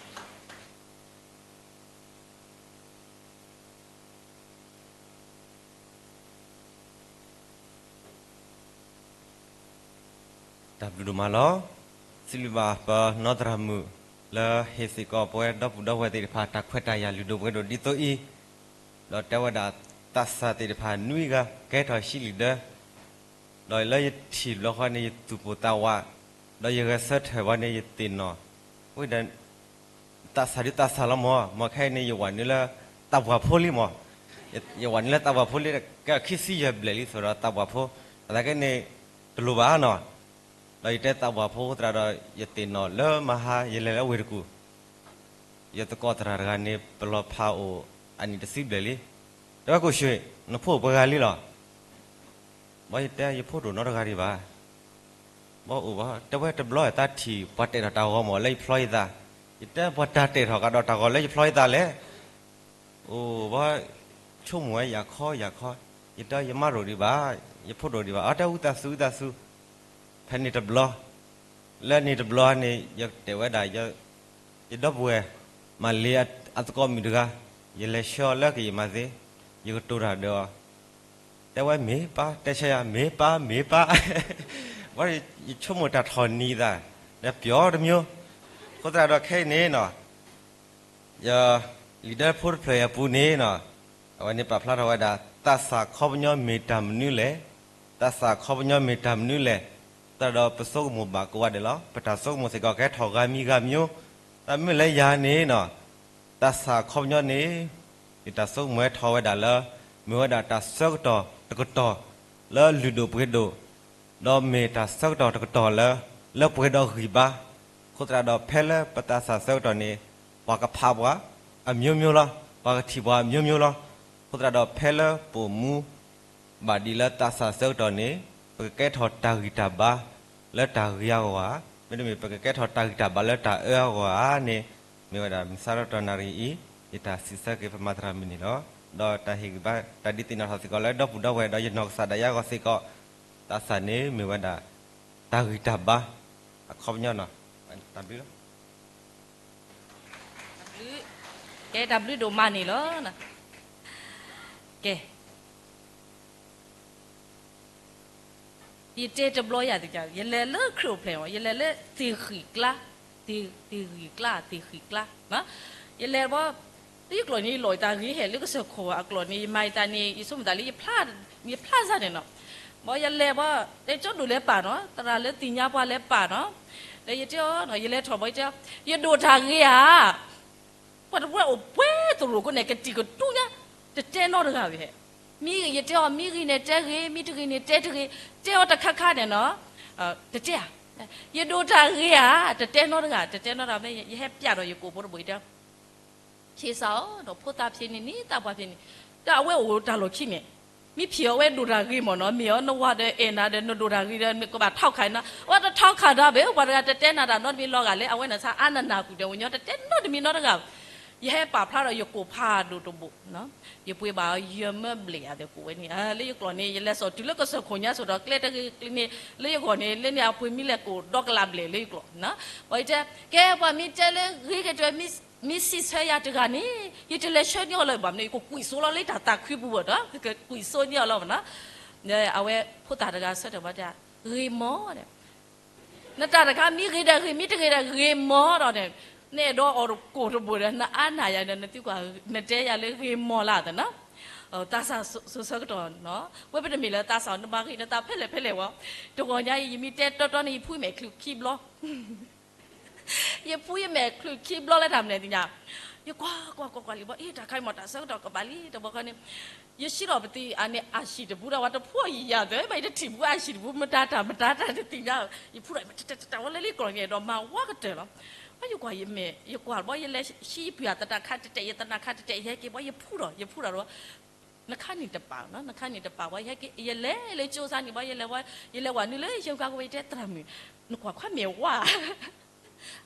တၢ်ဘျုးဒိၣ်မးလီၤ. စံးဘျုးဘၣ်ပနီၢ်သရၣ်မုၣ် လၢဟ့ၣ်စ့ၢ်ကီးပဝဲဒီပုၢ်ဒီဝဲၢ်သ့ၣ်တဖၣ် တၢ်ခွဲးတၢ်ယာ်လုၢ်ဒိၣ်ပှ့ၤဒိၣ်ဒ်သိးအံၤ, ဒီးတဲဝဲဒၣ်သးစၢ်သ့ၣ်တဖၣ်နွံဂၤ ကဲထီၣ်ဟံးလံာ်ဒၢ ဒီးလၢယထံၣ်တဘျီဃီန့ၣ် ယသူၣ်ပိၢ်သးဝး, ဒီးယဂဲၤဆၢထၢၣ်ဘၣ်န့ၣ် ယသ့ၣ်နီၣ်, ဝဲဒၣ် သးစၢ်ဒုးသးစၢ်လီၤမၢ်, မ့ၢ်ခဲအံၤန့ၣ် ယဝၤနုာ်လၢသးပှၢ်ဖိလံမၢ်, ယဝၤနုာ်လၢသးပှၢ်ဖိလံ ကဲခံဆံယဲၢ်ဘျဲၣ်လံ သိးဒီးသးပှၢ်ဖိ, အသးကဲန့ၣ် တလိၣ်ဘၣ်နီၤ, ဒီးယတဲသးပှၢ်ဖိသတးဒီး ယသ့ၣ်နီၣ်လၢမဟါ ယလဲၤလၢဝ့ၢ်တကူၣ် ယသကိးသရၣ်တဂၤန့ၣ် ပလီၤဖးအိၣ်အနံၣ်တဆံဘျဲၣ်လံ, တဲဝဲကိၣ်ရွှ့ၣ် နဖိအိၣ်ပှဲၤဂၤလံလီၤ, ဘၣ်ယတဲ ယဖိတအိၣ်နီတဂၤဒံးဘၣ်, ဘၣ်အိၣ်ဘၣ် တဲဝဲတဘျီယသးထံၣ် ပှၤတဲာ်ထီၣ်တၢ်ဂီၤမၢ်လၢယဖျီယသး, ယတဲပှၤတၢ်တဲာ်ထီၣ်ကဒီးတၢ်ဂီၤလၢယဖျီယသးလဲၣ်, အိၣ်ဘၣ် ဆိကမိၣ်ဝဲယၤခီယၤခီ, ယတဲယမါတအိၣ်ဒံးဘၣ်, ယဖိတအိၣ်ဒံးဘၣ်, အတဲအူသးစူၤအူသးစူၤ, ဖဲန့ၣ်တဘျီ လၢန့ၣ်တဘျီန့ၣ် ယတဲဝဲဒၣ် ယဒီပုၢ်ဝဲၢ် မၤလ့အသကိးမုၣ်တဂၤ, ယလဲၤဆှၢအီၤလၢကယံာ်မၤသ့, ယကတိၤတၢ်ဒီးအီၤ, တဲဝဲမ့ၢ်ပၢ်, တဲဆၢယၤ မ့ၢ်ပၢ် မ့ၢ်ပၢ်, ဘၣ်ယဆိကမိၣ်တၢ်ထီၣ်နံၤသး, ဒီးပျီတမျိုး, အဃိသတးဒီးခဲအံၤန့ၣ်နီၤ ယ လံာ်ဒၢဖိတဖျၢၣ်အံၤအပူၤန့ၣ်နီၤ, အဝဲန့ၣ်ပာ်ဖျါထီၣ်ဝဲဒၣ် သးစၢ်ခီပညီမ့ၢ်တၢ်မနုၤလဲၣ်, သးစၢ်ခီပညီမ့ၢ်တၢ်မနုၤလဲၣ်, သတးဒီးပဆိကမိၣ်ဘၣ်ကိးဂၤဒဲးလီၤ. ပတၢ်ဆိကမိၣ်စ့ၢ်ကီးကဟဲထီၣ်ဂၤမံၤဂၤမံၤ, တၢ်မ့ၢ်လၢယၤန့ၣ်နီၤ, သးစၢ်ခီပညီန့ၣ် ယတၢ်ဆိကမိၣ်ဟဲထီၣ်ဝဲဒၣ်လၢ မ့ၢ်ဝဲဒၣ်တၢ်ဆၢကတီၢ်တကတီၢ် လၢလုၢ်ဒိၣ်ပှ့ၤဒိၣ် ဒီးမ့ၢ်တၢ်ဆၢကတီၢ်တကတီၢ်လၢ လၢပှဲၤဒီးဂံၢ်ဘါ, အဃိသတးဒီးဖဲလၢပသးစၢ်ဆၢကတီၢ်န့ၣ် ပှၤကဖးပှၤ အမျိုးမျိုးလီၤ, ပှၤကထံၣ်ပှၤ အမျိုးမျိုးလီၤ. အဃိသတးဒီးဖဲလၢပအိၣ်မူ ဘၣ်ဒ်လၢသးစၢ်ဆၢကတီၢ်န့ၣ် ပကကဲထီၣ်တၢ်ဂံၢ်တၢ်ဘါ လၢတၢ်ဂ့ၤအဂီၢ်ဧါ, မ့တမ့ၢ် ပကကဲထီၣ်တၢ်ဂံၢ်တၢ်ဘါလၢတၢ်အၢအဂီၢ်ဧါန့ၣ်, မ့ၢ်ဝဲဒၣ်မုၢ်ဆါလီၤတီနၣ်ရံၣ်အံၤ ယတၢ်စံးဆၢက့ၤပမၤသရၣ်မုၣ်န့ၣ်လီၤ. ဒီးတၢ်ဟ့ၣ်ဂံၢ်ဘါ တၢ်ဒုးသ့ၣ်နီၣ်ထီၣ်စ့ၢ်ကီးလၢဒီပုၢ်ဒီဝဲၢ် ဒီးယနီၢ်ကစၢ်ဒၣ်ယဲအဂီၢ်စ့ၢ်ကီး, သးစၢ်န့ၣ်မ့ၢ်ဝဲဒၣ် တၢ်ဂံၢ်တၢ်ဘါ အခီပညီနီၤ, တၢ်ဘျုးလီၤ. ကဲတၢ်ဘျုးဒိၣ်မးန့ၣ်လီၤ. ကဲ ယတဲတဘျီယၤသ့ၣ်က ယလဲၤလၢခရံာ်အိၣ်ဖျဲၣ်မး ယလဲၤလၢသ့ၣ်ဃံၣ်ကျါ, သ့ၣ်ဃံၣ်ကျါ သ့ၣ်ဃံၣ်ကျါ, ယလဲၤဘီ လၢယကျိာ်န့ၣ် ယလီၤယသးဂ့ၤဟဲလၢကစၢၢ်ခိၣ်အကျိာ်န့ၣ် ယမၤယသးန့ၣ် ယဆိကမိၣ်သးလၢ ယဖျါစၢ်န့ၣ်နီၤ, ဘီယလဲၤဘီ တဲကၠီဒိၣ်လဲၤပာ်နီၤ သရၣ်လၢသ့ၣ်ညါပှၤလဲၤပာ်နီၤ, ဒီးယတဲအီၤ ယလဲၤထီၣ်ဘီ ယတဲအီၤ ယဒိၣ်တၢ်ဂ့ၤဧါ ပှၤတဝဲအိၣ်ပှဲၤသရိာ်ကိးန့ၣ် ကတံာ်ကတူၢ်ညါ, တတဲနီတဂၤဝဲဟဲ, မ့ၢ်ဂ့ၤယတဲအီၤ မ့ၢ်ဂ့ၤန့ၣ်တဲဂ့ၤ မ့ၢ်တဂ့ၤန့ၣ်တဲတဂ့ၤ, တဲအီၤတခါခါန့ၣ်နီၤ, တတဲဧါ, ယဒိၣ်တၢ်ဂ့ၤဧါ, တတဲနီတဂၤ တတဲနီတဂၤ မ့ၢ်ယဟဲပျးဒီးယကိာ်ဖိတဘိၣ် ယတဲ ဖျ့စၢ်အီၤဒီး ဖိသၣ်ဖျ့န့ၣ်န့ၣ် သးပှၢ်ဖျ့န့ၣ်, ဒီးအဝဲအိၣ်တၢ်လီၢ်ခံန့ၣ်, မ့ၢ်ဖျ့အီၤဝဲဒိၣ်တၢ်ဂ့ၤမ့ၢ်နီၤ, မ့ၢ်အီၤနဝၤဒီးအဲၣ်နၤဒီး နဒိၣ်တၢ်ဂ့ၤဒီး နကဘၣ်ထီၣ်ခးနၤ, အဝဲတထီၣ်ခးဒၣ်ဘၣ် ပှၤတဂၤတတဲနၤတၢ်နီတမံၤလီၤဂာ်လဲၣ်, အဝဲန့ၣ်ဆါအါနနၢ်ပူၤဒီး ဝညီတတဲနီတမံၤနီတဂၤ, ယဟဲပာ်ဖျါဒီးယကိာ်ဖးဒိၣ်တဘိၣ် ယပှ့ၤဘၣ်ယမၢဘျဲၣ်အသကိးဝဲန့ၣ်, လၢယကျိာ်န့ၣ် ယလဲၤစိာ်တုၤလၢကစၢၢ်ခိၣ်ညါစိၤဒီး ကျဲတဂ့ၤကျဲန့ၣ် လၢယဂီၢ်န့ၣ် လၢန့ၣ်အပှ့ၤမံလဲၤကိာ်ဒီကလးဘျဲၣ်လၢယကျိာ်, ဘၣ်ယတဲ, ကဲပှၤမ့ၢ်တဲလၢဂ့ၤကတၢၢ် မ့ၢ်စံးဆၢယၤတဂၤန့ၣ် ယတလဲၤဆှၢန့ၢ်အီၤလၢၤဘၣ်မနုၤ ယကကွံာ်စိလီၤလၢတၢ်သးခုပူၤဘၣ်ဒီး ကကွံာ်စိန့ၢ်အီၤလီၤဘၣ်နီၤ, အဝဲဖိသၣ်တဂၤဆၢထၢၣ်ဘၣ်တဲ, ဂ့ၤမးဒီး နတၢ်တခါမ့ၢ်ဂ့ၤဒီးဂ့ၤ မ့ၢ်တဂ့ၤဒီးဂ့ၤမးဒီးန့ၣ်, နအဲၣ်ဒိးအီၣ်ကိၣ်တဘိဒီး နအါနၢ်ယၤဒီး နသံကွၢ် နတဲယၤလၢဂ့ၤမီၢ်လၢ်သနီၤ, သးစၢ်စိၤဆၢကတီၢ်နီၤ, ဝဲပတမ့ၢ်လၢသးစၢ် နဘၣ်ဂ့ၤနသးဖဲလဲၣ်ဖဲလဲၣ်ဝဲ, တဂီၤညါအံၤ ယမ့ၢ်တဲတီတီန့ၣ် ယဖှူယမဲာ်ချုးခံဘျီ ယဖှူယမဲာ်ချုးခံဘျီလၢတၢ်မနုၤသ့ၣ်ညါ, ယကွၢ်ကွၢ်ကွၢ်ကွၢ်လံဘီ အ့ တၢ်ခါအံၤမ့ၢ်တၢ်ဆၢကတီၢ်ကဘၣ်လံ တဘျီဃီန့ၣ်, ယဆံးထီၣ်ပသံးအန့ၣ် အဟံၣ်တဘူးဒီး ဝဲတဖှူအီၣ်ယံာ်ယံာ်သ့ ဘၣ်ယတထံၣ်ဘူးအဟံၣ်တဘူး မတၤတၢ်မတၤတၢ်တသ့ၣ်ညါ, ယဖှူဒီး တတတတၢ်ဝဲလၢလံကျီၢ်န့ၣ်ဒီး မၤဝါကတၢၢ်လီၤ, ဘၣ်ယကွၢ်ယမဲာ် ယကွၢ်ဘီ ယလဲၤဆံးယပုၢ်အသနၢ်ခါတတဲာ် ယသနၢ်ခါတတဲာ် ယဟဲက့ၤဘီ ယဖှူဒီး ယဖှူဒီး နခါနံၣ်တပာ်နီၤ နခါနံၣ်တပာ်ဝဲ ယဟဲက့ၤ ယလဲၤလၢကၠိစါန့ၣ်ဘီ ယလဲၤဝဲ ယလဲၤဝဲနုာ်လၢယုၢ်ကါကဝဲ ယတဲသရၣ်မုၣ် နကွၢ်ခွါမဲာ်ဝါ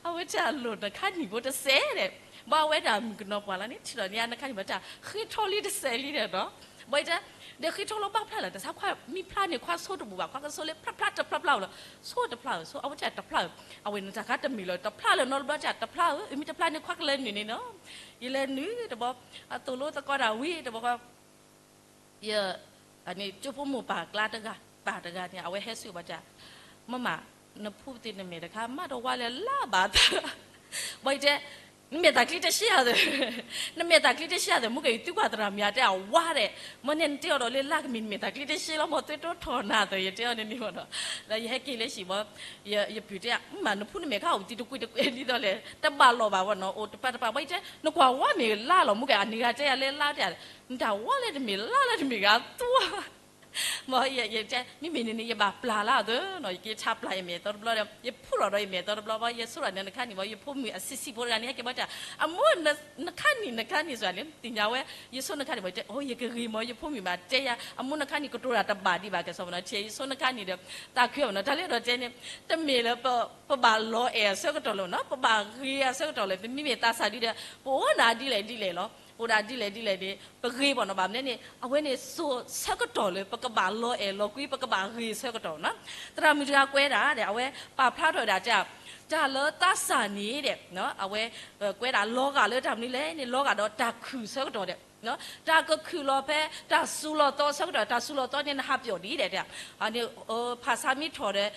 အဝဲတဲအလိၤ နခါနံၣ်ဖိတစဲးဒီး ဘၣ်ဝဲဒၣ်မုၣ်ကနီၤပှၢ်လၢန့ၣ် ထံၣ်ဒီးန့ၣ် နခါနံၣ်ဘၣ်တၢ် ဃ့ထီလံတစဲးလံဒီးနီၤ ဘၣ်ယတဲ ဒီးဃ့ထီလီၤဘၣ်ဖျါလၢ် တၢ်ဆါခွါမံဖျါန့ၣ် ခွါဆိတဘူးဘၣ် ခွါကဆိလၢဖျါဖျါတဖျါဖျါဧိၤလီၤ ဆိတဖျါဧိၤ ဆိ အဝဲတဲတဖျါဧိၤ အဝဲန့ၣ်တၢ်ခါတမ့ၢ်လၢၤ တဖျါလၢၤနီတဘျီတဲ တဖျါဧိၤ မ့ၢ်တဖျါန့ၣ် ခွါကလဲၤနုာ်န့ၣ်နီၤ ယလဲၤနုာ်တဘျီ အသိၣ်လိသကိးတၢ်ဝံၤတဘျီဃီ ယ န့ၣ် ကၠိဖိမိၢ်ပၢ်ကျါတဂၤ ပၢ်တဂၤန့ၣ် အဝဲဟဲဆူဘၣ်တဲ မမ နဖှူပသံးနမဲာ်တခါ မးတဝါလဲၤလၢ်ဘၣ်သး ဘၣ်ယတဲ နမဲာ်သးချံတဆှံဧါသ့ၣ် နမဲာ်သးချံတဆှံဧါသ့ၣ် မ့ၢ်ကယၤသံကွၢ်သရၣ်မုၣ်ယၤတဲအဝါဒီး မ့ၢ်န့ၣ်နတဲအီၤဒီးလၢလၢ်ကမံၤ နမဲာ်သးချံတဆှံလီၤ မ့ၢ်သွဲတိထီၣ်နၤသ့ၣ် ယတဲအီၤန့ၣ်န့ၣ်မ့ၢ်နီၤ ဒီးယဟဲက့ၤလၢဟံၣ်ဘီ ယပုၢ်တဲ မး နဖှူနမဲာ်ခါအိၣ်သံးတကွံတကွံဒ်သိးလဲၣ် တဘၣ်လီၤဘၣ်ဝဲနီၤ အိၣ်တပၤတပၤ ဘၣ်ယတဲ နကွၢ်ဝါမ့ၢ်လၢ်လီၤ မ့ၢ်ကယၤအန့ၣ်ဂၤတဲယၤလၢလၢ်တဲ နတၢ်ဝါလၢတမ့ၢ်လၢ်လၢတမ့ၢ်ဂၤသွါ မ့ၢ်ယတဲ မ့မ့ၢ်န့ၣ်န့ၣ် ယဘၣ်ပျၢ်လၢအသ့နီၤ ယက့ၤထါပျၢ်ယမဲာ်သီတဘျီဒီး ယဖှူထီၣ်ဒီးယမဲာ်သီတဘျီဘၣ် ယဆိရၣ်န့ၣ် နခါနံၣ်ဘၣ် ယဖိမုၣ်အဆံးဆံးဖိတဂၤန့ၣ် ဟဲက့ၤဘၣ်တဲ အမိၢ် နခါနံၣ် နခါနံၣ်စ့ၢ်န့ၣ် သ့ၣ်ညါဝဲ ယဆိနခါနံၣ်ဘၣ်တဲ အိ ယကဂ့ၤမ့ၢ် ယဖိမုၣ်မးတဲယၤ အမိၢ်နခါနံၣ်ကတိၤတၢ်တဘၣ်ဒံးဘၣ်ကဲစီမ့ၢ်နီၤ ထံၣ်ယဆိနခါနံၣ်ဒီး သးခုအီၤမ့ၢ်နီၤ တၢ်လၢဒီးတဲန့ၣ် တမ့ၢ်လၢ ပဘၣ်လီၤအဲၣ်အဆၢကတီၢ်လၢၤနီၤ ပဘၣ်ဂ့ၤအဆၢကတီၢ်လၢၤ ပမ့မ့ၢ်သးစၢ်ဒ်ဒီး ပအိၣ်ဒၣ်ဒ်လဲၣ်ဒ်လဲၣ်လီၤ ပအိၣ်ဒၣ်ဒ်လဲၣ်ဒ်လဲၣ်န့ၣ် ပဂ့ၤဘၣ်နီၤ ဘၣ်မနုၤန့ၣ် အဝဲန့ၣ်စိၤဆၢကတီၢ်လၢ ပကဘၣ်လီၤအဲၣ်လီၤကွံ ပကဘၣ်ဂ့ၤဆၢကတီၢ်နီၤ သရၣ်မုၣ်တဂၤကွဲးဒၣ်ဒီး အဝဲပာ်ဖျါထီၣ်ဝဲဒၣ်တဲ တၢ်လၢသးစၢ်န့ၣ်ဒီး အဝဲ ကွဲးဒၣ်လီၤဂာ်လၢတၢ်မနုၤလဲၣ်န့ၣ် လီၤဂာ်ဒီးတၢ်ခုၣ်ဆၢကတီၢ်ဒီး တၢ်ကခုၣ်လီၤဖဲ တၢ်စူၤလီၤသီဆၢကတီၢ် တၢ်စူၤလီၤသီန့ၣ် နဟးပျီၣ်ဒံးဒီး ဖးဆါမ့ၢ်ထီၣ်ဒီး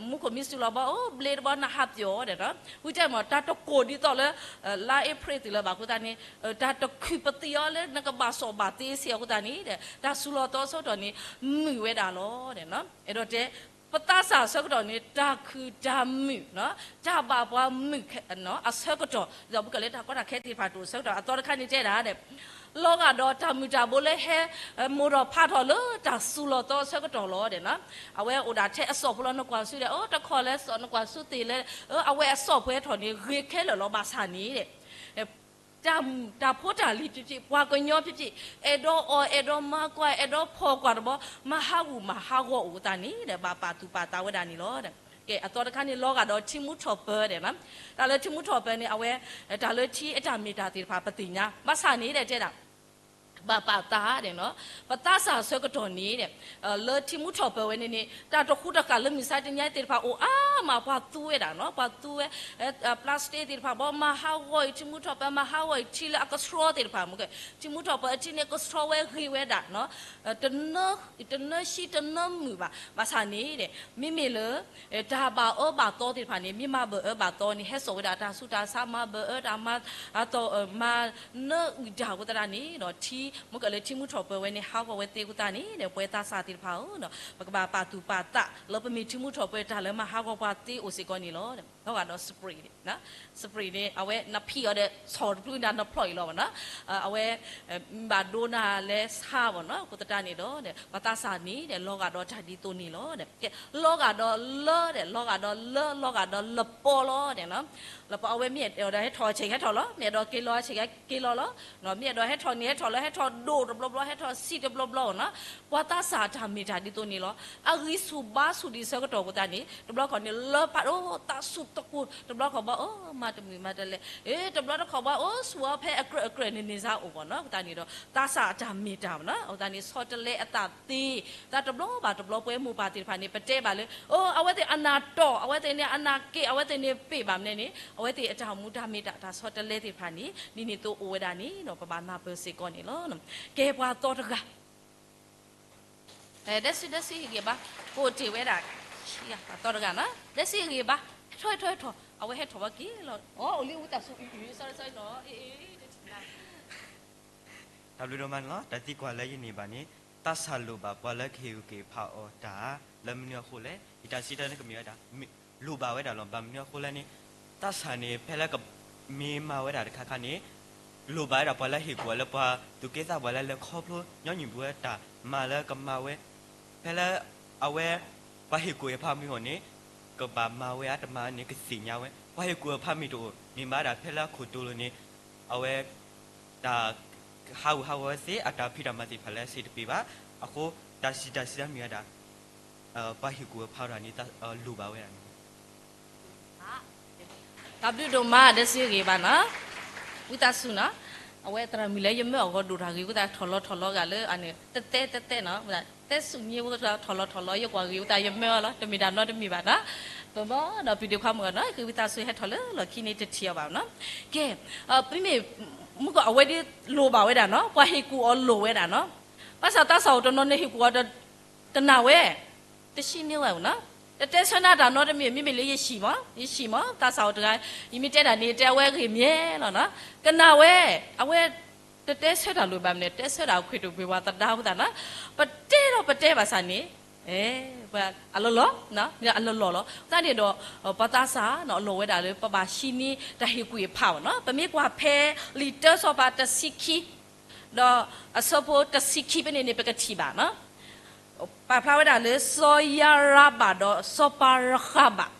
မူခိၣ်မ့ၢ်စူၤလီၤဘီ အိၣ်ဘျ့တဘီ နဟးပျီၣ်ဒီး ဝံၤတဲမ့ၢ် တၢ်တကိၢ်ဒ်သိးလၢ လါအ့ဖြ့ၣ်သ့ၣ်လၢၤဘၣ်အဃိသတးန့ၣ် တၢ်တခုၣ်ပသံးအီၤလၢ နကဘၣ်စီၣ်ဘၣ်သ့စ့ၢ်အဃိသတးန့ၣ်ဒီး တၢ်စူၤလီၤသီဆၢကတီၢ်န့ၣ် မုာ်ဝဲဒၣ်လီၤဒီး အဲၣ်ဒိးတဲ ပသးစၢ်အဆၢကတီၢ်န့ၣ် တၢ်ခုၣ်တၢ်မုာ် တၢ်ဘၣ်ပှၤမုာ်အဆၢကတီၢ် ဒီးမုၢ်ကလၢတၢ်ကီတၢ်ခဲသ့ၣ်တဖၣ်တအိၣ်ဆၢကတီၢ် အသီတခါန့ၣ်တဲဒၣ်ဒီး လီၤဂာ်ဒီးတၢ်မုၢ်တၢ်ဘိလၢဟဲ မိၢ်ဒီးဖးထီၣ်လၢတၢ်စူၤလီၤသီအဆၢကတီၢ်လီၤဒီး အဝဲအိၣ်ဒၣ်ထဲအစီၣ်ဖိလီၤ နကွၢ်ဆူဒီး အိ တခီလၢစီၣ် နကွၢ်ဆူသ့ၣ်လၢ အဝဲအစီၣ်ဖိဟဲထီၣ်န့ၣ် ဂ့ၤခဲလၢာ်လီၤ ဘၣ်ဆၣ်န့ၣ်ဒီး တၢ်မုၢ်တၢ်ဖိတၢ်လံၤဖံးဖံး ပှၤကညီဖံးဖံး အဲၣ်ဒိးအီၣ်အဲၣ်ဒိးမၤကွၢ် အဲၣ်ဒိးဖီၣ်ကွၢ်တဘျီ မၤဟးဂူာ်မၤဟးဂီၤအိၣ်သတးန့ၣ်ဒီး ဘၣ်ပာ်သူၣ်ပာ်သးဝဲဒၣ်န့ၣ်လီၤ. ကဲ အသီတခါန့ၣ် လီၤဂာ်ဒီးထံမူထီၣ်ပၢၤဒီး တၢ်လၢထံမူထီၣ်ပၢၤန့ၣ် အဝဲ တၢ်လၢထံအတၢ်မ့ၢ်တၢ်သ့ၣ်တဖၣ်ပသ့ၣ်ညါ ဘၣ်ဆၣ်န့ၣ်ဒီးတဲဒၣ် ဘၣ်ပာ်သးဒီး ပသးစၢ်အဆၢကတီၢ်န့ၣ်ဒီး လၢထံမူထီၣ်ပၢၤဝဲန့ၣ်န့ၣ် တၢ်တဃူတၢ်ဃာ်လၢမုၢ်ဆါတနံၤသ့ၣ်တဖၣ်အိၣ်အါမး ပှၤသူဝဲဒၣ်နီၤ ပှၤသူဝဲ plastic သ့ၣ်တဖၣ်ဘီ မၤဟးဂီၤအံၤထံမူထီၣ်ပၢၤ မၤဟးဂီၤအံၤထံလၢအကဆှီသ့ၣ်တဖၣ် မ့ၢ်ကဲ ထံမူထီၣ်ပၢၤအထံန့ၣ် ကဆှီဝဲဂ့ၤဝဲဒၣ် တနၢ တနၢဆံးတနၢမုာ်ဘၣ် ဘၣ်ဆၣ်န့ၣ်ဒီး မ့မ့ၢ်လၢ တၢ်ဘၣ်အၢဘၣ်သီသ့ၣ်တဖၣ်န့ၣ် မ့ၢ်မၤဘၢၣ်အၢဘၣ်သီန့ၣ် ဟဲစိာ်ဝဲဒၣ်တၢ်ဆူးတၢ်ဆါ မၤဘၢၣ်အၢတၢ်မၤ အသီၣ်မၤနၢအုၣ်တၢ်အဃိသတးန့ၣ်ဒီး ထံ မ့ၢ်ကဲလၢထံမူထီၣ်ပၢၤဝဲန့ၣ် ဟးဂီၤဝဲသ့အဃိသတးန့ၣ်ဒီး ပဝဲသးစၢ်သ့ၣ်တဖၣ်ဧၢ ပကဘၣ်ပာ်သူၣ်ပာ်သး လၢပမ့ၢ်ထံမူထီၣ်ပၢၤတၢ်လၢမၤဟးဂီၤပှၤသ့အိၣ်စ့ၢ်ကီးန့ၣ်လီၤ. လီၤဂာ်ဒီး spray န့ၣ် spray န့ၣ် အဝဲနဖံးအီၤဒီး ဆီၣ်တဖျုးနၤနဖျီၣ်အံၤလီၤဘၣ်နီၤ အဝဲ ဘၣ်ဒိနၤလၢဆါဘၣ်နီၤ အဃိသတးန့ၣ်ဒီး ပှၤသးစၢ်န့ၣ်ဒီး လီၤဂာ်ဒီးတၢ်ဒ်သိးန့ၣ်လီၤ. ကဲ လီၤဂာ်ဒီးလၢဒီး လီၤဂာ်ဒီးလၢ လီၤဂာ်ဒီးလပီလီၤဒီး လပီအဝဲမ့ၢ်အဲၣ်ဒိးဟဲထီၣ်အဆဲးကဟဲထီၣ်လီၤ မ့ၢ်အဲၣ်ဒိးက့ၤလီၤအဆဲးကက့ၤလီၤလီၤ မ့ၢ်အဲၣ်ဒိးဟဲထီၣ်န့ၣ်ဟဲထီၣ်လီၤ ဟဲထီၣ်ဒိၣ်တဘျီဘျီ ဟဲထီၣ်ဆံးတဘျီဘျီနီၤ ပှၤသးစၢ်တၢ်မ့ၢ်တၢ်ဒ်သိးန့ၣ်လီၤ. အဂံၢ်ဆူၣ်ဘါဆူၣ်ဒံးဆၢကတီၢ်အဃိသတးန့ၣ် တဘျီခီန့ၣ် လၢဖးဒိၣ်သးဆူၣ်သကိး တဘျီခီဘၣ် အိ မၤတမုာ်မၤတလဲ အ့ တဘျီတခီဘၣ် အိ ဆူၣ်အီၤဖဲအကြၢးအကြၢးန့ၣ်န့ၣ်စ့ၢ်အိၣ်ဘၣ်နီၤ အဃိသတးန့ၣ်ဒီး သးစၢ်အတၢ်မ့ၢ်တၢ်ဘၣ်နီၤ အဃိသတးန့ၣ် ဆီတလဲအသးသ့ သးတဘျီဘၣ်တဘျီပဝဲမိၢ်ပၢ်သ့ၣ်တဖၣ်န့ၣ် ပတဲဘၣ်လၢ အိ အဝဲသ့ၣ်အနၢ်တီၢ် အဝဲသ့ၣ်န့ၣ်အနၢ်က့ၣ် အဝဲသ့ၣ်န့ၣ်ပ့ၢ်ဘၣ်မနုၤန့ၣ် အဝဲသ့ၣ်အတၢ်မူတၢ်မ့ၢ်တၢ် တၢ်ဆီတလဲသ့ၣ်တဖၣ်န့ၣ် ဒ်န့ၣ်သိးအိၣ်ဝဲဒၣ်န့ၣ်ဒီး ပဘၣ်နၢ်ပၢၢ်စ့ၢ်ကီးန့ၣ်လီၤ. ကဲပှၤသီတဂၤ ဒဲစံဒဲစံဂ့ၤဘၣ် ကိးတ့ၢ်ဝဲဒၣ် ပှၤသီတဂၤနီၤ ဒဲစံဂ့ၤဘၣ် ဟဲထီၣ်ဟဲထီၣ်ဟဲထီၣ် အဝဲဟဲထီၣ်ဘၣ်က့ၤလီၤ. အိၣ်လံဝံသးစူၤ, အ့ၣ်, တၢ်ဘျုးဒိၣ်မးန့ၣ်လီၤ. တၢ်သံကွၢ်လၢယန့ၢ်ဘၣ်န့ၣ်, သးစၢ်လိၣ်ဘၣ်ပှၤလၢကဟ့ၣ်ကူၣ်က့ၤဖးအီၤတၢ် လၢမနုၤအဃိလဲၣ်. ယတၢ်စံးတၢ်န့ၣ်ကမ့ၢ်ဝဲဒၣ် လိၣ်ဘၣ်ဝဲဒၣ်လီၤ. ဘၣ်မနုၤအဃိလဲၣ်န့ၣ်, သးစၢ်န့ၣ် ဖဲလၢကမ့ၢ်မၤဝဲဒၣ်တခါခါန့ၣ်, လိၣ်ဘၣ်ဝဲဒၣ်ပှၤလၢဟ့ၣ်ကူၣ်အီၤလၢပှၤသူၣ်က့သးပှၢ်လၢလဲၤခီဖျိညီနုၢ်ပူၤဝဲတၢ်မၤလၢကမၤဝဲ ဖဲလၢအဝဲ ပှၤဟ့ၣ်ကူၣ်အဖးမ့ၢ်အီၤန့ၣ်, ကဘၣ်မၤဝဲဧါတမၤန့ၣ် ကသ့ၣ်ညါဝဲ. ပှၤဟ့ၣ်ကူၣ်အဖးမ့ၢ်တအိၣ် မ့ၢ်မၤဒၣ်ဖဲလၢအခိၣ်တိလိၤန့ၣ်, အဝဲ တၢ်ဟးဂူာ်ဟးဂီၤဝဲသ့ၣ် အတၢ်ဖံးတၢ်မၤသ့ၣ်တဖၣ်လၢအဆံးတပ့ၤဘၣ်. အဃိ တၢ်စံးတၢ်စံးတၢ်မ့ၢ်ဝဲဒၣ် ပှၤဟ့ၣ်ကူၣ်အဖးဒၣ်န့ၣ် လိၣ်ဘၣ်ဝဲဒၣ်န့ၣ် တၢ်ဘျုးဒိၣ်မး ဒဲစ့ဂ့ၤဘၣ်နီၤ, ဝံသးစူၤနီၤ, အဝဲသရၣ်မုၣ်လၢယမၢအီၤဂီၢ်ဒိၣ်တၢ်ဂ့ၤဝံသးထီၣ်လီၤထီၣ်လီၤဂာ်လၢအန့ၣ် တတဲတတဲနီၤ, တဲဆူၣ်ညါဝံသးထီၣ်လီၤထီၣ်လီၤ ယကွၢ်ဂ့ၤဝံသးယမၢအီၤလီၤ တမ့ၢ်တၢ်နီတမံၤဘၣ်နီၤ, ပမ့ၢ်ဒီးပျံၤဒုးခွါမုၣ်အီၤနီၤ ဃ့ဝံသးစူၤဟဲထီၣ်လၢလီၢ်ခံန့ၣ်တထံၣ်အီၤဘၣ်နီၤ, ကဲ, ပမ့ၢ် မုၢ်ကီၢ်အဝဲဒၣ်လိၣ်ဘၣ်ဝဲဒၣ်နီၤ ပှၤဟ့ၣ်ကူၣ်အီၤလိၣ်ဝဲဒၣ်နီၤ, ဘၣ်ဆၣ်သးစၢ်အိၣ်တနီၤန့ၣ်ဟ့ၣ်ကူၣ်အီၤ ကနၣ်ဝဲ, တဆံန့ၢ်ဝဲနီၤ, တတဲဆၢနၤတၢ်နီတမံၤ မ့မ့ၢ်လၢယဟံၣ်မး, ယဟံၣ်မး သးစၢ်အိၣ်တဂၤ, ယမ့ၢ်တဲဒၣ်န့ၣ် တဲအဝဲဂ့ၢ်မံၤလီၤနီၤ, ကနၣ်ဝဲ, အဝဲ တတဲဆၢတၢ်လိၣ်ဘၣ်မနုၤ တဲဆၢတၢ်ခွဲးတၢ်ပှဲၤပှၤသဒါဝဲသးနီၤ, ပတဲဒီးပတဲဘၣ်ဆၣ်န့ၣ်, ပှၤအလီၢ်လီၢ်, အလီၢ်လီၢ်လီၤ, သတးန့ၣ်ဒီး ပှၤသးစၢ်နီၤအလီၢ်ဝဲဒၣ်လၢပဘၣ်ဟံးန့ၢ်တၢ်ဟ့ၣ်ကူၣ်အဖးဘၣ်နီၤ, ပမ့ၢ်ကွၢ်ဖဲလံာ်တၢစီၤပၤတဆံခံ ဒီးအဆၢဖိတဆံခံဖဲန့ၣ်န့ၣ် ပကထံၣ်ဘၣ်နီၤ, ပာ်ဖျါဝဲဒၣ်လၢစီၤယၤရဘၣ်ဒီးစီၤပၤရဃးဘၣ်,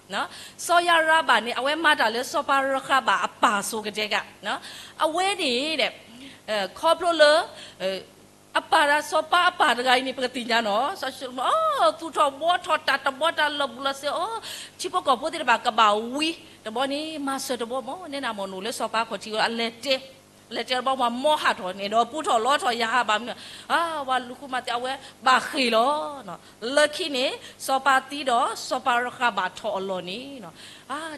စီၤယၤရဘၣ်န့ၣ် အဝဲမၤတၢ်လၢစီၤပၤရဃးဘၣ်အပၢ်အစိၤကတဲာ်ကၢ်, အဝဲန့ၣ် ခီဖျိလၢ အပၢ်ဒၣ်စီၤပၤအပၢ်တဂၤအံၤန့ၣ် ပကသ့ၣ်ညါနီၤ, သူၣ်ထီၣ်ဘှီထီၣ်တၢ်တဘီတၢ်လီၢ်ဘူးလီၢ်စ့အီၤ, ထံဖိကီၢ်ဖိသ့ၣ်တဖၣ်ကဘၣ်ဝံတဘီန့ၣ် မၤစၢၤတဘီမး, နဲနၤမ့ၢ်အိၣ်လၢစီၤပၤခီၣ်ထံးအလဲၤတဲ လဲၤတဲတဘီပှၤမီဟးထီၣ်န့ၣ်ဒီးပူထီၣ်လီထီၣ်ယၤဟးဘၣ်မနုၤ, ပှၤလူၤဃုမၤသံအဝဲဘၣ်ဃ့ၢ်လီၤ, လၢခံန့ၣ် စီၤပၤသံဒီးစီၤပၤရဃးဘၣ်ထီၣ်အလီၢ်န့ၣ်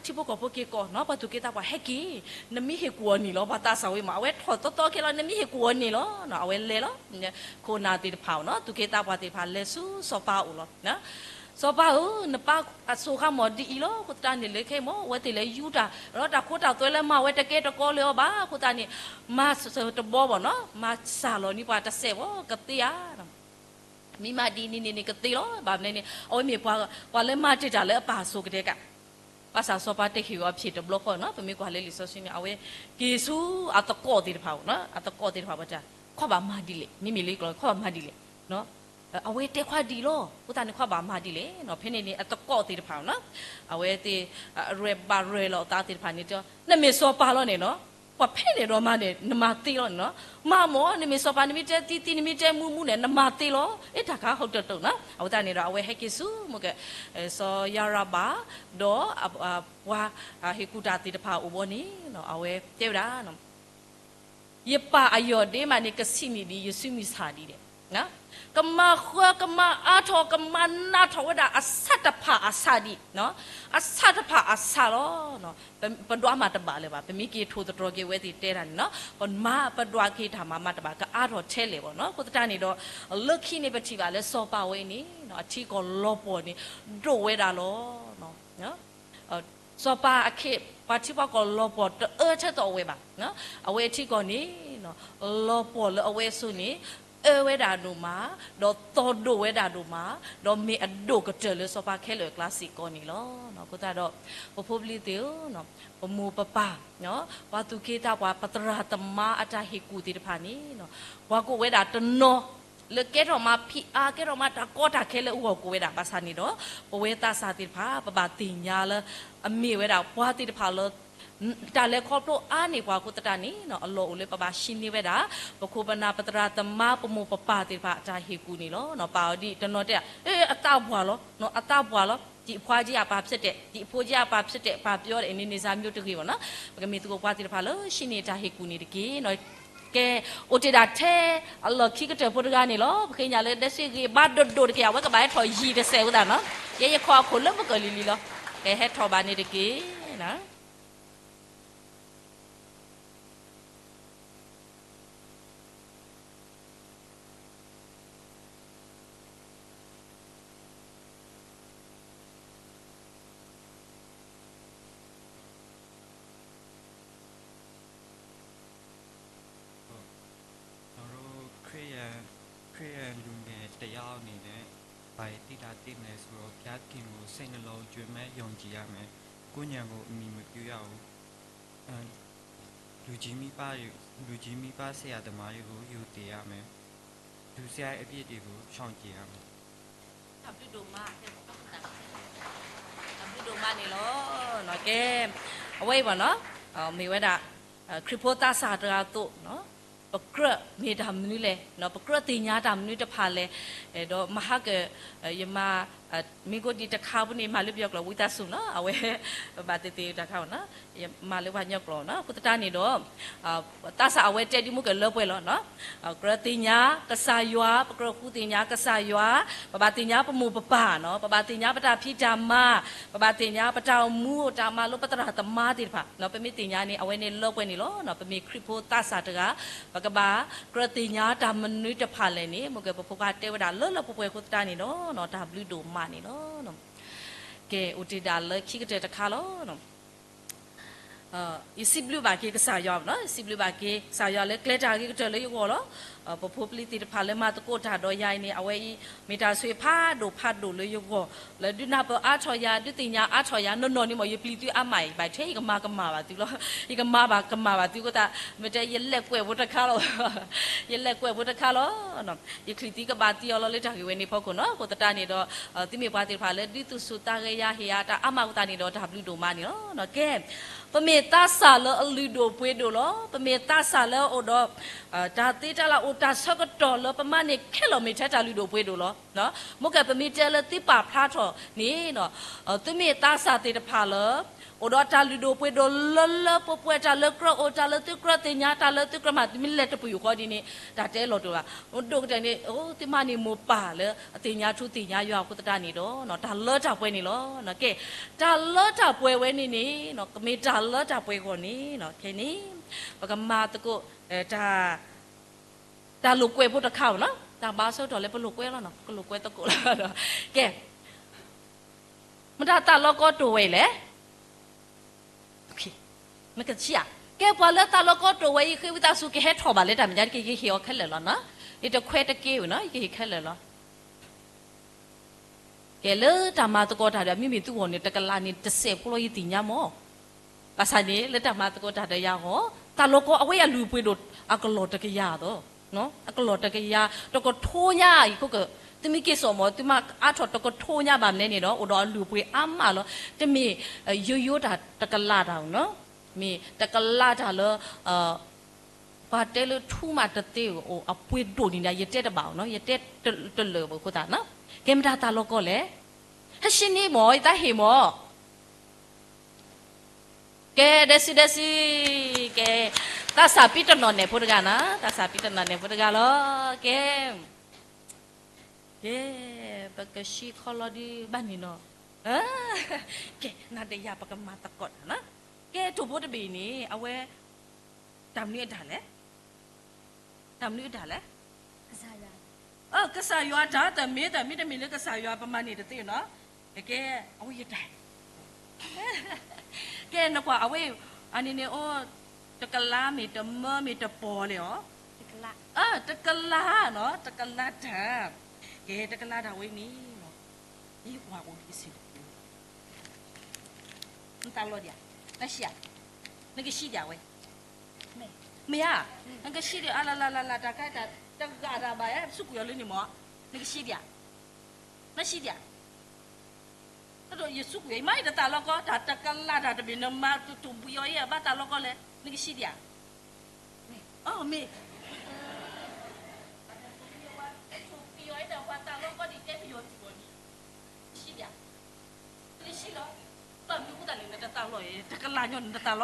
ထံဖိကီၢ်ဖိက့ၤကီၢ်နီၤ ပှၤသူၣ်က့သးပှၢ်ဟဲက့ၤ, နမ့ၢ်ဟ့ၣ်ကူၣ်အီၤန့ၣ်လီၤ, ပှၤသးစၢ်ဝဲမး အဝဲထီၣ်သီသီခဲလီၤ နမ့ၢ်ဟ့ၣ်ကူၣ်အီၤန့ၣ်လီၤ, အဝဲလဲၤလီၤ, ခိၣ်နၢ်သ့ၣ်တဖၣ်နီၤ သူၣ်က့သးပှၢ်သ့ၣ်တဖၣ်လဲၤဆူစီၤပၤအိၣ်လီၤ, စီၤပၤဧၢ, နပၢ်အစိၤဃါမီၢ်ဒ်အံၤလီၤ, အဃိသတးန့ၣ်လၢခဲအံၤမး အဝဲသ့ၣ်လဲၤယူၤတၢ် ဒီးတၢ်ခိတၢ်သွဲလၢမၤဝဲတကဲတကီလၢၤအီၤဘၣ်, အဃိသတးန့ၣ် မၤစၢၤတဘီဘၣ်နီၤ မၤစၢ်လီၤန့ၢ်ပှၤတစဲးဖိ ကသ့ဧါ မ့ၢ်မၤဒ်န့ၣ်န့ၣ်န့ၣ် ကသ့လီၤ, ဘၣ်မနုၤန့ၣ် အဝဲမ့ၢ်ပှၤလၢမၤတ့ၢ်တၢ်လၢအပၢ်အစိၤကတဲာ်ကၢ်, ဘၣ်ဆၣ်စီၤပၤတဟ့ၣ်အီၤဖျၢၣ်တဘျီဃီနီၤ, ပမ့ၢ်ကွၢ်လၢလံာ်စီဆှံန့ၣ် အဝဲက့ၤဆူအသကိးသ့ၣ်တဖၣ်, အသကိးသ့ၣ်တဖၣ်ဝဲတၢ် ခွါဘၣ်မၤဒ်လဲၣ်, မ့မ့ၢ်လၢကျိာ် ခွါဘၣ်မၤဒ်လဲၣ်, အဝဲတဲခွါဒ်အံၤလီၤ, အဃိသတးန့ၣ် ခွါဘၣ်မၤဒ်လဲၣ်, ဖဲန့ၣ်န့ၣ် အသကိးသ့ၣ်တဖၣ်နီၤ, အဝဲသ့ၣ် အရဲၣ်ဘၣ်ရဲၣ်လီၤအသးသ့ၣ်တဖၣ်န့ၣ် တဲ နမ့ၢ်စီၤပၤလီၤန့ၣ်နီၤ ပှၤဖဲန့ၣ်ဒီးမၤန့ၣ် နမၤသ့လီၤန့ၣ်နီၤ, မၤမ့ၢ် နမ့ၢ်စီၤပၤ နမ့ၢ်တဲသံသံ နမ့ၢ်တဲမူမူန့ၣ် နမၤသ့လီၤ, အ့ တၢ်ခါဟီၣ်တတိၢ်နီၤ, အဃိသတးန့ၣ်ဒီး အဝဲဟဲက့ၤဆူ မ့ၢ်ကဲ စီၤယၤရဘၣ် ဒီး ပှၤဟ့ၣ်ကူၣ်တၢ်သ့ၣ်တဖၣ်အိၣ်ဘီန့ၣ် အဝဲတဲဝဲဒၣ် ယပၢ်အယီၢ်ဒ့မးန့ၣ် ကဆံးန့ၢ်ဒံး ယစုမုၢ်ဆၣ်ဒံးဒဲး, ကမၤဃၢ ကမၤအါထီၣ် ကမၤနးထီၣ်ဝဲဒၣ်အဆၣ်တဖၣ်အဆၣ်ဒံး, အဆၣ်တဖၣ်အဆၣ်လီၤ. ပဒွးမၤတဘၣ်လၢၤဘၣ်, ပမ့ၢ်က့ၤထိၣ်သတြီၤက့ၤဝဲသ့ၣ်တဲတၢ်န့ၣ်နီၤ, ပမၤ ပဒွးက့ၤတၢ်မၤမၤတဘၣ် ကအါထီၣ်ထဲလဲၣ်ဘၣ်နီၤ. အဃိသတးန့ၣ်ဒီး လၢခံန့ၣ်ပထံၣ်ဘၣ်လၢစီၤပၤဝဲအံၤန့ၣ် အထံကီၢ်လီၤပှီၢ်န့ၣ် ဒိၣ်ဝဲဒၣ်လီၤ. စီၤပၤအခ့ ပှၤထံပှၤကီၢ်လီၤပှီၢ်တအၢထဲသိးအဝဲဘၣ်. အဝဲအထံကီၢ်န့ၣ် လီၤပှီၢ်လၢအဝဲအစိၤန့ၣ် အၢဝဲဒၣ်ဒိၣ်မး, ဒီးသီၣ်ဒိၣ်ဝဲဒၣ်ဒိၣ်မး, ဒီးမ့ၢ်အဒိၣ်ကတၢၢ်လၢစီၤပၤခဲလၢာ်အကျါစ့ၢ်ကီးန့ၣ်လီၤ. အဃိသတးဒီး ပဖိပလံၤသ့ၣ်ဧၢ, ပမိၢ်ပပၢ်, ပှၤသူၣ်က့သးပှၢ် ပသရၣ်သမါအတၢ်ဟ့ၣ်ကူၣ်သ့ၣ်တဖၣ်န့ၣ် ပှၤကအိၣ်ဝဲဒၣ်တနီၤ လၢကဲထီၣ်မးဖံးအါ ကဲထီၣ်မးတၢ်ကီတၢ်ခဲလၢအဂီၢ်ကအိၣ်ဝဲဒၣ်ဘၣ်ဆၣ်န့ၣ်ဒီး ပဝဲသးစၢ်သ့ၣ်တဖၣ် ပဘၣ်သ့ၣ်ညါလၢ အမ့ၢ်ဝဲဒၣ်ပှၤသ့ၣ်တဖၣ်လၢ တၢ်လဲၤခီဖျိအါန့ၢ်ပှၤအဃိသတးန့ၣ် အလီၢ်အိၣ်လၢပဘၣ်ဟံးန့ၢ်ဝဲဒၣ် ပခိၣ်ပနၢ်ပသရၣ်သမါပမိၢ်ပပၢ်သ့ၣ်တဖၣ်အတၢ်ဟ့ၣ်ကူၣ်န့ၣ်လီၤ. ပာ်အီၤဒ်တနီၤတဲ အသးပှၢ်လီၤ, အသးပှၢ်လီၤ, ဒီးအဖိကဲအပၢ်ဖျဲးတဲာ်, ဒီးအဖိကဲအပၢ်ဖျဲးတဲာ် ပာ်ပယီၤဒီး အန့ၣ်န့ၣ်စၢ်မ့ၢ်တဂ့ၤဘၣ်နီၤ. ပကမ့ၢ်သကိးပှၤသ့ၣ်တဖၣ်လၢဟံးန့ၢ်တၢ်ဟ့ၣ်ကူၣ်န့ၣ်တက့ၢ်. ကဲ အိၣ်တ့ၢ်ဒၣ်ထဲအလီၢ်ခံကတၢၢ်ဖိတဂၤန့ၣ်လီၤ. ပဃ့ကညးလၢဒဲစ့ဂ့ၤဘၣ်ဒိၣ်ဒိၣ်တက့ၢ်. အဝဲကဘၣ်ဟဲထီၣ်ယံၤတစဲးဝဲသးနီၤ. ယဲယခီအခိၣ်လၢပကၢၢ်လံၤလံၤလီၤ. ကဲ ဟဲထီၣ်ဘၣ်န့ၣ်တက့ၢ်. သိတာသိမယ်ဆိုတော့ ဘုရားသခင်ကို စိတ်နှလုံးသွင်းမယ်၊ ယုံကြည်ရမယ်။ ကိုယ့်ဉာဏ်ကို အမှီမပြုရဘူး။ လူကြီးမိဘတွေ၊ လူကြီးမိဘဆရာသမားတွေကို ယုံကြည်ရမယ်။ ဒုစရိုက်အပြစ်တွေကို ရှောင်ကြဉ်ရမယ်။ တၢ်ဘျုးဒိၣ်မး, တၢ်ဘျုးဒိၣ်မးန့ၣ်လီၤ. ကဲ, အဝဲအံၤဘၣ်နီၤ, မ့ၢ်ဝဲဒၣ် ခရံာ်ဖိသးစၢ်တဂၤအသိး ပကြၢးမ့ၢ်တၢ်မနုၤလဲၣ်, ပကြၢးသ့ၣ်ညါတၢ်မနုၤတဖၣ်လဲၣ်, ဒီးမဟါကၢၣ် ယမၤ မ့ၢ်ကိးဒံးတခါပူၤန့ၣ် မၤလၢပယီၤကျိာ် ဝံသးစူၤနီၤ, အဝဲ ဘၣ်သ့ၣ်သ့ၣ်တခါနီၤ, မၤလၢပှၤကညီကျိာ်နီၤ, အဃိသတးန့ၣ်ဒီး သးစၢ်အဝဲတဲဒ်မ့ၢ်ကလၢပှဲၤလီၤနီၤ, ကြၢးသ့ၣ်ညါကစၢ်ယွၤ, ပကြၢးဃုသ့ၣ်ညါကစၢ်ယွၤ, ပဘၣ်သ့ၣ်ညါပမိၢ်ပပၢ်နီၤ, ပဘၣ်သ့ၣ်ညါပတၢ်ဖံးတၢ်မၤ, ပဘၣ်သ့ၣ်ညါပတၢ်အိၣ်မူတၢ်မၤလိပသရၣ်သမါသ့ၣ်တဖၣ်, ပမ့ၢ်သ့ၣ်ညါန့ၣ် အဝဲန့ၣ်လၢပှဲၤန့ၣ်လီၤ. ပမ့ၢ်ခရံာ်ဖိသးစၢ်တဂၤ, ပကဘၣ်ကြၢးသ့ၣ်ညါတၢ်မနုၤတဖၣ်လဲၣ်န့ၣ် မ့ၢ်ကပဖိခွါတဲဝဲဒၣ်လၢလၢပှဲၤပှဲၤအဃိသတးန့ၣ်ဒီး တၢ်ဘျုးဒိၣ်မးန့ၣ်လီၤ. ကဲ, အိၣ်တ့ၢ်ဒၣ်လၢခံကတၢၢ်တခါလီၤ. ယစံးဘျုးဘၣ်က့ၤကစၢ်ယွၤနီၤ, ယစံးဘျုးဘၣ်က့ၤကစၢ်ယွၤလၢကျဲတၢ်ဂ့ၤကတၢၢ်လၢယဂီၢ်လီၤ. ပဖိပလံၤသ့ၣ်တဖၣ်လၢမၤသကိးတၢ်ဒီးယၤအံၤန့ၣ် အဝဲအံၤ မ့ၢ်တၢ်ဆိၣ်ဂ့ၤဖးဒိၣ်ဖးဒိၣ်လၢယဂီၢ်, လၢဒုးနၢ်ပၢၢ်အါထီၣ်ယၤ, ဒုးသ့ၣ်ညါအါထီၣ်ယၤ, နီၢ်နီၢ်န့ၣ်မ့ၢ် ယပျံၤသုအါမးအံၤ ဘၣ်ထဲယကမၤကမၣ်ဘၣ်သုလီၤ, ယကမၤဘၣ်ကမၣ်ဘၣ်သုအဃိသတး မ့ၢ်တဲယလဲၤကွဲးဖိတခါလီၤ, ယလဲၤကွဲးဖိတခါလီၤ. ယချံးသံကဘၣ်သံအီၤလီၤလၢတၢ်ဂ့ၢ်ဝဲန့ၣ်ဖီခိၣ်နီၤ, အဃိသတးန့ၣ်ဒီး သုမ့ၢ်ပှၤသ့ၣ်တဖၣ်လၢဒုးသူၣ်ဆူၣ်သးဂဲၤယၤ ဟ့ၣ်ယၤတၢ်အါမးအဃိသတးန့ၣ်ဒီး တၢ်ဘျုးဒိၣ်မးန့ၣ်လီၤ. ကဲ, ပမ့ၢ်သးစၢ်လၢအလုၢ်ဒိၣ်ပှ့ၤဒိၣ်လီၤ. ပမ့ၢ်သးစၢ်လၢအအိၣ်ဒီး တၢ်သ့တၢ်လၢအိၣ်တၢ်ဆၢကတီၢ်လၢပမၤန့ၢ်ခဲလၢာ် မ့ၢ်ထဲတၢ်လုၢ်ဒိၣ်ပှ့ၤဒိၣ်လီၤ. မ့ၢ်ကဲ ပမ့ၢ်တဲလၢသုပာ်ဖျါထီၣ်န့ၣ် သုမ့ၢ်သးစၢ်သ့ၣ်တဖၣ်လၢ အိၣ်ဒီးတၢ်လုၢ်ဒိၣ်ပှ့ၤဒိၣ်လၢလၢပှဲၤပှဲၤ တၢ်လၢကြၢးအိၣ် တၢ်လၢသုကြၢးသ့ၣ်ညါ တၢ်လၢသုကြၢးမၤ သုမ့ၢ်လဲၤတပယူာ်ဃီဒ်န့ၣ် တၢ်တဲလီၤတအိၣ်ဘၣ်. ဒိၣ်ကတၢၢ်န့ၣ် သုမၤန့ၢ်မိၢ်ပၢ်လၢအသ့ၣ်ညါထူသ့ၣ်ညါယွၤအဃိသတးန့ၣ်ဒီး တၢ်လၢတၢ်ပှဲၤန့ၣ်လီၤ. ကဲ, တၢ်လၢတၢ်ပှဲၤဝဲန့ၣ်န့ၣ် ကမ့ၢ်တၢ်လၢတၢ်ပှဲၤအဂီၢ်န့ၣ် ခဲန့ၣ် ပကမၤသကိး တၢ်လိာ်ကွဲဖိတခါနီၤ, တၢ်ဘါဆၢကတီၢ်လၢပလိာ်ကွဲလီၤနီၤ, ပကလိာ်ကွဲသကိးလီၤ. ကဲ, မတၤသးလီကီတိၢ်ဝဲအံၤလဲၣ်. နကဆံဧါ. ကဲ ပှၤလၢသးလီကီတိၢ်ဝဲအံၤ ဃ့ဝံသးစူၤ ကဟဲထီၣ်ဘၣ်လၢတၢ်မဲာ်ညါတက့ၢ်, ယဟ့ၣ်အီၤခဲလၢာ်လီၤနီၤ. ယတခွဲးတက့ၢ်ဝဲနီၤ, ယကဟ့ၣ်ခဲလၢာ်လီၤ. ကဲ လၢတၢ်မၤသကိးတၢ်ဒီး မ့မ့ၢ်သုဂီၢ်န့ၣ် တကလးန့ၣ် တစဲးဖိလီၤ ယသ့ၣ်ညါမး. ဘၣ်ဆၣ်န့ၣ် လၢတၢ်မၤသကိးတၢ်ဒီးယၤအဂီၢ် သးလီကီ အဝဲအလုၢ်အပှ့ၤဒိၣ် အကလီၢ်တကယၤအသိး, အကလီၢ်တကယၤ တကထိညါအံၤခိၣ်က, သုမ့ၢ်က့ၤစိာ်မး သုမၤအါထီၣ်တကထိညါဘၣ်မနုၤန့ၣ်ဒီး အိၣ်ဒီးအလုၢ်အပှ့ၤအါမးလီၤ. တမ့ၢ် ယိယိတၢ်တကလးတၢ်နီၤ, မ့ၢ်တကလးတၢ်လၢ ပှၤတဲလၢထူမးတသ့ အပှ့ၤဒိၣ်န့ၣ်ဒီး ယတဲတဘၣ်အီၤနီၤ, ယတဲတလၢာ်ဘၣ်အဃိသတးနီၤ. ကဲ မတၤသးလီကီလဲၣ်. ဟဲရှ့န့ၣ်မး ယသးဟ့ၣ်မး. ကဲ ဒဲစုဒဲစု, ကဲ သးစၢ်ပံတနီၤနဲၣ်ဖိတဂၤနီၤ, သးစၢ်ပံတနီၤနဲၣ်ဖိတဂၤလီၤ. ကဲ ကဲ ပကရှံခီလီၤဒုးဘၣ်န့ၣ်နီၤ. ကဲ နၤဒီးယၤ ပကမၤသကိးတၢ်နီၤ. ကဲ ထိၣ်ဖိတဘ့ၣ်န့ၣ် အဝဲ တၢ်မနုၤအတၢ်လဲၣ်. တၢ်မနုၤအတၢ်လဲၣ်. ကစၢ်ယွၤတၢ်, တမ့ၢ် တမ့ၢ်တမ့ၢ်လၢကစၢ်ယွၤ ပမၤန့ၢ်တသ့နီၤ. ကဲ အဝဲယတၢ် ကဲ နကွၢ် အဝဲ အန့ၣ်န့ၣ် အိၣ် တကလးမ့ၢ်တမၢမ့ၢ်တပီၤလဲၣ်. တကလးနီၤ, တကလးတၢ်. ကဲ တကလးတၢ်ဝဲန့ၣ် ယကွၢ်အိၣ်ဒံးစ့ၢ်ကီး နသးလီဒံးဧါ, နရှံဧါ, နကရှံဒံးဧါဝဲ, မ့ၢ်ဧါ, နကရှံဒံး အလလလလ တၢ်ကဲတၢ်တဂၤတၢ်ဘၣ် ယစူးကွံာ်အီၤလၢန့ၣ်မး, နကရှံဒံးဧါ, နရှံဒံးဧါ, ယစူးကွံာ်အီၤ မ့ၢ်ယတသးလီကီ တၢ်တကလးတၢ်တဘ့ၣ် နမၤတဘှံးအီၤအံၤ ဘၣ်သးလီကီလဲၣ်, နကရှံဒံးဧါ, အမ့ၢ် ပှၤသးလီကီဒံးတဲပယီၤတဘီန့ၣ် နကရှံဒံးဧါ, နကရှံလီၤ, ဘၣ်မနုၤအဃိသတးန့ၣ် နတသးလီၤအံၤ တကလးညီန့ၣ် နသးလီၤ,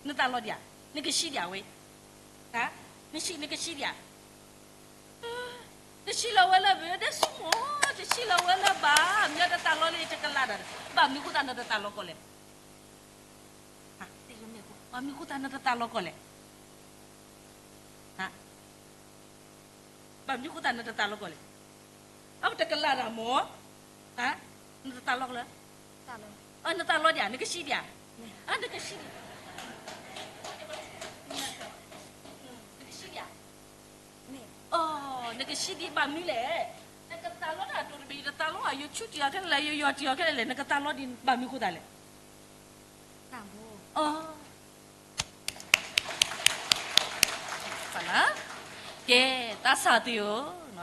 နသးလီၤဒံးဧါ, နကရှံဒံးဧါဝဲ, နကရှံ နကရှံဒံးဧါ, တဆံလီၤဝဲလၢဘၣ် ဒဲစူမီၤ, တဆံလီၤဝဲလၢဘၣ် မ့ၢ်တသးလီၤလၢတကလးတၢ်, ဘၣ်မနုၤအဃိသတးနတသးလီကီလဲၣ်, ဘၣ်မနုၤအဃိသတးနတသးလီကီလဲၣ်, ဘၣ်မနုၤအဃိသတးနတသးလီကီလဲၣ်, အဝဲတကလးတၢ်မီၤ, နတသးလီကီလဲၣ်, နသးလီဒံးဧါ နကရှံဒံးဧါ, နကရှံဒံး, နကရှံဒံးဧါ, နကရှံဒံးဘၣ်မနုၤလဲၣ် ကသးလီတၢ်တိၤတဘ့ၣ် ယတသးလီဘၣ် ယဆူတံၢ်အီၤခဲလၢာ် ယယီၢ်တံၢ်အီၤခဲလၢာ်လဲၣ် နကသးလီဒ်ဘၣ်မနုၤဃိသးလဲၣ်. ကဲ သးစၢ်သ့ၣ်ဧၢ,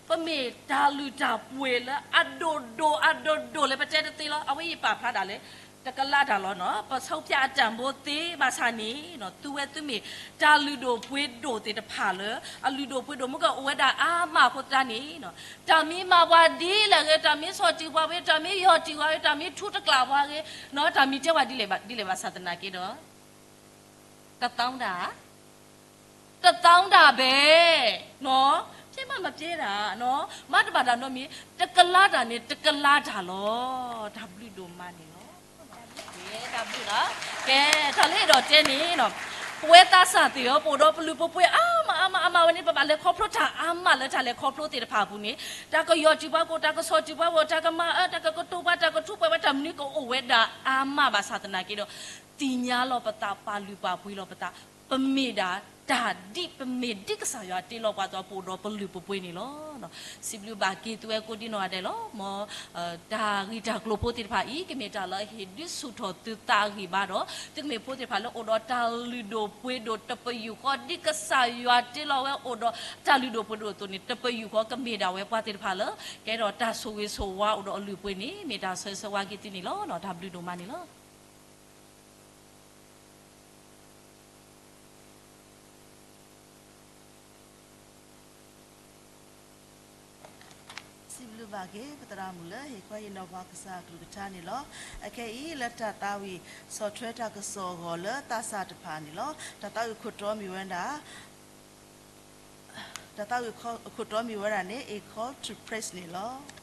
ပမ့ၢ်တၢ်လုၢ်တၢ်ပှ့ၤလၢအဒိၣ်ဒိၣ်အဒိၣ်ဒိၣ်လၢပတဲတသ့လီၤ. အဝဲယပာ်ဖျါဒၣ်လၢ တကလးတၢ်လီၤနီၤ ပဆီဖၠၣ်အတၢ်ဘိသ့ဘၣ်ဆၣ်န့ၣ် သုဝဲသုမ့ၢ်တၢ်လုၢ်ဒိၣ်ပှ့ၤဒိၣ်သ့ၣ်တဖၣ်လၢ အလုၢ်ဒိၣ်ပှ့ၤဒိၣ်မ့ၢ်ကအိၣ်ဝဲဒၣ်အါမးအဃိသတးန့ၣ် တၢ်မ့ၢ်မၤပှၤဒ်လဲၣ်ဂ့ၤ တၢ်မ့ၢ်ဆီၣ်တံၢ်ပှၤဂ့ၤ တၢ်မ့ၢ်ယီၢ်တံၢ်ပှၤဂ့ၤ တၢ်မ့ၢ်ထူတကျးပှၤဂ့ၤ တၢ်မ့ၢ်တဲပှၤဒ်လဲၣ်ဘၣ်ဒ်လဲၣ်ဘၣ်ဆၣ်သနာ်က့ဒီး တသီဒၣ် တသီဒၣ်ဘဲ ဖဲမ့ၢ်မၤပျဲဒၣ် မၤတဘၣ်တၢ်နီတမံၤ တကလးတၢ်န့ၣ် တကလးတၢ်လီၤ. တၢ်ဘျုးဒိၣ်မးန့ၣ်လီၤ. တၢ်ဘျုးလီၤ. ကဲ တၢ်လၢအဲၣ်ဒိးတဲန့ၣ် ပဝဲသးစၢ်သ့ၣ်ဧၢ ပအိၣ်ဒီးပလုၢ်ပပှ့ၤအါမးအါမးအါမးဝဲန့ၣ် ပဘၣ်လဲၤခီဖျိတၢ်အါမးလၢတၢ်လဲၤခီဖျိသ့ၣ်တဖၣ်အပူၤန့ၣ် တၢ်ကယီၢ်တံၢ်ပှၤကအိၣ် တၢ်ကဆီၣ်တံၢ်ပှၤကအိၣ် တၢ်ကမၤအၢ တၢ်ကကတိၤပှၤ တၢ်ကထူးပှဲၤပှၤ တၢ်မနုၤကအိၣ်ဝဲဒၣ်အါမးဘၣ်ဆၣ်သနာ်က့ဒီး သ့ၣ်ညါလီၤပသး ပာ်လုၢ်ပာ်ပှ့ၤလီၤပသး ပမ့ၢ်ဒၣ်တၢ်ဒ် ပမ့ၢ်ဒ်ကစၢ်ယွၤတ့လီၤပှၤအသိး ပအိၣ်ဒီးပလုၢ်ပပှ့ၤန့ၣ်လီၤ. စံးဘျုးဘၣ်က့ၤသုဝဲကိးဒံနီၢ်ဂၤဒဲးလီၤ. မ်တၢ်ဂ့ၢ်တၢ်ကျိၤဖိသ့ၣ်တဖၣ်အံၤ ကမ့ၢ်တၢ်လၢအဟ့ၣ်ဒုးဆူၣ်ထီၣ်သုသးအဂံၢ်ဘါဒီး သုကမ့ၢ်ဖိသ့ၣ်တဖၣ်လၢအိၣ်ဒီးတၢ်လုၢ်ဒိၣ်ပှ့ၤဒိၣ်တပယူာ်ဃီ ဒ်ကစၢ်ယွၤတ့လီၤဝဲအိၣ်ဒီးတၢ်လုၢ်ဒိၣ်ပှ့ၤဒိၣ်အသိးန့ၣ် တပယူာ်ဃီ ကမ့ၢ်ဒၣ်ဝဲပှၤသ့ၣ်တဖၣ်လၢ ကဲထီၣ်တၢ်ဆိၣ်ဂ့ၤဆိၣ်ဝါအိၣ်ဒီးအလုၢ်အပှ့ၤန့ၣ် မ့ၢ်တၢ်ဆၢဂ့ၤဆၢဝါက့ၤသုန့ၣ်လီၤ. တၢ်ဘျုးဒိၣ်မးန့ၣ်လီၤ. စံးဘျုးဘၣ်က့ၤ ပသရၣ်မုၣ်လၢ ဟ့ၣ်ခွဲးဟ့ၣ်နီၤပှၤကစၢ်အကလုၢ်ကထါန့ၣ်လီၤ. အခဲအံၤ လၢတၢ်သးဝံၣ်ဆီၣ်ထွဲတၢ်ကစီၣ်အဂီၢ်လၢသးစၢ်တဖၣ်န့ၣ်လီၤ. တၢ်သးဝံၣ်ခိၣ်တီမ့ၢ်ဝဲဒၣ် တၢ်သးဝံၣ်ခိၣ်တီမ့ၢ်ဝဲဒၣ်န့ၣ် A Call to Praise န့ၣ်လီၤ.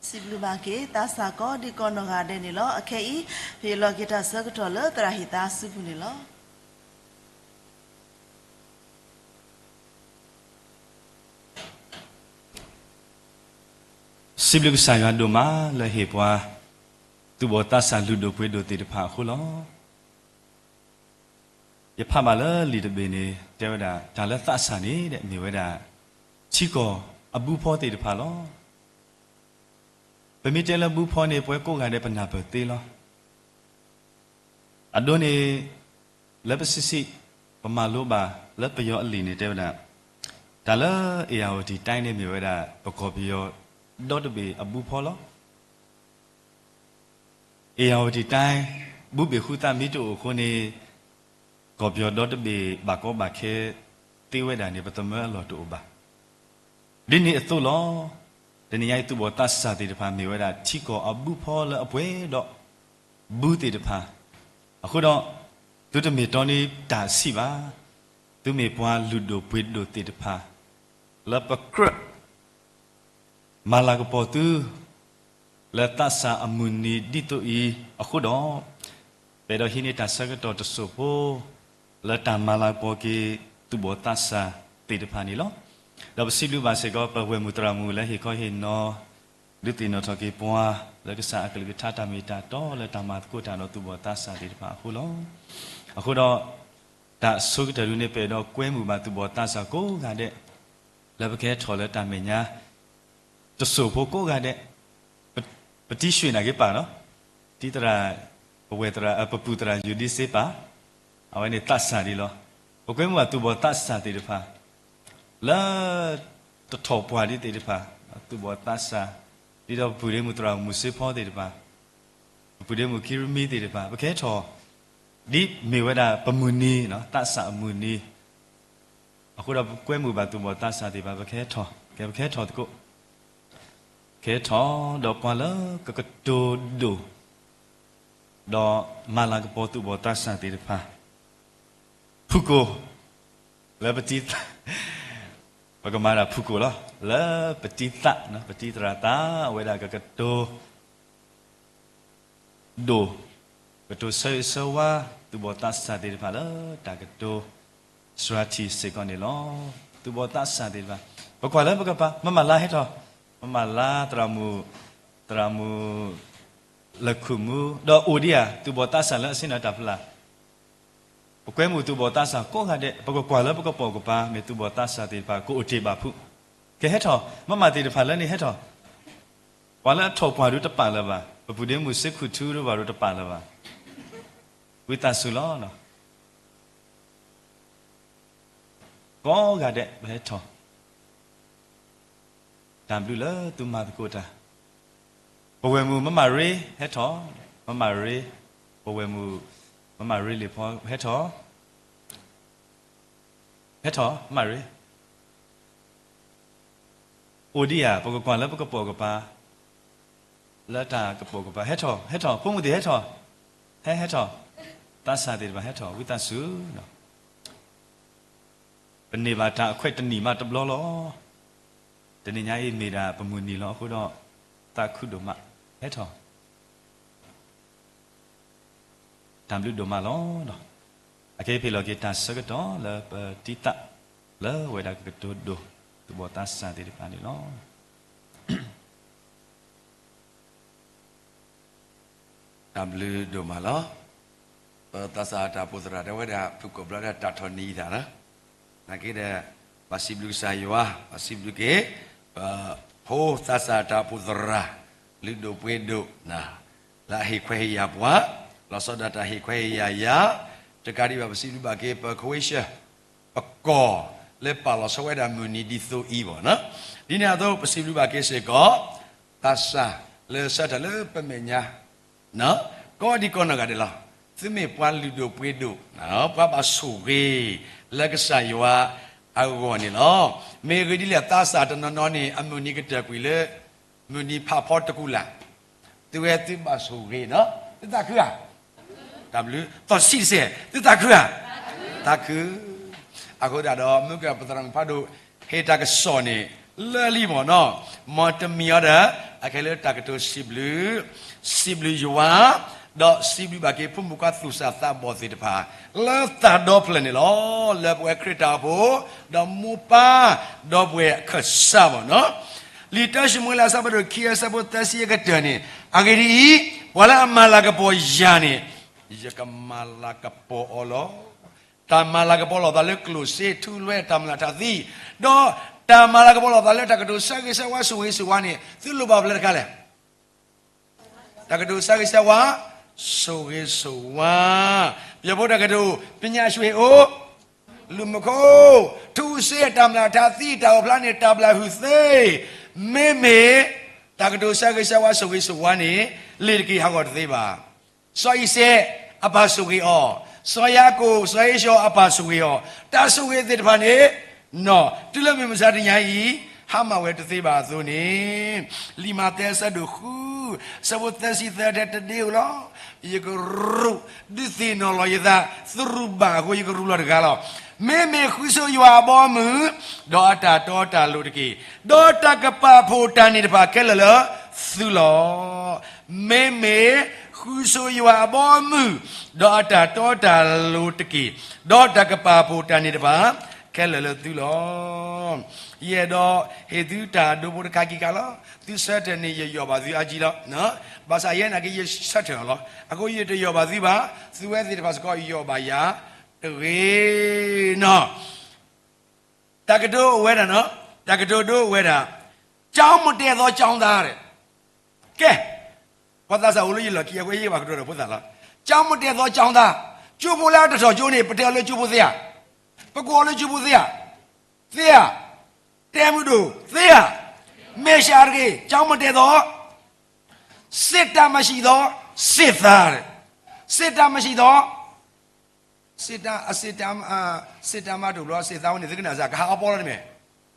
စံးဘျုးဘၣ်က့ၤ သးစၢ်ကိးဒံကိးနီၢ်ဂၤဒဲးန့ၣ်လီၤ. အခဲအံၤ ပဟ့ၣ်လီၤက့ၤတၢ်ဆၢကတီၢ်လၢသရၣ်ဟ့ၣ်သါစုပူၤန့ၣ်လီၤ. စံးဘျုးကစၢ်ယွၤဒိၣ်မးလၢဟ့ၣ်ပှၤ သူၣ်ဘီၣ်သးစၢ်လုၢ်ဒိၣ်ပှ့ၤဒိၣ်သ့ၣ်တဖၣ်အဃိလီၤ. ယဖးဘၣ်လၢလံာ်တဘ့ၣ်န့ၣ် တဲဝဲဒၣ် တၢ်လၢသးစၢ်န့ၣ် မ့ၢ်ဝဲဒၣ် ထံကီၢ်အဘုဖီသ့ၣ်တဖၣ်လီၤ. ပမ့ၢ်တဲလၢဘုဖီန့ၣ် ပဝဲကိးဂၤဒဲးပနၢ်ပၢၢ်သ့လီၤ. အဒိန့ၣ် လၢပဆံးဆံး ပမၤလိဘၣ်လၢပယီၤအလံာ်န့ၣ် တဲဝဲဒၣ် တၢ်လၢ ဧရာဝတီတိုင်း န့ၣ်မ့ၢ်ဝဲဒၣ် ပကီၢ်ပယီၤဒီတဘ့ၣ်အဘုဖီလီၤ. ဧရာဝတီတိုင်း ဘုဘ့ၣ်ဃုသးမ့ၢ်တအိၣ်အဃိန့ၣ် ကီၢ်ပယီၤဒီတဘ့ၣ်ဘၣ်ကီဘၣ်ခဲသ့ဝဲဒၣ်န့ၣ် ပသမၢအလီၢ်တအိၣ်ဘၣ်. ဒ်န့ၣ်အသိးလီၤ. တနံၤညါအံၤ သူၣ်ဘီၣ်သးစၢ်သ့ၣ်တဖၣ်မ့ၢ်ဝဲဒၣ် ထံကီၢ်အဘုဖီလၢအပှဲၤဒီး ဘုသ့ၣ်တဖၣ် အဃိဒီး သုတမ့ၢ်တီန့ၢ်တၢ်ဆံးဘၣ်. သုမ့ၢ်ပှၤလုၢ်ဒိၣ်ပှ့ၤဒိၣ်သ့ၣ်တဖၣ် လၢပကြၢး မၤလၤကပီၤသု လၢသးစၢ်အမုၢ်နံၤဒ်သိးအံၤအဃိဒီး ပအဲၣ်ဒိးဟံးန့ၢ်တၢ်ဆၢကတီၢ်တစိၢ်ဖိ လၢတၢ်မၤလၤကပီၤက့ၤသူၣ်ဘီၣ်သးစၢ်သ့ၣ်တဖၣ်န့ၣ်လီၤ. ဒီးပစံးဘျုးဘၣ်စ့ၢ်ကီး ပဝဲၢ်မုၢ်သရၣ်မုၣ်လၢဟ့ၣ်ခီဟ့ၣ်နီၤ ဒုးသ့ၣ်နီၣ်ထီၣ်က့ၤပှၤ လၢကစၢ်အကလုၢ်ကထါတၢ်မ့ၢ်တၢ်တီ လၢတၢ်မၤသကိးတၢ်ဒီးသူၣ်ဘီၣ်သးစၢ်သ့ၣ်တဖၣ်အဃိလီၤ. အဃိဒီး တၢ်အဆိကတၢၢ်ဒုန့ၣ် ပအဲၣ်ဒိးကွဲမုာ်ဘၣ်သူၣ်ဘီၣ်သးစၢ်ကိးဂၤဒဲး လၢပကဟဲထီၣ်လၢတၢ်မဲာ်ညါ တစိၢ်ဖိကိးဂၤဒဲး ပတံၤဆှံၣ်နာ်က့ၤပၢ်နီၤ, တံၤသရၣ်, ပဝဲၢ်သရၣ်, ပပုၢ်သရၣ်ယူၤဒံစ့ပၢ်, အဝဲန့ၣ်သးစၢ်ဒံးလီၤ. ပကွဲမုာ်ဘၣ်သူၣ်ဘီၣ်သးစၢ်သ့ၣ်တဖၣ် လၢ တထီၣ်ပှၢ်ဒံးသ့ၣ်တဖၣ်, သူၣ်ဘီၣ်သးစၢ် ဒ်သိးပပုၢ်ဒ့မုၣ်သရၣ်မုၣ်စ့ဖီသ့ၣ်တဖၣ်, ပပုၢ်ဒ့မုၣ်ခံရမံသ့ၣ်တဖၣ် ပကဟဲထီၣ် ဒ်မ့ၢ်ဝဲဒၣ်ပမုၢ်နံၤ, သးစၢ်အမုၢ်နံၤ အဃိဒီးပကွဲမုာ်ဘၣ်သူၣ်ဘီၣ်သးစၢ်သ့ၣ်တဖၣ် ပကဟဲထီၣ်, ကဲ ပကဟဲထီၣ်သကိး, ကဟဲထီၣ်ဒီးပှၤလၢကကတိၤဒိၣ် ဒီးမၤလၤကပီၤသူၣ်ဘီၣ်သးစၢ်သ့ၣ်တဖၣ်, ဖုၣ်ကိာ်, လၢပတံၤသၣ်, ပကမၤဒၣ်ဖုၣ်ကိာ်လီၤ. လၢပတံၤသၣ်, ပတံၤသရၣ်သး အဝဲဒၣ်ကကတိၤ ဒိၣ်, ကတိၤဆၢဂ့ၤဆၢဝါ သူၣ်ဘီၣ်သးစၢ်သ့ၣ်တဖၣ်လၢတၢ်ကတိၤ စှၤထံၣ်စ့ၢ်ကီးန့ၣ်လီၤ. သူၣ်ဘီၣ်သးစၢ်သ့ၣ်တဖၣ်, ပကွၢ်လၢပကပၤ မမၤလါဟဲထီၣ်, မမၤလါသရၣ်မုၣ်, သရၣ်မုၣ် လၢခုၣ်မူ ဒီးအိၣ်ဒံးဧါ သူၣ်ဘီၣ်သးစၢ်လၢအဆ့ၣ်နီၤတၢ်ဖျါ ပကွဲမုာ်သူၣ်ဘီၣ်သးစၢ်ကိးဂၤဒဲး, ပကကွၢ်လၢပကပိာ်ကပၤ မ့ၢ်သူၣ်ဘီၣ်သးစၢ်သ့ၣ်တဖၣ် ကအိၣ်တ့ၢ်ဘၣ်ဖုး, ကဟဲထီၣ်, မမၤသ့ၣ်တဖၣ်လၢန့ၣ်ဟဲထီၣ်, ပှၤလၢအထီၣ်ပှၢ်ဒုတပာ်လၢၤဘၣ်, ပပုၢ်ဒ့မုၣ်စ့ခုၣ်ထူဒုဘၣ်ဒိတပာ်လၢၤဘၣ်, ဝံသးစူၤလီၤ. ကိးဂၤဒဲးပဟဲထီၣ် တၢ်ဘျုးလၢသုမၤသကိးတၢ်, ပဝဲၢ်မုၣ်မမၤရ့ဟဲထီၣ်, မမၤရ့, ပဝဲၢ်မုၣ် မမၤရ့လံာ်ဖီဟဲထီၣ်, ဟဲထီၣ် မမၤရ့, အိၣ်ဒံးဧါ ပကကွၢ်လၢပကပိာ်ကပၤ, လၢတၢ်ကပိာ်ကပၤ ဟဲထီၣ် ဟဲထီၣ် ဖိမုၣ်သ့ၣ်ဟဲထီၣ်, ဟဲ ဟဲထီၣ်, သးစၢ်သ့ၣ်တဖၣ်ဟဲထီၣ် ဝံသးစူၤ ပန့ၢ်ဘၣ်တၢ်အခွဲးတနံၣ်မးတဘျီလီၤ. တနံၤညါအံၤမ့ၢ်ဒၣ်ပမုၢ်နံၤလီၤအဃိဒီး သးခုဒိၣ်မး ဟဲထီၣ် တၢ်ဘျုးဒိၣ်မးလီၤ. အခဲအံၤပဟ့ၣ်လီၤက့ၤတၢ်ဆၢကတီၢ်လၢပတံၤသၣ် လၢဝဲဒၣ်ကကတိၤဒိၣ် သူၣ်ဘီၣ်သးစၢ်သ့ၣ်တဖၣ်န့ၣ်လီၤ. တၢ်ဘျုးဒိၣ်မးလီၤ. ပသးစၢ်တၢ်အိၣ်ဖှိၣ်သရၣ်တဲဝဲဒၣ် ဖုၣ်ကိာ်ဘျီဒၣ်တၢ်ထီၣ်နံၤအသးလီၤ. နာ်က့ဒီး ဘၣ်စံးဘျုးကစၢ်ယွၤ, ဘၣ်စံးဘျုးက့ၤ ပဖိသးစၢ်တၢ်အိၣ်ဖှိၣ်သရၣ် လုၢ်ဒိၣ်ပှ့ၤဒိၣ် လၢအဟ့ၣ်ခွဲးဟ့ၣ်ယာ်ပှၤ, လီၤဆီဒၣ်တၢ်ဟ့ၣ်ခွဲးဟ့ၣ်ယာ်ယၤ, တကးဒံးဘၣ် ပစံးဘျုးဘၣ်က့ၤ ပ Croatia ပကီၢ်လၢပာ်လီၤဆီဝဲဒၣ်မုၢ်နံၤဒ်သိးအံၤဘၣ်. ဒ်န့ၣ်အသိး ပစံးဘျုးဘၣ်က့ၤစ့ၢ်ကီး သးစၢ်လၢဆၢထၢၣ်လၢပမဲာ်ညါ ကိးဒံကိးနီၢ်ဂၤဒဲးလီၤ. သုမ့ၢ်ပှၤလုၢ်ဒိၣ်ပှ့ၤဒိၣ်, ပှၤဘၣ်ဆိၣ်ဂ့ၤ လၢကစၢ်ယွၤအဂီၢ်န့ၣ်လီၤ. မ့ၢ်ဂ့ၢ်ဒ်လဲၣ် သးစၢ်တနီၤနီၤန့ၣ် အမုၢ်နံၤကတၢၢ်ကွံာ်လၢ မုၢ်နံၤဖးဖီတကူၣ်လၢ်, သုဝဲသုဘၣ်ဆိၣ်ဂ့ၤဒီး သုသးခုဧါ. တၢ်ဘျုး သီၣ်ဆံးတစဲး သုသးခုဧါ. သးခု. အဃိသတးဒီး မုၢ်ကပသရၣ်မုၣ်ဖးဒိၣ် ဟ့ၣ်တၢ်ကစီၣ်န့ၣ် လၢလံမ့ၢ်နီၤ, မ်တမံၤအီၤဒီး အခဲလၢတၢ်ကတိၤစံးဘျုး, စံးဘျုးယွၤ, ဒီးစံးဘျုးဘၣ်က့ၤဖိမုၣ်ခွါသူၣ်စၢ်သးဘီၣ်သ့ၣ်တဖၣ် လၢတၢ်ဒီဖျၢၣ်န့ၣ်လီၤ. လၢပဝဲခရံာ်တၢ်အိၣ်ဖှိၣ် ဒီးမိၢ်ပၢ် ဒီပုၢ်ဝဲၢ်အခၢၣ်စးမ့ၢ်နီၤ, လံာ်တၢၡမူၤအ့လးအဆၢဖးဒိၣ်ခံအဆၢဖိသၢဆံအကတၢၢ်န့ၣ်, အဂ့ၢ်ဒ်အံၤ, ပှၤလၢအမၤလၤကပီၤယၤန့ၣ် ယကမၤလၤကပီၤအီၤလီၤ. တၢ်မၤလၤကပီၤလိာ်သးလၢကျိၣ်စ့ထူလွဲတၢ်မျၢ်ထးသံ, ဒီးတၢ်မၤလၤကပီၤလိာ်သးလၢတၢ်ကတိၤဆၢဂ့ၤဆၢဝါဆိၣ်ဂ့ၤဆိၣ်ဝါန့ၣ် သုလိၣ်ဘၣ်ဖဲလဲၣ်တခါလဲၣ်. တၢ်ကတိၤဆၢဂ့ၤဆၢဝါ ဆိၣ်ဂ့ၤဆိၣ်ဝါ, ပယီၤဖိတၢ်ကတိၤ ပညာရွှေအိၣ် လူၤမခိၣ်, ထူစ့တၢ်မျၢ်ထးသံတၢ်အိၣ်ဖျါန့ၣ် တၢ်ဘျၣ်ဟုၣ်သ့, မ့မ့ၢ် တၢ်ကတိၤဆၢဂ့ၤဆၢဝါဆိၣ်ဂ့ၤဆိၣ်ဝါန့ၣ် လ့ၤတက့ၤဟးဂီၤတသ့ဘၣ်. စီၤအံၤစဲး အပၢ်ဆိၣ်ဂ့ၤအီၤ, စီၤယၤကိာ် စီၤဧ့ၡီၤအပၢ်ဆိၣ်ဂ့ၤအီၤ, တၢ်ဆိၣ်ဂ့ၤသ့ၣ်တဖၣ်န့ၣ် နီၤ တုၤလၢမုၢ်မဆါတနံၤအံၤ ဟါမၢ်ဝဲတသ့ဘၣ်အသိးန့ၣ်, လံာ်မးသဲအဆၢဒိၣ်ဃု အဆၢဖိသၢဆံသၢထဲတဒ့ဧိၤလီၤ. ယကရူၢ် ဒုးသ့ၣ်နီၣ်လီၤယသး သရူၢ်ဘၣ်အဃိ ယကရူၢ်လီၤတဂၤလီၤ. မ့မ့ၢ်ဃုဆိယွၤအဘီအမုၢ်, ဒီးအတၢ်တီတၢ်လိၤတက့ၢ်. ဒီးတၢ်ကပာ်ဖှိၣ်တၢ်န့ၣ်တဖၣ်ခဲလၢာ်လၢသုလီၤ. မ့မ့ၢ်ဃုဆိယွၤအဘီအမုၢ်, ဒီးအတၢ်တီတၢ်လိၤတက့ၢ်. ဒီးတၢ်ကပာ်ဖှိၣ်တၢ်န့ၣ်တဖၣ်ခဲလၢာ်လၢသုလီၤ. ယအဲၣ်ဒိးဟ့ၣ်သုတၢ်ဒိဖိတခါခံခါလီၤ. သုဆၢထၢၣ်န့ၣ်ယယီၣ်ဘၣ်သုအါကံလီၤ. ဘၣ်ဆၣ်ယဲနာ်က့ယဆၢထၢၣ်အီၤလီၤ. အဃိယတယီၣ်ဘၣ်သုဘၣ်, သုဝဲသ့ၣ်တဖၣ်စ့ၢ်ကီးယီၣ်ဘၣ်ယၤတဂ့ၤနီၤ. တၢ်ကတိၤအိၣ်ဝဲဒၣ်နီၤ, တၢ်ကတိၤဒိအိၣ်ဝဲဒၣ်, ကျောင်းမတက်သောကျောင်းသား ကဲ, ပှၤသးစၢ်အိၣ်လၢယလီၢ်ခံ အဝဲယဘၣ်ကတိၤဒီးဖိသၣ်လီၤ. ကျောင်းမတက်သောကျောင်းသား, ကၠိဖိလၢအတထီၣ်ကၠိန့ၣ် ပတဲအီၤလၢကၠိဖိသ့ဧါ, ပကိးအီၤလၢကၠိဖိသ့ဧါ, သ့ဧါ, တဲမုၢ်ဒိၣ် သ့ဧါ, မဲာ်ဆှးတဂ့ၤ, ကျောင်းမတက်သော စစ်တပ်မရှိသော စစ်သား, စစ်တပ်မရှိသော စစ်တပ်, စစ်တပ်, စစ်တပ်မးတအိၣ်ဘျီ စစ်သားဝဲန့ၣ် သုကနၣ်စၢ် ကဟးအီပီလီၤတမ့ၢ်,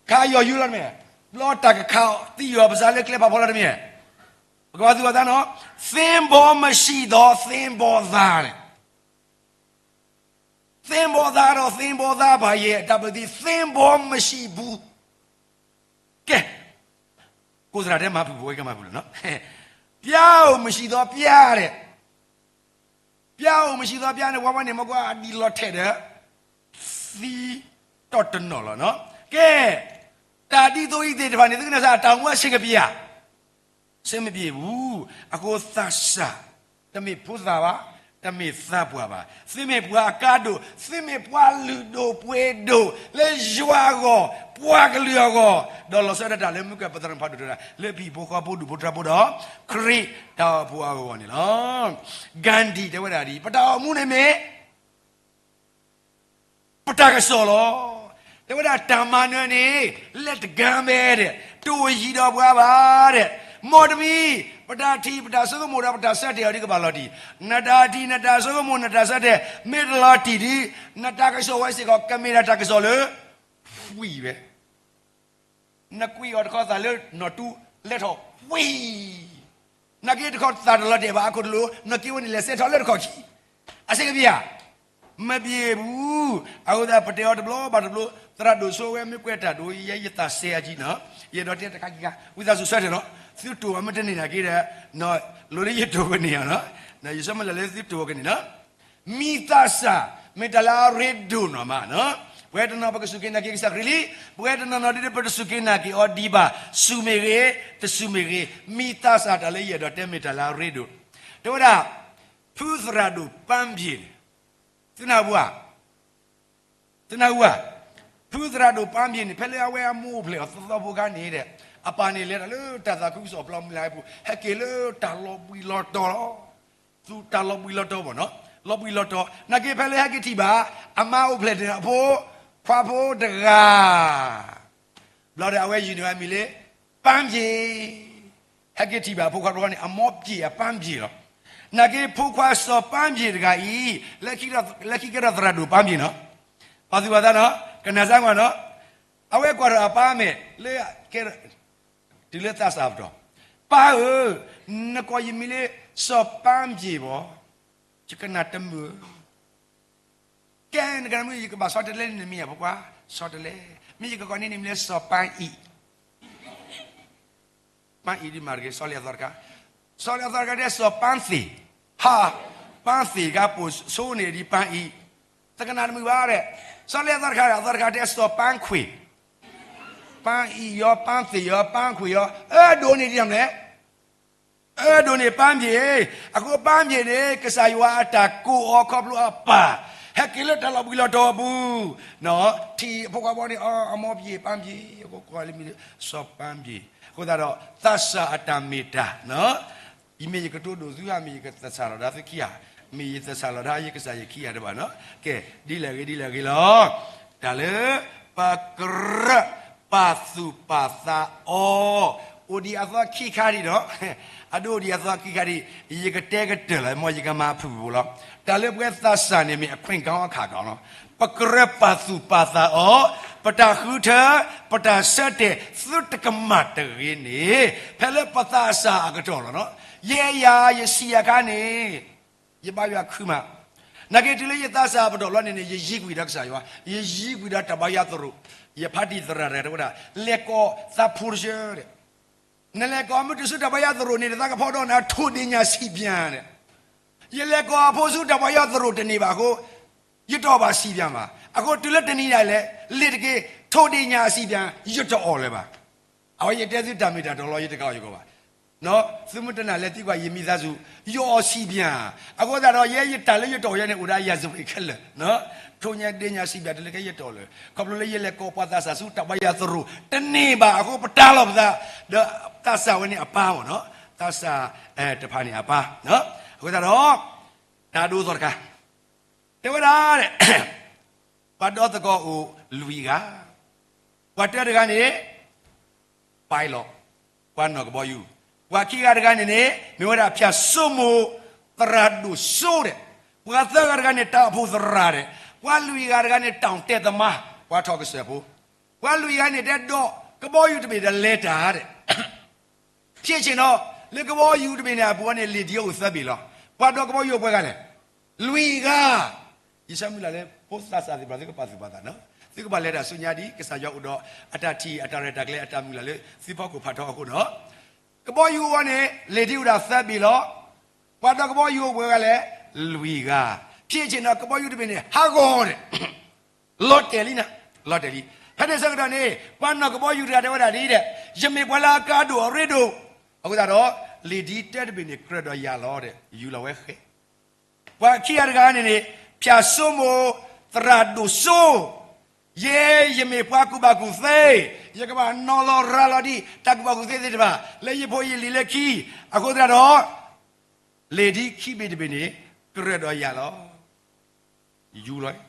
ကဟးယီၢ်ယူလီၤတမ့ၢ်, ဘျီတၢ်ကခးသံယီၤပစးလၢကျဲဖးဖီလီၤတမ့ၢ်, ပကဘၣ်သူၣ်ဘၣ်သးနီၤ, သင်္ဘောမရှိသော သင်္ဘောသားန့ၣ် သင်္ဘောသားတော့ သင်္ဘောသားပါရဲ့ ဒါပေမဲ့ သင်္ဘောမရှိဘူး. ကဲ, ကိးသရၣ်တဲမၤပူၤ ပဝဲကမၤပူၤလီၤနီၤ. ပျားအိုမရှိသောပျားတဲ့, ပျားအိုမရှိသောပျားန့ၣ် ဝဲဝဲန့ၣ်မ့ၢ်ကွၢ်အဒံးလီၤထဲၣ်ဒီး သံတီၢ်တနီၤလီၤနီၤ. ကဲ, တၢ်ဒ်သိးအံၤသ့ၣ်တဖၣ်န့ၣ် သုကနၣ်စၢ် အတၢ်အိၣ်မူအဆင်မပြေဧါ, အဆင်မပြေဘူး. အဃိသးစၢ် တမ့ၢ်ဖိသၣ်ဘၣ်, တမ့ၢ်သးပှၢ်ဘၣ်, သုမ့ၢ်ပှၤအကါဒိၣ်, သုမ့ၢ်ပှၤလုၢ်ဒိၣ်ပှ့ၤဒိၣ် လၢယွၤအဂီၢ်, ပှၤကလုာ်အဂီၢ်, ဒီးလီၤဆီဒၣ်တၢ်လၢမုၢ်ကၢၢ်ပသရၣ်ဖးဒိၣ်တဖၣ် လၢဟံၣ်ဖိဃီဖိဒူၣ်ဖိထၢဖိဒီး ခရံာ်တၢ်အိၣ်ဖှိၣ်အဂီၢ်န့ၣ်လီၤ. ကၣ်ဒံၣ်တဲဝဲဒၣ်ဒ်အံၤ, ပတၢ်အိၣ်မူန့ၣ်မ့ၢ် ပတၢ်ကစီၣ်လီၤ. တဲဝဲဒၣ်တၢ်မၤနၢၤန့ၣ် လက်တကမ်းပဲတဲ့, တအိၣ်ယံၤဒီးပှၤဘၣ်တဲ့, မ်တမံၤ ပတၢ်ထံၣ်ပတၢ်ဆိကမိၣ်ဒီးပတၢ်ဆၢတဲာ်အီၤဒ်ကဘၣ်လီၤတံၢ်, နတၢ်ထံၣ်နတၢ်ဆိကမိၣ်နတၢ်ဆၢတဲာ် မ့ၢ်တလီၤတံၢ်ဒ် နတၢ်ကစီၣ်ဝဲစ့ၢ်ကီး ကမ့ၢ်ဒၣ်တၢ်ကစီၣ်လၢ ဝံၤဝဲ နကွံာ်အီၤတခီသၣ်လၢနီၢ်တူလဲၤထီၣ်ဝံၤ, နာ်က့တခီသၣ်တလီၤတဲာ်ဘၣ်အခိၣ်တလိၤ နီၢ်က့ဝဲန့ၣ်လဲၤဆဲးထီၣ်လၢတခီၣ်ခံ, အဆင်မပြေဧါ, မပြေဘူး. အဃိသတးပတဲအီၤတဘျီဘၣ်တဘျီ, သရၣ်ဒိၣ်စိဝဲမ့ၢ်ကွဲးတၢ်ဒိ ယဲယသးစဲအါကံနီၤ, ယအဲၣ်ဒိးတဲတခါခံခါ, ဝံသးစူၤဆၢထၢၣ်နီၤ, သုတိၢ်အီၤမ့ၢ်တန့ၢ်နာ်က့ဒီး, လိၤလၢယတိၢ်ကန့ၢ်အီၤနီၤ, ယဆၢမုၢ်လၢ်လၢသုတိၢ်အီၤကန့ၢ်နီၤ မံသးစၢ် မ့ၢ်တၢ်လၢအရ့ဒိၣ်နီၢ်မးနီၤ, ပဝဲတနီၤပကစူၢ်က့ၤနာ်က့ၤကစၢ်ခရံာ်လံ, ပဝဲတနီၤနီၤဒ်ဒီး ပတစူၢ်က့ၤနာ်က့ၤအီၤဒံးဘၣ်, စူၢ်မ့ၢ်ဂ့ၤ, တစူၢ်မ့ၢ်ဂ့ၤ, မံသးစၢ်တၢ်လၢယအဲၣ်ဒိးတဲမ့ၢ်တၢ်လၢအရ့ဒိၣ်, တဲဝဲဒၣ်, ဖုသရၣ်ဒိၣ်ပၢ်ပျ့ၤန့ၣ်, သုနၢ်ဟူဧါ သုနၢ်ဟူဧါ, ဖုသရၣ်ဒိၣ်ပၢ်ပျ့ၤန့ၣ် ဖဲလၢအဝဲအမိၢ်အိၣ်ဖျဲၣ်အီၤသီသီဖိခါန့ၣ်ဒီး, အပၢ်န့ၣ်လဲၤတၢ်လၢတၢ်သးခုကစီၣ်အဖျီမုၢ်လၢ်အပူၤ, ဟဲက့ၤလၢတၢ်လီၤဘှံးလီၤတီၤလီၤ, သူတၢ်လီၤဘှံးလီၤတီၤဘၣ်နီၤ, လီၤဘှံးလီၤတီၤ, နာ်က့ဖဲလၢဟဲက့ၤထံၣ်ဘၣ်, အမါအိၣ်ဖျဲၣ်န့ၣ်အဖိ, ခွါဖိတဂၤ ဘျီဒီးအဝဲယုၢ်န့ၢ်အမံၤလၢ ပၢ်ပျ့ၤ, ဟဲက့ၤထံၣ်ဘၣ်အဖိခွါတဘျီန့ၣ် အမီၢ်ပျ့ၤအပၢ်ပျ့ၤလီၤ. နာ်က့ဖိခွါစီၤပၢ်ပျ့ၤတဂၤအံၤ, လၢခံကဲထီၣ်သရၣ်ဒိၣ်ပၢ်ပျ့ၤနီၤ, ပာ်သူၣ်ပာ်သးနီၤ, ကနၣ်စၢ်ကွၢ်နီၤ, အဝဲကွၢ်ထီၣ်အပၢ်မဲာ်လၢ တုၤလၢသးစၢ်ပတီၢ်, ပၢ်ဧၢ, နကိးယမံၤလၢစီၤပၢ်ပျ့ၤဘၣ်, ယကနၣ်တမုာ်ဧၢ ကဲနကနၣ်မုာ် ယကဘၣ်ဆီတလဲန့ၢ်နမံၤဧါ ဖိခွါ, ဆီတလဲ, မ့ၢ်ယကကိးန့ၢ်နမံၤလၢစီၤပၢ်အံၤ, ပၢ်အံၤဒ်မၤတဂ့ၤ စီၤလ့ၤအသီတခါ, စီၤလ့ၤအသီတခါတဲစီၤပၢ်သ့ၣ်, ဟး, ပၢ်သ့ၣ်တခါပိာ်ဆိန့ၣ်ဒ်ပၢ်အံၤ, တကနၣ်တမုာ်ဘၣ်ဒီး, စီၤလ့ၤအသီတခါဒီး အသီတခါတဲစီၤပၢ်ခွ့ၣ်, ပၢ်အံၤယီၤ ပၢ်သ့ၣ်ယီၤ ပၢ်ခွ့ၣ်ယီၤ အၢဒိၣ်န့ၢ်ဒ်လဲၣ် အၢဒိၣ်န့ၢ်ပၢ်မျ့ၢ်, အဃိပၢ်မျ့ၢ်န့ၣ် ကစၢ်ယွၤအတၢ်ကိးအီၤခီဖျိအပၢ်, ဟဲက့ၤလၢတၢ်လီၤဘှံးလီၤတီၤအပူၤ, ထံၣ်ဖိခွါဘီန့ၣ် အီ အမိၢ်မျ့ၢ် ပၢ်မျ့ၢ်, အဃိကိးလၢမံၤ စီၤပၢ်မျ့ၢ်, အဃိသတးဒီး သးစၢ်အတၢ်မ့ၢ်တၢ် ယမ့ၢ်ယကတိၤဒိၣ်သုဧါ မ့ၢ်ယကသးစၢ်လီၤဒၣ်သုခံဂၤ, မ့ၢ်ယသးစၢ်လီၤဒၣ်ယကစၢ်ယခံဂၤတဘၣ်နီၤ, ကဲ, ဒ်လဲၣ်ဂ့ၤဒ်လဲၣ်ဂ့ၤလီၤ, တၢ်လၢ ပကြၢးပာ်သူၣ်ပာ်သးအီၤ, အိၣ်ဒံးအသီခံခါဒံးနီၤ, အဒိအိၣ်ဒံးအသီခံခါဒံး, ယကတဲကတၢၢ်လီၤ မ်ယကမၤဖုၣ်ဖုၣ်ဖိလီၤ, တၢ်လၢပဝဲသးစၢ်န့ၣ်မ့ၢ်အခွင့်ကောင်းအခါကောင်းလီၤ, ပကြၢးပာ်သူၣ်ပာ်သးအီၤ, ပတၢ်ဃုထၢ, ပတၢ်ဆၢတဲာ် သုတကမၣ်တဂ့ၤန့ၣ်, ဖဲလၢပသးစၢ်အကတီၢ်လီၤနီၤ, ယဲယၤယဆံးယၤခါန့ၣ် ယဘါယွၤခုမး, နာ်က့တုၤလၢယသးစၢ်ပတီၢ်လီၤန့ၣ်န့ၣ် ယယံၤကွံာ်ဒီးကစၢ်ယွၤ, ယယံၤကွံာ်ဒီးတၢ်ဘါယွၤသရိာ်, ယဖးတံၢ်သရၣ်တဂၤတဲဝဲဒၣ်, လဲၤကိးသးဖိတဆၢဒီး, နလဲၤကိးမုၢ်တဆူတၢ်ဘါယွၤသရိာ်န့ၣ် နသးကဖီဒီးနၤထိၣ်ဒ့ၣ်ညၣ်စံၣ်ပၠၣ်ဒီး, ယလဲၤကိးအဖိဆူတၢ်ဘါယွၤသရိာ်တန့ၢ်ဘၣ်အဃိ, ယတအီၣ်ဘၣ်စံၣ်ပၠၣ်ဘၣ်, အဃိတုၤလၢတနံၤဒၣ်လဲာ်, လ့ၤတက့ၤ, ထိၣ်ဒ့ၣ်ညၣ်အစံၣ်ပၠၣ် ယတအီၣ်လၢၤဘၣ် အဝဲယတဲသုတၢ်မ့ၢ်တၢ်တီလီၤယတကးအီၤယကီးဘၣ်, သုမ့ၢ်တနာ်လဲၤသံကွၢ်ယမံၤသးစူၤ, ယအီၣ်စံၣ်ပၠၣ်, အဃိသတးဒီးယဲယတၢ်လၢယတအီၣ်ယဲန့ၣ် အိၣ်ဒၣ်ယၤစပ့းခဲလၢာ်, ထိၣ်ညၣ်ဒ့ၣ်ညၣ်စံၣ်ပၠၣ်တလၢခဲယတအီၣ်လၢၤ, ခီဖျိလၢယလဲၤကိးပှၤသးစၢ်ဆူတၢ်ဘါယွၤသရိာ် တန့ၢ်ဘၣ်အဃိပတၢ်လီၤပသး, ဒီးသးစၢ်ဝဲန့ၣ်အပၢ်မ့ၢ်နီၤ, သးစၢ်တဖၣ်န့ၣ်အပၢ်, အဃိသတးဒီး, တၢ်ဒိသီတခါ တဲဝဲဒၣ်, ပှၤဒီသကိးအိၣ်လွံၢ်ဂၤ, ပှၤတၢတဂၤန့ၣ်, ပလီး, ပှၤနီၢ်ကဘီယူၤ, ပှၤခံဂၤတဂၤန့ၣ်န့ၣ် မ့ၢ်ဝဲဒၣ်ဖၠၣ်စိမိၤသရၣ်ဒိၣ်စိဒီး, ပှၤသၢဂၤတဂၤန့ၣ် တၢ်အိၣ်ဖှိၣ်သရၣ်ဒီး, ပှၤလွံၢ်ဂၤတဂၤန့ၣ် တၢ်တဲသမား, ပှၤထီၣ်ကစၢၢ်ဖိ, ပှၤလွံၢ်ဂၤန့ၣ် တဲဒီးကဘီယူၤတဘ့ၣ်ဒီးလဲၤတၢ်ဒီး ဖျ့ၣ်ဆ့ၣ်နီၤ, လၢကဘီယူၤတဘ့ၣ်န့ၣ်အပူၤန့ၣ် လ့ၣ်ဒံအိၣ်သၢဘ့ၣ်လီၤ. ပှၤဒီးကဘီယူၤအိၣ်ပှဲၤဂၤလဲၣ်, လွံၢ်ဂၤ. ယဆၢမုၢ်လၢ်လၢ ဖိသၣ်စၢ်သ့ၣ်တဖၣ် သုကပာ်သူၣ်ပာ်သးနီၤ, သုကဘၣ်လဲၤတၢ်ဆူညါဒ် ကစၢ်ယွၤအိၣ်ဒီးအတၢ်ထံၣ်အတၢ်ရဲၣ်တၢ်ကျဲၤအတၢ်မုၢ်လၢ်လၢ သုဖီခိၣ်ဖးထီအဃိနီၤ. ကဘီယူၤအဂီၢ်န့ၣ် လ့ၣ်ဒံအိၣ်ဒၣ်သၢဘ့ၣ်လီၤ. ပှၤဒီးကဘီယူၤအိၣ်ပှဲၤဂၤလဲၣ်, လွံၢ်ဂၤ. ဖျ့ၣ်ဆ့ၣ်နီၤ ကဘီယူၤတဘ့ၣ်န့ၣ် ဟးဂီၤဒီး လီၤတဲာ်လံနၤ, လီၤတဲာ်လံ. ဖဲန့ၣ်ဆၢကတီၢ်န့ၣ် ပှၤနီၢ်ကဘီယူၤတဂၤတဲဝဲဒၣ်ဒ်ဒီး, ယမ့ၢ်ပှၤလၢအကါဒိၣ်အရ့ဒိၣ်, အဃိသတးဒီး လ့ၣ်ဒံတဲတဘ့ၣ်န့ၣ် ကြၢးဒီးယၤလီၤဒီး ယူၤလီၤဝဲဃဲ. ပှၤခံဂၤတဂၤန့ၣ်န့ၣ် ဖၠၣ်စိမိၤသရၣ်ဒိၣ်စိ, ယဲယမ့ၢ်ပှၤကူၣ်ဘၣ်ကူၣ်သ့, ယကဘၣ်နီၤလီၤရၤလီၤဒ် တၢ်ကူၣ်ဘၣ်ကူၣ်သ့သ့ၣ်တဖၣ် လၢယဖိယလံၤလၢခံ, အဃိသတးဒီး လ့ၣ်ဒံခံဘ့ၣ်တဘ့ၣ်န့ၣ် ကြၢးဒီးယၤလီၤ. ယူၤလီၤ,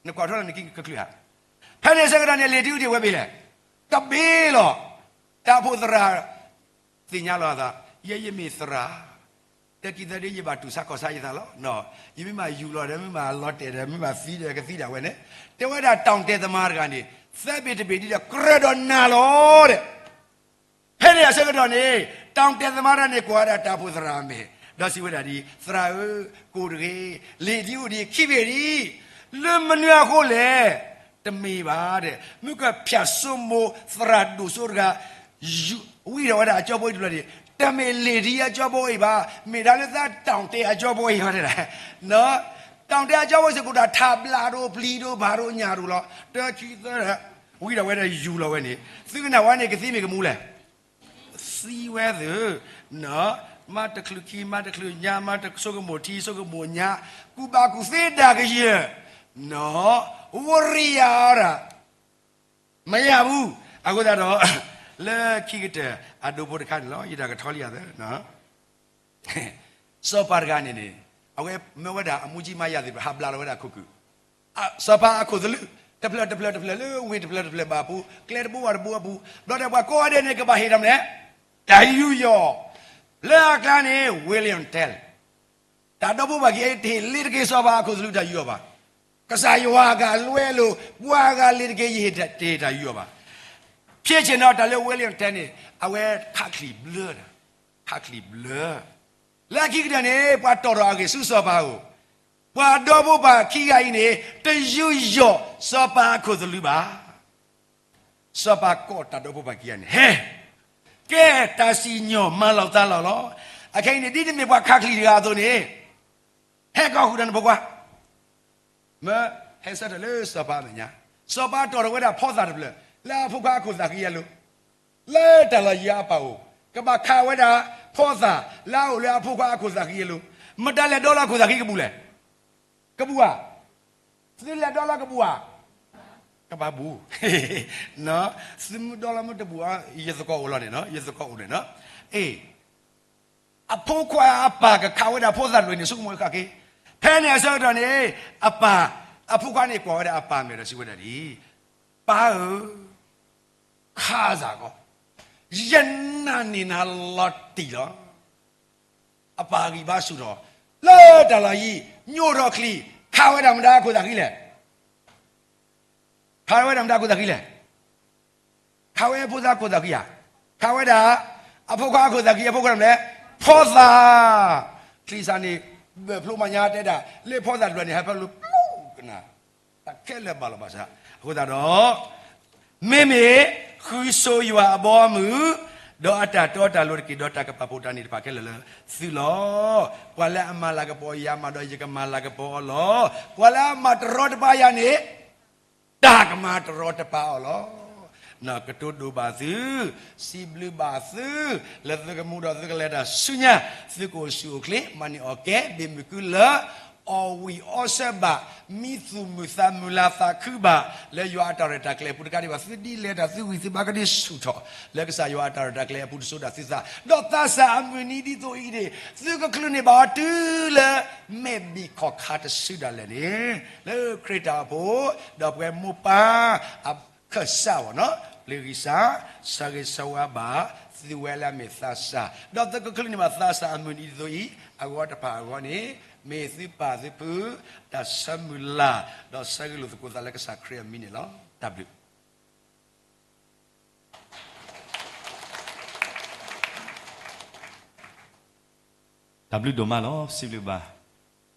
နကွၢ်ထီၣ်နကကချုးဧါ. ဖဲန့ၣ်ဆၢကတီၢ်န့ၣ် လ့ၣ်ဒံအိၣ်ဒံးဝဲဘ့ၣ်လဲၣ်, တဘ့ၣ်လီၤ. တၢ်အိၣ်ဖှိၣ်သရၣ် သ့ၣ်ညါလီၤအသး, ယဲယမ့ၢ်သရၣ်, တၢ်ခံသၢဒ့ ယဘၣ်တူၢ်ဆါခီၣ်ဆါယသးလီၤ. ယမ့ၢ်မၤယူၤလီၤဒီး မ့ၢ်မၤလီၤတဲာ်ဒီး မ့ၢ်မၤသံဒီး ကသံဒၣ်ဝဲန့ၣ်, တဲဝဲဒၣ် တၢ်တဲသမားတဂၤန့ၣ် သၢဘ့ၣ်တဘ့ၣ်ဒ်ဒီး ကြၢးဒီးနၤလီၤဒီး ဖဲန့ၣ်အဆၢကတီၢ်န့ၣ် တၢ်တဲသမားတဂၤန့ၣ် ကွၢ်ဝဲဒၣ်တၢ်အိၣ်ဖှိၣ်သရၣ်အမဲာ်, ဒီးစံးဝဲဒၣ်ဒ် သရၣ်ဧၢ, ကိၢ်တဂ့ၤ, လ့ၣ်ဒံအိၣ်ဒံးခံဘ့ၣ်ဒံး, လၢမနုၤအဃိလဲၣ်, တမ့ၢ်ဘၣ်ဒီး မုၢ်ကဖၠၣ်စိမိၤသရၣ်ဒိၣ်စိတဂၤ ဝံထီၣ်ဝဲဒၣ်အကၠီဘိအံၤတဘျီန့ၣ်, တမ့ၢ်လ့ၣ်ဒံအကၠီဘိအံၤဘၣ်, မ့ၢ်ဒၣ်လၢသးတၢ်တဲအကၠီဘိအံၤဘၣ်တဲဒၣ်, တၢ်တဲအကၠီဘိစ့ၢ်ကီး တၢ်ထးဘျးဒိၣ်ပျံၤဒိၣ်ဘၣ်ဒိၣ်ညၣ်ဒိၣ်လီၤ. တၢ်ခံသၢ ဝံထီၣ်ဝဲဒီးယူၤလီၤဝဲန့ၣ်, သုကနၣ်ဝဲန့ၣ် ကသံမ့ၢ်ကမူလဲၣ်, သံဝဲသ့ၣ်, မါတချုးခံ မါတချုးညါ မါတဆိကမိၣ်ထံဆိကမိၣ်ညါ, ကူၣ်ဘၣ်ကူၣ်သ့ဒၣ်ကယဲၢ်, နီၢ်, ဝရံယၤအီၤဒၣ်, မယၤဘူး, အဃိသတးဒီး လၢခံကတၢၢ်အဒိဖိတခါန့ၣ်လီၤ ယတၢ်ကထီလံယၤသၢ စီၤပၤတဂၤန့ၣ်န့ၣ်, အဝဲမၢဝဲဒၣ်အမူကၠံမါယၤသ့ၣ်တဖၣ် ဟးဘျးလီၤဝဲဒၣ်ခိၣ်ကုၢ်, စီၤပၤအခိၣ်သလုး တဖျၢၣ်တဖျၢၣ်တဖျၢၣ်လၢဝ့ၢ်တဖျၢၣ်တဖျၢၣ်ဘၣ်အပူၤ ကျဲတဘိဝၣ်တဘိအပူၤ, ဘျီဒီးပှၤကိးဂၤဒဲးန့ၣ်ကဘၣ်ဟ့ၣ်ဒီးမနုၤလဲၣ်, တၢ်ယူးယီၣ်, လၢအကျါန့ၣ် William Tell တၢ်ဒီဖိပှၤခံဂၤအံၤတဟ့ၣ်လ့ၤတက့ၤစီၤပၤအခိၣ်သလုးတၢ်ယူးယီၣ်ဘၣ်, ကစၢ်ယွၤအဂၤလွဲလိာ် ပှၤဂၤလ့ၤတက့ၤ ယဟ့ၣ်တ့ၢ်တၢ်ယူးယီၣ်ဘၣ်. ဖျ့ၣ်ဆ့ၣ်နီၤ တၢ်လၢ William Tell န့ၣ် အဝဲခးချံၣ်ဘျၢ, ခးချံၣ်ဘျၢ, လၢအခံကတၢၢ်န့ၣ် ပှၤတီၢ်ထီၣ်အဂ့ၢ်ဆူစီၤပၤအအိၣ်, ပှၤဒီဖိပှၤခံဂၤအံၤန့ၣ် တယူးယီၣ်စီၤပၤအခိၣ်သလုးဘၣ်. စီၤပၤကိးတၢ်ဒီဖိပှၤခံဂၤန့ၣ် ဟဲ ကဲတၢ်စံၣ်ညီၣ်မၤလီၤသးလီၤလီၤ. အခဲအံၤန့ၣ် ဒ်နမ့ၢ်ပှၤခးချံၣ်တဂၤအသိးန့ၣ်, ဟဲကီၢ်ဃုာ်ဒီးနဖိခွါ, မၢဟဲဆၢထၢၣ်လၢစီၤပၤအမဲာ်ညါ, စီၤပၤတီၢ်ထီၣ်ဝဲဒၣ်ဖိသၣ်တဖျၢၣ် လၢအဖိခွါအခိၣ်သးဃံအလိၤ, လၢတၢ်လီၢ်ယံၤအပၢ်အိၣ်, ကဘၣ်ခးဝဲဒၣ်ဖိသၣ်လၢအအိၣ်လၢအဖိခွါအခိၣ်သးဃံအလိၤ, မတၤလဲၤဒီလီၤခိၣ်သးဃံကဘူၣ်လဲၣ်. ကဘူၣ်ဧါ. သုလဲၤဒီလီၤကဘူၣ်ဧါ. ကဘၣ်ဘူၣ်. သုမ့ၢ်ဒီလီၤမ့ၢ်တဘူၣ်ဧါ, ယသကိးအိၣ်လီၤန့ၣ်, ယသကိးအိၣ်န့ၣ်, အ့ၣ် အဖိခွါအပၢ်ကခးဝဲဒၣ်ဖိသၣ်တဖျၢၣ်န့ၣ် ဆိကမိၣ်ဃာ်က့ၤ, ဖဲန့ၣ်အဆၢကတီၢ်န့ၣ်, အပၢ်, အဖိခွါန့ၣ်ကွၢ်ဝဲဒၣ်အပၢ်မဲာ်ဒီးစံးဝဲဒၣ်ဒ်အံၤ, ပၢ်ဧၢ, ခးစၢ်ကီး, ယနာ်န့ၢ်နၤလီၤတံၢ်လီၤ. အပၢ်အဂံၢ်ဘါဆူၣ်ထီၣ်, လၢတၢ်လီၢ်ယံၤ, ညိၣ်ထီၣ်ချံ, ခးဝဲဒၣ်မတၤအခိၣ်သးဃံလဲၣ်. ခးဝဲဒၣ်မတၤအခိၣ်သးဃံလဲၣ်. ခးဝဲဖိသၣ်အခိၣ်သးဃံဧါ. ခးဝဲဒၣ်အဖိခွါအခိၣ်သးဃံ, အဖိခွါမနုၤလဲၣ်. ဖိသၣ်. ချံစၢ်န့ၣ်, ဘၢၣ်ဖျိမၤညါတဲဒၣ်, လၢဖိသၣ်တဖျၢၣ်န့ၣ် ဟဲဖဲလိာ်ပျိကနၣ်, တၢ်ခဲလၢာ်ဘၣ်လီၤဘၣ်ဆၣ်, အဃိသတးဒီး မ့မ့ၢ်ဃုဆိယွၤအဘီအမုၢ်, ဒီးအတၢ်တီတၢ်လိၤတက့ၢ်, ဒီးတၢ်ကပာ်ဖှိၣ်တၢ်န့ၣ်တဖၣ်ခဲလၢာ်လၢသုလီၤ. ပှၤလၢအမၤလၤကပီၤယၤမးဒီးယကမၤလၤကပီၤအီၤလီၤ. ပှၤလၢအမၤတရီတပါယၤန့ၣ်, တၢ်ကမၤတရီတပါအီၤလီၤ. ကတိၤဒိၣ်ဘၣ်သု, စံးဘျုးဘၣ်သု, လၢသုကမူဒီးသုကလဲၤတၢ်ဆူညါ, သုကအိၣ်ဆူၣ်အိၣ်ချ့, မၤန့ၢ်အီၣ်ကဲ, ဘ့ၣ်မုၢ်ကုလၢ အီၣ်ဝံၣ်အီစၢဘၣ်, မံသူၣ်မုာ်သးမုာ်လၤသးခုဘၣ်, လၢယွၤအတၢ်ရဲၣ်တၢ်ကျဲၤအပူၤတကးဒံးဘၣ်, သုဒ်လဲၤတၢ်သုဝံၣ်သုဘါကဒုဆူၣ်ထီၣ်, လၢကစၢ်ယွၤအတၢ်ရဲၣ်တၢ်ကျဲၤအပူၤတစိၤဒၣ်သုသး, ဒီးသးစၢ်အမုၢ်နံၤဒ်သိးအံၤန့ၣ်, သုကချုးန့ၢ်ဘၣ်အီၤတုၤလၢ မဲာ်ဘံၣ်ခီၣ်ခါတစုဒၣ်လဲာ်န့ၣ်, လၢခရံာ်တၢ်အိၣ်ဖှိၣ်, ဒီးပဝဲမိၢ်ပၢ်, အခၢၣ်စးဝဲန့ၣ်, ပျံၤဂံၢ်စၢ်, ဆၢဂ့ၤဆၢဝါဘၣ်, သုဝဲလၢအမ့ၢ်သးစၢ်, ဒီးသုကချုးန့ၢ်ဘၣ်သးစၢ်အမုၢ်နံၤဒ်သိးအံၤ, အဂီၢ်တဖၣ်အဂီၢ်န့ၣ်, မ့ၢ်သုပၢ်သုဖု, တၢ်ဆၢမုၢ်လၢ်, ဒီးဆၢဂ့ၤလိာ်သကိးသးလၢကစၢ်ခရံာ်အမံၤန့ၣ်လီၤ. တၢ်ဘျုး တၢ်ဘျုးဒိၣ်မးလီၤ. စံးဘျုးဘၣ်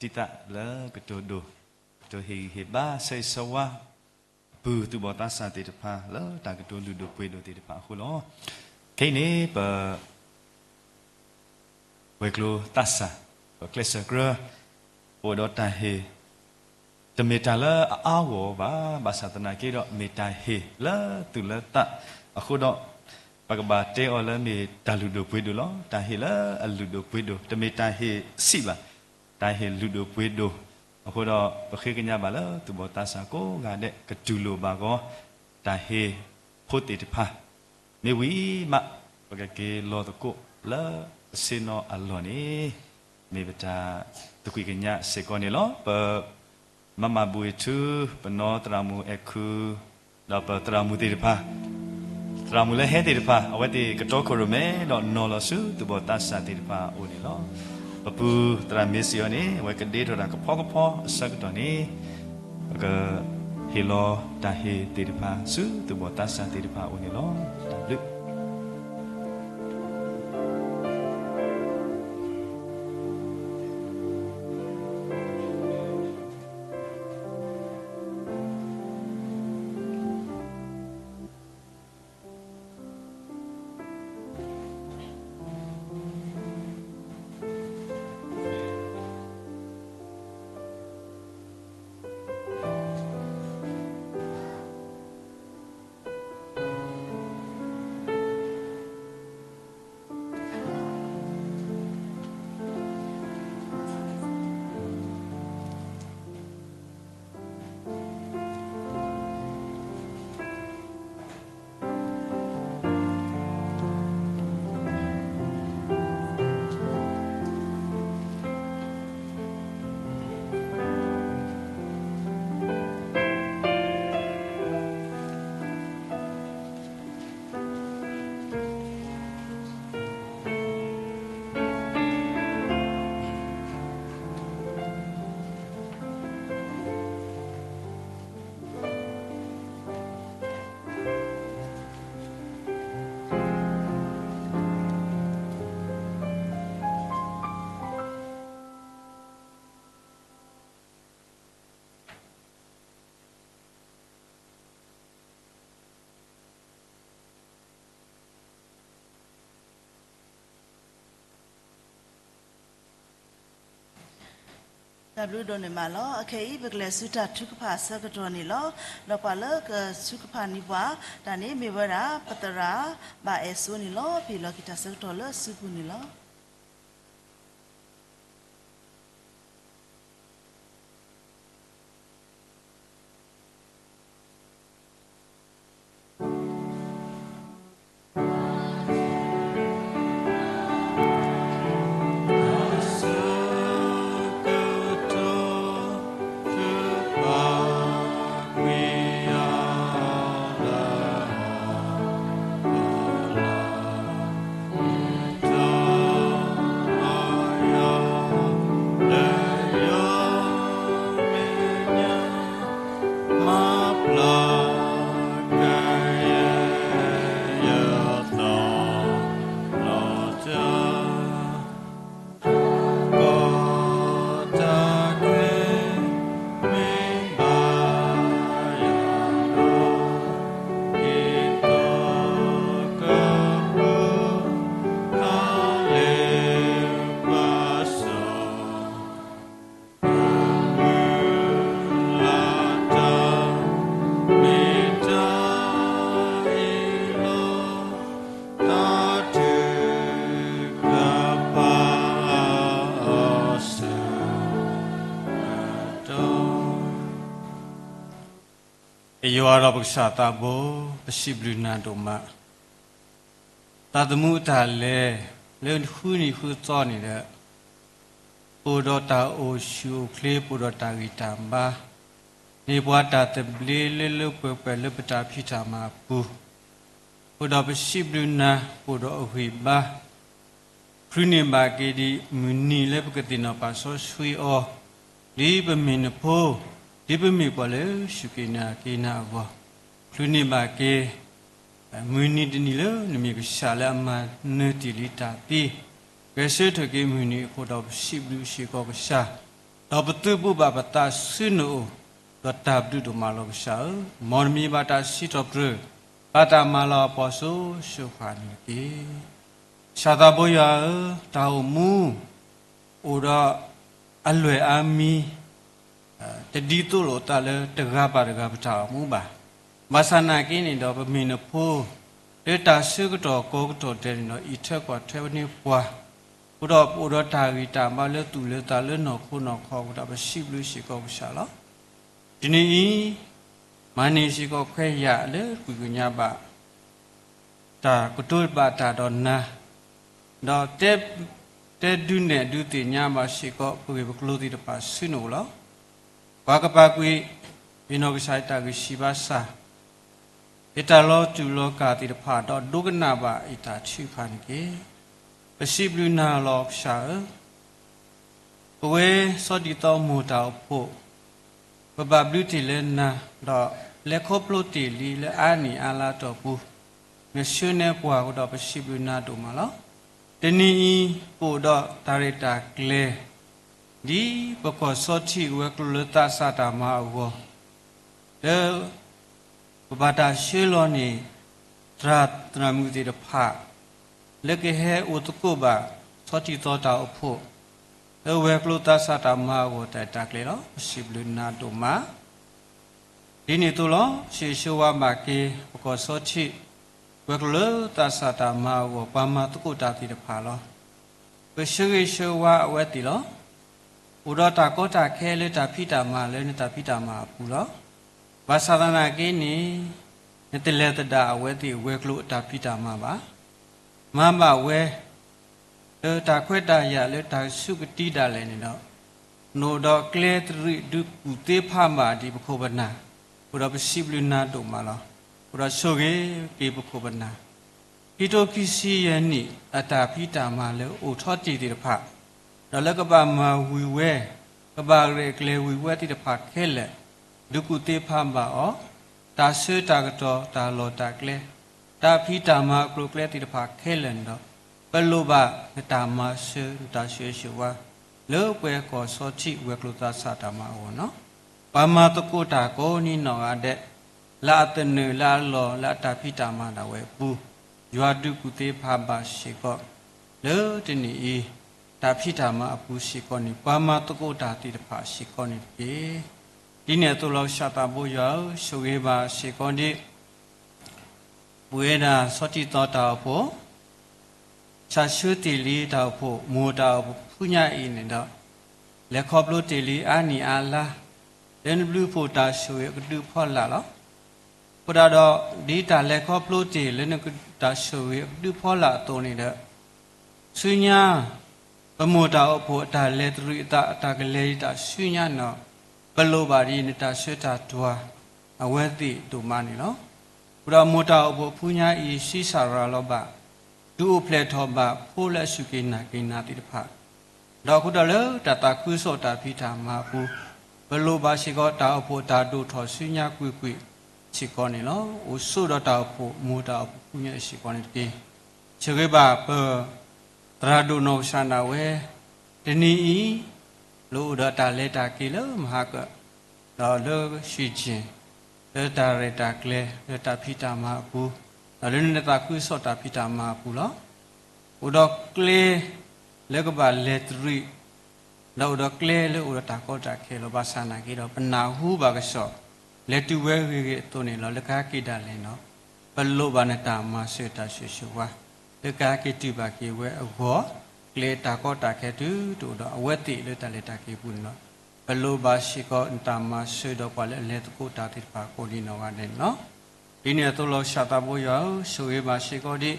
တံၤသၣ်လၢကတိၤဒိၣ်, ကတိၤဟ့ၣ်ဂံၢ်ဟ့ၣ်ဘါ ဆၢဂ့ၤဆၢဝါ အပုၢ်သူၣ်ဘီၣ်သးစၢ်သ့ၣ်တဖၣ် လၢတၢ်ကတိၤလုၢ်ဒိၣ်ပှ့ၤဒိၣ်သ့ၣ်တဖၣ်အဃိလီၤ. ခဲအံၤန့ၣ် ပ ဝဲၤကျိၤသးစၢ်, ပကျဲးစၢးကြၢး အိၣ်ဒီးတၢ်ဟ့ၣ်, တမ့ၢ်တၢ်လၢအအါဂီၢ်ဘၣ်, ဘၣ်ဆၣ်သနာ်က့ဒီး မ့ၢ်တၢ်ဟ့ၣ်လၢသူၣ်လၢသးအဃိဒီး, ပကဘၣ်တဲအီၤလၢမ့ၢ်တၢ်လုၢ်ဒိၣ်ပှ့ၤဒိၣ်လီၤ. တၢ်ဟ့ၣ်လၢအလုၢ်ဒိၣ်ပှ့ၤဒိၣ်, တမ့ၢ်တၢ်ဟ့ၣ်ဆံးဘၣ်, တၢ်ဟ့ၣ်လုၢ်ဒိၣ်ပှ့ၤဒိၣ်အဃိဒီး, ပဃ့ကညးဘၣ်လၢသူၣ်ဘီၣ်သးစၢ်ကိးဂၤဒဲး ကတူၢ်လိာ်ဘၣ်ဂီၤ တၢ်ဟ့ၣ်ဖိသ့ၣ်တဖၣ် မ့ၢ်ဝံၤမး ပကက့ၤလီၤသကိးလၢအဆ့ၣ်နီၤအလီၢ်န့ၣ်, မ့ၢ်ပတၢ်သကွံာ်ကညးစ့ၢ်ကီးန့ၣ်လီၤ. ပ မမဘူးအ့ထူ, ပနီၢ်သရၣ်မုၣ်အဲၣ်ခူ, ဒီးပသရၣ်မုၣ်သ့ၣ်တဖၣ်, သရၣ်မုၣ်လၢဟဲသ့ၣ်တဖၣ်, အဝဲသ့ၣ်ကတီခိၣ်ရိၣ်မဲဒီးနီၤလီၤဆူသူၣ်ဘီၣ်သးစၢ်သ့ၣ်တဖၣ်အအိၣ်န့ၣ်လီၤ. ပပုၢ်သရၣ်မ့ၢ်စံးအီၤန့ၣ် အဝဲကဒ့ထီၣ်တၢ်ကဖီကဖီအဆၢကတီၢ်န့ၣ်, ပကဟ့ၣ်လီၤတၢ်ဟ့ၣ်သ့ၣ်တဖၣ်ဆူသူၣ်ဘီၣ်သးစၢ်သ့ၣ်တဖၣ်အအိၣ်န့ၣ်လီၤ. တၢ်ဘျုး တၢ်ဘျုးဒိၣ်န့ၢ်မးလီၤ. အခဲအံၤ ပကလဲၤဆူတၢ်ထုကဖၣ်အဆၢကတီၢ်န့ၣ်လီၤ. ဒီးပှၤလၢကထုကဖၣ်န့ၢ်ပှၤတၢ်န့ၣ် မ့ၢ်ဝဲဒၣ် ပသရၣ်ဘၣ်အဲၣ်စိန့ၣ်လီၤ. ပဟ့ၣ်လီၤက့ၤတၢ်ဆၢကတီၢ်လၢစုပူၤန့ၣ်လီၤ. ယွၤဒီးပကစၢ်သးဘိ, ပစံးဘျုးနၤဒိၣ်မး. သးသမူအတၢ်လဲၤ လၢဃုနံၤဃုသီန့ၣ်ဒီး ပအိၣ်ဒီးတၢ်အိၣ်ဆူၣ်အိၣ်ချ့ ပအိၣ်ဒီးတၢ်ဂံၢ်တၢ်ဘါ, န့ၢ်ပှၤတၢ်သဘျ့လၢလၢပှဲၤပှဲၤလၢပတၢ်ဖံးတၢ်မၤအပူၤ, အဃိဒီးပစံးဘျုးနၤ ပအိၣ်ဒီးအဂံၢ်ဘါ ချုးန့ၢ်ဘၣ်က့ၤဒံးမုၢ်နံၤလၢပကသ့ၣ်နီၣ်ပာ်စီဆှံအီၤ, ဒ်ပမ့ၢ်နဖိ, ဒ်ပမ့ၢ်ပှၤလၢစူၢ်က့ၤနာ်က့ၤနၤအဂီၢ်, ချုးန့ၢ်ဘၣ်က့ၤ မုၢ်နံၤတနံၤလၢနမ့ၢ်ကစၢ်လၢအမၤနၢၤတ့ၢ်လံတၢ်သံ, ဂဲၤဆၢထၢၣ်က့ၤမုၢ်နံၤအဃိဒီးပစံးဘျုးစ့ၢ်ကီးကစၢ်, ဒီးပသုးဘူးဘၣ်ပသးဆူနအိၣ်, ဒီးတၢ်ဘျုးဒိၣ်မးလီၤကစၢ်ဧၢ, မ်နမံၤဘၣ်တၢ်စံးထီၣ်ပတြၢၤ, ဘၣ်တၢ်မၤလၤကပီၤစိၤစိၤဃၣ်ဃၣ်န့ၣ်တက့ၢ်. ကစၢ်သးဘိယွၤဧၢ, တၢ်အိၣ်မူ အိၣ်ဒီးအလွဲၢ်အါမံၤ တဒ်သိးလိာ်သးလၢတဂၤဘၣ်တဂၤပတၢ်အိၣ်မူဘၣ်. ဘၣ်ဆၣ်နာ်က့န့ၣ်ဒီး ပမ့ၢ်နဖိ လၢတၢ်ဆၢကတီၢ်ကိးကတီၢ်ဒဲးန့ၣ်ဒီး အံးထွဲကွၢ်ထွဲဝဲန့ၢ်ပှၤ, အဃိဒီးပအိၣ်ဒီးတၢ်ဂံၢ်တၢ်ဘါလၢသူၣ်လၢသးလၢနီၢ်ခိနီၢ်ခီအဃိဒီး ပစံးဘျုးစ့ၢ်ကီးကစၢ်လီၤ. တနံၤအံၤ မၤန့ၢ်စ့ၢ်ကီးခွဲးယာ်လၢကွံာ်ကညးဘၣ် တၢ်ကတိၤဘၣ်တၢ်ဒီးနၤ, ဒီး တဲဒုးနဲၣ်ဒုးသ့ၣ်ညါဘၣ်စ့ၢ်ကီး ပဂ့ၢ်ပကျိၤသ့ၣ်တဖၣ်ဆူနအိၣ်လီၤ. ပှၤကပာ်ကွံာ် ယနီၢ်ကစၢ်ယတၢ်ဂံၢ်ဆံးဘါစၢ်, ယတၢ်လီၤတူာ်လီၤကာ်သ့ၣ်တဖၣ် ဒီးဒိကနၣ်ဘၣ်ယတၢ်ထုကဖၣ်န့ၣ်တက့ၢ်. ပစံးဘျုးနၤလီၤကစၢ်ဧၢ ပဝဲစီၤတံၤသီမိၢ်တၢ်အိၣ်ဖှိၣ်, ပဘၣ်ဘျုးတ့ၢ်လၢနၤ, ဒီးလဲၤခီဖျိတ့ၢ်လံလၢအါနံၣ်အါလါအတီၢ်ပူၤ, နဆှၢနဲပှၤအဃိဒီး ပစံးဘျုးနၤဒိၣ်မးလီၤ. တနံၤအံၤ ပအိၣ်ဒီးတၢ်ရဲၣ်တၢ်ကျဲၤ ဒ်ပကီၢ်စီထံးဝဲၤကျိၤလၢသးစၢ်တၢ်မၤအဂီၢ်, လၢ ပဘၣ်တၢ်ဆှၢလီၤန့ၢ် သရၣ်သရၣ်မုၣ်သ့ၣ်တဖၣ် လၢကဟဲအိၣ်သကိးဘၣ် စီၤတံၤသီတၢ်အိၣ်ဖှိၣ် လၢဝဲၤကျိၤသးစၢ်တၢ်မၤအဂီၢ် တၢ်ရဲၣ်တၢ်ကျဲၤလီၤ. ပစံးဘျုးနၤဒိၣ်မး. ဒ်န့ၣ်အသိးလီၤ. ဆံးဆၢဝါဘၣ်က့ၤ ပကီၢ်စီထံး ဝဲၤကျိၤလၢသးစၢ်တၢ်မၤအဂီၢ် ပှၤမၤသကိးတၢ်သ့ၣ်တဖၣ်လီၤ. ပဆၢဂ့ၤဆၢဝါအဝဲသ့ၣ်လီၤ. အိၣ်ဒီးတၢ်ကီတၢ်ခဲလၢတၢ်ဖံးတၢ်မၤလၢနတၢ်ဖံးတၢ်မၤအပူၤလီၤ. ဘၣ်ဆၣ်သနာ်က့န့ၣ် နတလဲၤသဒၣ်အဝဲသ့ၣ်ဝဲၤကျိၤအတၢ်ဖံးတၢ်မၤဘၣ်. မၤဘၣ်ဝဲ လၢတၢ်ခွဲးတၢ်ယာ်လၢတၢ်ကဆူးကတံၤဒၣ်လဲာ်န့ၣ်ဒီး နအိၣ်ဒီးကျဲသရံးဒုးကူၣ်သ့ဖးဘၣ်ဒံးပခိၣ်ပနၢ်, အဃိဒီးပစံးဘျုးနၤဒိၣ်မးလီၤ. အဃိဒီးဆိၣ်ဂ့ၤက့ၤပခိၣ်ပနၢ် ခံထိခံဆံယဲၢ်နံၣ် အတၢ်ဖံးတၢ်မၤလၢအိၣ်ထီၣ်တ့ၢ်သ့ၣ်တဖၣ်, ဒီးလၢကဘၣ်မၤဝံၤဝဲ, ကဘၣ်ရဲၣ်ကျဲၤဝံၤဝဲသ့ၣ်တဖၣ်ခဲလၢာ်, ဒုးကူၣ်သ့ဖးဘၣ်အီၤ, တၢ်ဆၢတၢ်ကတီၢ်တၢ်လီၢ်တၢ်ကျဲ, တၢ်ဖံးတၢ်မၤအကျိၤအကျဲသ့ၣ်တဖၣ်ခဲလၢာ်န့ၣ်ဒီး, ပလိၣ်ဘၣ်နတၢ်မၤစၢၤ နတၢ်ဆိၣ်ဂ့ၤဆိၣ်ဝါ လၢပှၤကီၢ်စီထံးဝဲၤကျိၤသးစၢ်တၢ်မၤအဂီၢ်န့ၣ်, ပှၤမၤသကိးတၢ်ကိးနံၤနီၢ်ဂၤဒဲး, လၢအသနၢၣ်လၢအလီၢ်လၢအတၢ်ဖံးတၢ်မၤဒၣ်ဝဲအပူၤ, ယွၤဒုးကူၣ်သ့ဖးဘၣ်စ့ၢ်ကီး, လၢတနံၤအံၤ တၢ်ဖံးတၢ်မၤအပူၤစ့ၢ်ကီးန့ၣ် ပှၤမၤသကိးတၢ်သ့ၣ်တဖၣ်စ့ၢ်ကီးန့ၣ်တက့ၢ်. ဒ်န့ၣ်အသိးလီၤ ကစၢ်သးဘိယွၤဧၢ, ဆိၣ်ဂ့ၤဘၣ်စ့ၢ်ကီးဒ် ပဝဲဒၣ်ဆီၣ်တံၢ်သီတၢ်အိၣ်ဖှိၣ် ဆၣ်ဆၢတ့ၢ်လံတၢ်အိၣ်ဖှိၣ် မိၢ်တၢ်အိၣ်ဖှိၣ်ဖုညါအံၤန့ၣ်ဒီး လဲၤခီဖျိတ့ၢ်လံအါနံၣ်အါလါ လၢနဘျုးဖှိၣ်တၢ်ဆိၣ်ဂ့ၤအကဒုအဖီလာ်လီၤ. အဃိဒၣ်ဒီး ဒ်တၢ်လဲၤခီဖျိတ့ၢ်လၢနတၢ်ဆိၣ်ဂ့ၤအကဒုအဖီလာ်အသိးန့ၣ်ဒီး ဆူညါ ပမိၢ်တၢ်အိၣ်ဖှိၣ်အတၢ်လဲၤတရံးအသး အတၢ်ကလဲၤဒံးတၢ်ဆူညါန့ၣ်ဒီး ပလိၣ်ဘၣ်ဒ်နတၢ်ဆၢတၢ်တွၤ အဝဲသ့ၣ်ဒိၣ်မးန့ၣ်လီၤ. အဃိဒီးမိၢ်တၢ်အိၣ်ဖှိၣ်ဖုညါအံၤ ဆံးစၢ်ရၤလီၤဘၣ် ဒုးအိၣ်ဖျဲၣ်ထီၣ်ဘၣ်ဖိလၢအစူၢ်က့ၤနာ်က့ၤနၤသ့ၣ်တဖၣ် ဒီးအဃိဒီးလၢတၢ်သးခုကစီၣ်တၢ်ဖံးတၢ်မၤအပူၤ ပလိၣ်ဘၣ်စ့ၢ်ကီးတၢ်အိၣ်ဖှိၣ်တၢ်ဒိၣ်ထီၣ်ဆူညါကွ့ၢ်ကွ့ၢ်စ့ၢ်ကီးန့ၣ်လီၤ. အိၣ်ဆိးဒီးတၢ်အိၣ်ဖှိၣ် မိၢ်တၢ်အိၣ်ဖှိၣ်ဖုညါအံၤစ့ၢ်ကီးန့ၣ်တက့ၢ်. ဆိၣ်ဂ့ၤဘၣ်ပသရၣ်ဒိၣ်နီၢ်ကစၢ်ဒၣ်ဝဲ တနံၤအံၤ လၢအိၣ်ဒီးတၢ်လဲၤတၢ်က့ၤလၢမဟါကၢၣ် ဒီးလၢ Shenzhen လၢတၢ်ရဲၣ်တၢ်ကျဲၤ လၢတၢ်ဖံးတၢ်မၤအပူၤ ဒီးလၢနသးခုကစီၣ်တၢ်ဖံးတၢ်မၤအပူၤလီၤ. အိၣ်ဒီးကျဲလၢကဘၣ်လဲၤတရံး ဒီးအိၣ်ဒီးကျဲလၢအိၣ်ဒီးတၢ်ကီတၢ်ခဲလီၤ. ဘၣ်ဆၣ်နာ်က့ဒီး ပနၢ်ဟူဘၣ်ကစီၣ် လဲၤတုၤဝဲဂ့ၤဂ့ၤအသိးန့ၣ်လီၤ. လၢကဟဲက့ၤဒၣ်လဲာ်န့ၣ်ဒီး ပလိၣ်ဘၣ်နတၢ်မၤစၢၤတၢ်ဆိၣ်ဂ့ၤဆိၣ်ဝါ လၢကဟဲက့ၤတုၤဘၣ်က့ၤဝဲအဂီၢ် ကျဲတၢ်ကီတၢ်ခဲတုၤတအိၣ်ဒီး အဝဲသ့ၣ်လၢတၢ်လဲၤတၢ်က့ၤအပူၤန့ၣ်လီၤ. ပလိၣ်ဘၣ်စ့ၢ်ကီးနတၢ်မၤစၢၤဒီးပှၤလၢအလဲၤသကိးတၢ်သ့ၣ်တဖၣ်ကိးဒ်နီၢ်ဂၤဒဲးန့ၣ်လီၤ. ဒ်န့ၣ်အသိးလီၤ ကစၢ်သးဘိယွၤဧၢ, ဆိၣ်ဂ့ၤဘၣ်စ့ၢ်ကီးဒ်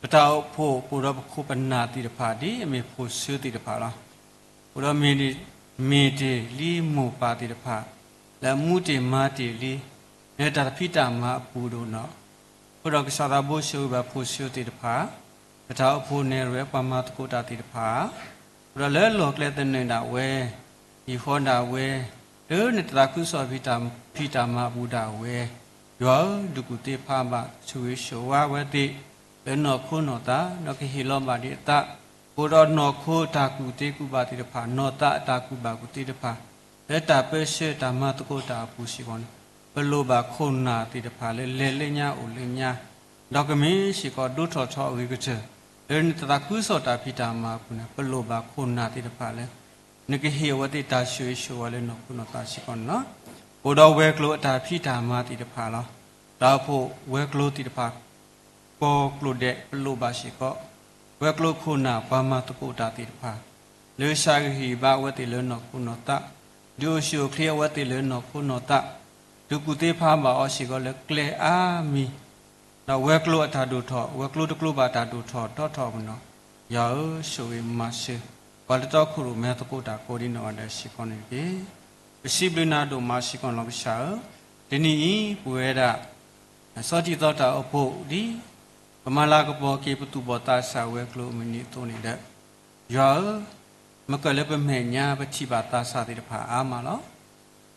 ပတၢ်အိၣ်ဖှိၣ် ပအိၣ်ဒီးပခိၣ်ပနၢ်သ့ၣ်တဖၣ် ဒ်အမ့ၢ်ဖိၣ်စၢၤသ့ၣ်တဖၣ်လီၤ. အိၣ်ဒီးမ့ၢ်, မ့ၢ်တ့ၢ်လံမိၢ်ပၢ်သ့ၣ်တဖၣ် လၢအမူတ့ၢ်မၤတ့ၢ်လံ လၢတၢ်ဖံးတၢ်မၤအပူၤဒိၣ်နီၢ်, အဃိဒီးကစၢ်သးဘိဆိၣ်ဂ့ၤဘၣ်ဖိၣ်စၢၤသ့ၣ်တဖၣ်, ပတၢ်အိၣ်ဖှိၣ်နဲၣ်ရွဲၣ်ပှၤမၤသကိးတၢ်သ့ၣ်တဖၣ် အဃိဒီးလၢလီၢ်ကျဲသနၢၣ်ဒၣ်ဝဲ, ဟံၣ်ဃီဒၣ်ဝဲ, လၢနတၢ်သးခုကစီၣ်ဖံးတၢ်မၤအပူၤဒၣ်ဝဲ, ယွၤဧၢ, ဒုးကူၣ်သ့ဖးဘၣ် ဆိၣ်ဂ့ၤဆိၣ်ဝါဝဲသ့ၣ် လၢနီၢ်ခိနီၢ်သး, ဒီးကဟ့ၣ်လီၤဘၣ်ဒံးအသး, အိၣ်ဒီးနီၢ်ခိတၢ်ကူၣ်သ့ကူၣ်ဘၣ်သ့ၣ်တဖၣ်, နီၢ်သးအတၢ်ကူၣ်ဘၣ်ကူၣ်သ့သ့ၣ်တဖၣ်, လၢတၢ်ပၢဆှၢတၢ်မၤသကိးတၢ်အပူၤစ့ၢ်ကီးန့ၣ်, ပလိၣ်ဘၣ်ခိၣ်နၢ်သ့ၣ်တဖၣ်လၢလဲၤလၢညါအိၣ်လၢညါ, ဒီးကမ့ၢ်စ့ၢ်ကီးဒိၣ်ထီၣ်ထီအဂ့ၤကတၢၢ်, လၢနတၢ်သးခုကစီၣ်တၢ်ဖံးတၢ်မၤအပူၤန့ၣ်, ပလိၣ်ဘၣ်ခိၣ်နၢ်သ့ၣ်တဖၣ်လၢ နကဟ့ၣ်အဝဲသ့ၣ်တၢ်ဆိၣ်ဂ့ၤဆိၣ်ဝါလၢနီၢ်ခိနီၢ်သးစ့ၢ်ကီးန့ၣ်လီၤ. အိၣ်ဒီးဝဲၤကျိၤအတၢ်ဖံးတၢ်မၤသ့ၣ်တဖၣ်လီၤ. တၢ်အိၣ်ဖှိၣ်ဝဲၤကျိၤသ့ၣ်တဖၣ် ကိးကျိာ်ဒဲး ပလိၣ်ဘၣ်စ့ၢ်ကီး, ဝဲၤကျိၤခိၣ်နၢ်ပှၤမၤသကိးတၢ်သ့ၣ်တဖၣ်, လၢကစၢ်ကဟ့ၣ်ဘၣ်အဝဲသ့ၣ်လၢနီၢ်ခိနီၢ်သး, ဒုးအိၣ်ဆူၣ်အိၣ်ချ့အဝဲသ့ၣ်လၢနီၢ်ခိနီၢ်သး, ဒုးကူၣ်သ့ဖးဘၣ်အီၤစ့ၢ်ကီးလၢကျဲအါမံၤ ဒီးဝဲၤကျိၤအတၢ်ဒိၣ်ထီၣ်, ဝဲၤကျိၤတကျိၤဘၣ်တၢ်ဒိၣ်ထီၣ်ထီထီၣ်ပနီၣ်, ယွၤဧၢ, ဆိၣ်ဂ့ၤမၤစၢၤ, ပှၤလၢတီခိၣ်ရိၣ်မဲသကိးတၢ်ကိးဒ်နီၢ်ဂၤဒဲးစ့ၢ်ကီးန့ၣ်တက့ၢ်. ပစံးဘျုးနၤဒိၣ်မးစ့ၢ်ကီးလီၤကစၢ်ဧၢ, တနံၤအံၤ ပဝဲဒၣ် ဆီၣ်တံၢ်သီတၢ်အိၣ်ဖှိၣ်ဒ် ပမၤလၤကပီၤက့ၤပသူၣ်ဘီၣ်သးစၢ်ဝဲၤကျိၤအမုၢ်နံၤအသိးန့ၣ်ဒီး, ယွၤဧၢ, မ့ၢ်ကလၢပမဲာ်ညါပထံၣ်ဘၣ်သးစၢ်သ့ၣ်တဖၣ်အါမးလီၤ.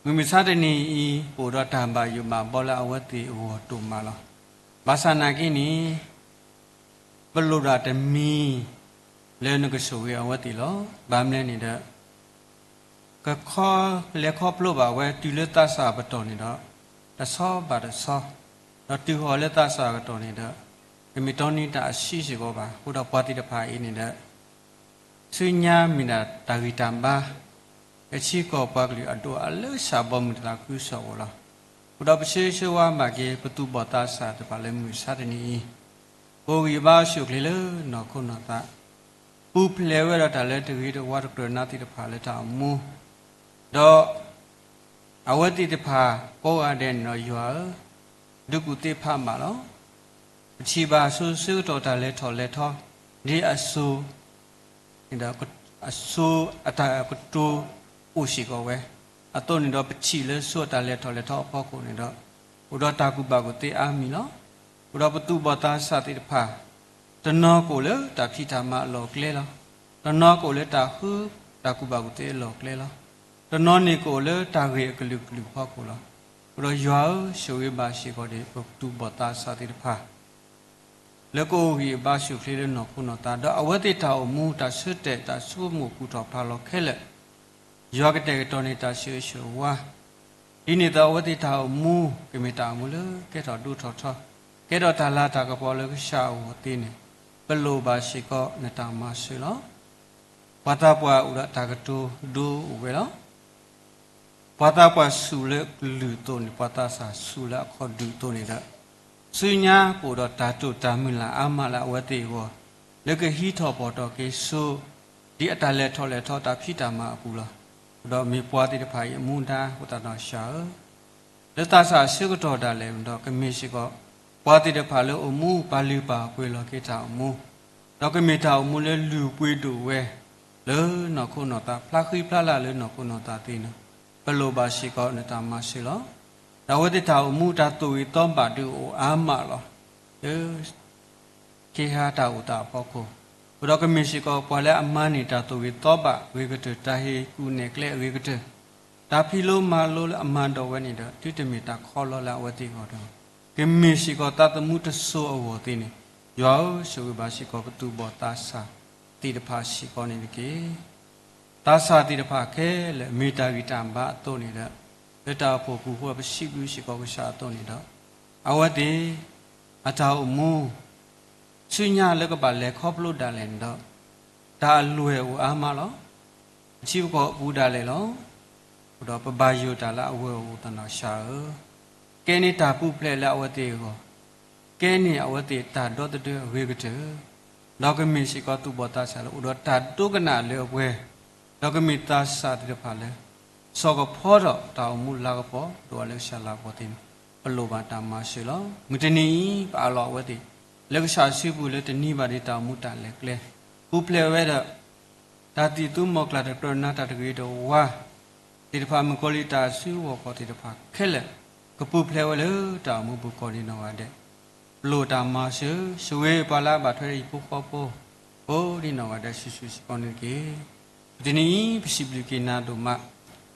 မုၢ်မဆါတနံၤအံၤ ပအိၣ်ဒီးတၢ်ဘၣ်ယိၣ်ဘၣ်ဘီလၢအဝဲသ့ၣ်အဂီၢ်ဒိၣ်မးလီၤ. ဘၣ်ဆၣ်နာ်က့န့ၣ် ပလိၣ်ဒၣ်တမံၤ လၢနကဆိၣ်ဂ့ၤအဝဲသ့ၣ်လီၤ. ဘၣ်မနုၤလဲၣ်န့ၣ်ဒီး ကခီလဲၤခီဖျိဘၣ်ဝဲတုၤလၢသးစၢ်အပတီၢ်န့ၣ်ဒီး တဆီဘၣ်တဆီ, ဒီးတုၤဃီၤလၢသးစၢ်အပတီၢ်န့ၣ်ဒီး တမ့ၢ်တီနံၤတၢ်အဆံးစ့ၢ်ကီးဘၣ်. အဃိဒီးပှၤသ့ၣ်တဖၣ်အံၤန့ၣ်ဒီး ဆူညါမ့ၢ်ဒၣ်တၢ်ဂံၢ်တၢ်ဘါ လၢထံကီၢ်ပှၤကလုာ်အဒိၣ်အါလၢကစၢ်ဘီမုၢ်တသးခုကစီၣ်အဂီၢ်လီၤ. အဃိဒီးပဆၢဂ့ၤဆၢဝါဘၣ်က့ၤ ပသူၣ်ဘီၣ်သးစၢ်သ့ၣ်တဖၣ်လၢမုၢ်မဆါတနံၤအံၤ ကအိၣ်ဂံၢ်ဘါအိၣ်ဆူၣ်အိၣ်ချ့လၢနီၢ်ခိနီၢ်သး, ပူၤဖျဲးဝဲဒီးတၢ်လၢတဂ့ၤတဝါတကြၢးနါသ့ၣ်တဖၣ်လၢတၢ်အိၣ်မူ, ဒီး အဝဲသ့ၣ်တဖၣ်ကိးဂၤဒဲးန့ၣ်ဒီးယွၤဧၢ, ဒုးကူၣ်သ့ဖးဘၣ်လီၤ. ပထံၣ်ဘၣ်စိၤဆၢကတီၢ်တၢ်လဲၤထီၣ်လဲၤထီ ဒ်အစိၤ အစိၤအတၢ်ကတိၤအိၣ်စ့ၢ်ကီးဝဲ, အသိးန့ၣ်ဒီးပထံၣ်လၢစိၤအတၢ်လဲၤထီၣ်လဲၤထီအဖီခိၣ်န့ၣ်ဒီး အိၣ်ဒီးတၢ်ကူၣ်ဘၣ်ကူၣ်သ့အါမံၤလီၤ. အိၣ်ဒီးပသူၣ်ဘီၣ်သးစၢ်သ့ၣ်တဖၣ် တနီၤကအိၣ်လၢတၢ်ဖံးတၢ်မၤအလီၢ်အကျဲလီၤ. တနီၤကအိၣ်လၢတၢ်ဃုတၢ်ကူၣ်ဘၣ်ကူၣ်သ့အလီၢ်အကျဲလီၤ. တနီၤန့ၣ်ကအိၣ်လၢတၢ်ဂ့ၢ်အကလုာ်ကလုာ်အဖီခိၣ်လီၤ. အဃိဒီးယွၤဧၢ, ဆိၣ်ဂ့ၤဘၣ်စ့ၢ်ကီးဒံး ပသူၣ်ဘီၣ်သးစၢ်သ့ၣ်တဖၣ် လၢကအိၣ်ဂံၢ်ဘါအိၣ်ဆူၣ်အိၣ်ချ့လၢနီၢ်ခိနီၢ်သး, ဒီးအဝဲသ့ၣ်တၢ်အိၣ်မူတၢ်ဆၢတဲာ်တၢ်ဆိကမိၣ်ကူၣ်ထီၣ်ဖးလီၤခဲလၢာ်, ယွၤကတဲာ်ကတီၤန့ၢ်တၢ်ဆိၣ်ဂ့ၤဆိၣ်ဝါ ဒ်န့ၣ်အသိးအဝဲသ့ၣ်တၢ်အိၣ်မူ ကမ့ၢ်တၢ်အိၣ်မူလၢကဲထီၣ်ဒိၣ်ထီၣ်ထီ, ကဲထီၣ်တၢ်လၤတၢ်ကပီၤလၢကစၢ်အဂီၢ်သ့န့ၣ်, ပလိၣ်ဘၣ်စ့ၢ်ကီးနတၢ်မၤစၢၤလီၤ. ပှၤသးပှၢ်အိၣ်ဒီးတၢ်ကတိၤဒိအိၣ်ဝဲလီၤ. ပှၤသးပှၢ်ဆူၣ်လၢကလုၢ်အသိးန့ၣ် ပှၤသးစၢ်ဆူၣ်လၢအခီၣ်ဒူၣ်အသိးန့ၣ်ဒီး, ဆူညါပအိၣ်ဒီးတၢ်တိာ်တၢ်မုၢ်လၢ်အါမးလၢအဝဲသ့ၣ်အဂီၢ်, လၢကဟံးထီၣ်ဖီၣ်ထီၣ်က့ၤဆူ ဒ်အတၢ်လဲၤထီၣ်လဲၤထီတၢ်ဖံးတၢ်မၤအပူၤလီၤ. ဒီးမ့ၢ်ပှၤသ့ၣ်တဖၣ်အံၤအမူဒါ ပသးဒီးစှၤဧၢ လၢသးစၢ်အဆၢကတီၢ်ဒၣ်လဲာ်ဒီး ကမ့ၢ်စ့ၢ်ကီး ပှၤသ့ၣ်တဖၣ်လၢအိၣ်မူပာ်လုၢ်ပာ်ပှ့ၤလီၤက့ၤတၢ်အိၣ်မူ, ဒီးကမ့ၢ်တၢ်အိၣ်မူလၢလုၢ်ပှ့ၤဒိၣ်ဝဲ လၢနီၢ်ခိနီၢ်သး ဖျါဃံဖျါလၤလၢနီၢ်ခိနီၢ်သးသ့ၣ်န့ၣ်, ပလိၣ်ဘၣ်စ့ၢ်ကီးနတၢ်မၤစၢၤလီၤ. ဒီးအဝဲသ့ၣ်တၢ်အိၣ်မူတၢ်သူၣ်ဂ့ၤသီဘၣ်ဒုးအိၣ်အါမးလီၤ. လၢ ကဟါတၢ်အိၣ်သးအဖီခိၣ်, အဃိဒီးကမ့ၢ်စ့ၢ်ကီးပှၤလၢအမၤန့ၢ်တၢ်သူၣ်ဂ့ၤသီဘၣ်အဂ့ၤကတၢၢ်, တၢ်ဟ့ၣ်ကူၣ်နဲၣ်ကျဲအဂ့ၤကတၢၢ်, တၢ်ဖံးလိမၤလိလၢအမၤဒိးဝဲန့ၣ်ဒီး သုတမ့ၢ်တၢ်ခီလီလၢအဝဲသ့ၣ်အဂီၢ်ဒီး, ကမ့ၢ်စ့ၢ်ကီးသးသမူတစိၤအဂီၢ်သ့န့ၣ်, ယွၤဧၢ, ဆိၣ်ဂ့ၤဘၣ်စ့ၢ်ကီးပသူၣ်ဘီၣ်သးစၢ်သ့ၣ်တဖၣ်စ့ၢ်ကီးန့ၣ်တက့ၢ်. သးစၢ်သ့ၣ်တဖၣ်ခဲလၢာ်မ့ၢ်တၢ်ဂံၢ်တၢ်ဘါအသိးန့ၣ်ဒီး, လၢတၢ်အိၣ်ဖှိၣ်ပူၤဃီပစံးဘျုးစ့ၢ်ကီးကစၢ်အသိးန့ၣ်ဒီး, အဝဲသ့ၣ် အတၢ်အိၣ်မူ ဆူညါလၢကဘၣ်လဲၤခီဖျိဒၣ်လဲာ်န့ၣ်ဒီး, တၢ်အလွဲၢ်အိၣ်အါမးလီၤ. ပထံပကီၢ်အပူၤဒၣ်လဲာ်လီၤ. အဃိဒီးပဘၣ်ယိၣ်တၢ်လၢအဝဲၢ်အအိၣ်သးနီၢ်ကစၢ်ဧၢ, ကဲန့ၢ်တၢ်ပူၤဖျဲးလၢအဝဲသ့ၣ်အဂီၢ်, ကဲန့ၢ်အဝဲသ့ၣ်တၢ်ဒီသဒၢအဂ့ၤကတၢၢ်, ဒီးကမ့ၢ်စ့ၢ်ကီးသူၣ်ဘီၣ်သးစၢ်လၢအိၣ်ဒီးတၢ်ဒိကနၣ်လၢအပှဲၤ, ဒီးကမ့ၢ်သးစၢ်သ့ၣ်တဖၣ်လၢ ဆီၣ်ကဖီထီၣ်တၢ်အိၣ်မူလၤကပီၤဒိၣ်အီၤလၢကစၢ်လၤကပီၤသ့န့ၣ်, ပလိၣ်ဘၣ်တၢ်မၤစၢၤလီၤ. မုၢ်တနံၤအံၤ ပအးလီၤအဝဲသ့ၣ် လၢကစၢ်စုပူၤလၢတနံၤဘၣ်ဒံးတၢ်အိၣ်မူတၢ်လဲၤကျဲ, ပူၤဖျဲးဝဲဒီး တၢ်သံၣ်သူမီၤကျၢ်တကြၢးနၤတၢ်တဂ့ၤတဝါ သ့ၣ်တဖၣ် မုၣ်ကီၤလံၢ်တၢ်စုဂီၢ်ခီၣ်သ့ၣ်တဖၣ်ခဲလၢာ် ကပူၤဖျဲးဝဲလၢတၢ်အိၣ်မူပူၤကိးဒံးနီၢ်ဂၤဒဲး, ပလိၣ်တၢ်မၤစၢၤ, ဆိၣ်ဂ့ၤပှၤလၢအဘၣ်ထွဲဒီးဟံၣ်ဖိဃီဖိ ကိးဒံးနီၢ်ဂၤဒဲး စုာ်စုာ်စ့ၢ်ကီးန့ၣ်တက့ၢ်. မုၢ်တနံၤအံၤ ပစံးဘျုးက့ၤနၤဒိၣ်မး,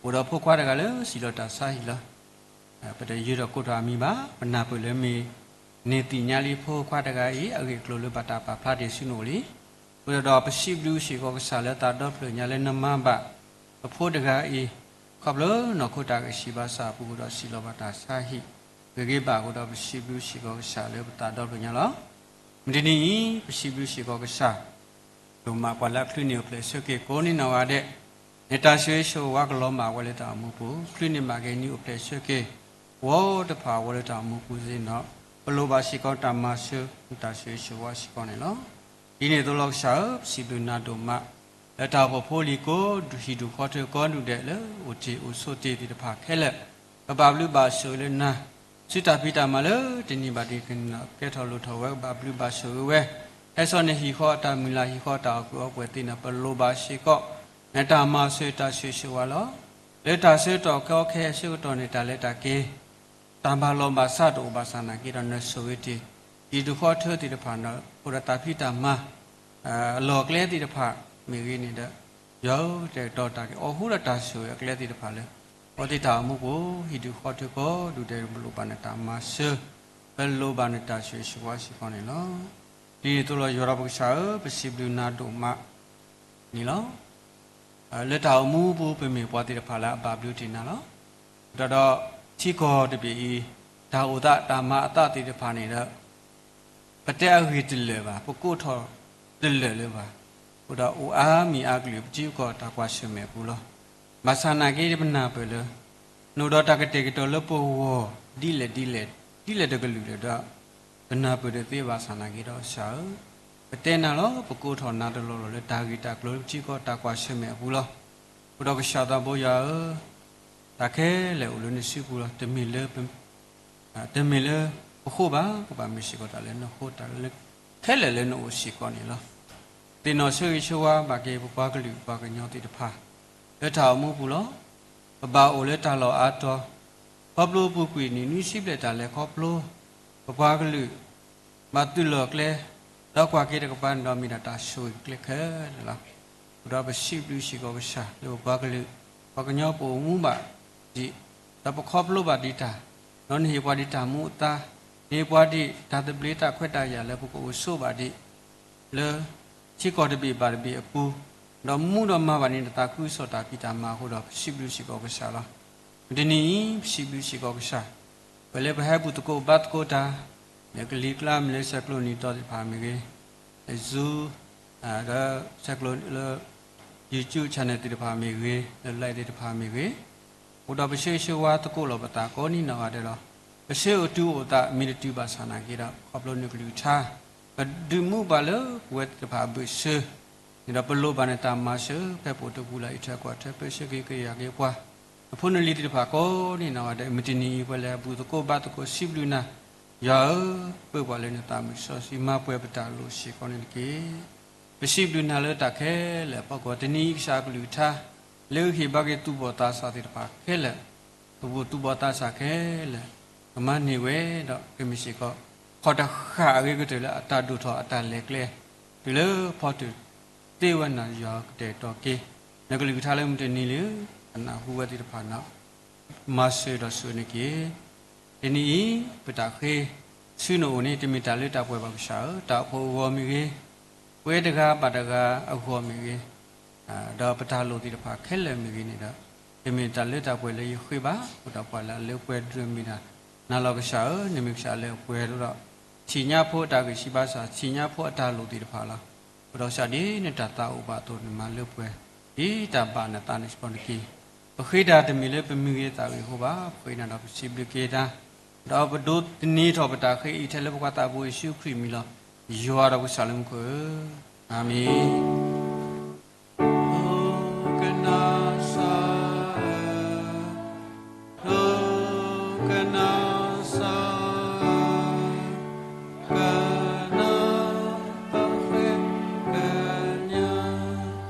အိၣ်ဒီးဖိခွါတဂၤလၢစံးလီၤတၢ်ဆါဟံၣ်လီၤ. ပတယၢၤထီၣ်ကိးထီၣ်အမံၤဘၣ်, ပနၢ်ပၢၢ်လၢမ့ၢ် န့ၢ်သ့ၣ်ညါလံဖိခွါတဂၤအံၤ အဂ့ၢ်အကျိၤလၢဘၣ်တၢ်ပာ်ဖျါတ့ၢ်ဆူနအိၣ်လံ. အဃိဒီးပစံးဘျုးစ့ၢ်ကီးကစၢ်လၢတၢ်ဒီဖျၢၣ်ညါလၢနမၤဘၣ် ပဖိတဂၤအံၤ ခီဖျိနီၢ်ခိတၢ်ဂံၢ်စၢ်ဘါစၢ်အပူၤဒီးစံးလီၤဘၣ်တၢ်ဆါဟံၣ် ဂ့ၤဂ့ၤဘၣ်အဃိဒီး ပစံးဘျုးစ့ၢ်ကီးကစၢ်လၢပတၢ်ဒီဖျၢၣ်ညါလီၤ. မုၢ်တနံၤအံၤ ပစံးဘျုးစ့ၢ်ကီးကစၢ် ဒိၣ်မးပှၤလၢအချုးန့ၢ်အိၣ်ဖျဲၣ်ဆၢက့ၤကိးဒံးနီၢ်ဂၤဒဲး, န့ၣ်တၢ်ဆိၣ်ဂ့ၤဆိၣ်ဝါကလီၤမၢ်ဝဲလၢတၢ်အိၣ်မူပူၤ, ချုးန့ၢ်ဘၣ်က့ၤန့ၣ်အိၣ်ဖျဲၣ်ဆၢက့ၤ ဝီတဖၣ်ဝဲလၢတၢ်အိၣ်မူပူၤသ့ၣ်န့ၣ်, ပလိၣ်ဘၣ်စ့ၢ်ကီးတၢ်မၤစၢၤ တၢ်ဆိၣ်ဂ့ၤဆိၣ်ဝါစ့ၢ်ကီးန့ၣ်လီၤ. ဒ်န့ၣ်အသိးလီၤကစၢ်ဧၢ, ပစံးဘျုးနၤဒိၣ်မး လၢတၢ်အိၣ်ဖှိၣ်ဖိလံၤကိးဒူၣ်ဟံၣ်ဒူၣ်ဃီထၢကိးဒူၣ်ဒဲးလၢအိၣ်တ့ၢ်အိၣ်ဆိးတ့ၢ်သ့ၣ်တဖၣ်ခဲလၢာ်, ပဘၣ်ဘျုးဘၣ်ဆိၣ်ဂ့ၤလၢနၤ, ဆူတၢ်ဖံးတၢ်မၤလၢတနံၤဘၣ်တနံၤကဲထီၣ်လိၣ်ထီၣ်ဝဲ ကဘၣ်ဘျုးဘၣ်ဆိၣ်ဂ့ၤဝဲ, ဟဲစိာ်န့ၢ်ဟံၣ်ဃီအတၢ်မုၢ်လၢ် ဟံၣ်ဃီအတၢ်အီၣ်ကုၢ်အီပှဲၤသ့ၣ်န့ၣ် ပလိၣ်ဘၣ်စ့ၢ်ကီး နတၢ်မၤစၢၤတၢ်ဆိၣ်ဂ့ၤဆိၣ်ဝါလီၤ. လၢတၢ်ဆၢကတီၢ်ခဲအံၤအဆၢကတီၢ်န့ၣ် တၢ်လဲၤတၢ်က့ၤ တၢ်ဘၣ်လီၢ်ဘၣ်စးတအိၣ်ဘၣ်ဆၣ်နာ်က့ဒီး နဆိၣ်ဂ့ၤတ့ၢ် ဟံၣ်ဒူၣ်ဃီထၢသ့ၣ်တဖၣ်န့ၣ် အိၣ်ဒီးတၢ်ဖံးတၢ်မၤ အလီၢ်အကျဲသ့ၣ်တဖၣ်မ့ၢ်ဂ့ၤန့ၣ်ဒီး, ယွၤဧၢ, တၢ်ကတီၤတၢ်က့ၤအိၣ်ဃူဒီးတၢ်ဆိၣ်ဂ့ၤအကျဲသ့ၣ်တဖၣ်လၢ အဝဲသ့ၣ်တၢ်အိၣ်မူပူၤ ဟံၣ်ဒူၣ်ဃီထၢကိးဒူၣ်ဒဲး ပလိၣ်ဘၣ်နတၢ်မၤစၢၤ, ပလိၣ်ဘၣ်နတၢ်ဆိၣ်ဂ့ၤဆိၣ်ဝါစ့ၢ်ကီးန့ၣ်လီၤ. ဒ်န့ၣ်အသိးလီၤ ယွၤဒီးပကစၢ်ဧၢ, ပစံးဘျုးနၤဒိၣ်မး န့ၣ်လီၤ. လၢတၢ်အိၣ်မူပူၤ ပမ့ၢ်ပှၤသ့ၣ်တဖၣ်လၢအဘၣ်ဘျုးတ့ၢ်နၤလီၤ. ဒီးထံကီၢ်တဘ့ၣ်အံၤ တၢ်အိၣ်သးတၢ်မၤအသးသ့ၣ်တဖၣ်န့ၣ်ဒီး ပတဲအဂ့ၢ်တလၢာ်ဘၣ်, ပကိးထီၣ်တလၢာ်လၢၤဘၣ်. အဃိဒီးအိၣ်အါမံၤအါကလုာ် ပထံပကီၢ်တၢ်ကွၢ်ဆၢၣ်မဲာ်အပူၤလီၤ. ဘၣ်ဆၣ်နာ်က့ ပနၢ်ပၢၢ်လၢ နအိၣ်ဒီးတၢ်ကတဲာ်ကတီၤလၢပဂီၢ် ဒ်လဲၣ်ဒ်လဲၣ် ဒ်လဲၣ်တကလုာ်လၢၤဒီး ပနၢ်ပၢၢ်ဒၣ်သ့ဘၣ်ဆၣ်နာ်က့ဒီး ကစၢ်ဧၢ, ပတဲနၤလီၤ, ပကိးထီၣ်နၤတလီၢ်လီၢ်လၢတၢ်ဂ့ၢ်တၢ်ကျိၤလၢပထံကီၢ်တၢ်ကွၢ်ဆၢၣ်မဲာ်အပူၤလီၤ. အဃိဒီးကစၢ်သးဘိယွၤဧၢ, တၢ်ခဲလၢာ်အိၣ်လၢနစုပူၤလီၤ. တမ့ၢ်လၢ တမ့ၢ်လၢပဃိဘၣ်, ကဘၣ်မ့ၢ်စ့ၢ်ကီးတၢ်လၢနဃိ တၢ်လၢခဲလၢာ်လၢနအိၣ်စ့ၢ်ကီးန့ၣ်လီၤ. သ့ၣ်နီၣ်ဆိၣ်ဂ့ၤဆိၣ်ဝါဘၣ်က့ၤ ပပှၤကလုာ်ပှၤကညီသ့ၣ်တဖၣ် လၢတၢ်အိၣ်မူပူၤလီၤ. ပဘၣ်အိၣ်လၢတၢ်လီၢ်အါတီၤ, ခီဖျိပူၤကွံာ်နံၣ်နွံဆံဘျဲၣ်တၢ်လဲၤခီဖျိ, ပပှၤကလုာ် ဘၣ်သုးလီၢ်ကျဲ, ဒီးကွၢ်က့ၤတကပၤန့ၣ်ဒီး မ့ၢ်ဒၣ်တၢ်ဆိၣ်ဂ့ၤကျဲခဲလၢာ်လီၤ. အဃိဒီးပစံးဘျုးစ့ၢ်ကီးကစၢ် လၢပပှၤကလုာ် ပှၤကညီပအိၣ်မူဘၣ်ဒံး, ဒီးပခီဖျိဘၣ်ဒံးတၢ်, ဒီးနဟ့ၣ်ပှၤဒံးတၢ်မူအသါ, နဟ့ၣ်ပှၤဒံးတၢ်သဘျ့တၢ်ခွဲးတၢ်ယာ်လၢပကအိၣ်ဆိးဘၣ်ဒံး လၢ ထံကီၢ်တဘ့ၣ်ဘၣ်တဘ့ၣ်အပူၤ, ဒီးမူဒီးမၤဘၣ်န့ၣ်တၢ်သးခုကစီၣ်တၢ်ဖံးတၢ်မၤအဃိဒီး ပစံးဘျုးစ့ၢ်ကီးကစၢ်လီၤ. မုၢ်တနံၤအံၤ ပစံးဘျုးစ့ၢ်ကီးကစၢ်, ပှၤလၢပဟဲပူၤသကိးဘါသကိးတၢ်, မ့ၢ်ကလံၤကျါ မ့ၢ်လၢဆဲးကျိးနံၤတီၤသ့ၣ်တဖၣ်မ့ၢ်ဂ့ၤ, Zoom ဒီးဆဲးကျိးလၢ YouTube channel သ့ၣ်တဖၣ်မ့ၢ်ဂ့ၤ, လၢ live သ့ၣ်တဖၣ်မ့ၢ်ဂ့ၤ, အိၣ်ဒီးပဆၢဂ့ၤဆၢဝါသကိးလိာ်ပသးကိးနံၤနီၢ်ဂၤဒဲးလီၤ. ပဆၢအိၣ်တုၤအိၣ်သးမ့ၢ်တတုၤဘၣ်ဆၣ်နာ်က့ဒီး ခီဖျိနကလုၢ်ကထါ ပဒုးမူဘၣ်လၢပဝဲသ့ၣ်တဖၣ်အဘၢၣ်စၢၤန့ၣ်ဒီး ပလိၣ်ဘၣ်နတၢ်မၤစၢၤ ဖဲပအိၣ်တပူၤလၢအံးထွဲကွၢ်ထွဲ ပၢဆှၢက့ၤက့ၤယၤက့ၤပှၤ နဖိနလံၤသ့ၣ်တဖၣ်ကိးနံၤနီၢ်ဂၤဒဲး မုၢ်တနံၤအံၤ ပလဲၤအဘူၣ်သကိးဘါသကိး စံးဘျုးနၤ, ယွၤဧၢ, ပၢပှၤလၢနသးမုၢ်စီဆှံ မၤပှဲၤပတၢ်လိၣ်စ့ၢ်ကီးန့ၣ်တက့ၢ်. ပစံးဘျုးနၤလၢတၢ်ခဲလၢာ်အဖီခိၣ် တနံၤအံၤကစၢ်အကလုၢ်ကထါ လၢဟ့ၣ်ဘၣ်က့ၤသူၣ်ဘီၣ်သးစၢ်သ့ၣ်တဖၣ်ခဲလၢာ်, ပဘူၣ်သူၣ်ဘီၣ်သးစၢ်ခဲလၢာ် ကမၤန့ၢ်ဝဲဒီးကမ့ၢ်စ့ၢ်ကီး ခီၣ်တဃၣ်အဂ့ၤကတၢၢ်လၢအတၢ်ဒိၣ်ထီၣ်အတၢ်လဲၤကျဲ တုၤလၢဖီတၢၢ်သ့ဝဲန့ၣ် ယွၤကတဲာ်ကတီၤက့ၤ နကလုၢ်ကထါလၢမုၢ်တနံၤလၢ အနၢ်ဟူဝဲသ့ၣ်တဖၣ်န့ၣ် မၤစၢၤဒီးဆိၣ်ဂ့ၤန့ၢ်က့ၤ တနံၤအံၤ ပတၢ်ဃ့ဆူနအိၣ်န့ၣ် တမ့ၢ်တၢ်လၢတၢ်ပှဲၤဘၣ်ကစၢ်ဧၢ, တၢ်အိၣ်ဖှိၣ်အဂီၢ်မ့ၢ်ဂ့ၤ, ပှၤတဂၤဘၣ်တဂၤအဂီၢ်မ့ၢ်ဂ့ၤ, ဒီးပတၢ်လိၣ်သ့ၣ်တဖၣ်ခဲလၢာ်မ့ၢ်ဂ့ၤန့ၣ်ဒီး တမ့ၢ်တၢ်လၢတၢ်ပှဲၤလၢယဃ့ဘၣ်, အိၣ်ဒီးပှၤလၢအလၢပှဲၤဒိၣ်မ့ၢ်တၢ် နၤလီၤကစၢ်ဧၢ, နမ့ၢ်ကစၢ်လၢအပှဲၤဒိၣ်ဒီး ထံၣ်ညါဖိအတၢ်ဂံၢ်စၢ်ဘါစၢ်, ထံၣ်ညါဖိအတၢ်လိၣ်သ့ၣ်တဖၣ်လီၤ. အဃိဒီးကစၢ်ဒ်နတၢ်သးအိၣ်ဘၣ်အသိး နမၤလၢပှဲၤ ဒ်တၢ်ဘၣ်နသးန့ၣ်စ့ၢ်ကီးန့ၣ်တက့ၢ်. ပဃ့တၢ်တမ့ၢ်လၢပမုၢ်ဂ့ၤသးဂ့ၤအဃိဘၣ်, ပဃ့နၤဒီးပစံးဘျုးက့ၤတၢ်, ဒီးပဒိးသန့ၤထီၣ်ပတၢ်ဃ့အံၤထဲလၢပကွၢ်သးဘိယ့ၣ်ၡူးခရံာ်အမံၤလီၤ. ယွၤဒီးပကစၢ်လၢမူခိၣ်ဧၢ, အၤမ့ၣ်. ကနၣ်စၢ်ဧၢ, ကနၣ်စၢ်ဧၢ, ကနၣ်ပဃ့ကညး ဒီးမၤပသး,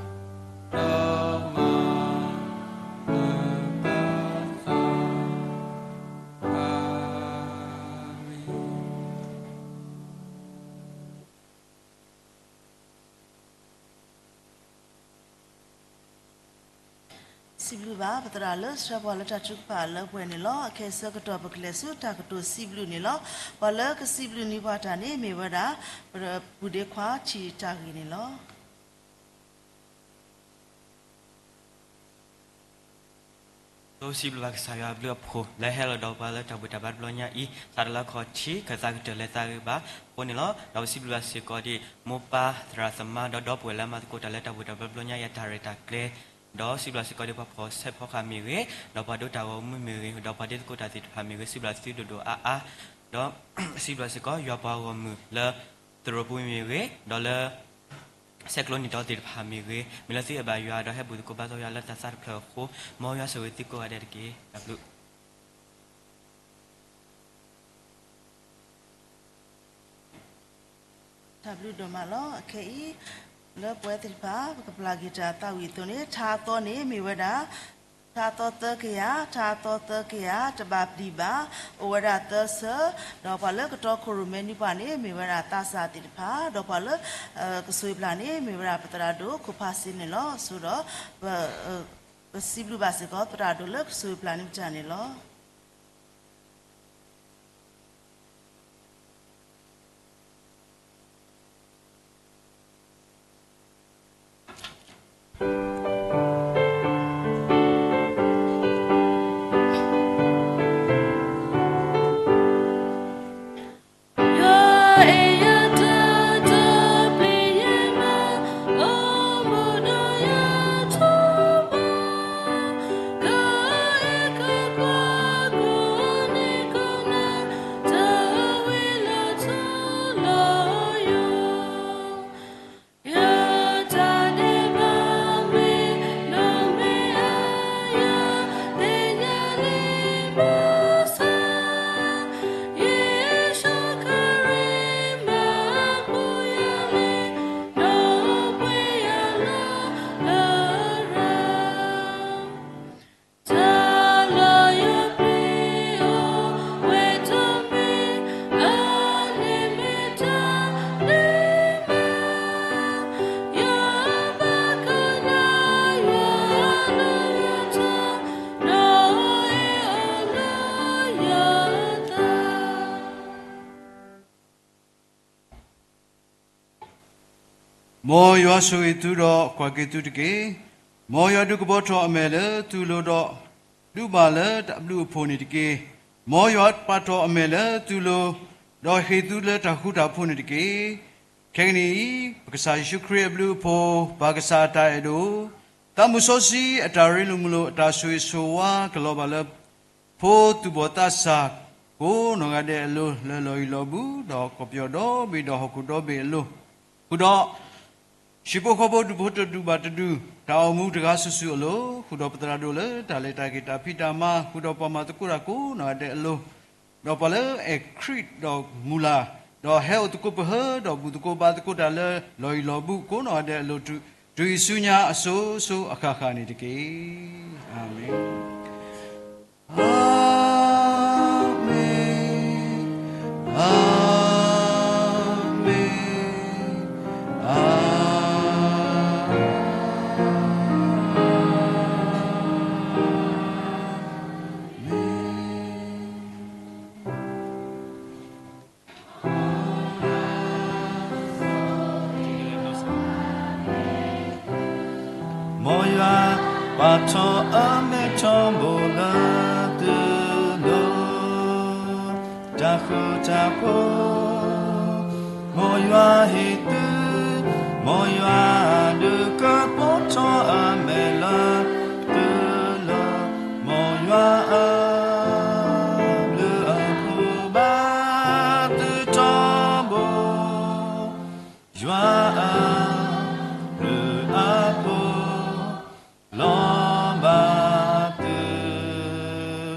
အၤမ့ၣ်. စံးဘျုးဘၣ်ပသရၣ်လၢဆှၢပှၤလၢတၢ်ထုကဖၣ်အလၢပှဲၤန့ၣ်လီၤ. အခဲအံၤဆၢကတီၢ်ပကလဲၤဆူတၢ်ကတိၤစံးဘျုးန့ၣ်လီၤ. ပှၤလၢကစံးဘျုးန့ၢ်ပှၤတၢ်န့ၣ်မ့ၢ်ဝဲဒၣ် ပပုၢ်ဒ့ခွါထံၣ်တၢ်ဂ့ၢ်န့ၣ်လီၤ. ဒီးစံးဘျုးဘၣ်ကစၢ်ယွၤအဘျုးအဖှိၣ် လၢဟဲလီၤဒီးပှၤလၢတၢ်ဘူၣ်တၢ်ဘါတဘျီညါအံၤ, သးတလၢခီၣ်ထံး ခၢၣ်သးကတၢၢ်လၢသးဂ့ၤဘၣ်အဃိန့ၣ်လီၤ. ဒီးပစံးဘျုးဘၣ်စ့ၢ်ကီးဒ် မိၢ်ပၢ်သရၣ်သမါ ဒီးဒီပုၢ်ဝဲၢ်လၢအမၤသကိးတၢ်လၢတၢ်ဘူၣ်တၢ်ဘါတဘျီညါအံၤ အတၢ်ရဲၣ်တၢ်ကျဲၤ, ဒီးစံးဘျုးဘၣ်စ့ၢ်ကီးဒ်ပှၤဖီၣ်ဆဲးဖီကဟၣ်မ့ၢ်ဂ့ၤ, ဒီးပှၤဒိးတၢ်ဂီၤမူမ့ၢ်ဂ့ၤ, ဒီးပှၤဒ့သကိးတၢ်သ့ၣ်တဖၣ်မ့ၢ်ဂ့ၤ, စံးဘျုးဘၣ်သုဒိၣ်ဒိၣ်အါအါ, ဒီး စံးဘျုးဘၣ်စ့ၢ်ကီး ယွၤပှၤဂီၢ်မုၢ်လၢ သရိာ်ပူၤမ့ၢ်ဂ့ၤ, ဒီးလၢ ဆဲးကျိးနံၤဒီးသ့ၣ်တဖၣ်မ့ၢ်ဂ့ၤ, မ့ၢ်လၢသုအဲၣ်ဘၣ်ယွၤ ဒီးဟဲဘူၣ်သကိးဘါသကိးယွၤလၢတၢ်သးတဖျၢၣ်အဃိ, မ်ယွၤဆိၣ်ဂ့ၤသုကိးဂၤဒဲးတက့ၢ်. တၢ်ဘျုး တၢ်ဘျုးဒိၣ်မးလီၤ. အခဲအံၤ လၢပဝဲသ့ၣ်တဖၣ် ပကပျၢ်က့ၤတၢ်သးဝံၣ်အသိးန့ၣ် ထါအသီန့ၣ်မ့ၢ်ဝဲဒၣ် ထါအသီသၢကယၤ, ထါအသီသၢကယၤ တဘၣ်ပျံၤဘၣ်, အိၣ်ဝဲဒၣ်သၢဆၢ, ဒီးပှၤလၢကတီခိၣ်ရိၣ်မဲနွံပှၤန့ၣ် မ့ၢ်ဝဲဒၣ်သးစၢ်သ့ၣ်တဖၣ်, ဒီးပှၤလၢ ကဆိၣ်ဂ့ၤပျၢ်န့ၣ် မ့ၢ်ဝဲဒၣ်ပသရၣ်ဒိၣ်ခိၣ်ဖးစ့န့ၣ်လီၤ. ဆိဒီး ပစံးဘျုးဘၣ်စ့ၢ်ကီး သရၣ်ဒိၣ်လၢကဆိၣ်ဂ့ၤပျၢ်န့ၢ်ပတၢ်န့ၣ်လီၤ. မ်ယွၤဆိၣ်ဂ့ၤသုဒီးကွၢ်က့ၤသုတက့ၢ်. မ်ယွၤဒုးကဘီထီၣ်အမဲာ်လၢသုလိၤဒီး ဒုးဘၣ်လၢတၢ်ဘျုးအဖှိၣ်န့ၣ်တက့ၢ်. မ်ယွၤပာ်ထီၣ်အမဲာ်လၢသုလိၤ, ဒီးဟ့ၣ်သုလၢတၢ်ဃူတၢ်ဖိးန့ၣ်တက့ၢ်. ခဲကနံၣ်အံၤ, ပကစၢ်ယ့ၣ်ၡူးခရံာ်အဘျုးအဖှိၣ်, ပၢ်ကစၢ်အတၢ်အဲၣ်ဒိၣ်, သးမုၢ်စီဆှံအတၢ်ရ့လိာ်မုာ်လိာ်, အတၢ်ဆိၣ်ဂ့ၤဆိၣ်ဝါကလီၤဘၣ်လၢ ဖိသူၣ်ဘီၣ်သးစၢ်ကိးနီၢ်ဂၤဒဲးအလိၤ, လၢလီၢ်ယံၤလီၢ်ဘူး, ဒီးကီၢ်ပယီၤဒီဘ့ၣ်, ဒီးဟီၣ်ခိၣ်ဒီဘ့ၣ်အလိၤ, ဃုာ်ဒီး ဟံၣ်ဖိဃီဖိဒူၣ်ဖိတဒူၣ်ဘၣ်တဒူၣ်, တၢ်အိၣ်မူတဂၤစုာ်စုာ်အလိၤ, ဃုာ်ဒီးပသရၣ်ဒိၣ်လၢတၢ်လဲၤတၢ်က့ၤတၢ်ဖံးတၢ်မၤ, ဃုာ်ဒီးပှၤမၤသကိးတၢ်ကိးနီၢ်ဂၤဒဲးအလိၤ, ဒီးပှၤလၢအဲၣ်ခရံာ်ဒီးမုၢ်လၢ်, ဒီးဟဲအိၣ်သကိးပဟၢ, ဒီးဘူၣ်သကိးဘါသကိးတၢ်လၢလီၢ်ယံၤလီၢ်ဘူးကိးနီၢ်ဂၤဒဲးအလိၤ, တုၤဆူညါအစိၤစိၤအဃၣ်ဃၣ်န့ၣ်တက့ၢ်. အၤမ့ၣ်. အၤမ့ၣ်, အၤမ့ၣ်, အၤမ့ၣ်. မ်ယွၤပာ်ထီၣ်အမဲထီဘိလၢသုလိၤ, တၢ်ဃူတၢ်ဖိး, မ်ယွၤဟ့ၣ်သု, မ်ယွၤဒုးကပိာ်ထီၣ်အမဲာ်လၢသုလိၤ, မ်ယွၤအဘျုးအဖှိၣ်ဘၣ်သုထီဘိ, ယွၤအဘျုးအဖှိၣ် လီၤဘၣ်သု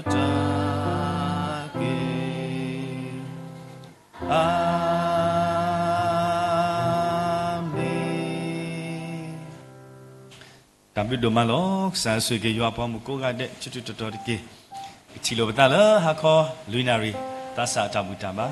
တၢ်က့ၤ, အၤမ့ၣ်. တၢ်ဘျုးဒိၣ်မးလီၤ. ကစၢ်ဆိၣ်ဂ့ၤက့ၤယွၤပှၤမုၣ်ကိးဂၤဒဲး ဆူတတီၤတက့ၢ်. ကထံၣ်လိာ်ပသးလၢဟါခီလွံၢ်နၣ်ရံၣ်, သးစၢ်အတၢ်ဘူၣ်တၢ်ဘါ